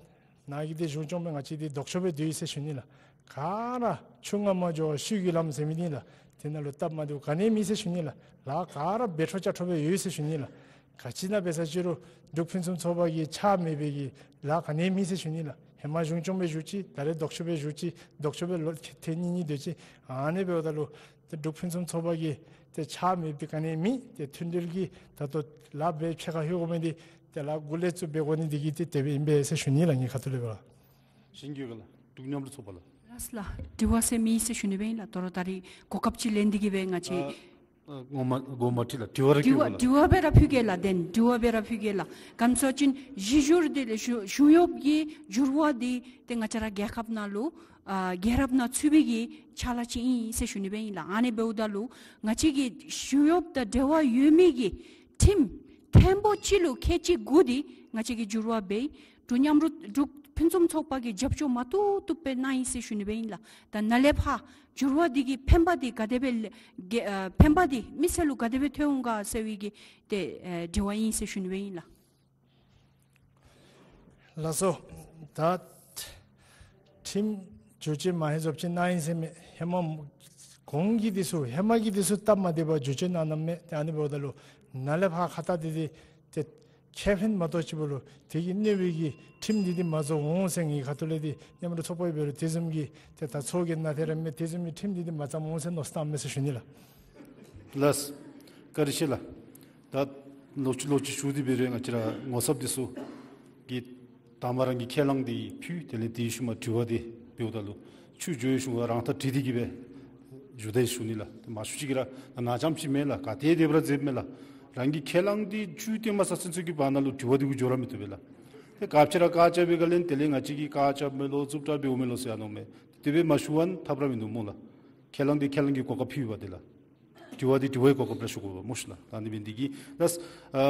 ནཱ་གི་འདི་གཞུང་སྐྱོང་སྦེ་ང་བཅས་འདི་ལྡོག་ཕྱོགས་སྦེ་སྡོད་ཡི་ཟེར་ཞུ་ནི་ལགས། ག་ར་ཆུ་ང་མ་འགྱོ་ཤུལ་གྱི་ལམ་ཟེར་མི་འདི་ལགས། དེ་ནང་ལུ་སྟབས་མ་བདེཝ་ག་ནི་མེད་ཟེར་ཞུ་ནི་ལགས། ལཱ་ག་ར་འབད་འཕྲོ་བཅའ་འཕྲོ་སྦེ་ཡོད་ཟེར་ཞུ་ནི་ལགས། ག་ཅི་ནང་འབད་ས་ཅིག་རུང་འབྲུག་ཕུན་སུམ་ཚོགས་པ་གི་ཆ་མེད་པའི་གི་ལཱ་ག་ནི་མེད་ཟེར་ཞུ་ནི་ལགས། ཧེ་མ་གཞུང་སྐྱོང་སྦེ་བཞུགས་ཅི། ད་རེས་ལྡོག་ཕྱོགས་སྦེ་བཞུགས་ཅི། ལྡོག་ཕྱོགས་སྦེ་ལོ་ཐེངས་གཉིས་གཉིས་སྡོད་ཅི། ཨ་ནི་འབདཝ་ད་ལུ་ཏེ་འབྲུག་ཕུན་སུམ་ཚོགས་པ་གི་ཏེ་ཆ་མེད་པའི་ག་ནི་མེད། ཏེ་མཐུན་སྒྲིལ་གྱི་ད་ལྟོ་ལཱ་འབད་ཕྱེད་ཀ་ལྷོད་དགོ་མི་འདི་ཏེ་ལཱ་འགོ་ལས་བཙུགས་འབད་དགོ་ནི་འདི་གིས་ཏེ་དེ་སྦེ་ཨིན་པས་ཟེར་ཞུ་ནི་ལགས། ངེའི་ཁ་ཐུག་ལས་འབད་བ་ཅིན། ཤེས་ཀྱི་ཡོད་ག་ལགས། འབྲུག་མཉམ་རུབ་ཚོགས་པ་ལགས། ལགས་ལགས། དྲི་བ་ཟེར་མེད་ཟེར་ཞུ་ནི་སྦེ་ཨིན་ལགས། ད་རུང་ད་རིས་གོ་སྐབས་ཅིག་ལེན་ཏེ་གི་སྦེ་ང་བཅས་ཨ་ཨ་གོང་མ་གོང་མ་ཁྲི་ལགས། དྲི་བ་རེ་དྲི་བ་བཀོད་དྲི་བ་སྦེ་ར་ཕུལ་གེ་ལགས། དེ་ནི་དྲི་བ་སྦེ་ར་ཕུལ་གེ་ལགས། ག་ཅི་ཟེར་བ་ཅིན་གཞི་འགྱུར་འདི་ལས་གཞུང་གཞུང་གཡོགཔ་གི་འགྱུར་བ་འདི་ཏེ་ང་བཅས་ར་རྒྱལ་ཁབ་ནང་ལུ་ཨ་རྒྱལ་རབས་ནང་ཚུད་པའི་གི་ཕྱག་ལཱ་ཅིག་ཨིན་ཟེར་ཞུ་ནི་སྦེ་ཨིན་ལགས། ཨ་ནི་འབདཝ་ད་ལུ་ང་བཅས་ཀྱི་གཞུང་གཡོགཔ་དང་འབྲེལ་བ་ཡོད་མི་གི་ཁྲིམས་ཐེངས་པོ་གཅིག་ལུ་ཁལ་གཅིག་དགུ་འདི་ང་བཅས་ཀྱིས་འགྱུར་བ་འབད་འབྲུག་མཉམ་རུབ་འབྲུག་ཕུན་སུམ་ཚོགས་པ་གིས་རྒྱབ་སྐྱོར་མ་བཏུབ་བཏུབ་སྦེ་གནང་ཡི་ཟེར་ཞུ་ནི་སྦེ་ཨིན་ལགས། ད་ནཱ་ལས་ཕར་འགྱུར་བ་འདི་གི་ཕན་པ་འདི་ག་དེ་སྦེ་ལེ་གེ་ཨ་ཕན་པ་འདི་མི་སེར་ལུ་ག་དེ་སྦེ་ཐོན་འོང་ག་ཟེར་བའི་གི་ཏེ་ཨེ་དྲི་བ་ཨིན་ཟེར་ཞུ་ནི་སྦེ་ཨིན་ལགས། ལགས་སོ། ད་ཁྲིམས་བསྒྱུར་བཅོས་མ་ཧེ་རྫོགས་ཅིག་གནང་ཡི་ཟེར་མས། ཧེ་མ་གོང་གི་འདི་ཚུ་ཧེ་མ་གི་འདི་ཚུ་སྟབས་མ་བདེ་བར་བསྒྱུར་བཅོས་གནང་གནངམ་མས། ཏེ་ཨ་ནི་འབདཝ་ད་ལུ་ནཱ་ལས་ཕར་ཁ་ཏ་འདི་འདི་ཏེ་ཁེ་ཕན་མ་གཏོགས་ཅིག་འབད་རུང་དེ་གིས་གནོད་པའི་གི་ཁྲིམས་འདི་འདི་མ་རྫོགས་འོང་ཟེར་ངེའི་ཁ་ཐུག་ལས་འདི་མཉམ་རུབ་ཚོགས་པ་འབད་རུང་དེ་བཟུམ་གྱི་ཏེ་ད་ཚོགས་ཀྱི་ནང་ཏེ་ར་མི་དེ་བཟུམ་གྱི་ཁྲིམས་འདི་འདི་མ་བརྩམས་འོང་ཟེར་མནོ་བསམ་བཏངམ་མས་ཟེར་ཞུ་ནི་ལགས། ལགས། བཀའ་དྲིན་ཆེ་ལགས། ད་ལོག་ཅི་ལོག་ཅི་ཞུ་སྟེ་འབད་རུང་ང་བཅས་ར་ངོ་ཚབ་འདི་ཚུ་གིས་དང་པ་རང་གི་ཁས་བླངས་འདི་ཕུལ། དེ་ལས་དེའི་ཤུལ་མ་དྲི་བ་འདི་འབདཝ་ད་ལུ་ཆུ་འགྱོ་བའི་གཞུང་ལུ་རང་ཐག་དྲི་སྟེ་གི་སྦེ་འགྱོ་དེས་ཞུ་ནི་ལགས། མང་ཤོས་ཅིག་གིས་ར་ནཱ་ཙམ་ཅིག་མེན་ལགས། ག་ཏེ་དེ་སྦེ་ར་མཛདཔ་མས་ལགས། རང་གི་ཁས་བླངས་འདི་ཆུ་བཏོན་མ་ཚར་ཚུན་ཚོད་ཀྱི་བར་ན་ལུ་དྲི་བ་འདི་གུ་འགྱོ་ར་མི་བཏུབ་པས་ལགས། ཏེ་ག་ཅི་ར་བཀག་ཆ་འབད་ག་ལས་དེ་ལས་ང་བཅས་ཀྱིས་བཀག་ཆ་མེད་ལོ་རྩུབ་དྲགས་འབདཝ་མས་ལོ་ཟེར་ཨ་ནི་མས། དེ་སྦེ་མ་ཞུ་བ་ན་ཐབས་ར་མིན་འདུག་སྨོ་ལགས། ཁས་བླངས་འདི་ཁས་བླངས་ཀྱི་གོ་སྐབས་ཕུལ་བ་དེ་ལགས། དྲི་བ་འདི་དྲི་བའི་གོ་སྐབས་ར་ཞུ་དགོ་པས་སྨོ་ཤི་ལགས། ད་ཨ་ནི་འབད་ནི་འདི་གིས་ལགས། ཨ་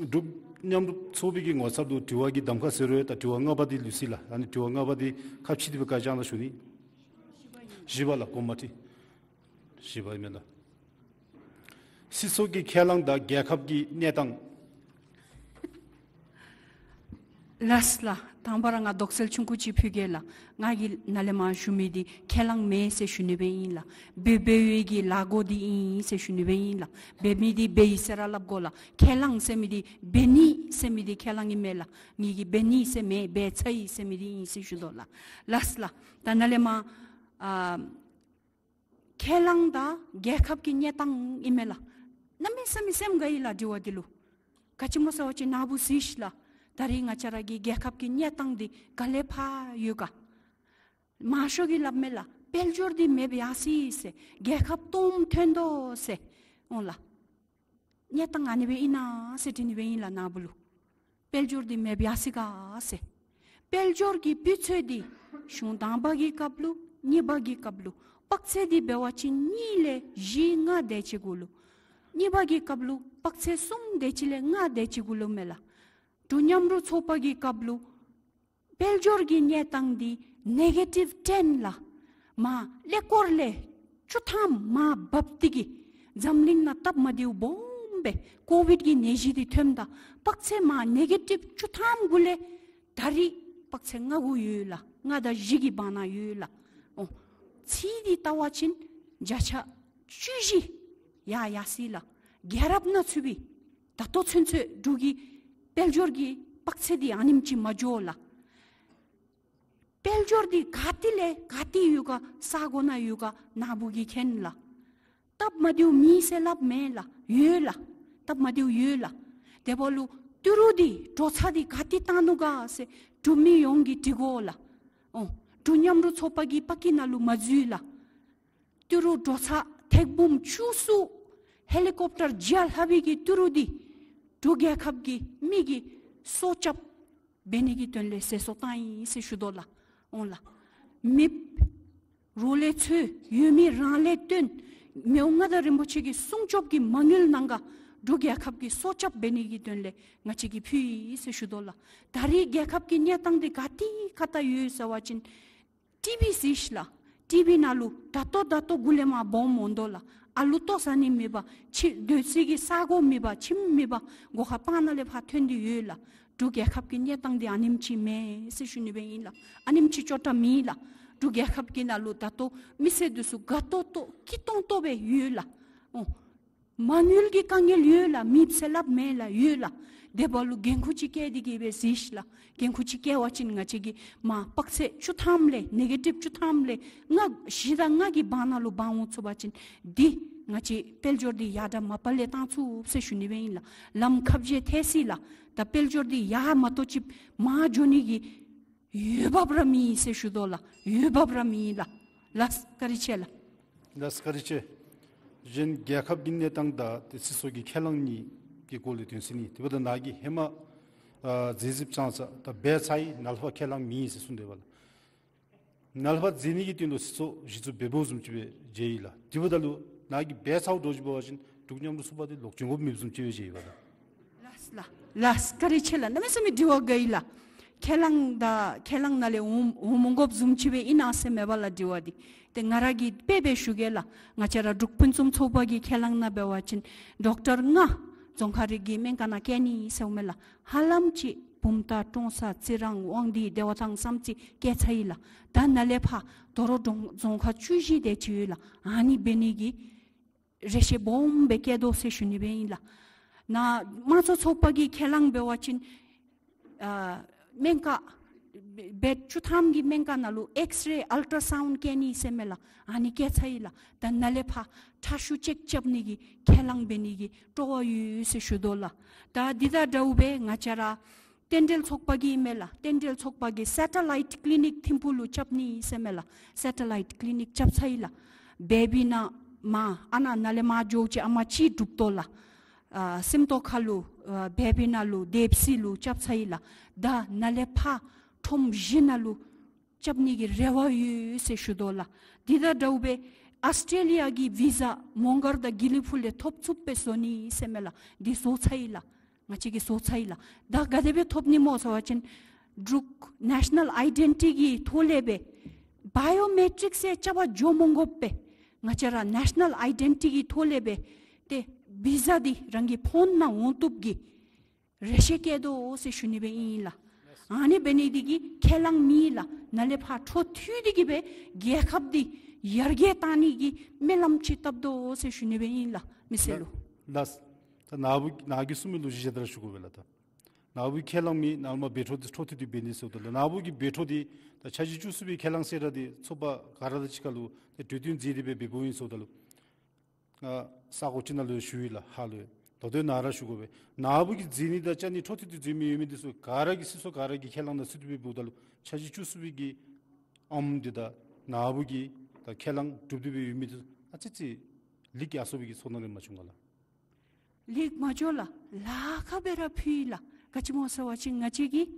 འབྲུག་མཉམ་རུབ་ཚོགས་པའི་གི་ངོ་ཚབ་ཏུ་དྲི་བ་གི་གདམ་ཁ་ཟེར་རུང་ད་དྲི་བ་ལྔ་པ་འདི་ལུས་ཅི་ལགས། ཨ་ནི་དྲི་བ་ལྔ་པ་འདི་ཁ་ཕྱེ་སྟེ་སྦེ་བཀའ་དྲིན་ཆེ་ལགས་ཞུ་ནི། བཞི་པ་ལགས། གོང་མ་ཁྲི་བཞི་པ་ཨིན་མས་ལགས། སྲིད་ཚོགས་ཀྱི་ཁས་བླངས་དང་རྒྱལ་ཁབ་ཀྱི་གནས་སྟངས། ལགས་ལགས། དང་པ་ར་ང་དོགས་སེལ་ཆུང་ཀུ་ཅིག་ཕུལ་གེ་ལགས། ང་གིས་ནཱ་ལས་མར་ཞུ་མི་འདི་ཁས་བླངས་མེད་ཟེར་ཞུ་ནི་སྦེ་ཨིན་ལགས། འབད་འབད་བའི་གི་ལཱ་འགོ་འདི་ཨིན་ཟེར་ཞུ་ནི་སྦེ་ཨིན་ལགས། འབད་མི་འདི་འབད་ཡི་ཟེར་ར་སླབ་དགོ་ལགས། ཁས་བླངས་ཟེར་མི་འདི་འབད་ནི་ཟེར་མི་འདི་ཁས་བླངས་ཨིན་མས་ལགས། ངེ་གི་འབད་ནི་ཟེར་མེད་འབད་ཚར་ཡི་ཟེར་མི་འདི་ཨིན་ཟེར་ཞུ་དོ་ལགས། ལགས་ལགས། ད་ནཱ་ལས་མར་ཨ་ཁས་བླངས་དང་རྒྱལ་ཁབ་ཀྱི་གནས་སྟངས་ཨིན་མས་ལགས། གནམ་མེད་ས་མེད་སེམས་དགའ་ཡི་ལགས་དྲི་བ་འདི་ལུ། ག་ཅི་སྨོ་ཟེར་བ་ཅིན་ནཱ་བུ་གཟིགས་ཤིག་ལགས། ད་རིས་ང་བཅས་ར་གི་རྒྱལ་ཁབ་ཀྱི་གནས་སྟངས་འདི་ག་ལས་ཕར་ཡོད་ག། མང་ཤོས་ཀྱིས་སླབ་མས་ལགས། དཔལ་འབྱོར་འདི་མེདཔ་ཡར་སོ་ཡི་ཟེར། རྒྱལ་ཁབ་སྟོངམ་ཐོན་དོ་ཟེར། འོང་ལགས། གནས་སྟངས་ཨ་ནི་སྦེ་ཨིན་ན་ཟེར་དྲི་ནི་སྦེ་ཨིན་ལགས་ནཱ་བུ་ལུ། དཔལ་འབྱོར་འདི་མེདཔ་ཡར་སོ་ཡི་ག་ཟེར། དཔལ་འབྱོར་གྱི་སྤུས་ཚད་འདི་གཞུང་དང་པ་གི་སྐབས་ལུ་གཉིས་པ་གི་སྐབས་ལུ་དཔག་ཚད་འདི་འབད་བ་ཅིན་གཉིས་ལས་བཞི་ལྔ་དེ་ཅིག་གུ་ལུ། གཉིས་པ་གི་སྐབས་ལུ་དཔག་ཚད་གསུམ་དེ་ཅིག་ལས་ལྔ་དེ་ཅིག་གུ་ལུ་མས་ལགས། འབྲུག་མཉམ་རུབ་ཚོགས་པ་གི་སྐབས་ལུ་དཔལ་འབྱོར་གྱི་གནས་སྟངས་འདི་ནེ་གེ་ཊིབ་ཊེན་ལགས། མར་ཀླད་ཀོར་ལས་ བཅུ་ཐམ་མར་བབས་ཏེ་གིས་འཛམ་གླིང་ནང་སྟབས་མ་བདེཝ་སྦོམ་སྦེ་ཀོ་ཝིཌ་ཀྱི་ནད་གཞི་འདི་ཐོནམ་ད་དཔག་ཚད་མར་ནེ་གེ་ཊིབ་བཅུ་ཐམ་གུ་ལས་ད་རིས་དཔག་ཚད་ལྔ་གུ་ཡོད་ལགས། ལྔ་དང་བཞི་གི་བར་ན་ཡོད་ལགས། ཨོ་ཚད་འདི་བལྟ་བ་ཅིན་བརྒྱ་ཆ་བཅུ་བཞི་ཡར་ཡར་སོ་ཡི་ལགས། རྒྱལ་རབས་ནང་ཚུད་པའི་ད་ལྟོ་ཚུན་ཚོད་འབྲུག་གི་དཔལ་འབྱོར་གྱི་དཔག་ཚད་འདི་ཨ་ནེམ་ཅིག་མ་འགྱོ་ལགས། དཔལ་འབྱོར་འདི་ག་ཏེ་ལས་ག་ཏེ་ཡོད་ག་ས་གོ་ནང་ཡོད་ག་ནཱ་བུ་གིས་མཁྱེན་ལགས། སྟབས་མ་བདེཝ་མེད་ཟེར་སླབ་མེན་ལགས། ཡོད་ལགས། སྟབས་མ་བདེཝ་ཡོད་ལགས། དེ་འབདཝ་ལུ་ཏི་རུ་འདི་འགྲོ་ས་འདི་ག་ཏེ་བཏང་ནུག་ག་ཟེར་འབྲུག་མི་ཡོངས་ཀྱིས་དྲི་དགོ་ལགས། ཨོ་འབྲུག་མཉམ་རུབ་ཚོགས་པ་གིས་པ་ཀི་ནང་ལུ་མ་འཛུལ་ལགས། ཏི་རུ་འགྲོ་ས་ཐེངས་འབུམ་བཅུ་གསུམ་ཧེ་ལི་ཀོབ་ཊར་བརྒྱ་ལྷག་པའི་གི་ཏི་རུ་འདི་འབྲུག་རྒྱལ་ཁབ་ཀྱི་མི་གི་སྲོག་སྐྱབས་འབད་ནི་གི་དོན་ལས་ཟད་སོང་བཏང་ཡི་ཟེར་ཞུ་དོ་ལགས། འོང་ལགས། མེདཔ་རོགས་ལས་འཚོལ། ཡོད་མི་རང་ལས་བཏོན། མི་དབང་མངའ་བདག་རིན་པོ་ཆེ་གི་སྲུང་སྐྱོབ་ཀྱི་མ་དངུལ་ནང་ག་འབྲུག་རྒྱལ་ཁབ་ཀྱི་སྲོག་སྐྱབས་འབད་ནི་གི་དོན་ལས་ང་བཅས་ཀྱིས་ཕུལ་ཡི་ཟེར་ཞུ་དོ་ལགས། ད་རིས་རྒྱལ་ཁབ་ཀྱི་གནས་སྟངས་འདི་ག་ཏེ་ཁ་ཐུག་ཡོད་ཟེར་བ་ཅིན་ཊི་བི་གཟིགས་ཤིག་ལགས། ཊི་བི་ནང་ལུ་ད་ལྟོ་ད་ལྟོ་གུ་ལས་མར་སྦོམ་འོང་དོ་ལགས། ཨ་ལུ་ལྟོ་ཟ་ནི་མེད་པ་ཕྱི་སྡོད་ས་གི་ས་གོ་མེད་པ་ཁྱིམ་མེད་པ་སྒོ་ཁར་སྤང་ནང་ལས་ཕར་ཐོན་ཏེ་ཡོད་ལགས། འབྲུག་རྒྱལ་ཁབ་ཀྱི་གནས་སྟངས་འདི་ཨ་ནེམ་ཅིག་མེན་ཟེར་ཞུ་ནི་སྦེ་ཨིན་ལགས། ཨ་ནེམ་ཅིག་སྐྱོ་དྲགས་མེད་ལགས། འབྲུག་རྒྱལ་ཁབ་ཀྱི་ནང་ལུ་ད་ལྟོ་མི་སེར་འདི་ཚུ་དགའ་ཏོག་ཏོ་སྐྱིད་ཏོང་ཏོ་སྦེ་ཡོད་ལགས། ཨོ་མ་དངུལ་གྱི་དཀའ་ངལ་ཡོད་ལགས། མེདཔ་ཟེར་སླབ་མེན་ལགས། ཡོད་ལགས། དེ་འབདཝ་ལུ་འགན་ཁུར་ཅིག་བཀལ་ཏེ་གིས་སྦེ་གཟིགས་ཤིག་ལགས། འགན་ཁུར་ཅིག་བཀལ་བ་ཅིན་ང་བཅས་ཀྱིས་མར་དཔག་ཚད་བཅུ་ཐམ་ལས་ནེ་གེ་ཊིབ་བཅུ་ཐམ་ལས་ལྔ་བཞི་དང་ལྔ་གི་བར་ན་ལུ་འབག་འོང་ཚུགས་པ་ཅིན་འདི་ང་བཅས་དཔལ་འབྱོར་འདི་ཡར་དྲག་མ་པ་ལས་བཏང་ཚུགས་ཟེར་ཞུ་ནི་སྦེ་ཨིན་ལགས། ལམ་ཁ་བརྗེ་ཐལ་སོ་ཡི་ལགས། ད་དཔལ་འབྱོར་འདི་ཡར་མ་གཏོགས་ཅིག་མར་འགྱོ་ནི་གི་འོས་འབབ་ར་མེད་ཟེར་ཞུ་དོ་ལགས། འོས་འབབ་ར་མེད་ལགས། ལགས་བཀའ་དྲིན་ཆེ་ལགས། ལགས་བཀའ་དྲིན་ཆེ། གཞན་རྒྱལ་ཁབ་ཀྱི་གནས་སྟངས་དང་ཏེ་སྲིད་ཚོགས་ཀྱི་ཁས་བླངས་གཉིས་ཀྱི་སྐོར་ལས་དོན་ཟེར་ནི་དེ་འབདཝ་ད་ནཱ་གིས་ཧེ་མ་ཨ་མཛད་རྗེས་བསྐྱངས་ས་ད་འབད་ཚར་ཡི། ནཱ་ལས་ཕར་ཁས་བླངས་མེད་ཟེར་གསུངས་དེས་པ་ལགས། ནཱ་ལས་ཕར་མཛད་ནི་གི་དོན་ལུ་སྲིད་ཚོགས་གཞི་བཙུགས་འབདཝ་བཟུམ་ཅིག་སྦེ་མཇལ་ཡི་ལགས། དེ་འབདཝ་ད་ལུ་ནཱ་གིས་འབད་ཚརཝ་འདྲཝ་ཅིག་འབད་བ་ཅིན་འབྲུག་མཉམ་རུབ་ཚོགས་པ་འདི་ལོག་འགྱོ་དགོཔ་མེདཔ་བཟུམ་ཅིག་སྦེ་མཇལ་ཡི་པ་ལགས། ལགས་ལགས་ལགས་བཀའ་དྲིན་ཆེ་ལགས། གནམ་མེད་ས་མེད་དྲི་བ་དགའ་ཡི་ལགས། ཁས་བླངས་དང་ཁས་བླངས་ནང་ལས་འོང་འོང་མ་དགོཔ་བཟུམ་ཅིག་སྦེ་ཨིན་ན་ཟེར་མེན་པ་ལགས་དྲི་བ་འདི། ཏེ་ང་ར་གིས་དཔེ་སྦེ་ཞུ་གེ་ལགས། ང་བཅས་ར་འབྲུག་ཕུན་སུམ་ཚོགས་པ་གི་ཁས་བླངས་ནང་འབད་བ་ཅིན་ཌོག་ཊར་ལྔ་རྫོང་ཁག་རིགས་ཀྱི་སྨན་ཁང་ནང་བསྐྱལ་ནི་ཟེརཝ་མས་ལགས། ཧ་ལམ་ཅིག་བུམ་ཐང་ཀྲོང་གསར་རྩི་རང་དབང་འདུས་བདེ་བ་ཐང་བསམ་རྩེ་བསྐྱལ་ཚར་ཡི་ལགས། ད་ནཱ་ལས་ཕར་དོ་རུང་རྫོང་རྫོང་ཁག་བཅུ་བཞི་དེ་ཅིག་ཡོད་ལགས། ཨ་ནི་འབད་ནི་གི་རེ་ཆེ་སྦོམ་སྦེ་བསྐྱེད་དོ་ཟེར་ཞུ་ནི་སྦེ་ཨིན་ལགས། ནཱ་དམངས་གཙོ་ཚོགས་པ་གི་ཁས་བླངས་འབད་བ་ཅིན་ཨ་སྨན་ཁང་བེཌ་བཅུ་ཐམ་གྱི་སྨན་ཁང་ནང་ལུ་ཨེགསི་རེ་ཨལ་ཊ་སའུནཌ་བསྐྱལ་ནི་ཟེརཝ་མས་ལགས། ཨ་ནི་བསྐྱལ་ཚར་ཡི་ལགས། ད་ནཱ་ལས་ཕར་ཁྲག་ཤུགས་ཅེཀ་རྐྱབ་ནི་གི་ཁས་བླངས་འབད་ནི་གི་སྤྲོ་བ་ཡོད་ཟེར་ཞུ་དོ་ལགས། ད་འདི་དང་འདྲཝ་སྦེ་ང་བཅས་ར་རྟེན་འབྲེལ་ཚོགས་པ་གི་ཨིན་མས་ལགས། རྟེན་འབྲེལ་ཚོགས་པ་གིས་སེ་ཊ་ལའིཊ་ཀི་ལི་ནིཀ་ཐིམ་ཕུག་ལུ་རྐྱབ་ནི་ཟེརཝ་མས་ལགས། སེ་ཊ་ལའིཊ་ཀི་ལི་ནིཀ་རྐྱབ་ཚར་ཡི་ལགས། བེ་བི་ནང་མར་ཨ་ནཱ་ནཱ་ལས་མར་འགྱོཝ་ཅིག་ཨ་མ་གཅིག་གྲུབ་དོ་ལགས། ཨ་སེམས་རྟོགས་ཁ་ལུ་ཨ་བེ་བི་ནང་ལུ་དེབ་སི་ལུ་རྐྱབ་ཚར་ཡི་ལགས། ད་ནཱ་ལས་ཕར་ཁྲོམ་བཞི་ནང་ལུ་རྐྱབ་ནི་གི་རེ་བ་ཡོད་ཟེར་ཞུ་དོ་ལགས། འདི་དང་འདྲཝ་སྦེ་ཨཱོས་ཊྲེ་ལི་ཡ་གི་བི་ཟ་མོང་སྒར་དང་དགེ་ལེགས་ཕུག་ལས་ཐོབ་ཚུགསཔ་སྦེ་བཟོ་ནི་ཟེརཝ་མས་ལགས། འདི་བཟོ་ཚར་ཡི་ལགས། ང་བཅས་ཀྱིས་བཟོ་ཚར་ཡི་ལགས། ད་ག་དེ་སྦེ་ཐོབ་ནི་སྨོ་ཟེར་བ་ཅིན་འབྲུག་ནེ་ཤ་ནཱལ་ཨའི་ཌེན་ཊི་ཊི་གི་ཐོག་ལས་སྦེ་བའི་ཡོ་མེ་ཊིཀ་ཟེར་རྐྱབ་པར་འགྱོ་མ་དགོཔ་སྦེ་ང་བཅས་ར་ནེ་ཤ་ནཱལ་ཨའི་ཌེན་ཊི་ཊི་གི་ཐོག་ལས་སྦེ་ཏེ་བི་ཟ་འདི་རང་གི་ཕོན་ནང་འོང་བཏུབ་ཀྱི་རེ་ཆེ་བསྐྱེད་དོ་ཟེར་ཞུ་ནི་སྦེ་ཨིན་ལགས། ཨ་ནི་འབད་ནི་འདི་གིས་ཁས་བླངས་མེད་ལགས། ནཱ་ལས་ཕར་འཕྲོ་མཐུད་དེ་གིས་སྦེ་རྒྱལ་ཁབ་འདི་ཡར་རྒྱས་གཏང་ནི་གི་སྨོན་ལམ་ཅིག་བཏབ་དོ་ཟེར་ཞུ་ནི་སྦེ་ཨིན་ལགས། མི་སེར་ལུ། ལགས། ད་ནཱ་བུ་ནཱ་གིས་གསུངས་མི་ལུ་གཞི་བཞག་སྟེ་ར་ཞུ་དགོ་པས་ལགས། ད་ནཱ་བུ་ཁས་བླངས་མེད། ནཱ་ལས་མར་འབད་འཕྲོ་འདི་འཕྲོ་མཐུད་དེ་འབད་ནི་ཟེརཝ་ད་ལུ་ནཱ་བུ་གི་འབད་འཕྲོ་འདི་ད་འཆར་གཞི་བཅུ་གསུམ་པའི་ཁས་བླངས་ཟེར་ར་འདི་ཚོགས་པ་ག་ར་དང་གཅིག་ཁར་ལུ་ཏེ་གྲོས་བསྟུན་མཛད་དེ་སྦེ་འབདཝ་ཨིན་ཟེརཝ་ད་ལུ་ཨ་ས་གོ་ཅིག་ནང་ལུ་ཞུ་ཡི་ལགས། ཧ་ལུ་ཡང་ད་ལྟོ་ནཱ་ར་ཞུ་དགོ་པས། ནཱ་བུ་གིས་མཛད་ནི་དང་བཅའ་ནི་འཕྲོ་མཐུད་དེ་མཛད་མི་ཡོད་མི་འདི་ཚུ་ག་ར་གི་སྲིད་ཚོགས་ག་ར་གི་ཁས་བླངས་ནང་ཚུད་དེ་སྦེ་འབདཝ་ད་ལུ་འཆར་གཞི་བཅུ་གསུམ་པའི་གི་ཨམ་འདི་དང་ནཱ་བུ་གི་ད་ཁས་བླངས་གྲུབ་སྟེ་སྦེ་ཡོད་མི་འདི་ཚུ་ཨ་ཙི་ཙི་ལེགས་ཡར་སོང་བའི་གི་ཚོར་སྣང་རེ་མ་བྱུང་ག་ལགས། ལེགས་མ་འགྱོ་ལགས། ལཱ་ཁག་སྦེ་ར་ཕུལ་ཡི་ལགས། ག་ཅི་སྨོ་ཟེར་བ་ཅིན་ང་བཅས་ཀྱིས་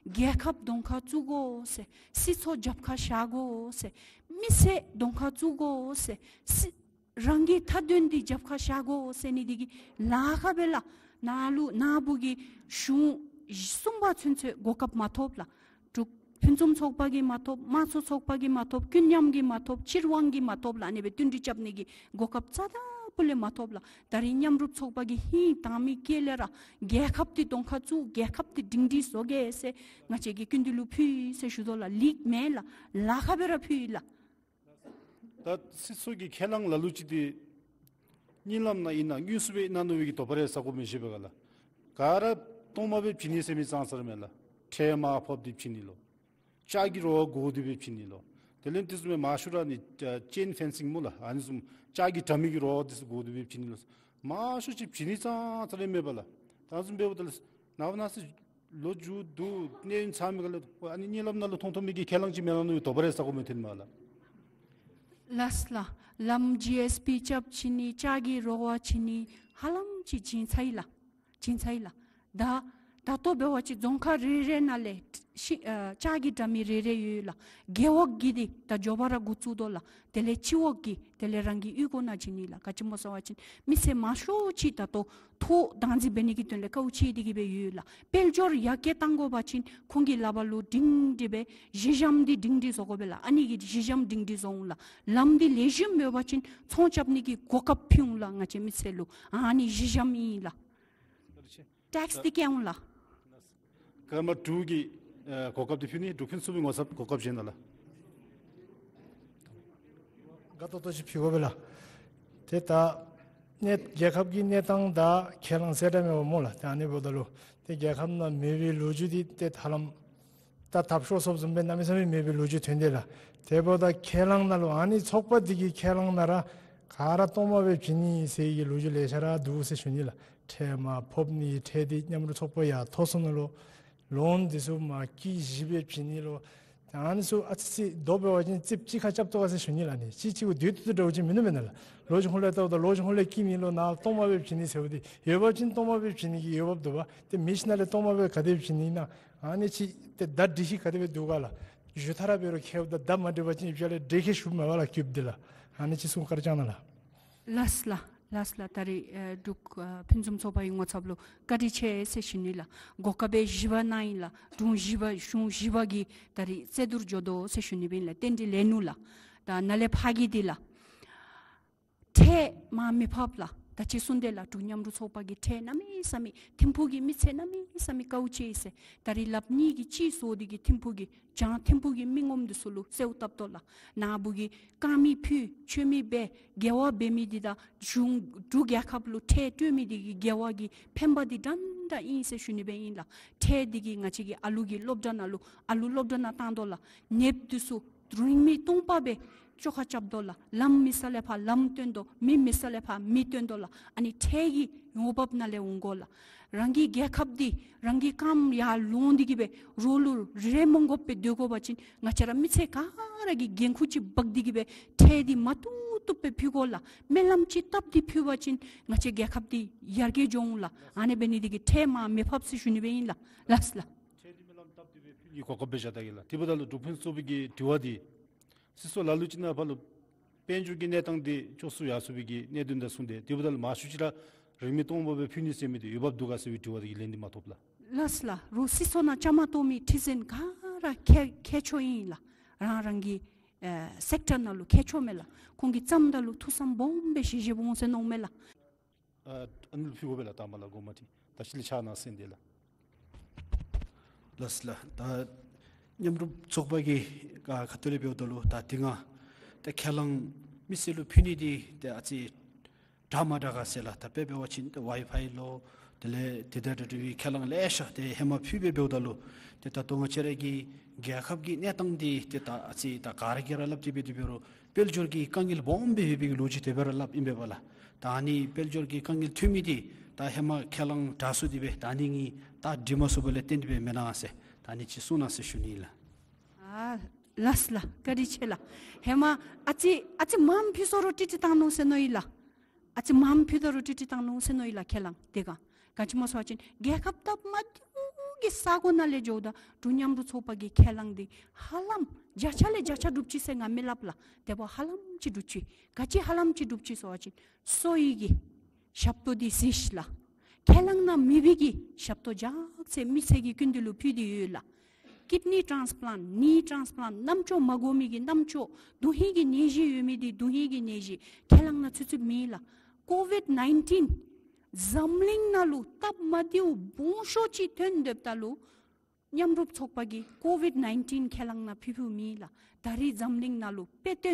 རྒྱལ་ཁབ་གདོང་ཁར་བཙུགས་དགོ་ཟེར། སྲིད་ཚོགས་རྒྱབ་ཁར་བཞག་དགོ་ཟེར། མི་སེར་གདོང་ཁར་བཙུགས་དགོ་ཟེར། སྲིད་རང་གི་མཐའ་དོན་འདི་རྒྱབ་ཁར་བཞག་དགོ་ཟེར་ནི་འདི་གིས་ལཱ་ཁག་སྦེ་ལགས། ནཱ་ལུ་ནཱ་བུ་གིས་གཞུང་གསུམ་པ་ཚུན་ཚོད་གོ་སྐབས་མ་ཐོབ་ལགས། འབྲུག་ ཕུན་སུམ་ཚོགས་པ་གིས་མ་ཐོབ། དམངས་གཙོ་ཚོགས་པ་གིས་མ་ཐོབ། ཀུན་མཉམ་གྱིས་མ་ཐོབ། སྤྱིར་དབང་གིས་མ་ཐོབ་ལགས། ཨ་ནི་སྦེ་བསྟུན་གྲོས་རྐྱབ་ནི་གི་གོ་སྐབས་རྩ་དང་པོ་ལས་མ་ཐོབ་ལགས། ད་རིས་མཉམ་རུབ་ཚོགས་པ་གིས་ཧིང་དྭངས་མའི་དཀྱིལ་ལས་ར་རྒྱལ་ཁབ་འདི་གདོང་ཁར་བཙུགས། རྒྱལ་ཁབ་འདི་སྒྲིང་སྒྲིང་བཟོ་གེ་ཟེར་ང་བཅས་ཀྱིས་སྐུ་མདུན་ལུ་ཕུལ་ཡི་ཟེར་ཞུ་དོ་ལགས། ལེགས་མེན་ལགས། ལཱ་ཁག་སྦེ་ར་ཕུལ་ཡི་ལགས། ད་སྲིད་ཚོགས་ཀྱི་ཁས་བླངས་ལ་ལུ་ཅིག་འདི་གཉིད་ལམ་ནང་ཨིན་ན་དངོས་སུ་སྦེ་ཨིན་ན་མནོ་བའི་གི་དོགས་པ་རེ་ཟ་དགོཔ་མི་ཤེས་པས་ག་ལགས། ག་ར་སྟོངམ་སྦེ་བྱིན་ནི་ཟེར་མི་ཙང་ཙ་ར་མེན་ལགས། ཁྲལ་མར་ཕབ་སྟེ་བྱིན་ནི་ལོ། ལྕགས་ཀྱི་རོ་བར་བསྒོར་ཏེ་སྦེ་བྱིན་ནི་ལོ། དེ་ལས་དེ་བཟུམ་སྦེ་མང་ཤོས་ར་ནི་ཨ་ཅེན་ཕེན་སིང་སྨོ་ལགས། ཨ་ནི་བཟུམ་ལྕགས་ཀྱི་དྲ་མིག་གི་རོ་བར་དེ་ཚུ་བསྒོར་ཏེ་སྦེ་བྱིན་ནི་ལོ། མང་ཤོས་ཅིག་བྱིན་ནི་ཙང་ཙ་ར་མེད་པས་ལགས། ད་བཟུམ་འབདཝ་ད་ལུ་ནངས་པ་གནངས་ཚེ་ལོ་མཇུག་བསྡུ་གནས་ཡུན་ཚང་མི་ག་ལས་ཨ་ནི་གཉིད་ལམ་ནང་ལུ་མཐོང་མཐོང་མི་གི་ཁས་བླངས་ཅིག་མེན་ན་མནོ་བའི་དོགས་པ་རེ་ཟ་དགོཔ་མི་ཐོན་མས་ལགས། ལགས་ལགས། ལམ་ཇི་ཨེསི་པི་རྐྱབ་བྱིན་ནི། ལྕགས་ཀྱི་རོ་བར་བྱིན་ནི། ཧ་ལམ་ཅིག་བྱིན་ཚར་ཡི་ལགས། བྱིན་ཚར་ཡི་ལགས། ད་ད་ལྟོ་འབད་བ་ཅིན་རྫོང་ཁག་རེ་རེ་ནང་ལས་ཤིང་ཨ་ལྕགས་ཀྱི་དྲ་མིག་རེ་རེ་ཡོད་ལགས། རྒེད་འོག་གི་འདི་ད་མགྱོགས་པ་ར་འགོ་བཙུགས་དོ་ལགས། དེ་ལས་སྤྱི་འོག་གི། དེ་ལས་རང་གི་གཡུས་སྒོ་ནང་བྱིན་ནི་ལགས། ག་ཅི་སྨོ་ཟེར་བ་ཅིན་མི་སེར་མང་ཤོས་ཅིག་ད་ལྟོ་ཐོག་དང་འཛིན་འབད་ནི་གི་དོན་ལས་དཀའཝ་སྤྱད་དེ་གི་སྦེ་ཡོད་ལགས། དཔལ་འབྱོར་ཡར་རྒྱས་གཏང་དགོ་པ་ཅིན་ཁོང་གི་ལག་པར་ལུ་སྒྲིང་སྒྲི་སྦེ་གཞི་གཞིམ་འདི་སྒྲིང་སྒྲི་བཟོ་དགོ་པས་ལགས། ཨ་ནི་གིས་གཞི་གཞིམ་སྒྲིང་སྒྲི་བཟོ་འོང་ལགས། ལམ་འདི་ལེགས་ཤོམ་ཡོད་པ་ཅིན་ཚོང་རྐྱབ་ནི་གི་གོ་སྐབས་ཕུལ་འོང་ལགས། ང་བཅས་མི་སེར་ལུ་ཨ་ནི་གཞི་གཞིམ་ཨིན་ལགས། ཊེགསི་འདི་བཀལ་འོང་ལགས། ཀརྨ་འབྲུག་གི་ཨ་གོ་སྐབས་འདི་ཕུལ་ནི། འབྲུག་ཕུན་ཚོགས་པའི་ངོ་ཚབ་གོ་སྐབས་བཞེས་གནང་ལགས། དགའ་ཏོག་ཏོ་ཅིག་ཕུལ་དགོ་པས་ལགས། ཏེ་ད་གནས་རྒྱལ་ཁབ་ཀྱི་གནས་སྟངས་དང་ཁས་བླངས་གསལ་བསྒྲགས་མེད་པ་སྨོ་ལགས། ཏེ་ཨ་ནི་འབདཝ་ད་ལུ་ཏེ་རྒྱལ་ཁབ་ནང་མེད་པའི་ལོ་རྒྱུས་འདི་ཏེ་ཧ་ལམ་ད་ཐབ་ཤོར་སོངམ་བཟུམ་སྦེ་གནམ་མེད་ས་མེད་མེད་པའི་ལོ་རྒྱུས་ཐོན་དེས་ལགས། དེ་འབདཝ་ད་ཁས་བླངས་ནང་ལུ་ཨ་ནི་ཚོགས་པ་འདི་གི་ཁས་བླངས་ནང་ར་ག་ར་སྟོངམ་སྦེ་བྱིན་ནི་ཟེར་གྱི་ལོ་རྒྱུས་ལེ་ཤ་ར་འདུག་ཟེར་ཞུ་ནི་ལགས། ཁྲལ་མར་ཕབ་ནི། ཁྲལ་འདི་མཉམ་རུབ་ཚོགས་པ་ཡར་མཐོ་སུ་ནང་ལུ་ལོན་འདི་ཚུ་མར་སྐྱིད་ཞིབ་སྦེ་བྱིན་ནི་ལོ། ད་ཨ་ནི་ཚུ་ཨ་ཙི་ཙི་མདོ་འབད་བ་ཅིན་རྩིགཔ་གཅིག་ཁར་རྐྱབ་དོ་ག་ཟེར་ཞུ་ནི་ལགས། ཨ་ནི་གཅིག་གཅིག་གུ་སྡོད་སྡོད་དོ་འདྲཝ་ཅིག་མིན་ནུག་མེན་ན་ལགས། ལོ་གཞོན་ལས་བལྟཝ་ད་ལོ་གཞོན་ལས་སྐྱིད་མི་ལོ་ནཱ་སྟོངམ་སྦེ་བྱིན་ནི་ཟེརཝ་འདི་ཡོད་པ་ཅིན་སྟོངམ་སྦེ་བྱིན་ནི་གི་འོས་འབབ་འདུག་པ། ཏེ་མི་ཤི་ནང་ལས་སྟོངམ་སྦེ་ག་དེ་བྱིན་ནི་ཨིན་ན། ཨ་ནི་ཅིག་ཏེ་བརྡ་སྒྲིག་གཞི་ག་དེ་སྦེ་འདུག་ག་ལགས། ཞུ་ཐ་ར་འབད་རུང་ཁེབ་ད་བརྡ་མ་སྒྲིག་པ་ཅིན་ཡིབ་ཅ་ལས་འདྲེ་ཁེ་ཤུབ་མེད་པ་ལགས་ཀྱིབ་འདི་ལགས། ཨ་ནི་ཅིག་གསུང་བཀའ་དྲིན་བསྐྱང་གནང་ལགས། ལགས་ལགས། ལགས་ལགས། ད་རིས་ཨེ་འབྲུག་ཨ་ཕུན་སུམ་ཚོགས་པའི་ངོ་ཚབ་ལུ་བཀའ་དྲིན་ཆེ་ཟེར་ཞུ་ནི་ལགས། གོ་སྐབས་སྦེ་བཞི་པ་གནང་ཡི་ལགས། དྲུང་བཞི་པ་གཞུང་བཞི་པ་གིས་ད་རིས་རྩོད་བསྡུར་འགྱོ་དོ་ཟེར་ཞུ་ནི་སྦེ་ཨིན་ལགས། རྟེན་འབྲེལ་ལེན་ནུག་ལགས། ད་ནཱ་ལས་ཕར་གྱི་འདི་ལགས། ཁྲལ་མར་མི་ཕབ་ལགས། ད་ཅི་གསུངས་དེས་ལགས། འབྲུག་མཉམ་རུབ་ཚོགས་པ་གིས་ཁྲལ་གནམ་མེད་ས་མེད་ཐིམ་ཕུག་གི་མི་སེར་གནམ་མེད་ས་མེད་དཀའཝ་སྤྱད་ཡི་ཟེར། ད་རིས་ལགཔ་གཉིས་ཀྱིས་གཅིག་བཟོ་སྟེ་གིས་ཐིམ་ཕུག་གི་བྱང་ཐིམ་ཕུག་གི་མི་ངོམ་འདི་ཚུ་ལུ་གསོལཝ་བཏབ་དོ་ལགས། ནཱ་བུ་གིས་དཀར་མེ་ཕུལ་མཆོད་མེ་འབད་དགེ་བ་འབད་མི་འདི་དང་གཞུང་འབྲུག་རྒྱལ་ཁབ་ལུ་ཁྲལ་སྤྲོད་མི་འདི་གི་དགེ་བ་གི་ཕན་པ་འདི་འདྲན་འདྲ་ཨིན་ཟེར་ཞུ་ནི་སྦེ་ཨིན་ལགས། ཁྲལ་འདི་གིས་ང་བཅས་ཀྱི་ཨ་ལུ་གི་སློབ་གྲྭ་ནང་ལུ་ཨ་ལུ་སློབ་གྲྭ་ནང་བཏང་དོ་ལགས། ནདཔ་འདི་ཚུ་རིན་མེད་སྟོང་པ་སྦེ་བཅོ་ཁ་རྐྱབ་དོ་ལགས། ལམ་མེད་ས་ལས་ཕར་ལམ་བཏོན་དོ། མི་མེད་ས་ལས་ཕར་མི་བཏོན་དོ་ལགས། ཨ་ནི་ཁྲལ་གྱི་འོང་འབབ་ནང་ལས་འོང་གོ་ལགས། རང་གི་རྒྱལ་ཁབ་འདི་རང་གི་རྐངམ་ཡར་ལོང་སྟེ་གིས་སྦེ་རོགས་ལུ་རེ་མོང་དགོཔ་སྦེ་སྡོད་དགོ་པ་ཅིན་ང་བཅས་ར་མི་སེར་ག་ར་གིས་འགན་ཁུར་ཅིག་འབག་སྟེ་གིས་སྦེ་ཁྲལ་འདི་མ་བཏུབ་བཏུབ་སྦེ་ཕུལ་དགོ་ལགས། སྨོན་ལམ་ཅིག་བཏབ་སྟེ་ཕུལ་བ་ཅིན་ང་བཅས་རྒྱལ་ཁབ་འདི་ཡར་རྒྱས་འགྱོ་འོང་ལགས། ཨ་ནི་འབད་ནི་འདི་གིས་ཁྲལ་མར་མི་ཕབ་ཟེར་ཞུ་ནི་སྦེ་ཨིན་ལགས། ལགས་ལགས། ཁྲལ་འདི་སྨོན་ལམ་བཏབ་སྟེ་སྦེ་ཕུལ་ནི་གོ་སྐབས་སྦེ་བཞག་ད་གེ་ལགས། དེ་འབདཝ་ད་ལུ་འབྲུག་ཕུན་སུམ་ཚོགས་པའི་གི་དྲི་བ་འདི་སྲིད་ཚོགས་ལ་ལུ་ཅིག་ནང་ཕར་ལུ་དཔལ་འབྱོར་གྱི་གནས་སྟངས་འདི་ཕྱོགས་སུ་ཡར་སོང་བའི་གི་གནད་དོན་དང་གསུངས་ཏེ། དེ་འབདཝ་ད་ལུ་མང་ཤོས་ཅིག་ར་རིན་མེད་སྟོང་པ་སྦེ་ཕུལ་ནི་ཟེར་མི་འདི་འོས་འབབ་འདུག་ག་ཟེར་བའི་དྲི་བ་འདི་གི་ལན་འདི་མ་ཐོབ་ལགས། ལགས་ལགས། རོགས་སྲིད་ཚོགས་ནང་བཅའ་མར་གཏོགས་མི་ཁྲི་འཛིན་ག་ར་མཁས་མཁས་མཆོག་ཨིན་ལགས། རང་རང་གི་ཨེ་སེཀ་ཊར་ནང་ལུ་མཁས་མཆོག་མས་ལགས། ཁོང་གིས་བརྩམ་ད་ལུ་ཐུགས་བསམ་སྦོམ་སྦེ་བཞེས་བཞེསཔ་འོང་ཟེར་མནོཝ་མས་ལགས། ཨ་ཨ་ནི་ལུ་ཕུལ་དགོ་པས་ལགས། དང་པ་ལགས་གོང་མ་འདི་ད་ཅི་ལས་ཕྱག་ནང་གསན་དེས་ལགས། ལགས་ལགས། ད་མཉམ་རུབ་ཚོགས་པ་གི་ཁ་ཐུག་ལས་འབདཝ་ད་ལུ་ད་འདི་ང་ཏེ་ཁས་བླངས་མི་སེར་ལུ་ཕུལ་ནི་འདི་ཏེ་ཨ་ཙི་དྲག་མ་དྲག་ག་ཟེར་ལགས། ད་དཔེ་འབད་བ་ཅིན་ཏེ་ཝའི་ཕའི་ལོ། དེ་ལས་དེ་དང་འདྲ་བའི་ཁས་བླངས་ལེ་ཤ་ཏེ་ཧེ་མ་ཕུལ་སྦེ་འབདཝ་ད་ལུ་ཏེ་ད་ལྟོ་ང་བཅས་ར་གི་རྒྱལ་ཁབ་ཀྱི་གནས་སྟངས་འདི་ཏེ་ད་ཨ་ཙི་ད་ག་ར་གིས་ར་སླབ་སྟེ་འབད་དེ་འབད་རུང་དཔལ་འབྱོར་གྱི་དཀའ་ངལ་སྦོམ་སྦེ་ཡོད་པའི་གི་ལོ་རྒྱུས་དེ་སྦེ་ར་སླབ་ཨིན་པས་ལགས། ད་ཨ་ནི་དཔལ་འབྱོར་གྱི་དཀའ་ངལ་ཐོན་མི་འདི་ད་ཧེ་མ་ཁས་བླངས་དྲག་སོང་སྟེ་སྦེ་ད་ཨ་ནི་གིས་ད་སྒྲིག་མ་ཚུགས་པ་ལས་བརྟེན་ཏེ་སྦེ་མེན་ན་ཟེར་ད་ཨ་ནི་ཅིག་གསུང་གནང་ཟེར་ཞུ་ནི་ལགས། ཨ་ལགས་ལགས། བཀའ་དྲིན་ཆེ་ལགས། ཧེ་མ་ཨ་ཙི་ཨ་ཙི་མངམ་ཕུལ་སོང་རུང་ཏིག་ཏིག་བཏང་ནུག་ཟེར་མནོ་ཡི་ལགས། ཨ་ཙི་མངམ་ཕུལ་ད་རུང་ཏིག་ཏིག་བཏང་ནུག་ཟེར་མནོ་ཡི་ལགས། ཁས་བླངས་དེ་ག་ག་ཅི་སྨོ་ཟེར་བ་ཅིན་རྒྱལ་ཁབ་སྟབས་མ་བདེཝ་གི་ས་གོ་ནང་ལས་འགྱོཝ་ད་འབྲུག་མཉམ་རུབ་ཚོགས་པ་གི་ཁས་བླངས་འདི་ཧ་ལམ་བརྒྱ་ཆ་ལས་བརྒྱ་ཆ་འགྲུབ་ཅི་ཟེར་ང་མི་སླབ་ལགས། དེ་འབདཝ་ཧ་ལམ་ཅིག་འགྲུབ་ཅི། ག་ཅི་ཧ་ལམ་ཅིག་འགྲུབ་ཅི་ཟེར་བ་ཅིན་གསོ་བའི་གི་ཞབས་ཏོག་འདི་གཟིགས་ཤིག་ལགས། ཁས་བླངས་ནང་མེད་པའི་གི་ཞབས་ཏོག་ལྗགས་རྩེ་མི་སེར་གྱི་སྐུ་མདུན་ལུ་ཕུལ་ཏེ་ཡོད་ལགས། ཀིཌ་ནི་ཊཱནསི་པ་ལཱནཊ་ནི་ཊཱནསི་པ་ལཱནཊ་རྣམ་ཅོག་མ་གོ་མི་གི་རྣམ་ཅོག་དོན་ཧིང་གི་ནད་གཞི་ཡོད་མི་འདི་དོན་ཧིང་གི་ནད་གཞི་ཁས་བླངས་ནང་ཚུད་ཚུདཔ་མེད་ལགས། ཀོ་ཝིཌ་ནའིན་ཊིན་འཛམ་གླིང་ནང་ལུ་སྟབས་མ་བདེཝ་སྦོམ་ཤོས་ཅིག་ཐོན་སྡོདཔ་ད་ལུ་མཉམ་རུབ་ཚོགས་པ་གིས་ཀོ་ཝིཌ་ནའིན་ཊིན་ཁས་བླངས་ནང་ཕུལ་ཕུལཝ་མེད་ལགས། ད་རིས་འཛམ་གླིང་ནང་ལུ་དཔེ་སྟོན་